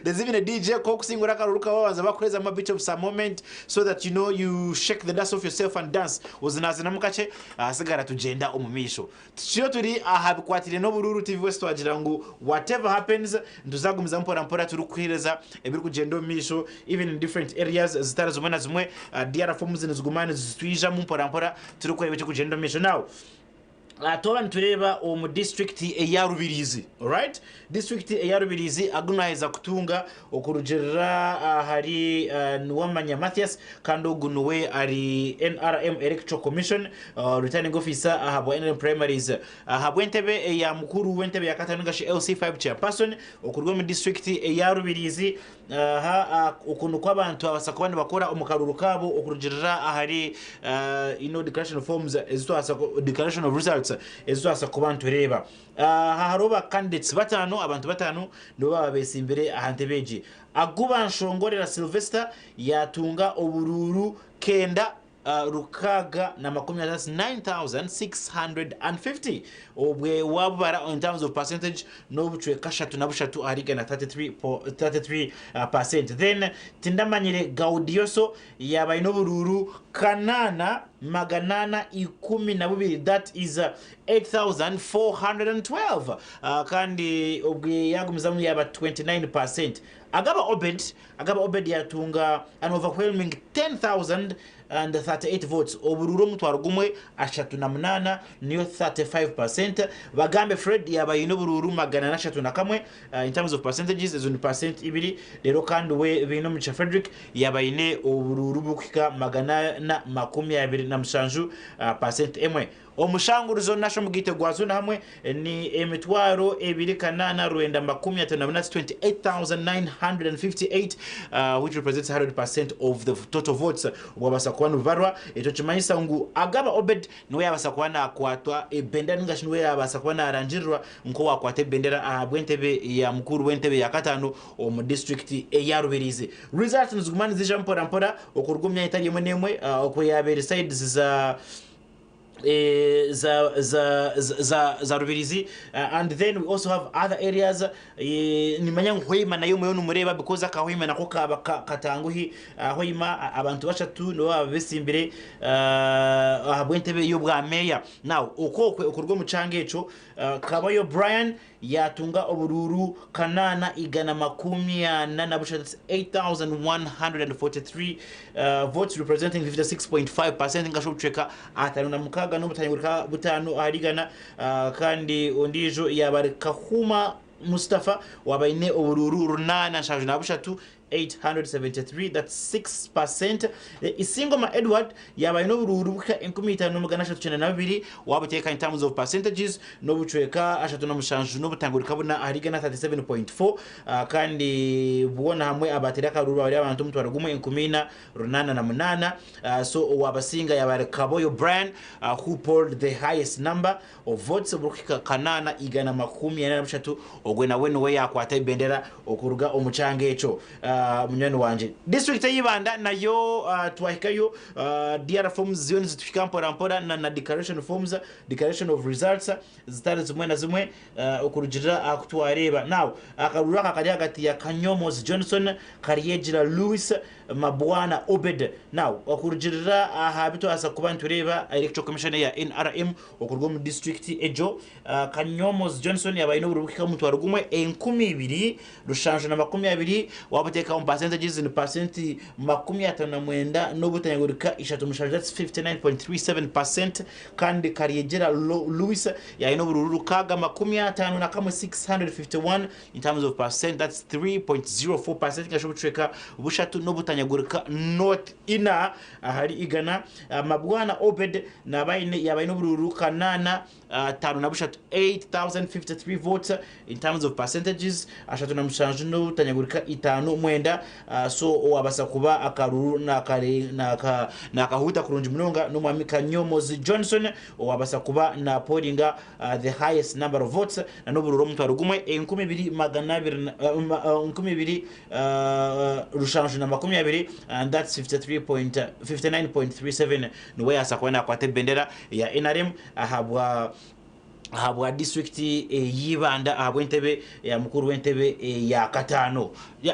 There's even a DJ kokusingura akaruru babanza bakuheza a bit of some moment so that you know you shake the dust off yourself and dance. Uzinazina mukache asigara tugenda omu maisho. Tukiyo turi aha bikwatire n'obururu TV West, twagira ngu whatever happens ntuzagumiza mpora mpora turi kuhereza ebiri kugenda omu maisho, even in different areas zitari zimwe na zimwe. DR forms niziguma nizitwijamu mpora mpora turi kureba ekiri kugenda omu maisho. Now Twaba nitureeba omu disiturikiti eya Rubirizi, alright? Disiturikiti eya Rubirizi agu naaheza kutunga okurugirira ahari Nuwamanya Mathias kandi ogu niwe ari NRM Electoral Commission Returning Officer ahabwa NRM Primaries ahabw'entebe eya mukuru w'entebe ya kataano ningashi LC5 Chairperson okuruga omu disiturikiti eya Rubirizi. Aha oku nikwo abantu babaasa kuba nibakora omu karuuru kaabo okurugirira ahari ino declaration forms ezi twabaasa declaration of results ezi twabaasa kuba nitureeba. Aha hariho ba candidates bataano, abantu bataano nibo baaba betsimbire aha ntebe egi. Aguba Nshongorera Sylvester yaatunga oburuuru kenda 660, 9,650, obwe wabubara in terms of percentage n'obucweka ashatu na bushatu ahari igana, 33 percent. Then Tindamanyire Gaudioso yaaba aine oburuuru 8412, that is 8,412, kandi obwe yagumizamu yaaba 29 percent. Agaba Obed Agaba Obed yatunga an overwhelming 10,038 votes, oburuuru omutwaro gumwe 38 niyo 35%. Bagambe Fred yaaba aine oburuuru 431, in terms of percentages ezo ni percent ibiri, reero kandi we Bainomugisha Fredrick yaaba aine oburuuru burikuhika 427, percent emwe. Omushangurizo nari omugaito gwa zoona hamwe ni 29,958, 28,958, which represents 100% of the total votes obwabaasa kuba nibubarwa. Ekyo nikimanyisa ngu Agaba Obed niwe yaabaasa kuba naakwatwa ebendera ninga shi niwe yaabaasa kuba naarangirirwa nk'owaakwata ebendera ahabw'entebe ya mukuru w'entebe ya kataano omu disiturikiti eya Rubirizi. Results niziguma niziija mpora mpora okuruga omu myanya etari emwe n'emwe okwe yaabaire sides za za za za za Rubirizi and then we also have other areas, nimanya ngu Hoima nayo muriyo nimureeba because aka Hoima nako kaaba katanguhi. Hoima abantu bashatu nibo baaba besimbire ahabw'entebe y'obwa meeya. Now okwo okwe okuruga omu kyanga ekyo, Kabayo Brian Yaatunga oburuuru 8443, that's 8,143 votes representing 56.5% ningashi obucweka 56 n'obutanyagurika butaano ahari igana. Kandi ondiijo yaaba ari Kahuma Mustafa waaba aine oburuuru 873, 873, that's 6%. Isingoma Edward yaaba aine oburuuru buhika 5392, waabuteeka in terms of percentages n'obucweka 37 n'obutangurika buna ahari igana, 37.4. Kandi boona hamwe abateire akaruuru baaba bari abantu 1,408. So owaabasinga yaaba ari Kaboyo Brian who polled the highest number of votes oburikuhika 8143, ogwe nawe niwe yaakwata ebendera okuruga omu kyanga ekyo. Munywani wangye, disiturikiti eya Ibanda nayo twahikayo, DR forms ziriyo nizituhika mpora mpora na declaration forms, declaration of results zitari zimwe na zimwe okurugiirira aha ku twareeba. Now akaruuru aka kari ahagati ya Kanyomozi Johnson, Karyegira Louis, Mabwana Obed. Now okurugiirira aha bi twabaasa kuba nitureeba, Electoral Commission eya NRM Okuruga omu disiturikiti egyo, Kanyomozi Johnson yaaba aine obururu burikuhika omutwaro gumwe 2720, waaba oteekaho omu percentages ni pasenti 59 n'obutanyagurika ishatu mushanju, that's 59.37%, kandi Karyegyera Louis yaaba aine obururu 651, 651, in terms of percent that's 3.04% ningashi obucweka bushatu n'obutanyagurika not ina ahari igana. Mabwana Obed Naaba aine yaaba aine oburuuru kanaana ataano na bushatu, 8,053 votes, in terms of percentages, ashatu na mushanju n'obutanyagurika itaano mwenda. So owaabaasa kuba akaruuru naakahuuta kurungi munonga n'omwami Kanyomozi Johnson owaabaasa kuba naaporinga the highest number of votes na n'oburuuru omutwaro gumwe 2,200 na 2720 and that's 59.37 Niwe yaasa kuba nakwata ebendera ya nrm ahabwa ahabwa disiturikiti ey'Ibanda ahabw'entebe ya mukuru w'entebe eya kataano.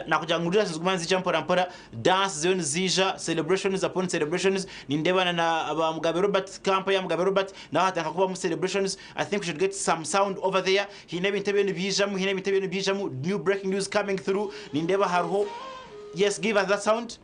Nakugira ngu results niziguma niziija mpora mpora, dance ziriyo niziija, celebrations upon celebrations, nindeeba na na ba Mugabe Robert, camp ya Mugabe Robert naho hatandika kubamu celebrations, I think we should get some sound over there, haine ebintu ebiriyo nibiijamu, haine ebintu ebiriyo nibiijamu, new breaking news coming through, nindeeba hariho, yes give us that sound.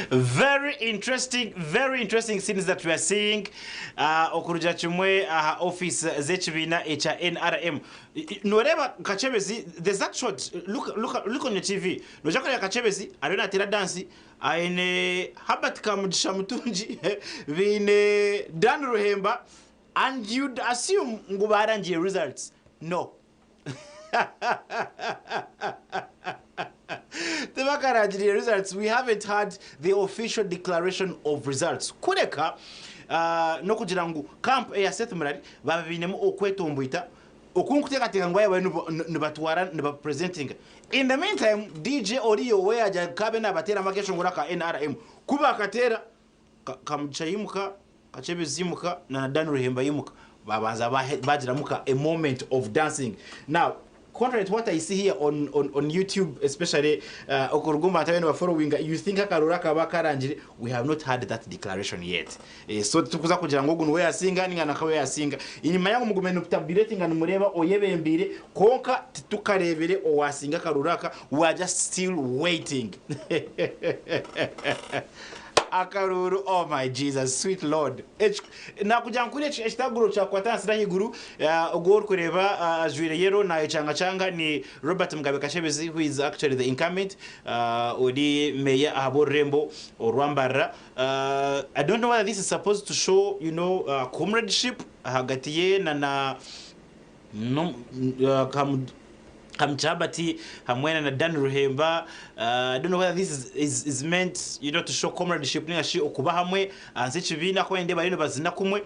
Very interesting, very interesting scenes that we are seeing. Okurugira kimwe aha office z'ekibiina ekya NRM. Noreeba Kachebezi, there's that shot. Look, look, look on your TV. Noja kureba Kachebezi ariyo nateera dansi aine Herbert Kamugisha Mutungi, baine Dan Ruhemba, and you'd assume ngu barangiye results. No. Tibakarangiriye results. We haven't had the official declaration of results. Kureka n'okugira ngu camp eya Seth Murari baba bainemu okwetomboita oku nkuteekateeka ngu baba nibatwara nibapresentinga. In the meantime, DJ oriyo we yaagira kabe nabateeramu akeshongoro aka NRM. Ku bakateera, Kamugisha yimuka, Kachebezi yimuka na Dan Ruhemba yimuka. Babanza bagiramu ka a moment of dancing. Now, contrary to what I see here on YouTube, especially okurugumba ntabe following, you think akarura kaba karangire. We have not had that declaration yet. So tukuza kugira ngo ogu niwe yasinga ninga nakawe yasinga. Inyuma yangu mugume nutabireti nga nimureba oyebembire, konka titukarebere owasinga karuraka. We are just still waiting. Akaruru, oh my Jesus, sweet Lord. Nakuja nkuri ekitaguro kyakwata nsira higuru, ogwo orikureba, ajwire yero na echanga changa ni Robert Mugabe Kashebezi, who is actually the incumbent, ori mayor ahaborembo orwambarra. I don't know whether this is supposed to show comradeship hagati ye na no, Kamchabati hamwe na Dan Ruhemba. I don't know whether this is meant to show comradeship ninga shi okuba hamwe ansi ekibiina ko ndeba rino bazina kumwe,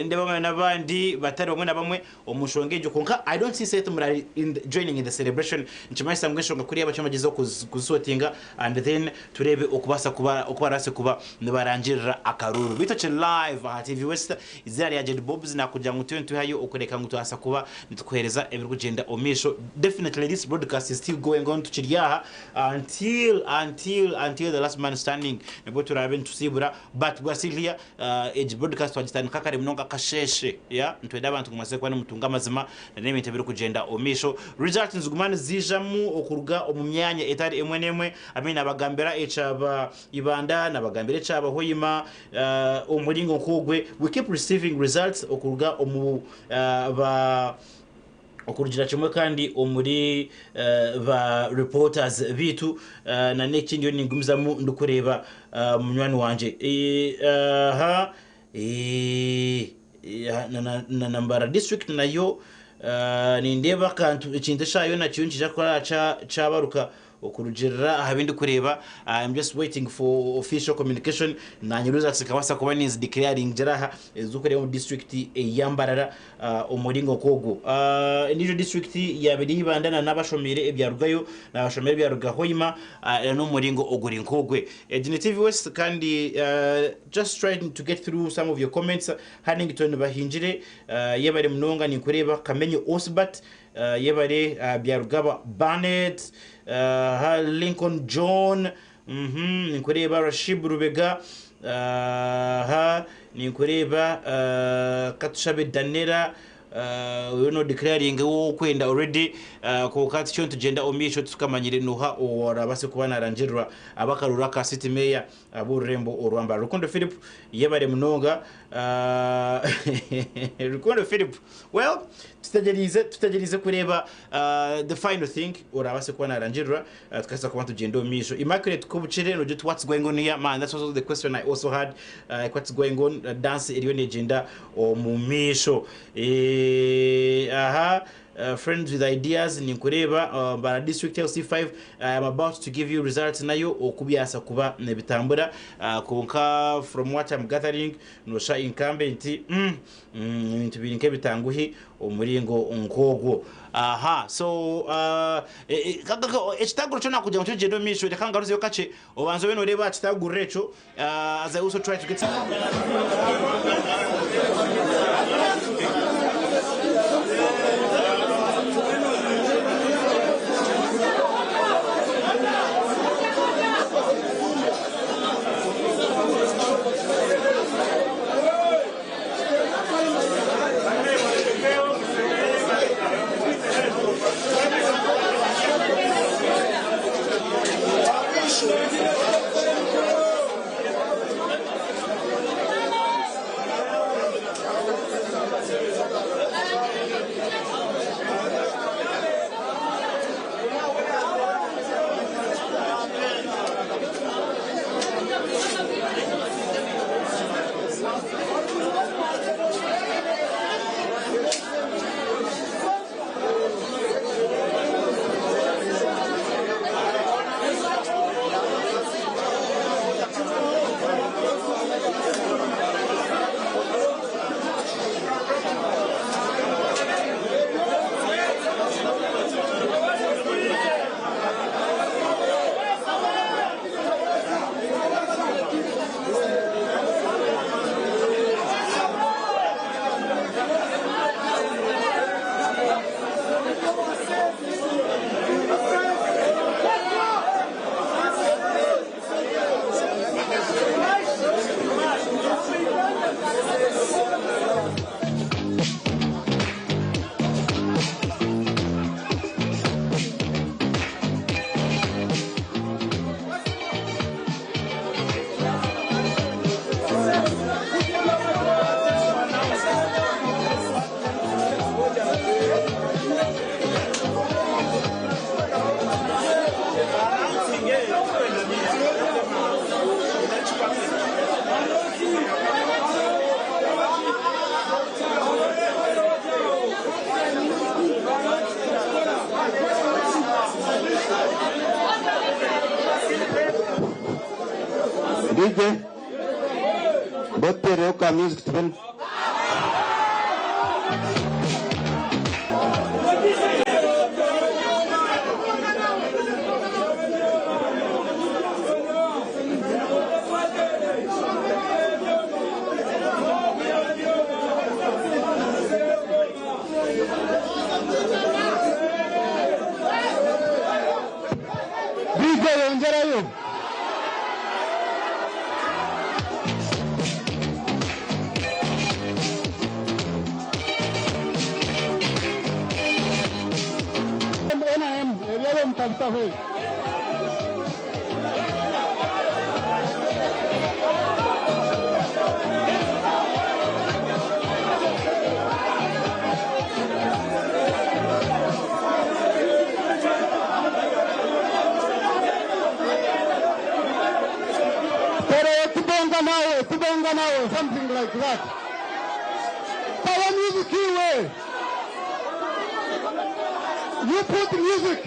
ndeba bamwe n'abandi batari bamwe na bamwe omushonga egyo. Konka I don't see Seth Murari joining in the celebration. Nkimanyi ngu enshonga kuriya bakyo bagezeho kuzisortinga and then turebe okubasa kuba okubarase kuba nibarangirira akaruru. Bito kiri live aha TV West, izina rya Jed Bobs, nakugira ngu tuyo ntuhayo okureka ngu twasa kuba nitukuhereza ebirikugyenda omu maisho. Definitely this broadcast is still going on, tukiri aha until until until the last man standing nibwo turaabe nitusiibura, but we are still here. Egi broadcast twagitandika kare munonga akasheeshe, yeah? Nitwenda abantu ngu mubaase kuba nimutunga amazima na n'ebintu ebirikugyenda omu maisho. Results niziguma niziijamu okuruga omu myanya etari emwe n'emwe. I mean nabagambira ekyaba Ibanda, nabagambira ekyaba Hoima, omu muringo nk'ogwe we keep receiving results okuruga omu ba okurugira kimwe kandi omuri ba reporters baitu. Na n'ekindi ndiyo ningumizamu ndikureeba munywani wangye aha na na Mbarara district nayo nindeeba akantu ekintu ekyayo nakyo nikiija kuba kyabaruka Okurugiirira aha bi ndikureeba, I am just waiting for official communication, naanye results nkabaasa kuba ninzi declaringira aha ezirikureeba omu district eya Mbarara omu muringo nk'ogwo. Endiijo district yaaba eri Ibanda na n'abashomeire ebyarugayo, n'abashomeire ebyaruga Hoima n'omu muringo oguri nk'ogwe. Egi ni TV West kandi just trying to get through some of your comments, Hannington Bahingire, yebare munonga ninkureeba, Kamenyo Osbert, Yebare Byarugaba Barnett, Lincoln John, ninkureeba Rashib Rubega, ninkureeba Katushabe Danera, oyo no declaring ow'okwenda already, kwonka tukiriyo nitugyenda omu maisho titukamanyire noha orabaase kuba narangirirwa ab'akaruuru aka City Mayor ab'orurembo orwa Mbarara. Rukundo Philip, yebare munonga. Rukundo Philip, well, tutegyereize tutegyereize kureeba the final thing orabaase kuba narangirirwa tukabaasa kuba nitugyenda omu maisho. Immaculate Kobukire nogira oti what's going on here? Man, that's also the question I also had. What's going on? Dance eriyo negyenda omu maisho. Aha. Friends with ideas ninkureeba Mbarara district LC5 I am about to give you results nayo oku byasa kuba nibitambura kwonka from what I'm gathering nosha incumbent mm ebintu biri nkebitanguhi omu muringo nkogwo aha so ekitaguro kyona kugira ngu kigyende omu maisho reka ngaruzeyo kakye obanze obe noreeba aha kitaguriro ekyo as I also try to get DJ, botereho ka music tubone. Katahwe. Pero tubonga nawe, tubonga nawe, something like that. Power music iwe. You put music.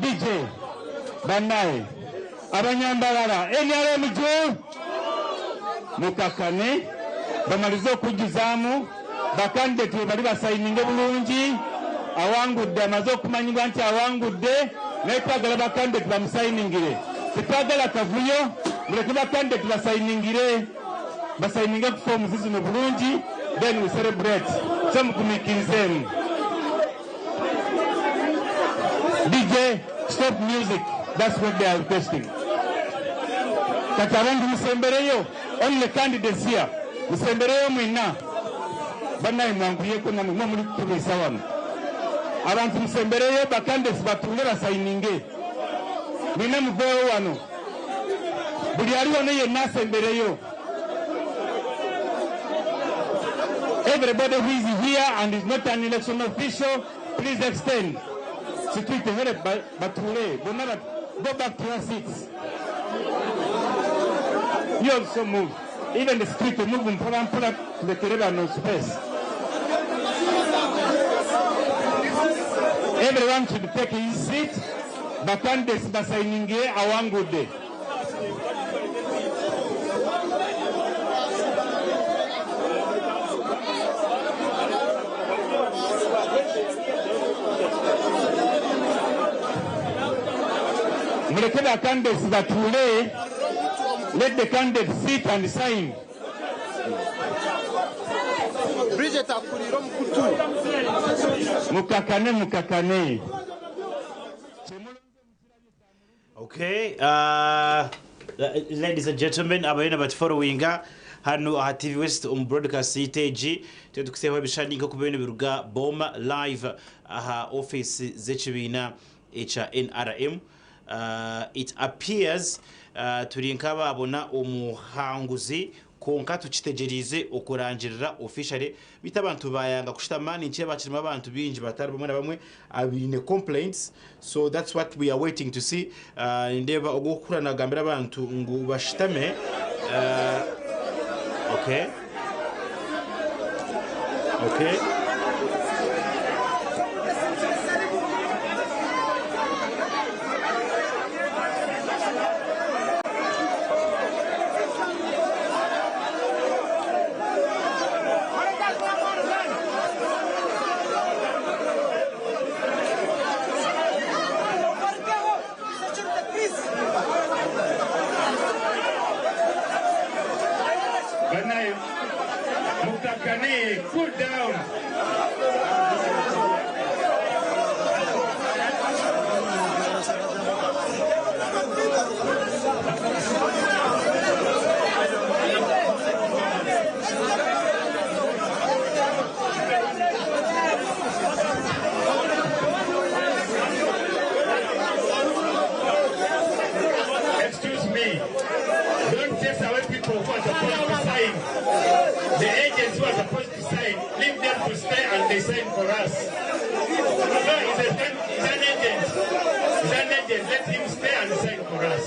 DJ banaye abanyambalala NRM ju mukakane bamalize okujjuzaamu bakandidate bwe bali basayininge bulungi awangudde amaze okumanyibwa nti awangudde naye twagala bakandidate bamusayiningire tetwagala kavuyo muleke bakandidate basayiningire basayininge ku foomuzi zino bulungi then we celebrate so mugumiikirizeemu. DJ, stop music. That's what they are requesting. Kati abantu musembereyo, only candidates here. Musembereyo mwena. Bannaye mwanguyeko namwe mwe muli kutuliisa wano. Abantu musembereyo, ba candidates batuule basayininge. Mwena muveewo wano. Buli ali wano yenna asembereyo. Everybody who is here and is not an election official, please extend. Security, batule, bonna go back to your seats. You also move. Even the security move mpola mpola tulekere bano space. Everyone should take his seat. Bakandidates basayininge awangudde. Muleke ba candidates batuule. Let the candidates sit and sign. Bridget. etakuriire omukutu. Mukakane mukakane. Okay, ladies and gentlemen, abayona batufollowinga hano aha TV West omu broadcast stage twe tukuseho ebishani nko kubena biruga Boma live aha office z'ekibiina ekya NRM. It appears turi nk'ababona omuhanguzi konka tukitegerize okurangirira officially bita abantu bayanga kushitama ninkye bakirimu abantu bingi batari bamwe na bamwe abiine complaints, so that's what we are waiting to see. Ndeba ogwokukura nagambira abantu ngu bashitame. Okay. Banayo, mukakane, cool down. Excuse me. Don't chase away people who are supposed to sign. The agents who are supposed to sign, leave them to stay and they sign for us. No, he's an agent. He's an agent. Let him stay and sign for us.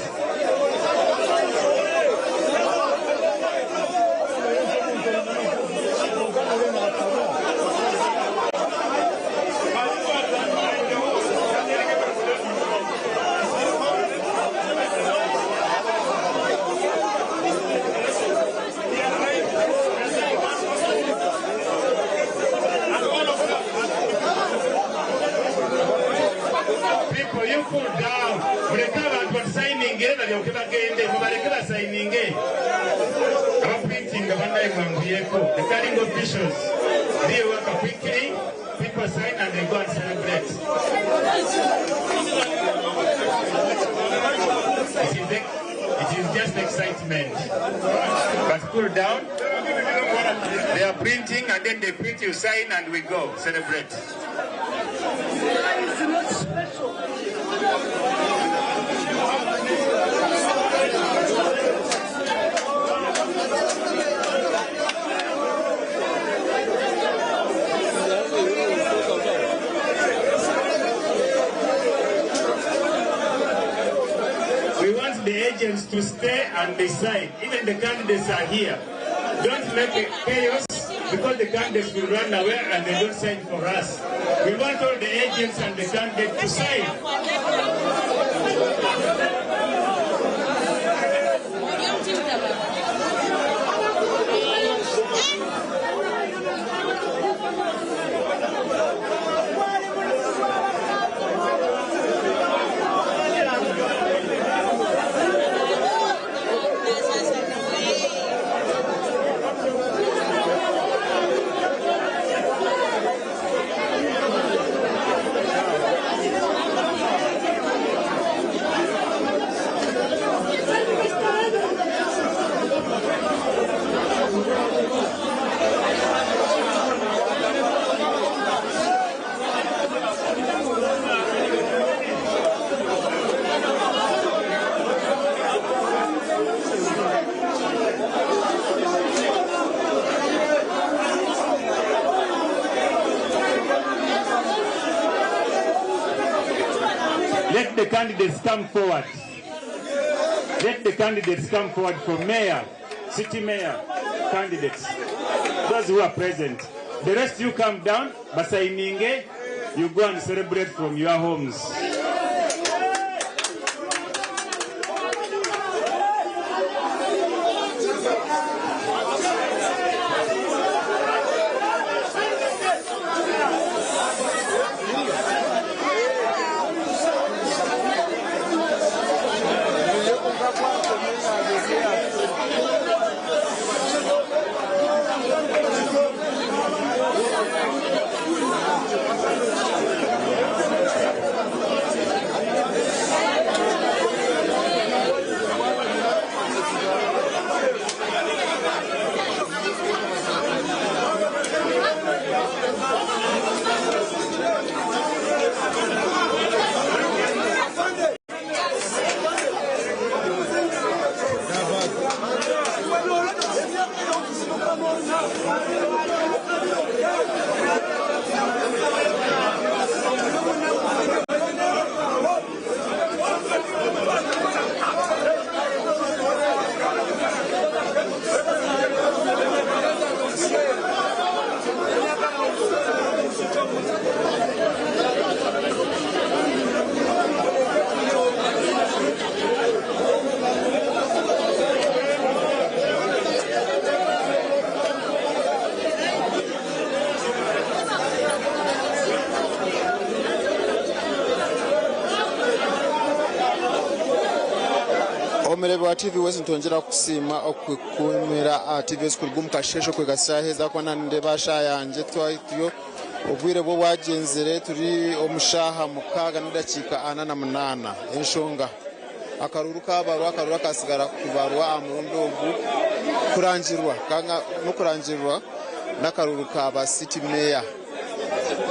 People, you cool down. Muleke abantu batusayiningire balyoke bagende, mubaleke basayininge. Abaprintinga bannaye mwanguyeko. The tallying officials, they work quickly. People sign and they go and celebrate. It is just excitement. But cool down. They are printing and then they print, you sign and we go celebrate. Is not special. We want the agents to stay and decide. Even the candidates are here. Don't make a chaos because the candidates will run away and they don't sign for us. We want all the agents and the candidates to sign. Let the candidates come forward. Let the candidates come forward for mayor, city mayor candidates. Those who are present. The rest you come down, basayininge, you go and celebrate from your homes. Omureebi wa TV West nitwongyera kukusiima okukuumira aha TV West kuruga omu kasheeshe okuhika shaaha ezi ahakuba naaba nindeeba aha shaaha yangye turiyo obwire bwo bwagyenzire turi omu shaaha mukaaga n'edakiika ana na munaana. Enshonga akaruuru kaabarwa akaruuru akatsigara kubarwa aha murundi ogu kurangirwa n'okurangirwa n'akaruuru ka ba City Mayor.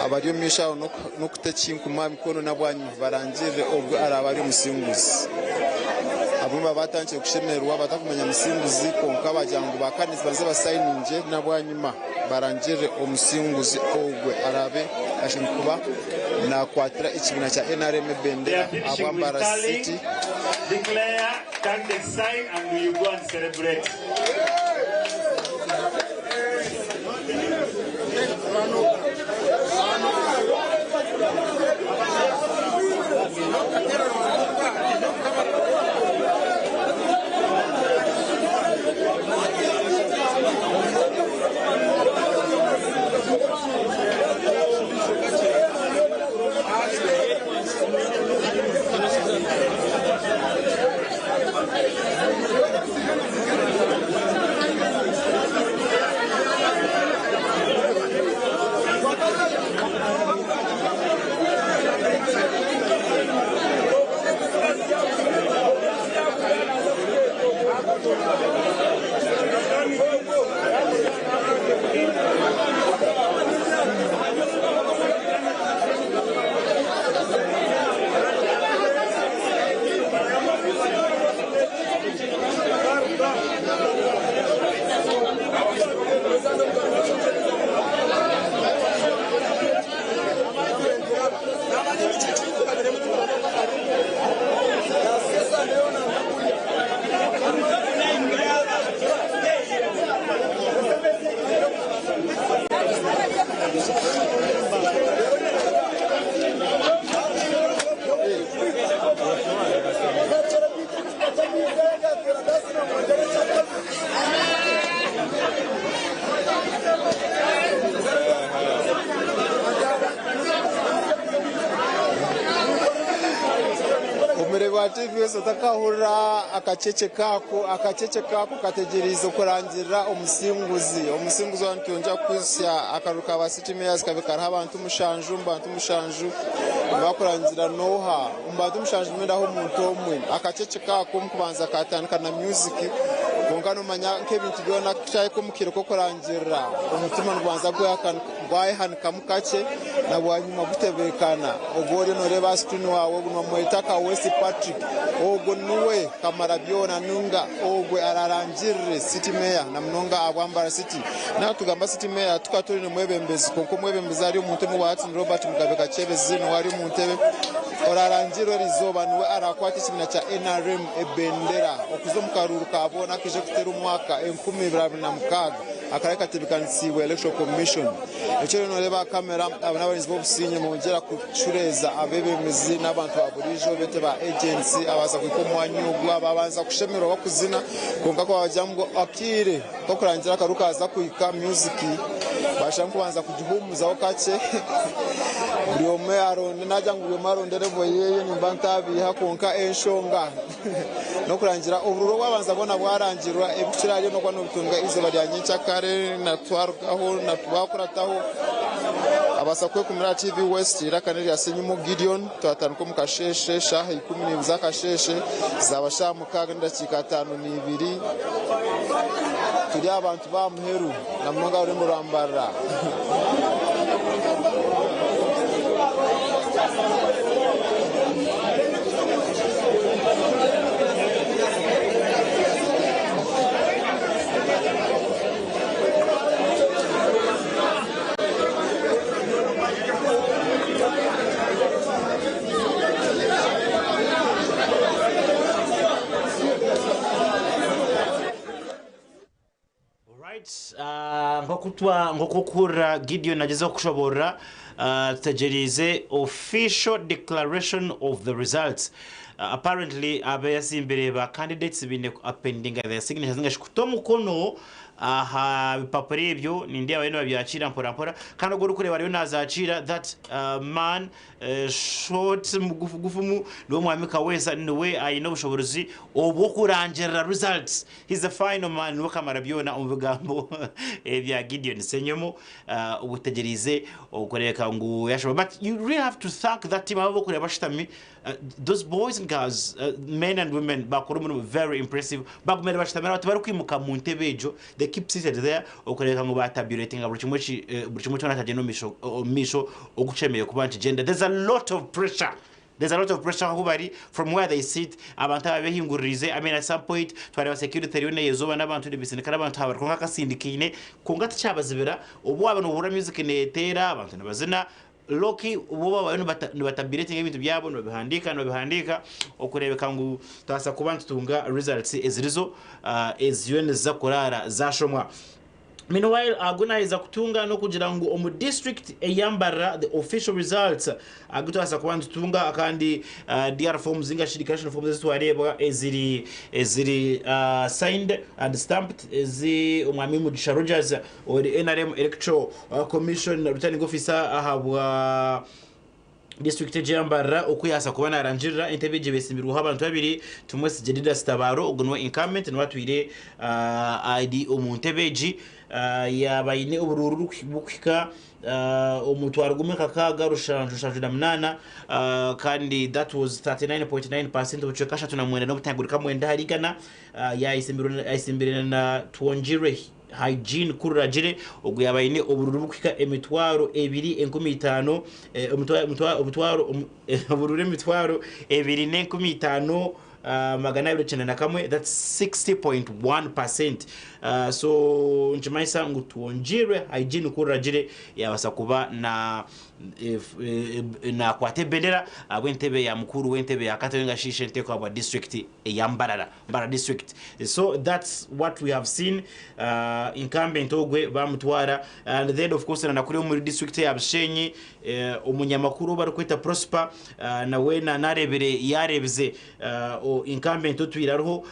Abari omu maisho aho n'okuta ekinkumu aha mikono na bwanyima barangirire ogwo araabe ari omusinguzi. Abamwe baba batandikire kushemererwa batakumanya musinguzi kwonka bagira ngu ba candidates banze basayiningye na bwanyima barangirire omusinguzi ogwo araabe ashemereire kuba nakwatira ekibiina kya NRM They ebendera are finishing ahabwa with Mbarara tallying. City. Declare candidates sign and you go and celebrate. Omureebi wa TV West otakahurira akacece kako, akacece kako kategyereize kurangirira omusinguzi. Omusinguzi waaba nitwongyera kukuhitsya akaruru ka ba City Mayors kabe kariho abantu mushanju, omu bantu mushanju bakurangira n'oha? Omu bantu mushanju nibendaho omuntu omwe. Akacece kako omu kubanza katandika na music kwonka nomanya nk'ebintu byona kyahika omu kaire k'okurangirira omutima nigubanza gwayehanikamu kakye na bwanyima gutebeekana. Ogwo oriyo nooreeba aha screen waawe ogwo nibamweta Kaweesi Patrick. Ogwo niwe kamara byona ninga ogwe ararangirire City Mayor na munonga ahabwa Mbarara City. Naaba nitugamba City Mayor tukaba twine omwebembezi kwonka omwebembezi ari omu ntebe owa hati ni Robert Mugabe Kakyebezi niwe ari omu ntebe. Orarangirire eriizooba niwe arakwata ekibiina kya NRM ebendera okuza omu karuuru ka boona akaija kuteera omu mwaka 2026 akarabe katebeekanisiibwe Electoral Commission. Ekyo oriyo nooreeba aha kamera aba n'abarinzi b'obusinge nibongyera kucureeza abeebembezi n'abantu ba buriijo beete ba agents abaza kuhika omu mwanya ogu ababanza kushemererwa bakuzina kwonka ku babagira ngu akaire k'okurangira akaruuru kaaza kuhika music bashusha nk'okubanza kugihuumuzaho kakye buri omwe aronde nagira ngu buri omwe aronde level yeye nimba ntabiiha kwonka enshonga n'okurangira oburuuru obwabanza bwona bwarangirwa ebikukira ahari n'okuba nobutunga eizooba rya nyenkyakare natwarugaho natwakurataho abaasa kwekumira aha TV West eiraka n'erya Senyimo Gideon twatandika omu kasheeshe shaaha 12 z'akasheeshe zaaba shaaha mukaaga n'edakiika ataano n'ibiri turi abantu ba muheru na munonga orurembo rwa Mbarara. Right, nk'oku twa nk'oku okuhurira Gideon agyezaho kushoboorora, tutegyereize official declaration of the results. Apparently abeyasimbire ba candidates baine ku appendinga their signatures ningashi kuta omukono aha bipapura ebyo. Nindeeba bariyo nibabyakira mpora mpora, kandi ogu orikureeba ariyo nazakiira, that man short mugufu gufumu, niwe Mwami Kaweesa. Niwe aine obushoborozi obw'okurangirira results. He's the final man, niwe kamara byona omu bigambo ebya Gideon Ssenyomo. Obutegyereize okureebeka ngu yashoma, but you really have to thank that team abo abokureeba bashutami, those boys and girls, men and women, bakora omurimo very impressive. Bagumire bashutamire aho, tibarikwimuka mu ntebe egyo, they keep seated there okureebeka ngu batabulatinga buri kimwe buri kimwe kyona kyagyenda omu maisho oku kishemereire kuba nikigyenda. There's a lot of pressure. There's a lot of pressure ahu bari, from where they sit, abantu ababehinguririize. I mean, at some point twareeba security eriyo neyezooba n'abantu nibisindika n'abantu aha bari, kwonka akasindikaine, kwonka tikyabazibira. Obu waaba nohurira music neteera, abantu nibazina low-key, bo baba bariyo nibatabulatinga ebintu byabo, nibabihandiika nibabihandiika okureebeka ngu twabaasa kuba nitutunga results ezirizo eziriyo niziza kuraara zashomwa. Meanwhile, agu naheza kutunga n'okugira ngu omu district eya Mbarara the official results agu twabaasa kuba nitutunga, kandi DR forms ninga shi declaration forms ezi twareeba eziri eziri signed and stamped, ezi Omwami Mugisha Rogers ori NRM Electoral Commission Returning Officer ahabwa Disiturikiti egi eya Mbarara oku yaasa kuba narangirira entebe egi besimbirweho abantu babiri, Tumwesigye Didas Tabaro, ogu niwe incumbent, niwe atwire ari omu ntebe egi, yaaba aine oburuuru burikuhika omutwaro gumwe kakaaga rushanju nshanju na munaana, kandi that was 39.9%, obucweka ashatu na mwenda n'obutangurika mwenda ahari igana, yayesimbire na Twongyirwe Hygiene Kururagire, ogu yaaba aine obururu burikuhika emitwaro ebiri 5000, obururu 205,291, that's 60.1%. So nikimanyisa ngu Twongyirwe Hygiene Kururagire yabaasa kuba na nakwata ebendera ahabw'entebe ya mukuru w'entebe ya Katwe ninga shi ishenteeko ahabwa disiturikiti eya Mbarara. Mbarara district. So that's what we have seen, incumbent ogwe bamutwara, and then of course na kuri omuri district ya Bushenyi, omunyamakuru ou barikweta Prosper nawe narebire yarebize incumbent otwire ariho.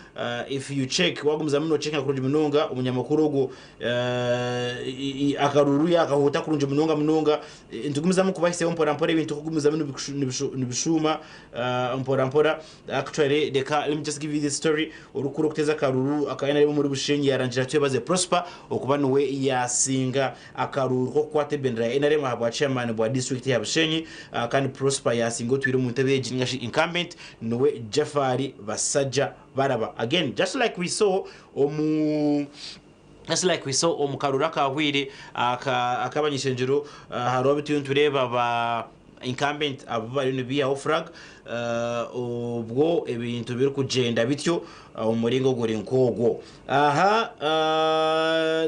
If you check, wagumizamu nocekinga kurungi munonga, omunyamakuru ogwo akaruru yakahuuta kurungi munonga munonga. Nitugumizamu kubahisayo mpora mpora ebintu kugumizamu nibishuuma mpora mpora. Actually, reka let me just give you this story. Orikukura okuteza akaruru aka NRM omuri Bushenyi yarangira Twebaze Prosper okuba niwe yasinga akaruru k'okukwata ebendera ya NRM ahabwa chairman bwa district ya Bushenyi, kandi Prosper yasinga otwire omu ntebe egi ningashi incumbent niwe Jafari Basajja Baraba. Again, just like we saw omu Just like we saw omu karuru akahweire ak'abany'ishengyero, hariho abu turiyo nitureeba ba incumbent abu bariyo nibiihaho flag, obwo ebintu birikugyenda bityo omu muringo oguri nk'ogwo. Aha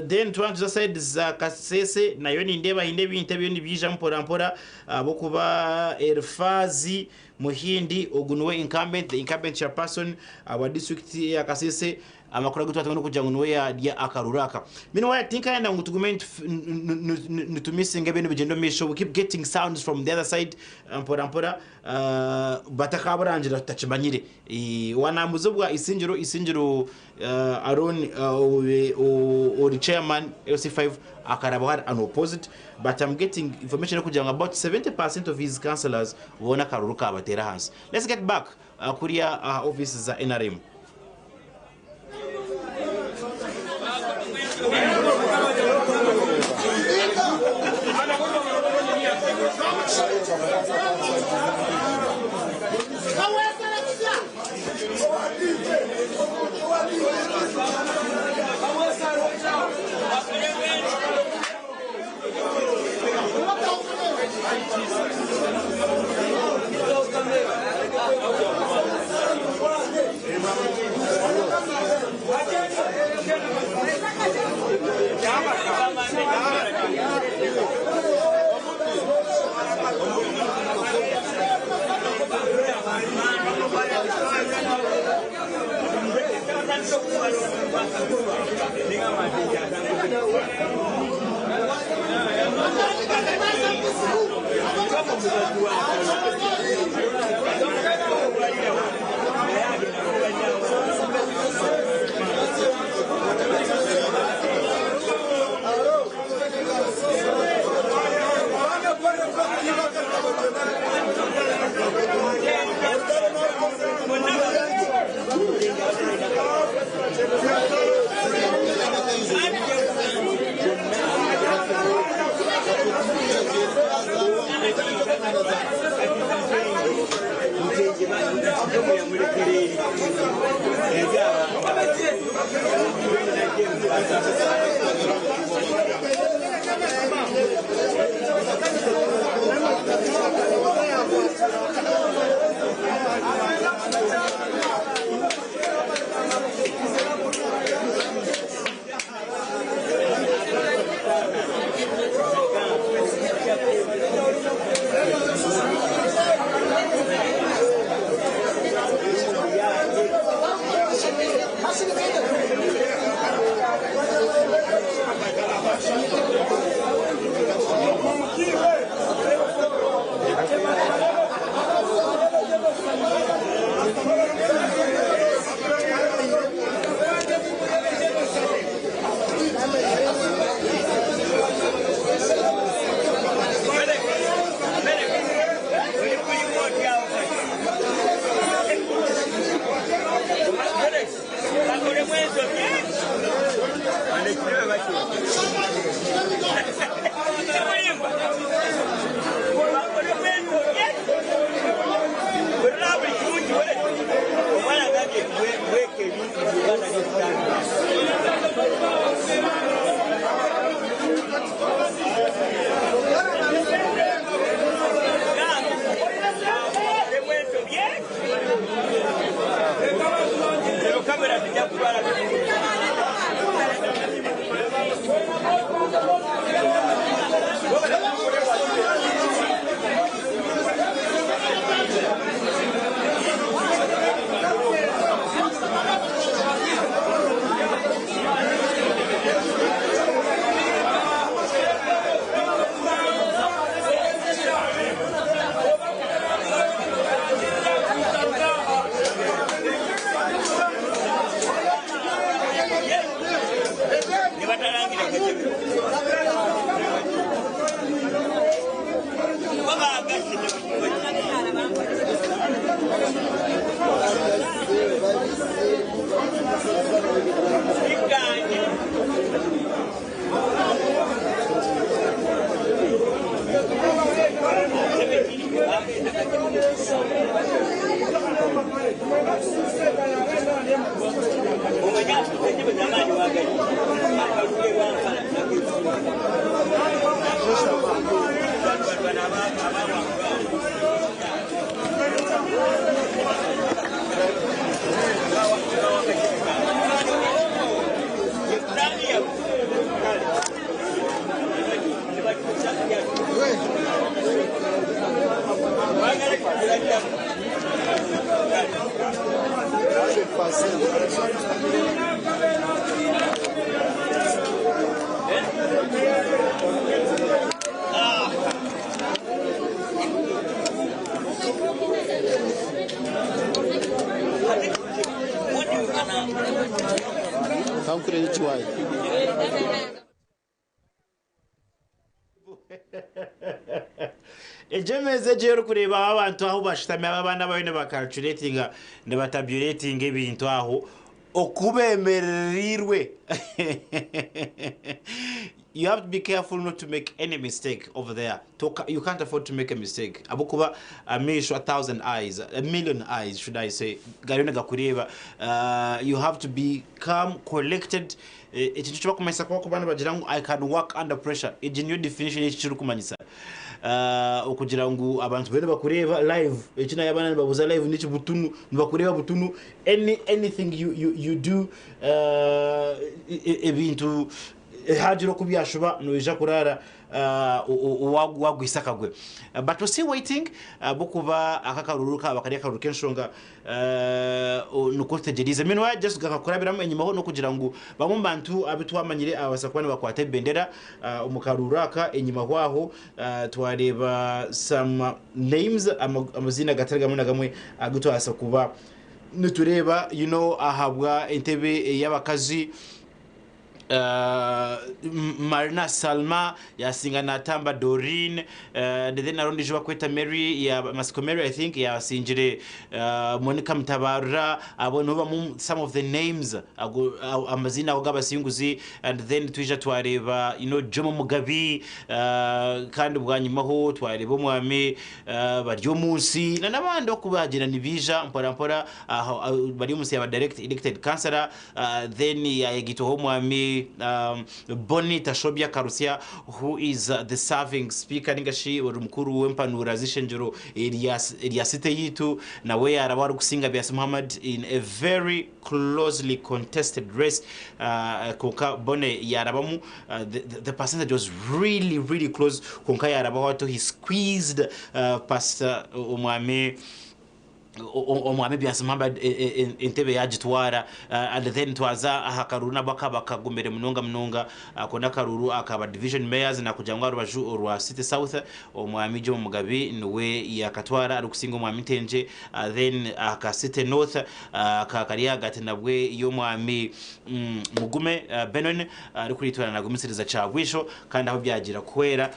then twaba nituza side za Kasese nayo nindeeba haine ebintu ebiriyo nibiija mpora mpora ahabw'okuba Elifaazi Muhindi ogu niwe incumbent, the incumbent chairperson wa district ya Kasese. Amakuru agu twatunga n'okugira ngu niwe yaarya akaruru aka. Meanwhile, tinkayenda ngu tugume nitumisinga ebintu nibigyenda omu maisho. We keep getting sounds from the other side mpora mpora batakaburangira tutakimanyire. Wanambuza obwa Isingiro, Isingiro Aaron ori chairman LC5 akarabaho ari unopposed, but I'm getting information erikugira ngu about 70% of his councillors boona akaruru kabateera ahansi. Let's get back kuriya aha office za NRM. Egyo emeeza egyo orikureeba aho abantu ahu bashutami aba abaana bariyo nibacalculatinga nibatabulatinga ebintu aho oku bemerereirwe. You have to be careful not to make any mistake over there. Toka, you can't afford to make a mistake. Ahabw'okuba amaisho a thousand eyes, a million eyes should I say, gariyo nigakureeba. You have to be calm, collected. Ekintu eki barikumanyisa ku barikuba nibagira ngu I can work under pressure. Egi niyo definition y'eki kirikumanyisa. Okugira ngu abantu bariyo nibakureeba live. Eki nayo abaana nibabuuza live niki butunu, nibakureeba butunu. Any, anything you, you, you do, ebintu haagira oku byashuba noija kuraara wagwisa akagwe. But we're still waiting ahabw'okuba aka akaruuru kaaba kari akaruuru k'enshonga nikwo tutegyereize. Meanwhile, just kakakurabiramu enyimaho n'okugira ngu bamwe omu bantu abu twamanyire ababaasa kuba nibakwata ebendera omu karuuru aka enyimaho aho twareeba some names, amaziina gatari gamwe na gamwe agu twabaasa kuba nitureeba you know ahabwa entebe ey'abakazi. Marina Salma yasinga Natamba Doreen, and then hariho ondiijo bakweta Mary ya Masiko Mary I think yasingire Monica Mutabarura. Abo nibo bamwe some of the names ago amaziina ago g'abasinguzi and then twija twareeba you know Jomo Mugabi kandi bwanyimaho twareeba omwami Baryomunsi na n'abandi oku baagyenda nibaija mpora mpora aho Baryomunsi yaaba direct elected councillor then yayegaitwaho omwami Bonny Tashobya Karutsya who is the serving speaker ninga shi ori mukuru w'empanura z'ishengyero erya city yaitu nawe yaaraba arikusinga Byasi Muhammad in a very closely contested race kwonka Bonny yaarabamu the percentage was really really close kwonka yaarabaho atyo he squeezed past omwami. Omwami Byansi Muhammad entebe yagitwara and then twaza aha karuuru nabwo akaba kagumire munonga munonga. Ako n'akaruuru aka ba division mayors nakugira ngu aha rubaju orwa City South Omwami Jomo Mugabi niwe yakatwara arikusinga Omwami Ntengye. Then aka City North aka kari ahagati nabwe y'Omwami Mugume Benon arikuritwara na Gumisiriza Kyabwisho kandi ahu byagira kuhwera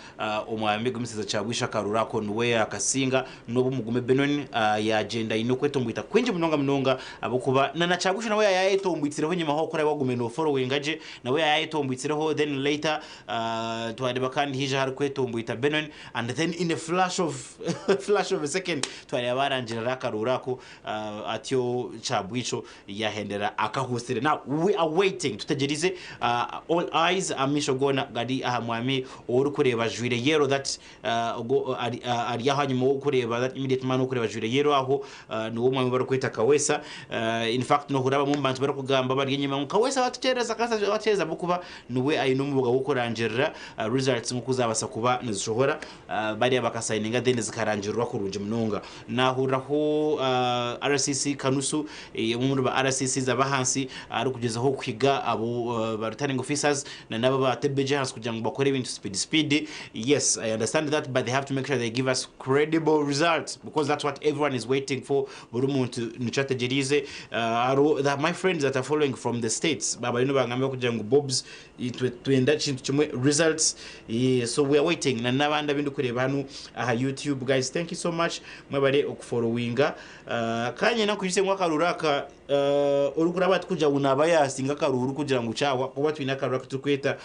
Omwami Gumisiriza Kyabwisho akaruuru ako niwe yakasinga n'obu Mugume Benon yagyenda aine okwetomboita kwingi munonga munonga ahabw'okuba na na Kyabwisho nawe yaayetombwitsireho enyimaho ku oraabe wagumire nooforowinga gye nawe yaayetombwitsireho then later twareeba kandi haija harikwetomboita Benon and then in a flash of flash of a second twareeba baarangirira akaruuru ako atyo Kyabwisho yahendera akahuusire. Now we are waiting, tutegyereize all eyes, amaisho goona gari aha mwami orikureeba ajwaire yellow that ogwo ari ari aho ahanyima ow'okureeba that immediate man orikureeba ajwaire yellow aho niwe omwami ou barikweta Kaweesa. In fact nohurira abamwe omu bantu barikugamba bari enyima ngu Kaweesa watukyereza, Kaweesa watukyereza ahabw'okuba niwe aine omubuga gw'okurangirira results nk'oku zaabaasa kuba nizishohora. Bariya bakasayininga then zikarangirirwa kurungi munonga. Nahuriraho RCC Kanusu, omwe omuri ba RCCs ab'ahansi arikugyezaho kuhiga abo ba returning officers na n'abo abatebbeegi ahansi kugira ngu bakore ebintu speed speed. Yes, I understand that but they have to make sure they give us credible results because that's what everyone is waiting for. Buri muntu nikyo ategyereize. Hariho my friends that are following from the states baaba bariyo nibangambira kugira ngu Bobs Itwe twenda ekintu kimwe results so we are waiting na nabandi abindikureeba hanu aha YouTube guys thank you so much mwebare okufollowinga kanye nakwijuse ngu akaruuru aka orikuraba ati kugira ngu naba yasinga akaruuru kugira ngu kyahwa kuba twine akaruuru akuturikweta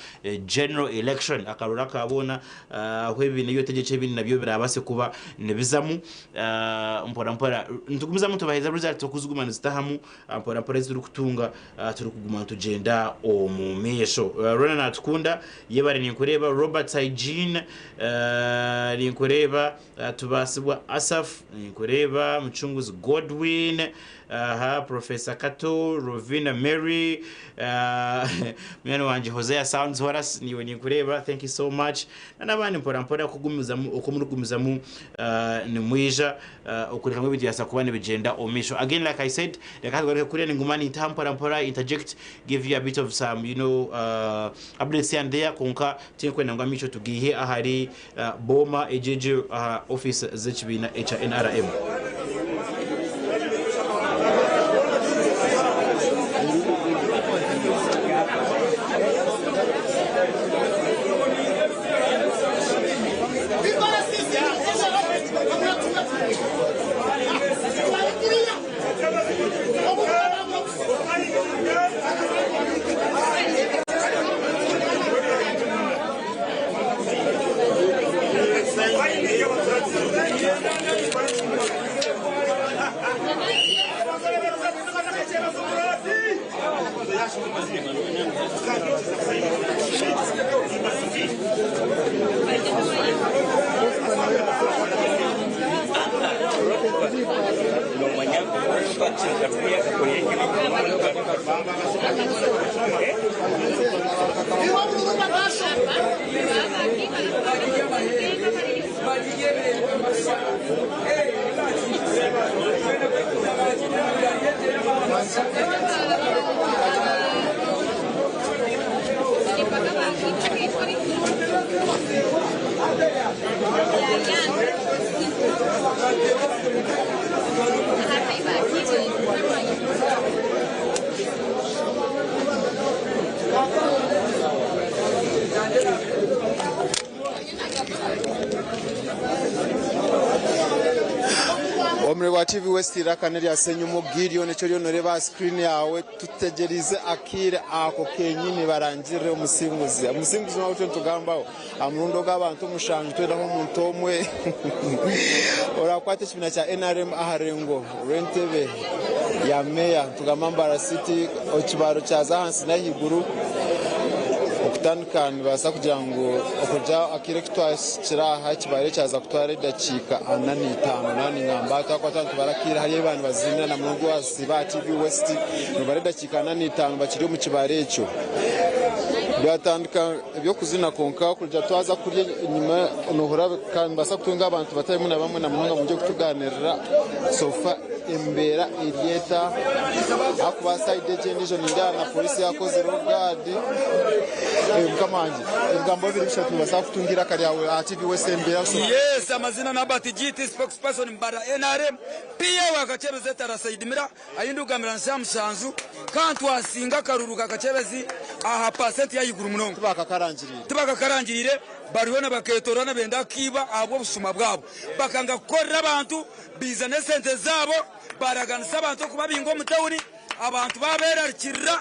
general election akaruuru aka boona ahu ebibiina ebyotegyeki ebindi nabyo birabase kuba nibizamu mpora mpora nitugumizamu nitubahereza results okuziguma nizitahamu mpora mpora eziturikutunga Turikuguma nitugyenda omu maisho. Rona Natukunda, yebare ninkureeba. Robert Hygiene, ninkureeba. Tubaasibwa Asaph, ninkureeba. Mucunguzi Godwin, aha, Professor Kato, Rovina Mary, munywani wangye Hosea Sounds Horace, naiwe ninkureeba. Thank you so much. Na n'abandi mpora mpora oku murikugumizamu nimwija. Okureka ngu ebintu byabaasa kuba nibigyenda omu maisho. Again like I said, reka tugaruke kuriya ninguma nintaha mpora mpora, interject, give you a bit of some you know updates here and there kwonka tinkwenda ngu amaisho tugaihe ahari booma egyo egyo aha office z'ekibiina ekya nrm. Omuri wa TV West eiraka n'erya Ssenyumu Gideon eki oriyo nooreeba aha screen yaawe tutegyereize akaire ako kenyini barangirire omusinguzi. Omusinguzi n'obu turiyo nitugambaho aha murundi ogu abantu omushanju twaihaho omuntu omwe orakwata ekibiina kya NRM aha rurengo rw'entebe ya meeya nitugamba Mbarara City ekibaro kyaza ahansi n'ahaiguru. Okutandika nibaasa kugira ngu okuruga akaire aku twahikire aha kibaire kyaza kutwara edakiika 45. Naaba ningamba twakuba nitubara akaire hariyo abu baabaire nibaziinira na munonga owasiiba aha TV West nibabara edakiika 45 bakiri omu kibaro ekyo. Byatandika eby'okuzina kwonka okuruga twaza kurya enyima nohurira kandi nibaasa kutunga abantu batari bamwe na bamwe na munonga mwije kutugaaniirira so far. embeera eri eta ahakuba sayidi egi endiijo nindeeba na pooriisi yakozireho gaadi. Mukama wangye ebigambo bibiri bishatu nibaasa kutunga eiraka ryawe aha TV West embeera. Yes, amazina ni Albert Giiti, spokesperson Mbarara NRM, PA wa Kakyebezi Etara Said Mira, ahi ndikugambira ni shaaha mushanju kandi twasinga akaruru ka Kakyebezi aha pasenti y'ahaiguru munonga. Tibakakarangiriire, bariyo nibaketorora nibenda kukiiba ahabw'obushuma bwabo. Bakanga kukorera abantu, baija n'esente zaabo baraganisa abantu okubabinga omu tauni. Abantu baaberarikirira,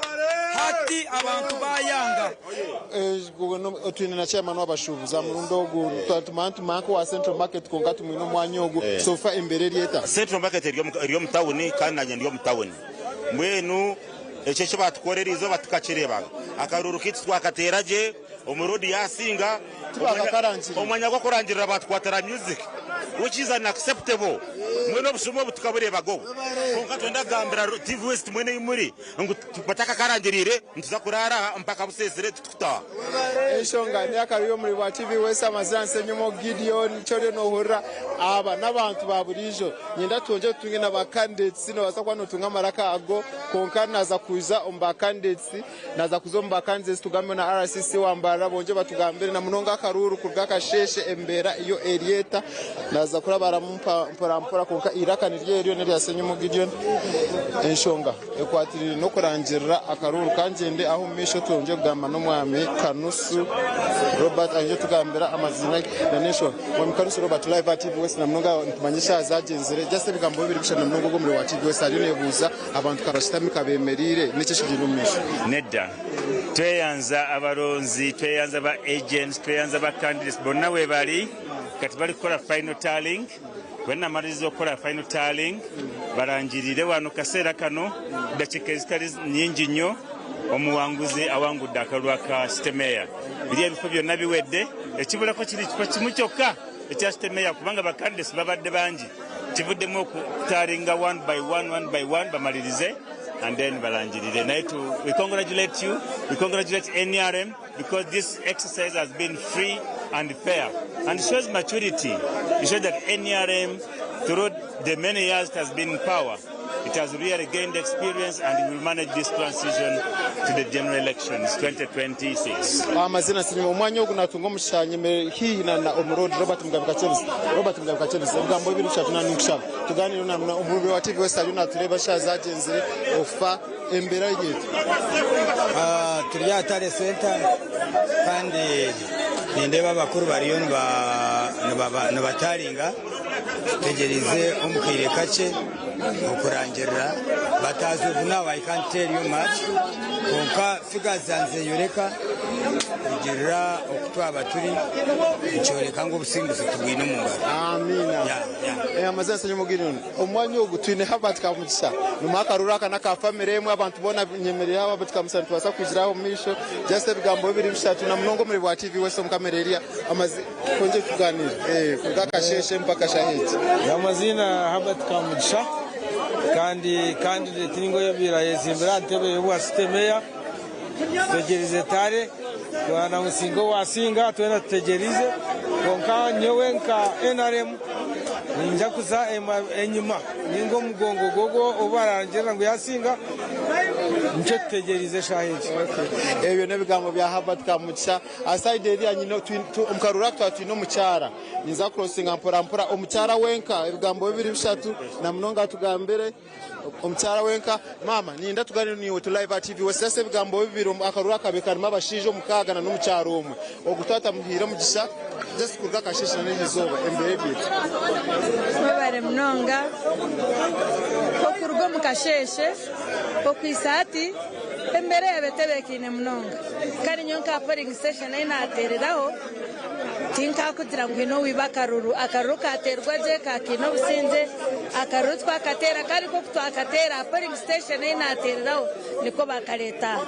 hati abantu baayanga. Twine na chairman w'abashuubuzi aha murundi ogu. Nitumanya nitumanya nk'owa Central Market kwonka tumwine omwanya ogu. So far embeera eri eta? Central Market eri omu tawuni kandi nanye ndi omu tawuni. Mbwenu ekyo eki batukora eriizooba tukakireeba. Akaruuru kaitu twakateera gye, omuroodi yaasinga. Omwanya gw'okurangirira batukwatira music which is unacceptable. Mbwenu obushuma obu tukabureebaga obu. Kwonka twenda kugambira TV West mwena ei muri ngu batakakarangiriire nituza kuraara aha mpaka buseesire titukutaaha. Enshonga n'eyakabi omuri bwa TV West amazina Nsenyumo Gideon Kyoryo nohurira aba n'abantu ba buriijo. Nyenda twongyere tutunge na ba candidates nobaasa kuba notunga amaraka ago kwonka naza kuza omu ba candidates. Naaza kuza omu bakandideeti tugambe na RCC wa Mbarara bongye batugambire na munonga akaruuru kuruga akasheeshe embeera yo eri eta. Naaza kurabaramu mpora mpora kwonka eiraka niryo eryo n'erya Ssenyumu Gideon. Enshonga ekwatiraine n'okurangirira akaruuru kangyende aho omu maisho twongye kugamba n'omwami Kanusu Robert aije kutugambira amaziina ge na n'enshonga. Mwami Kanusu Robert live aha TV West na munonga nitumanya eshaaha zagyenzire just ebigambo bibiri bishatu na munonga ogwo omuri wa TV West ariyo nebuuza Abantu kabashutami kabemereire, niki ekigenda omu maisho? Nedda. Tweyanza abaronzi, tweyanza ba agents, tweyanza ba candidates bonna webali. Kati bali kukola final tallying. Bwenamaliriza okukola final tallying, barangirire wano kaseera kano, dakiika ezitali nyingi nnyo, omuwanguzi awangudde akalulu aka city mayor. Biri ebifo byonna biwedde, ekibulako kiri kifo kimu kyokka ekya city mayor kubanga ba candidates babadde bangi. Kivuddemu okutalinga one by one, one by one bamalirize and then balangirire. Naye tu, we congratulate you, we congratulate NRM because this exercise has been free and fair and shows maturity. It shows that NRM through the many years it has been in power, it has really gained experience and will manage this transition to the general elections 2026. Amazina Sinyima omwanya ogu natunga omugisha nyemerere haihi na omuroodi Robert Mugabe Kakyebezi. Robert Mugabe Kakyebezi, ebigambo bibiri bishatu na ninkushaba tugaaniire na omurubi wa TV West ariyo natureeba eshaaha zagyenzire ofa embeera yaitu. Turi aha Tare Center kandi nindeeba abakuru bariyo nibataringa tutegyereize omu kaire kakye okurangirira but as of now I can't tell you much kwonka figures zange nizeyoreka kugirira oku twaba turi nikyoreka ngu obusinguzi tubwine omu ngaro. Amiina. Yeah, yeah. Amazina Ssenyonyi Gideon. Omu mwanya ogu twine Herbert Kamugisha. Nimuha akaruru aka n'aka famire emwe abantu boona nyemerire aho Herbert Kamugisha nitubaasa kwijira aho omu maisho. Just ebigambo bibiri bishatu na munonga omuri bwa TV West omu kamera eriya. Amazi twongye tuganire eh, kuruga akasheeshe mpaka shaaha egi. Amazina Herbert Kamugisha kandi candidate ninga oyabaire ayezimbire aha ntebe y'obwa city mayor. Tutegerize tare twana ngu owasinga twena tutegerize kwonka nyowe nka NRM ninja kuza enyima ninga omugongo gwogwo obu barangirira ngu yasinga nikyo tutegerize eshaaha egi. Ebyo n'ebigambo bya Herbert Kamugisha. Aha sayidi eriya nyine omu karuru aka twaba twine omukyara. Ninza kurosinga mpora mpora omukyara wenka ebigambo bibiri bishatu na munonga atugambire. Omukyara wenka, Maama, niinyenda tugaaniire naiwe turi live aha TV West. Just ebigambo bibiri, akaruru akabaire karimu abashaija omukaaga na n'omukyara omwe. Ogu twaba tutamuhaire omugisha just kuruga akasheeshe na n'eri izooba embeera eri eti. Mwebare munonga okuruga omu kasheeshe okuhitsya hati embeera yaaba etebeekaine munonga. Kandi nyowe nka polling station ei naateereraho Tinkakugira ngu haine owaiba akaruru. Akaruru kateerwa gye, kakiine obusingye. Akaruru twakateera kandi nk'oku twakateera aha polling station ei naateereraho nikwo baakareeta aha.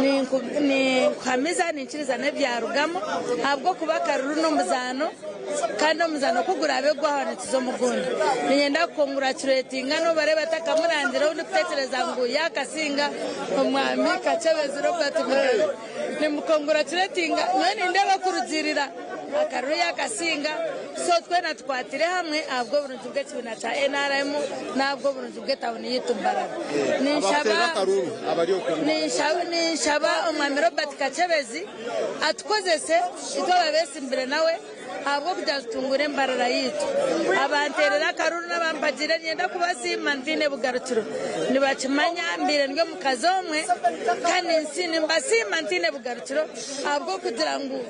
Ninkuhamiza ninkiriza n'ebyarugamu ahabw'okuba akaruru n'omuzaano kandi omuzaano ku guraabe gwahwa nituza omu gundi. Niinyenda kukonguracuratinga n'ou bareeba batakamurangira ou ndikutekyereza ngu yaakasinga, Omwami Kakyebezi Robert Mugabe. Nimukonguracuratinga nyowe nindeeba kurugiirira akaruru yakasinga So twena tukwatire hamwe ahabw'oburungi bw'ekibiina kya nrm n'ahabw'oburungi bw'etawuni yaitu Mbarara. Ninshaba ninshaba Omwami Robert Kakyebezi atukozese itwe ababeesimbire nawe ahabw'okugira ngu tutunguure Mbarara yaitu. Abanteerera akaruru n'abampagiire niinyenda kubasiima ntaine bugarukiro. Nibakimanya mbaire ndi omukazi omwe kandi nimbasiima ntaine bugarukiro ahabw'okugira ngu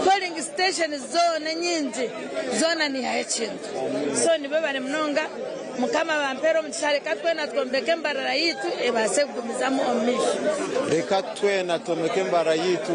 Polling station zoona enyingi zoona nihaho ekintu so nibebare munonga mukama abampeere omugisha reka twena twombeke embarara yaitu ebaase kugumizamu omu maisho. Reka twena twombeke embarara yaitu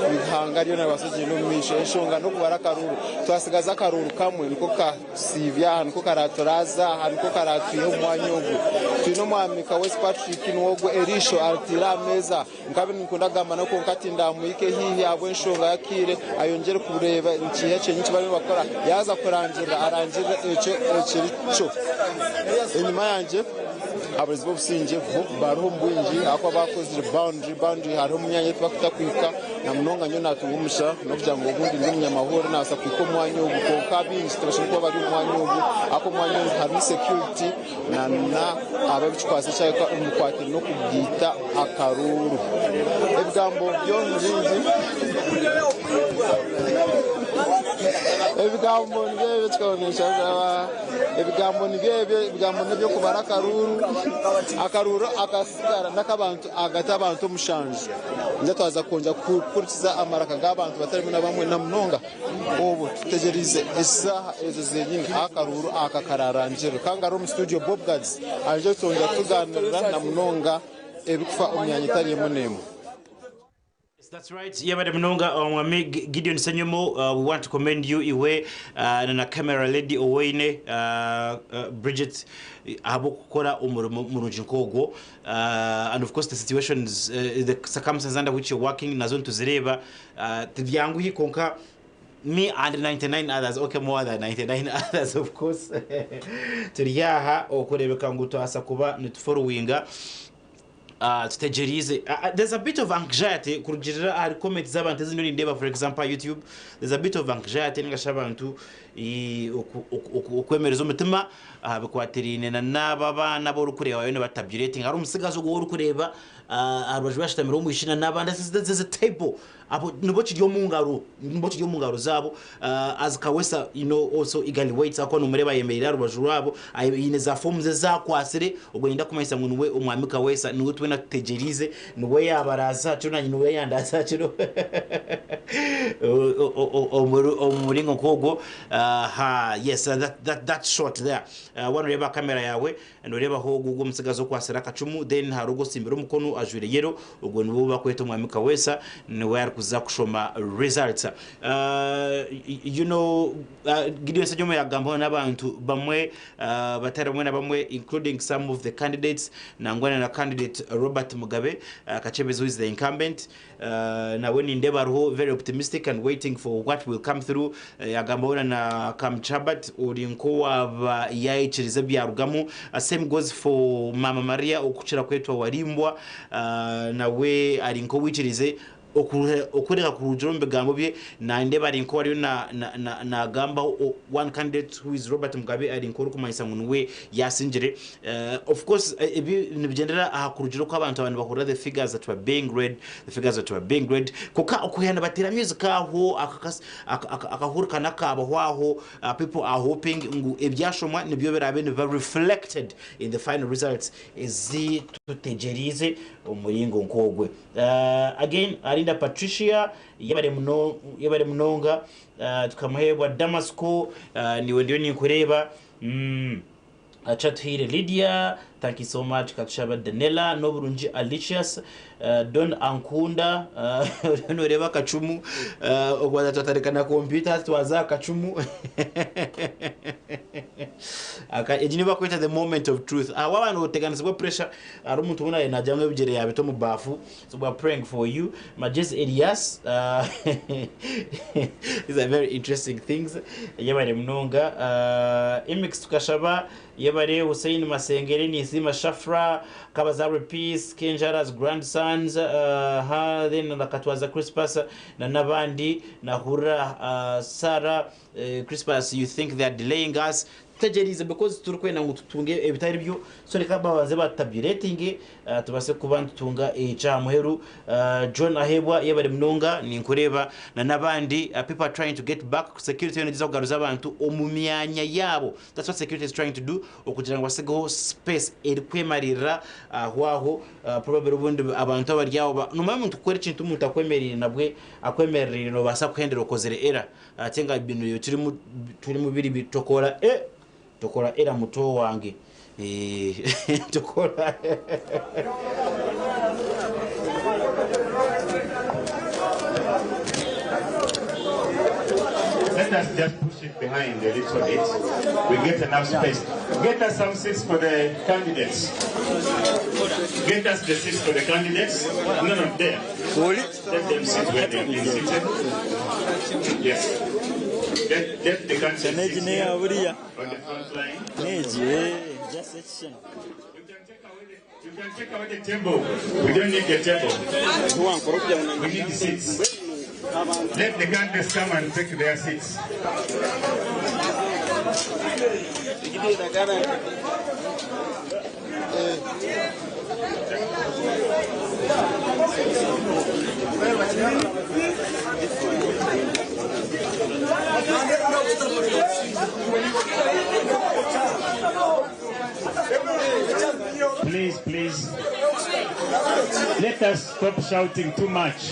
eihanga ryona ribaase kugyenda omu maisho. Enshonga n'okubara akaruuru. Twasigaza akaruuru kamwe niko Tusiibye aha niko karaturaaze aha niko karaatwihe omu mwanya ogu. Twine Omwami Kaweesi Patrick niwe ogwo eriisho aritaire aha meeza. Nkaba ninkunda kugamba nawe kwonka tindamuhike haihi ahabw'enshonga y'akaire ayongyere kureeba nikiiha kyenyini eki bariyo nibakora. Yaaza kurangirira arangirire ekyo ekiri kyo. Enyima yangye abarinzi b'obusingye bo bariho omu bwingi ahakuba baakozire boundary, boundary hariho emyanya ei tibarikuta kuhika. Na munonga nyowe naatunga omugisha n'okugira ngu obundi ndi omunyamahurire naabaasa kuhika omu mwanya ogu kwonka abaingi tibashemereire kuba bari omu mwanya ogu ahakuba omwanya ogu harimu security nana abekikwatsi ekyahika omu bikwataine n'okugaita akaruuru. Ebigambo byo ni bingi. Ebigambo nibyo ebi Ebigambo nibyo ebyo, ebigambo n'eby'okubara akaruuru. Akaruuru akatsigara n'ak'abantu ahagati y'abantu omushanju. Ningira twaza kwongyera kuhurikiza amaraka g'abantu batari bamwe na bamwe na munonga obu tutegyereize eshaaha ezo zenyini ahu akaruuru aka kararangirire. Kandi ari omu studio Bob Gads aije kutwongyera kutugaanirira na munonga ebirikufa omu myanya etari emwe n'emwe. Yes, that's right. Yebare munonga omwami Gideon Senyomo, we want to commend you iwe na camera lady oweine Bridget ahabw'okukora omurimo murungi nk'ogwo and of course the situations the circumstances under which you're working nazo nituzireeba tibyanguhi kwonka me and 99 others okay more than 99 others of course turi aha okureebeka ngu twabaasa kuba nituforowinga Tutegyereize. There's a bit of anxiety kurugiirira ahari comments z'abantu ezi ndiyo nindeeba for example aha YouTube, there's a bit of anxiety ninga shi abantu okwemereza omutima aha bikwatiraine na n'abo abaana abu orikureeba bariyo nibatabulatinga. Hariho omutsigazi ogwo ou orikureeba aha rubaju rwe hashutamireho omwishiki na n'abandi, there's a table. Abo nibo kiri omu ngaro, nibo kiri omu ngaro zaabo. As Kawesa you know also eagerly waits ahakuba nomureeba ayemereire aha rubaju rwabo, aine za forms ezi akwatsire, ogwo niinyenda kumanyisa ngu niwe Omwami Kaweesa, niwe twena tutegyereize, niwe yaabaraaza aha kiro naanye niwe yandaaza aha kiro omu muringo nk'ogwo. Aha, yes, that, that, that shot there. Waaba nooreeba aha kamera yaawe, Noreebaho ogwo ogwo omutsigazi okwatsire akacumu, then hariho ogwo otsimbire omukono ajwaire yellow, ogwo niwe ou bakweta Omwami Kaweesa, niwe arikuza kushoma results. You know, Gideon Ssenyomo yagambaho n'abantu bamwe batari bamwe na bamwe including some of the candidates, nangwa na candidate Robert Mugabe Kakyebezi who is the incumbent, Nawe nindeeba ariho very optimistic and waiting for what will come through. Yagambaho na na Kamchabat ori nk'owaaba yaikiriza ebyarugamu. Same goes for Maama Maria okukira kwetwa Warimbwa, nawe ari nk'owaikirize okureka kurugira omu bigambo bye. Nindeeba ari nk'owariyo nagambaho one candidate who is Robert Mugabe ari nk'orikumanyisa ngu niwe yaasingire. Of course ebi nibigyendera aha kurugiirira oku abantu aba nibahurira the figures that were being read, the figures that were being read. Kwonka okuhika nibateera music aho, akahurikana kabaho aho, people are hoping ngu ebyashomwa nibyo biraabe nibiba reflected in the final results ezi tutegyereize omu muringo nk'ogwe. Again, Arinda Patricia, yebare yebare munonga, Tukamuheebwa Damasco, niiwe ndiyo ninkureeba. Kyatuhaire Lydia, thank you so much. Katushaba Danella, N'oburungi Alicious, Don Ankunda, oriyo noreeba akacumu, okubanza twatandika na kompyuta hati twaza aha kacumu. Egi niyo barikweta the moment of truth. Aha waaba noteganisibwa pressure, hariho omuntu mbwenu naagira ngu ebigyere yaabita omu baafu, so we are praying for you. Magyezi Elias, these are very interesting things. Yebare munonga. Emix Tukashaba, yebare. Hussein Masengere, ninsiima. Ninsima Shafra, Kabazarwe Peace, Kenjara's grandsons, then Nakatwaza Crispus na n'abandi nahurira Sarah Crispus, you think they are delaying us? Tutegyereize because turikwenda ngu tutunge ebitari byo, so reka babanze batabulatinge tubaase kuba nitutunga ekyaha muheru. John Ahebwa, yebare munonga, ninkureeba na n'abandi. People are trying to get back. Security yoona egyeza kugaruza abantu omu myanya yaabo. That's what security is trying to do, okugira ngu basigeho space erikwemariirira aho aho. Probably obundi abantu abari aho, nomanya omuntu kukora ekintu omuntu akwemereire nabwe akwemereire, nobaasa kuhendera okozire error, ate nga bino turimu turimu biri bitokora eh tokora era muto wange tokora. Let us just push it behind a little bit. We get enough space. Get us some seats for the candidates. Get us the seats for the candidates. No, no, there. Let them sit where they've been seated. Yes. Let the candidates sit here on the front line. You can take away the table. We don't need the table. We need the seats. Let the candidates come and take their seats. Please, please, let us stop shouting too much.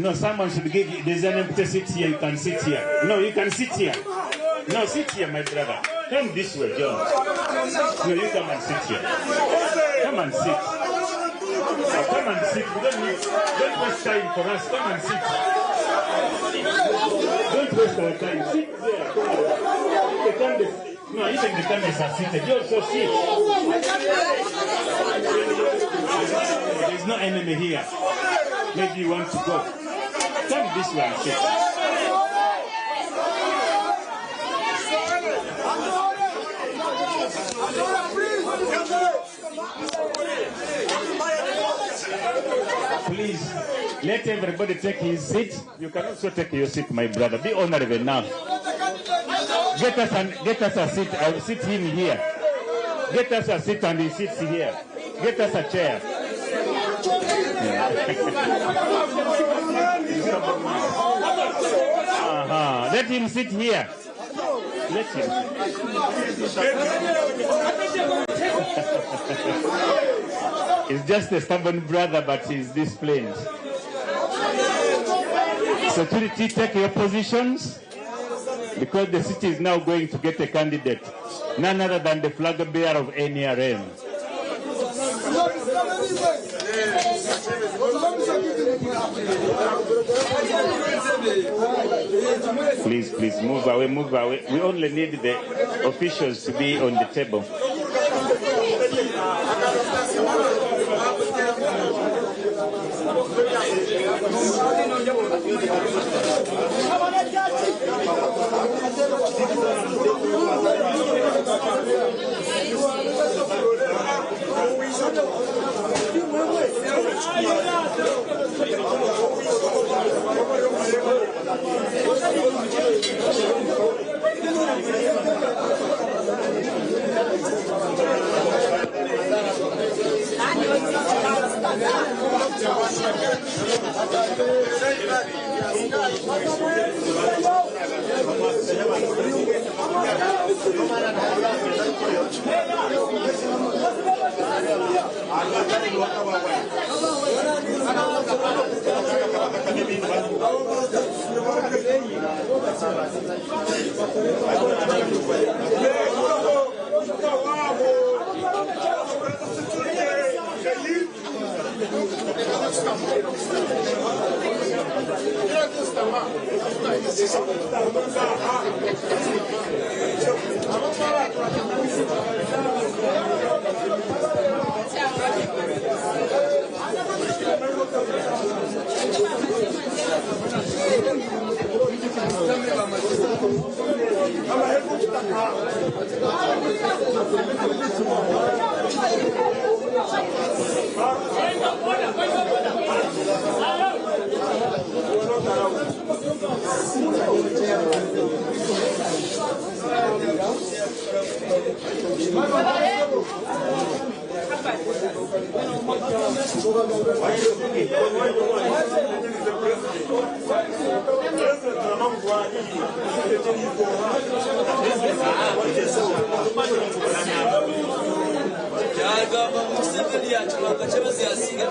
No, someone should give you, there's an empty seat here, you can sit here. No, you can sit here. No, sit here, my brother. Come this way, John. No, you come and sit here. Come and sit. Oh, come and sit. We don't need, don't waste time for us. Come and sit. Don't waste our time. Sit there. Come on. The candidates, no, even the candidates are seated. You also sit. There's no enemy here. Maybe you want to go. Come this way and sit. Please, let everybody take his seat. You can also take your seat, my brother. Be honorable enough. Get us a seat. I'll sit him here. Get us a seat and he sits here. Get us a chair. Uh-huh. Let him sit here. Let him. He's just a stubborn brother, but he's disciplined. Security, take your positions, because the city is now going to get a candidate, none other than the flag bearer of NRM. Please, please, move away, move away. We only need the officials to be on the table. Yagamba ngu Museveni yakirwa Kakyebezi yasinga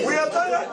We are tired.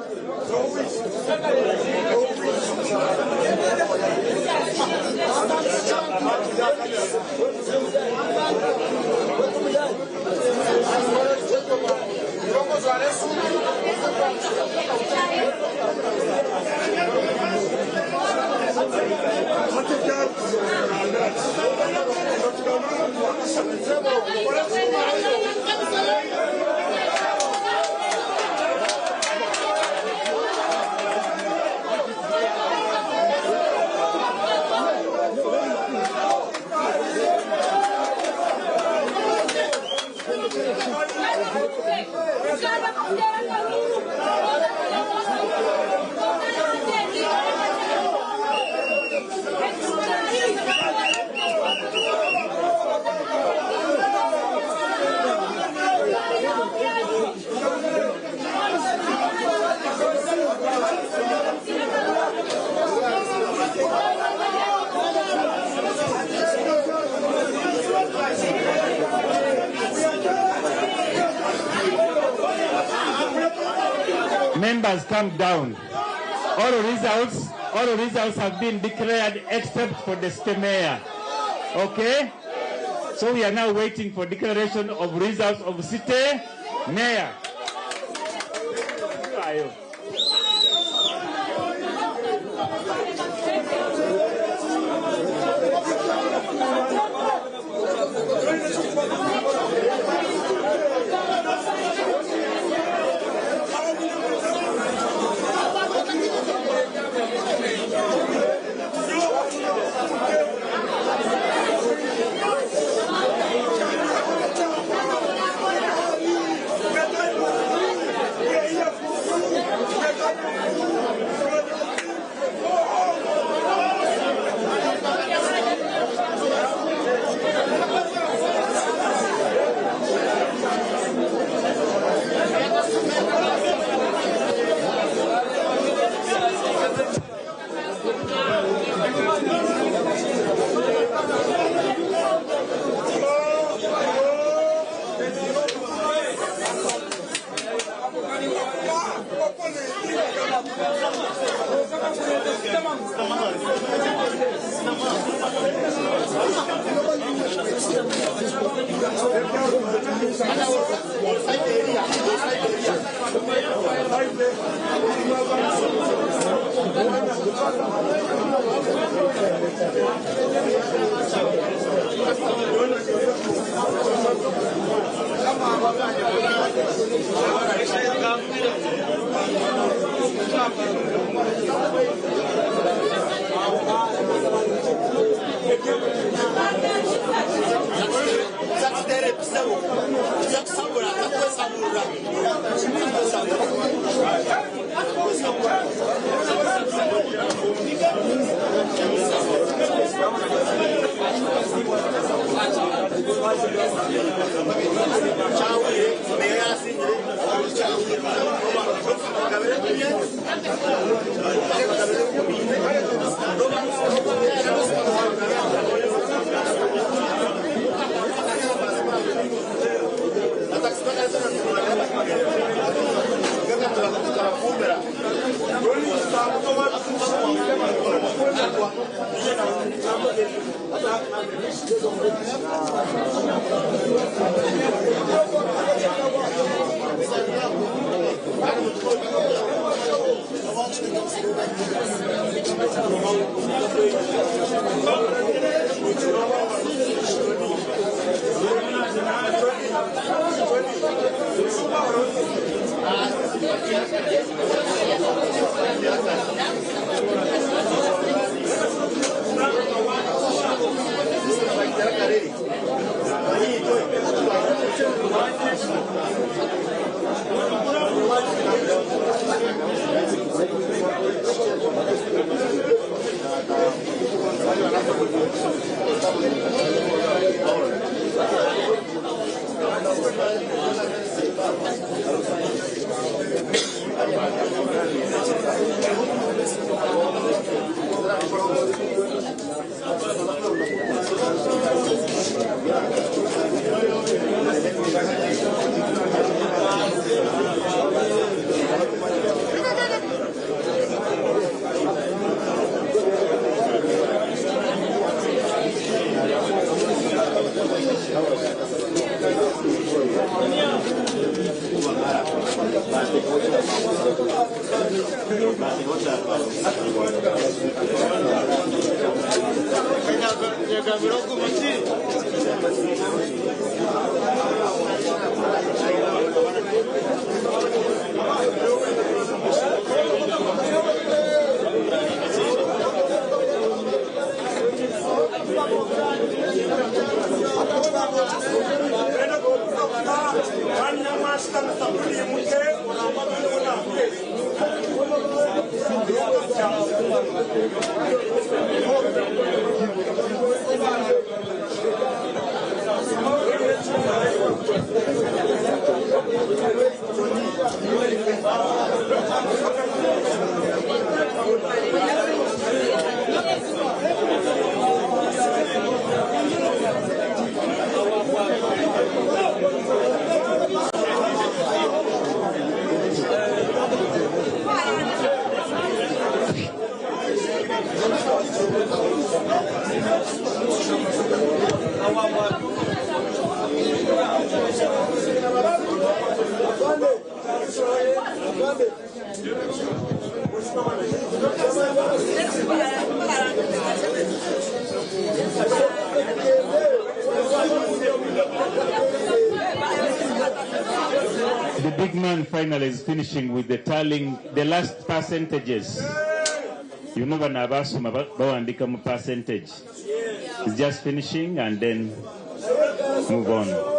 Members, come down. All results have been declared except for the city mayor. Okay? So we are now waiting for declaration of results of city mayor. Ayo. The big man finally is finishing with the tallying the last percentages. You know bano abasoma bawandika mu percentage. It's just finishing and then move on.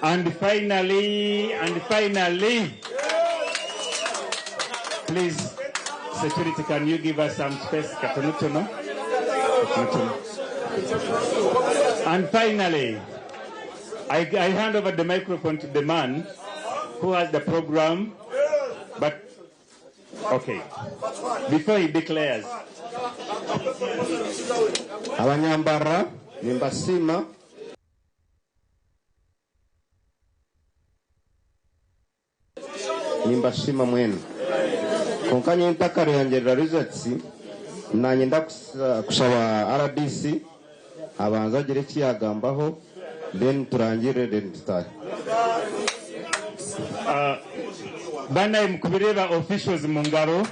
And finally, and finally, please, security, can you give us some space? Katonotono? Katonotono. And finally, I, I hand over the microphone to the man who has the program, but okay, before he declares. Abanyambara nimbasiima nimbasiima mwena konka nyentakarayangerera results nanyenda kushaba RDC abanza agire eki yagambaho then turangire then tutahe. Banaye mukubireba officials mu ngaro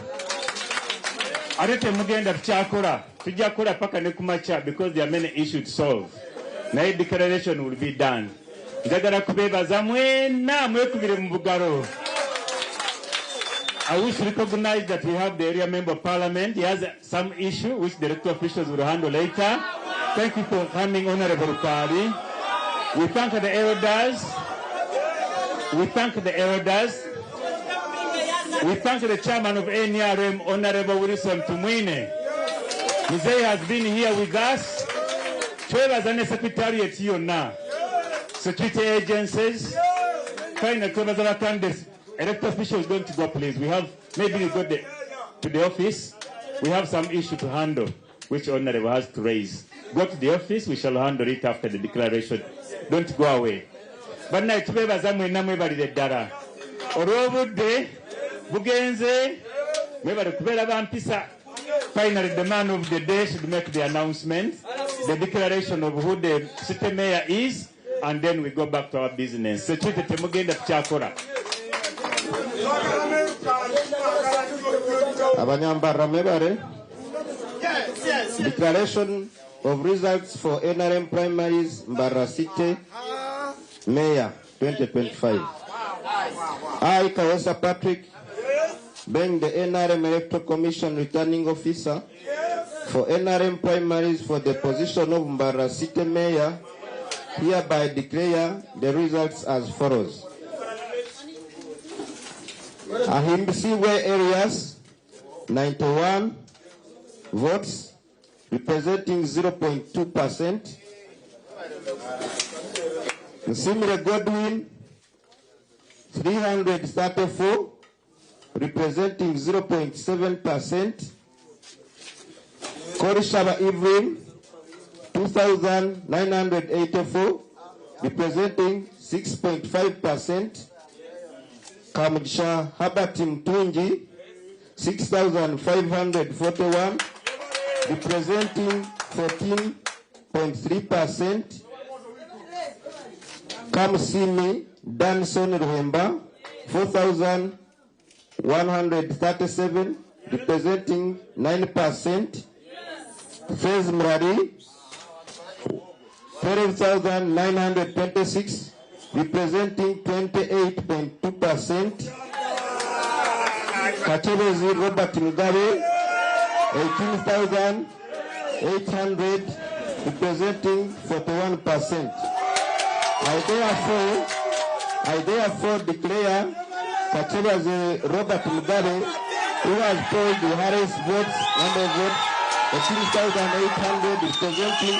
ate temugenda tukyakora tujja kukola paka ne kumakya because there are many issues to solve naye declaration will be done. Njagala kubeebaza mwena mwekubire mu bugalo. I wish to recognize that we have the area member of parliament. He has some issue which the electoral officials will handle later. Thank you for coming, Honorable Rukari. We thank the elders. We thank the elders. We thank the chairman of NRM, Honorable Wilson Tumwine. Mzee has been here with us. Twebaza ne secretariat yonna, security agencies. Finally, twebaza ba candidates. Elected officials, don't go, please. We have, maybe you go to the office. We have some issue to handle, which Honorable has to raise. Go to the office, we shall handle it after the declaration. Don't go away. Bannaye tubebaza mwenna mwebalire ddala. Olw'obudde bugenze, mwebale kubeera ba mpisa. Finally, the man of the day should make the announcement, the declaration of who the city mayor is, and then we go back to our business. Security temugenda tukyakora. Abanyambara mwebale. Declaration of results for NRM primaries Mbarara City Mayor 2025. I, Kawesa Patrick, being the NRM Electoral Commission Returning Officer for NRM primaries for the position of Mbarara City Mayor, hereby declare the results as follows. Ahimbisibwe areas 91 votes representing 0.2%. Nsimire Godwin 334 representing 0.7%. Korishaba Evelyn 2,984 representing 6.5%. Kamugisha Herbert Mtungi 6,541 representing 14.3%. Kamusimi Danson Ruhemba 4,137 representing 9%. Fez Mrari 12,926 representing 28.2%. Kachebezi Robert Mugabe 18,800 representing 41%. I therefore, I therefore declare Kachebezi Robert Mugabe, who has polled the highest votes, number of votes, 18,800 representing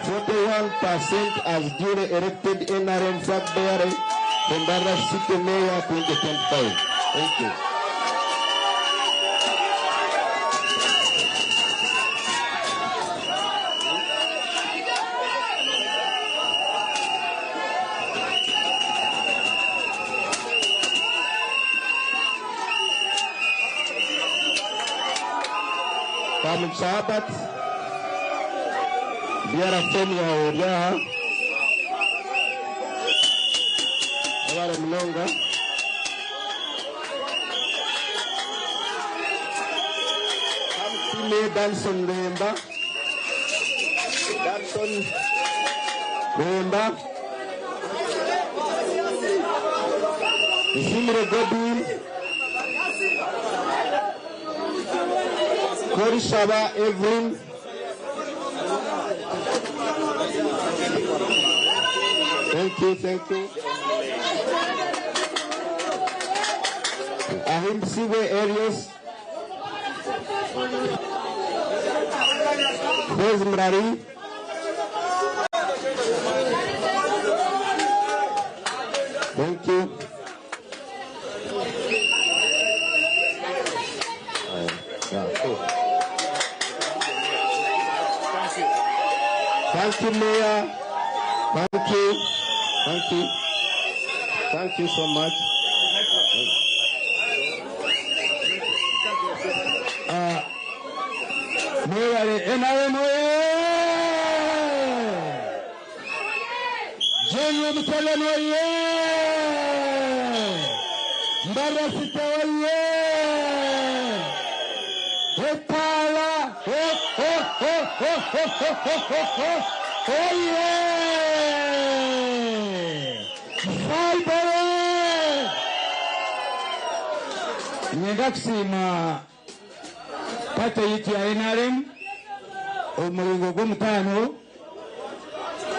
41% as duly elected NRM flag bearer from Mbarara City Mayor 2025. Thank you. Kamugisha Herbert, DR form yawe eri aha. Webale munonga. Kamusime Danson Ruhemba. Danson Ruhemba. Nsimire Godwin. Korishaba Evelyn. Thank you, thank you. Ahimbisibwe Arius. Fez Mrari. Thank you. Yeah, cool. Thank you, Mayor. Thank you. Thank you. Thank you so much. Mwebale NRM oye! General Museveni oye! Mbarara City oye! Etaala ho ho ho ho ho ho ho ho ho oye! Saibere! Nyenda kusiima pate yitu ya NRM omuringo gw'omutaano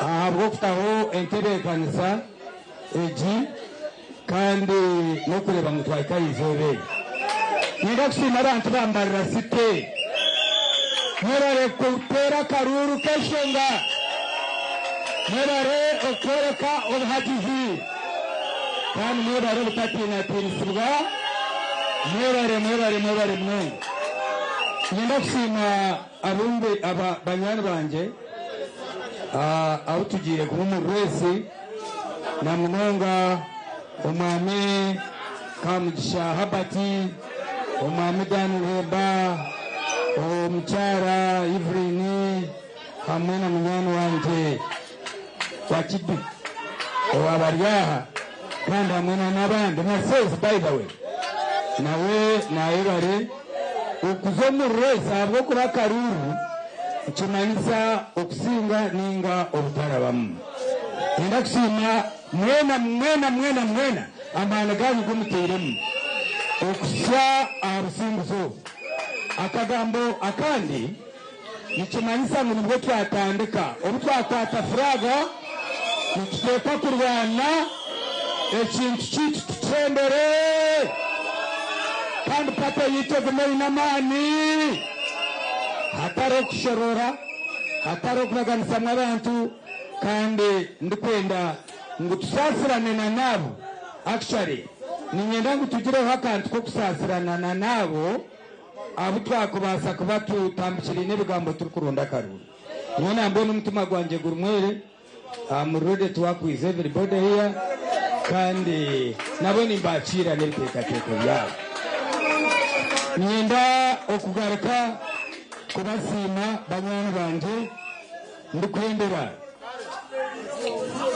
ahabw'okutaho entebeekanisa egi kandi n'okureeba ngu twahika izooba eri. Nyenda kusiima abantu ba Mbarara City, mwebare kuteera akaruuru k'enshonga, mwebare okworeka obuhagizi, kandi mwebare obutatiinatiinisibwa, mwebare mwebare mwebare munonga. Nyenda kusiima abumbe aba banywani bangye abu tugiire kuba omu rwesi na munonga omwami Kamugisha Herbert, omwami Dan Ruhemba, omukyara Evelyn hamwe na munywani wangye Wakidu owabari aha, kandi hamwe na n'abandi na Sezi, by the way, nawe nayebare okuza omu rwesi ahabw'okuba akaruuru nikimanyisa okusinga ninga obutarabamu. Nyenda kusiima mwena mwena mwena mwena amaani ganyu gumuteiremu. Okuhitsya aha businguzi obu. Akagambo akandi nikimanyisa ngu nibwo twatandika. Obu twakwata furaaga, nituteekwa kurwana ekintu kyaitu tukyendere kandi pate yaitu egume eine amaani hatariho kushoroora, hatariho kubaganisamu abantu kandi ndikwenda ngu tusaasirane na n'abo. Actually niinyenda ngu tugireho akantu k'okusaasirana na n'abo abu twakubaasa kuba tutambukiriine ebigambo turikuronda akaruru. Nyowe nambwenu omutima gwangye guri mwere, I'm ready to work with everybody here kandi nabo nimbakiira n'ebiteekateeko byabo. Niinyenda okugaruka kubasiima banywani bangye ndikwendera.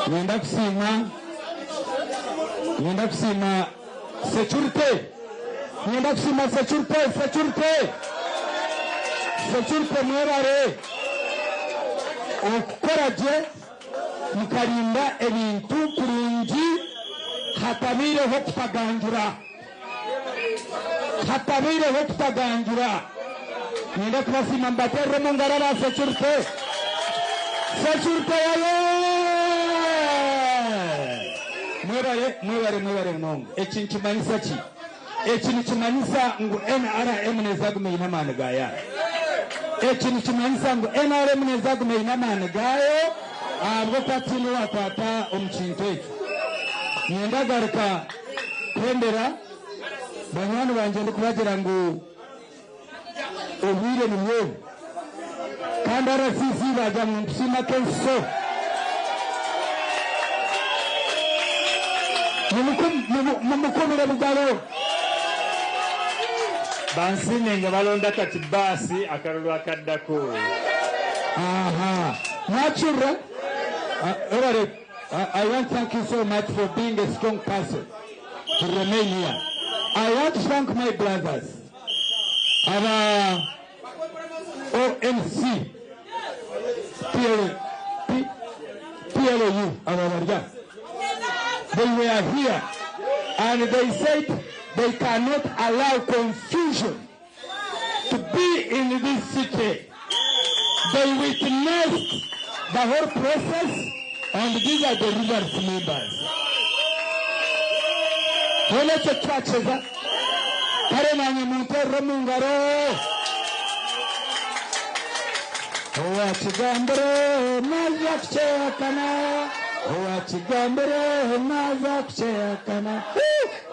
Niinyenda kusiima, niinyenda kusiima security, niinyenda kusiima security, security, security mwebare okukora gye mukarinda ebintu kurungi hatabaireho kutaganjura. Hatabaireho kutaganjura. Niinyenda kubasiima mbateerere omu ngaro aba securite. Securite yaye! Mwebare, mwebare, mwebare munonga. Eki nikimanyisa ki? Eki nikimanyisa ngu nrm neeza kuguma eine amaani gaayo. Eki nikimanyisa ngu nrm neeza kuguma eine amaani gaayo ahabw'okuba tihaine owaakwata omu kintu ekyo. Niinyenda kugaruka Kwendera banywani bangye ndikubagira ngu obwire nibwo obu kandi RCC baagira ngu nitusiima ak'ensiso. Mumukubire bugaro. Bansiime nga balonda kati bbaasi akalulu akaddako. Aha. Mwakirira? Webale. I want to thank you so much for being a strong person to remain here. I want to thank my brothers aba OMC PL, P, PLU aba barya. They were here and they said they cannot allow confusion to be in this city. They witnessed the whole process and these are the results members. Hoona ekyo twakyeza kare nanye munterere omu ngaro. Owakigambire naija kukyehakana, owakigambire naija kukyehakana,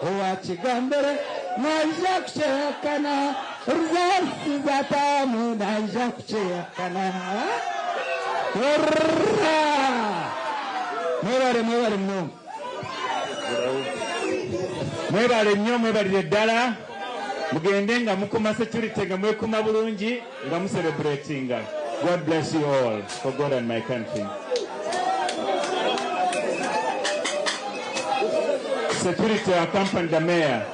owakigambire naija kukyehakana. Results za taamu naija kukyehakana. Hurra! Mwebale mwebale munonga. Mwebale nnyo mwebalire ddala mugende nga mukuma security nga mwekuma bulungi nga mu celebratinga God bless you all for God and my country. Security accompany the mayor.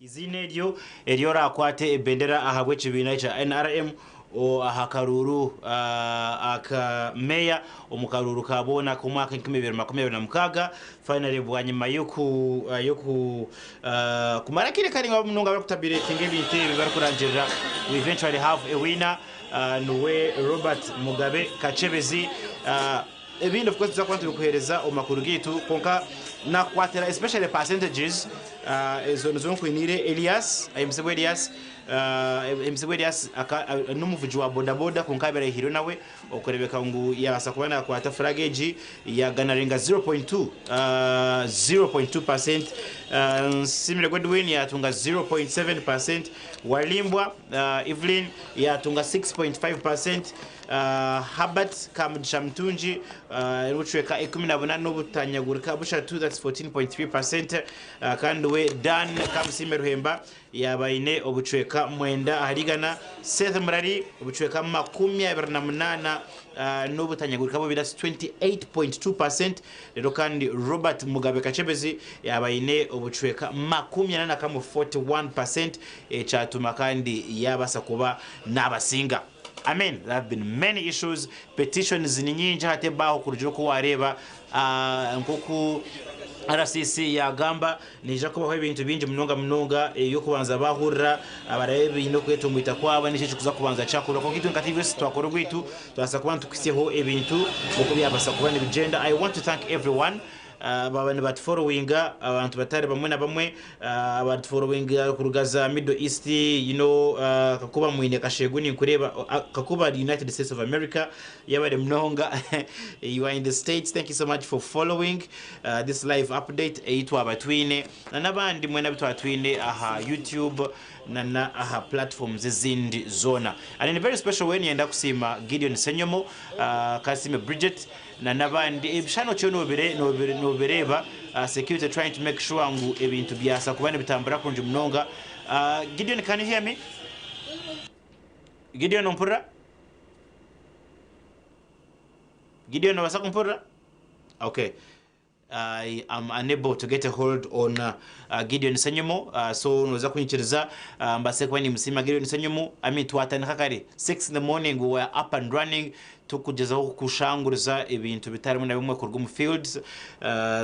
Eiziina eryo eri oraakwate ebendera ahabw'ekibiina kya NRM aha karuuru aka meeya omu karuuru ka boona ak'omwaka 2026. Finally bwanyima y'oku y'oku kumara akaire karaingwa munonga barikutabireetinga ebintu ebi barikurangirira, we eventually have a winner niwe Robert Mugabe Kakyebezi. Ebindi of course nituza kuba nitubikuheereza omu makuru gaitu kwonka nakukwatira especially percentages ezo nizo nkwiniire Elias, Ahimbisibwe Elias, Ahimbisibwe Elias n'omuvugi wa boda boda kwonka abaire aihirwe nawe okureebeka ngu yabaasa kuba nakwata flag egi yaganaringa 0.2, 0.2%, Nsimire Godwin yatunga 0.7%, Walimbwa Evelyn yatunga 6.5%. Herbert Kamugisha Mutungi n'obucweka 18 n'obutanyagurika bushatu, that's 14.3%, kandi we Dan Kamusiime Ruhemba yaaba aine obucweka 9%. Seth Murari obucweka 28 n'obutanyagurika bubiri, that's 28.2%, reero kandi Robert Mugabe Kakyebezi yaaba aine obucweka 41, 41%, ekyatuma kandi yaabaasa kuba naabasinga. I mean, there have been many issues, petitions ni nyingi hati ebaaho kurugira oku waareeba nk'oku RCC yaagamba nihaija kubaho ebintu bingi munonga munonga eby'okubanza baahurira barabe baine okwetomboita kwabo niki ekirikuza kubanza kyakorwa kwonka itwe nka TVS twakora ogwaitu twabaasa kuba nitukuhitsyaho ebintu nk'oku byabaasa kuba nibigyenda. I want to thank everyone Baaba nibatuforowinga abantu batari bamwe na bamwe abatuforowinga kuruga za Middle East, you know, kakuba mwine kashegu ninkureeba, kakuba United States of America, yebare munonga, you are in the States, thank you so much for following this live update ei twaba twine, na n'abandi mwena abu twaba twine aha YouTube na na aha platforms ezindi zoona. And in a very special way niinyenda kusiima Gideon Ssenyomo, Kasiime Bridget, Na n'abandi ebishushani otyo nobireeba security trying to make sure ngu ebintu byasa kuba nibitambura kurungi munonga. Gideon can you hear me? Gideon ompurira? Gideon nobasa kumpurira? Okay. I am unable to get a hold on Gideon Ssenyomo so noza kunyikiriza mbase kuba nimusiima Gideon Ssenyomo. I mean twatandika kare 6 in the morning we were up and running tukugyezaho kushanguriza ebintu bitari bimwe na bimwe kuruga omu fields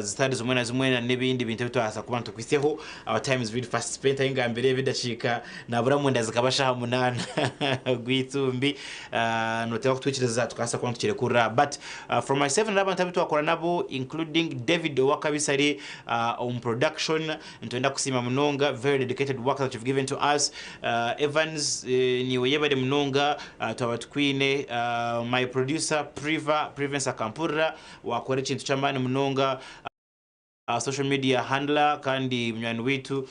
zitari zimwe na zimwe na n'ebindi bintu ebi twabaasa kuba nitukuhitsyaho. Our time is really fast spent ahi ngambire ebi edakiika nabura mwenda zikaba shaaha munaana ogw'eitumbi. Noteekwa kutwikiriza tukabaasa kuba nitukirekurira but from myself na n'abantu abu twakora nabo including David Owakabisari omu production nitwenda kusiima munonga very dedicated work that you've given to us. Evans niiwe yebare munonga twaba tukwine. My producer Priva, Privence Akampurira wakora ekintu ky'amaani munonga. Social media handler kandi munywani waitu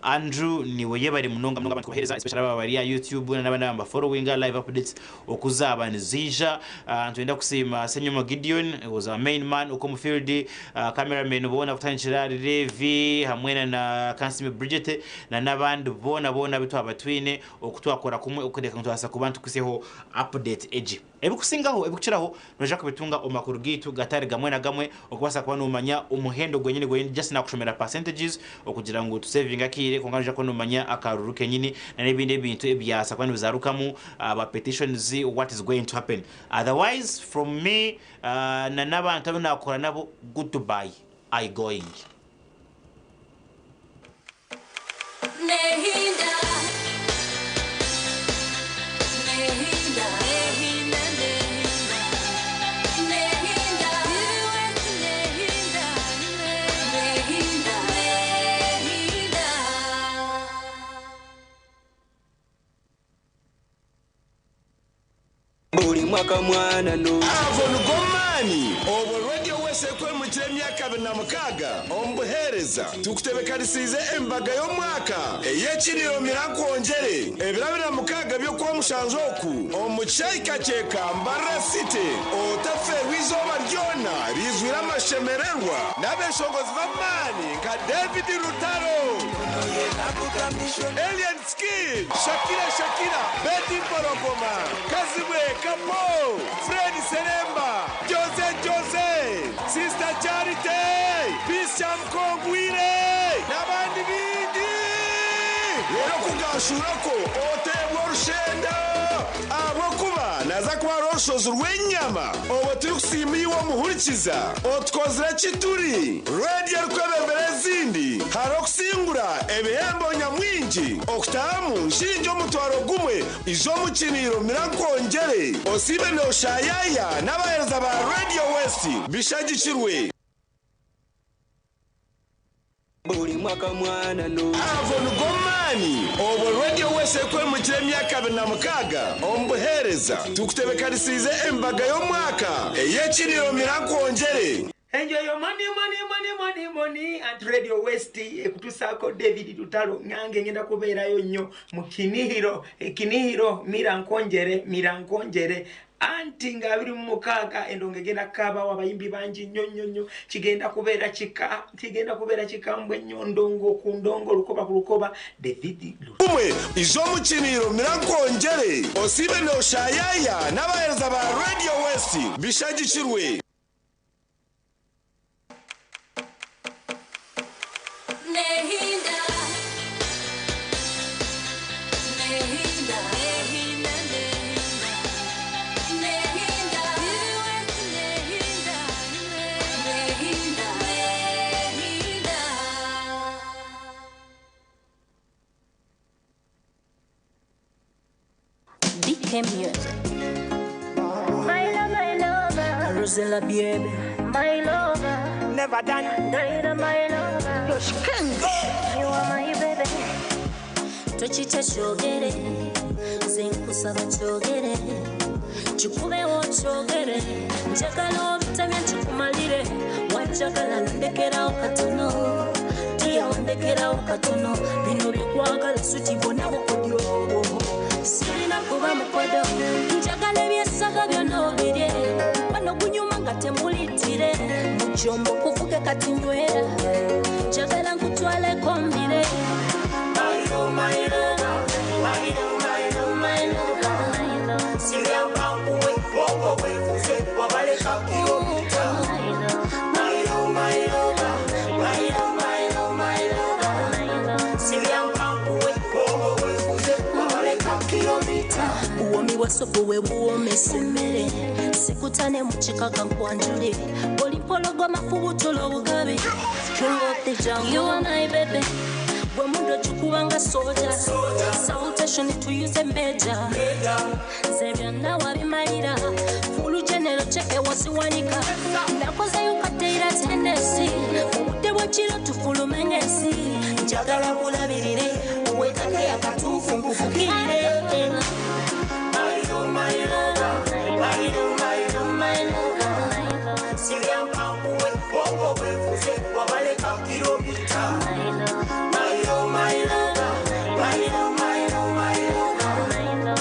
Andrew niiwe yebare munonga munonga abantu kubahereza especially aba abari aha YouTube na n'abandi aba followinga live updates oku zaaba niziija. Nitwenda kusiima Ssenyomo Gideon was our main man okwo omu field, cameramen boona kutandikira ahari Levi hamwe na na Kansiime Bridget na n'abandi boona boona abu twaba twine oku twakora kumwe okureeba ngu nitubaasa kuba nitukuhitsyaho update egi. Ebikusingaho, ebikukiraho noija kubitunga omu makuru gaitu gatari gamwe na gamwe okubaasa kuba nomanya omuhendo gwenyini gwenyini just nakushomera percentages okugira ngu tu savinge akaire kwonka noija kuba nomanya akaruru kenyini na nebindi ebintu ebyaasa kuba nibizarukamu aba petitions what is going to happen otherwise from me na nabantu abu nakora nabo goodbye I going. Buri mwaka mwana no. Ago nigo maani obwo Radio West ekwemukire emyaka 26 omu buheereza. Tukutebekanisiize embaga y'omwaka ey'ekiriiro Mirankwongyere ebiro 26 by'Okwamushanju oku omu Kishaayi Kakyeka, Mbarara City. Otafeerwa eizooba ryona riizwire amashemererwa n'abeshongozi b'amaani nka David Rutaro, Alien Skin, Shakira Shakira, Betty Mpologoma, Kazibwe Kapo, Fred Sseremba, Jose Jose, Sister Charity, Peace Kyamukongwire n'abandi baingi. Reero ku gaashuurako oteebwe orushenda ahabw'okuba naza kuba hariho orushozi rw'enyama obwo turikusiima iwe omuhurikiza otukozire ki turi radiyo erikwebembera ezindi hariho okusingura ebihembo nyamwingi okutahamu nshingi omutwaro gumwe ija omu kiniiro mira nkwongyere osiime noshayaya n'abaheereza ba Radio West bishagikirwe Buri mwaka mwana no. Ago nigo maani obwo Radio West ekwemukire emyaka 26 omu buheereza. Tukutebekanisiize embaga y'omwaka ey'ekiriiro Mira Nkwongyere. Enjoy your money money money money money and Radio West ekutusaako David Lutalo nange ngenda kubeerayo nnyo mu Kinihiro Kinihiro Mira Nkwongyere Mira Nkwongyere. Anti nga 26 endongo egenda kukaabawo abayimbi bangi nnyo nnyo nnyo. Kigenda kubeera kika, kigenda kubeera kikambwe nnyo, ndongo ku ndongo, lukoba ku lukoba. David Lu Umwe ija omu kiriiro mira nkwongyere osiibe nooshayaya n'abaheereza ba Radio West bishagikirwe. Nehinda, nehinda, nehinda, nehinda, nehinda, nehinda, nehinda. BK Music. My love, my lover. Rosella baby. My lover. Never done. Daida, my lover. You are my baby. Tokita kyogere, nze nkusaba kyogere, kikubewo kyogere, njagala obitamye nkikumalire, wanjagala ndekerawo katono, tiya ondekerawo katono, bino byekwagala suti bwonna bukodyo obwo, sirina kuba mukodo, njagala ebyesaga byonna obirye, wano gunyuma nga temulitire, mu kyombo kuvuge kati nywera, njagala nkutwaleko mbire. My lover, my lover, my lover, my lover. My lover, my lover, my lover, my lover. Buwomi bwa sopu bwe buwoomesa emmere, sikutane mu kikaka nkwanjule, oli mpologoma fubutola obugabe. King of the jungle, you are my baby. Gwe muddo gikubanga soja, salutation tuyuze meja, nze byonna wabimalira, fulu genero ceke wasiwanika, nakozeyo kateera tenesi, obudde bw'ekiro tufulume ng'ensi, njagala nkulabirire, weetake akatuufu nkufukirire. My lover, my lover, my lover, my lover. My lover, my lover, my lover, my lover.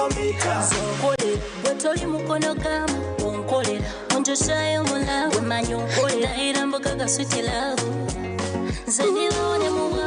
Nkolera bwe toli mukono gamu onkolera onjoshayo mulavu wemanyi onkolera ndayira mbuga gaswiti love nze ndiwonya.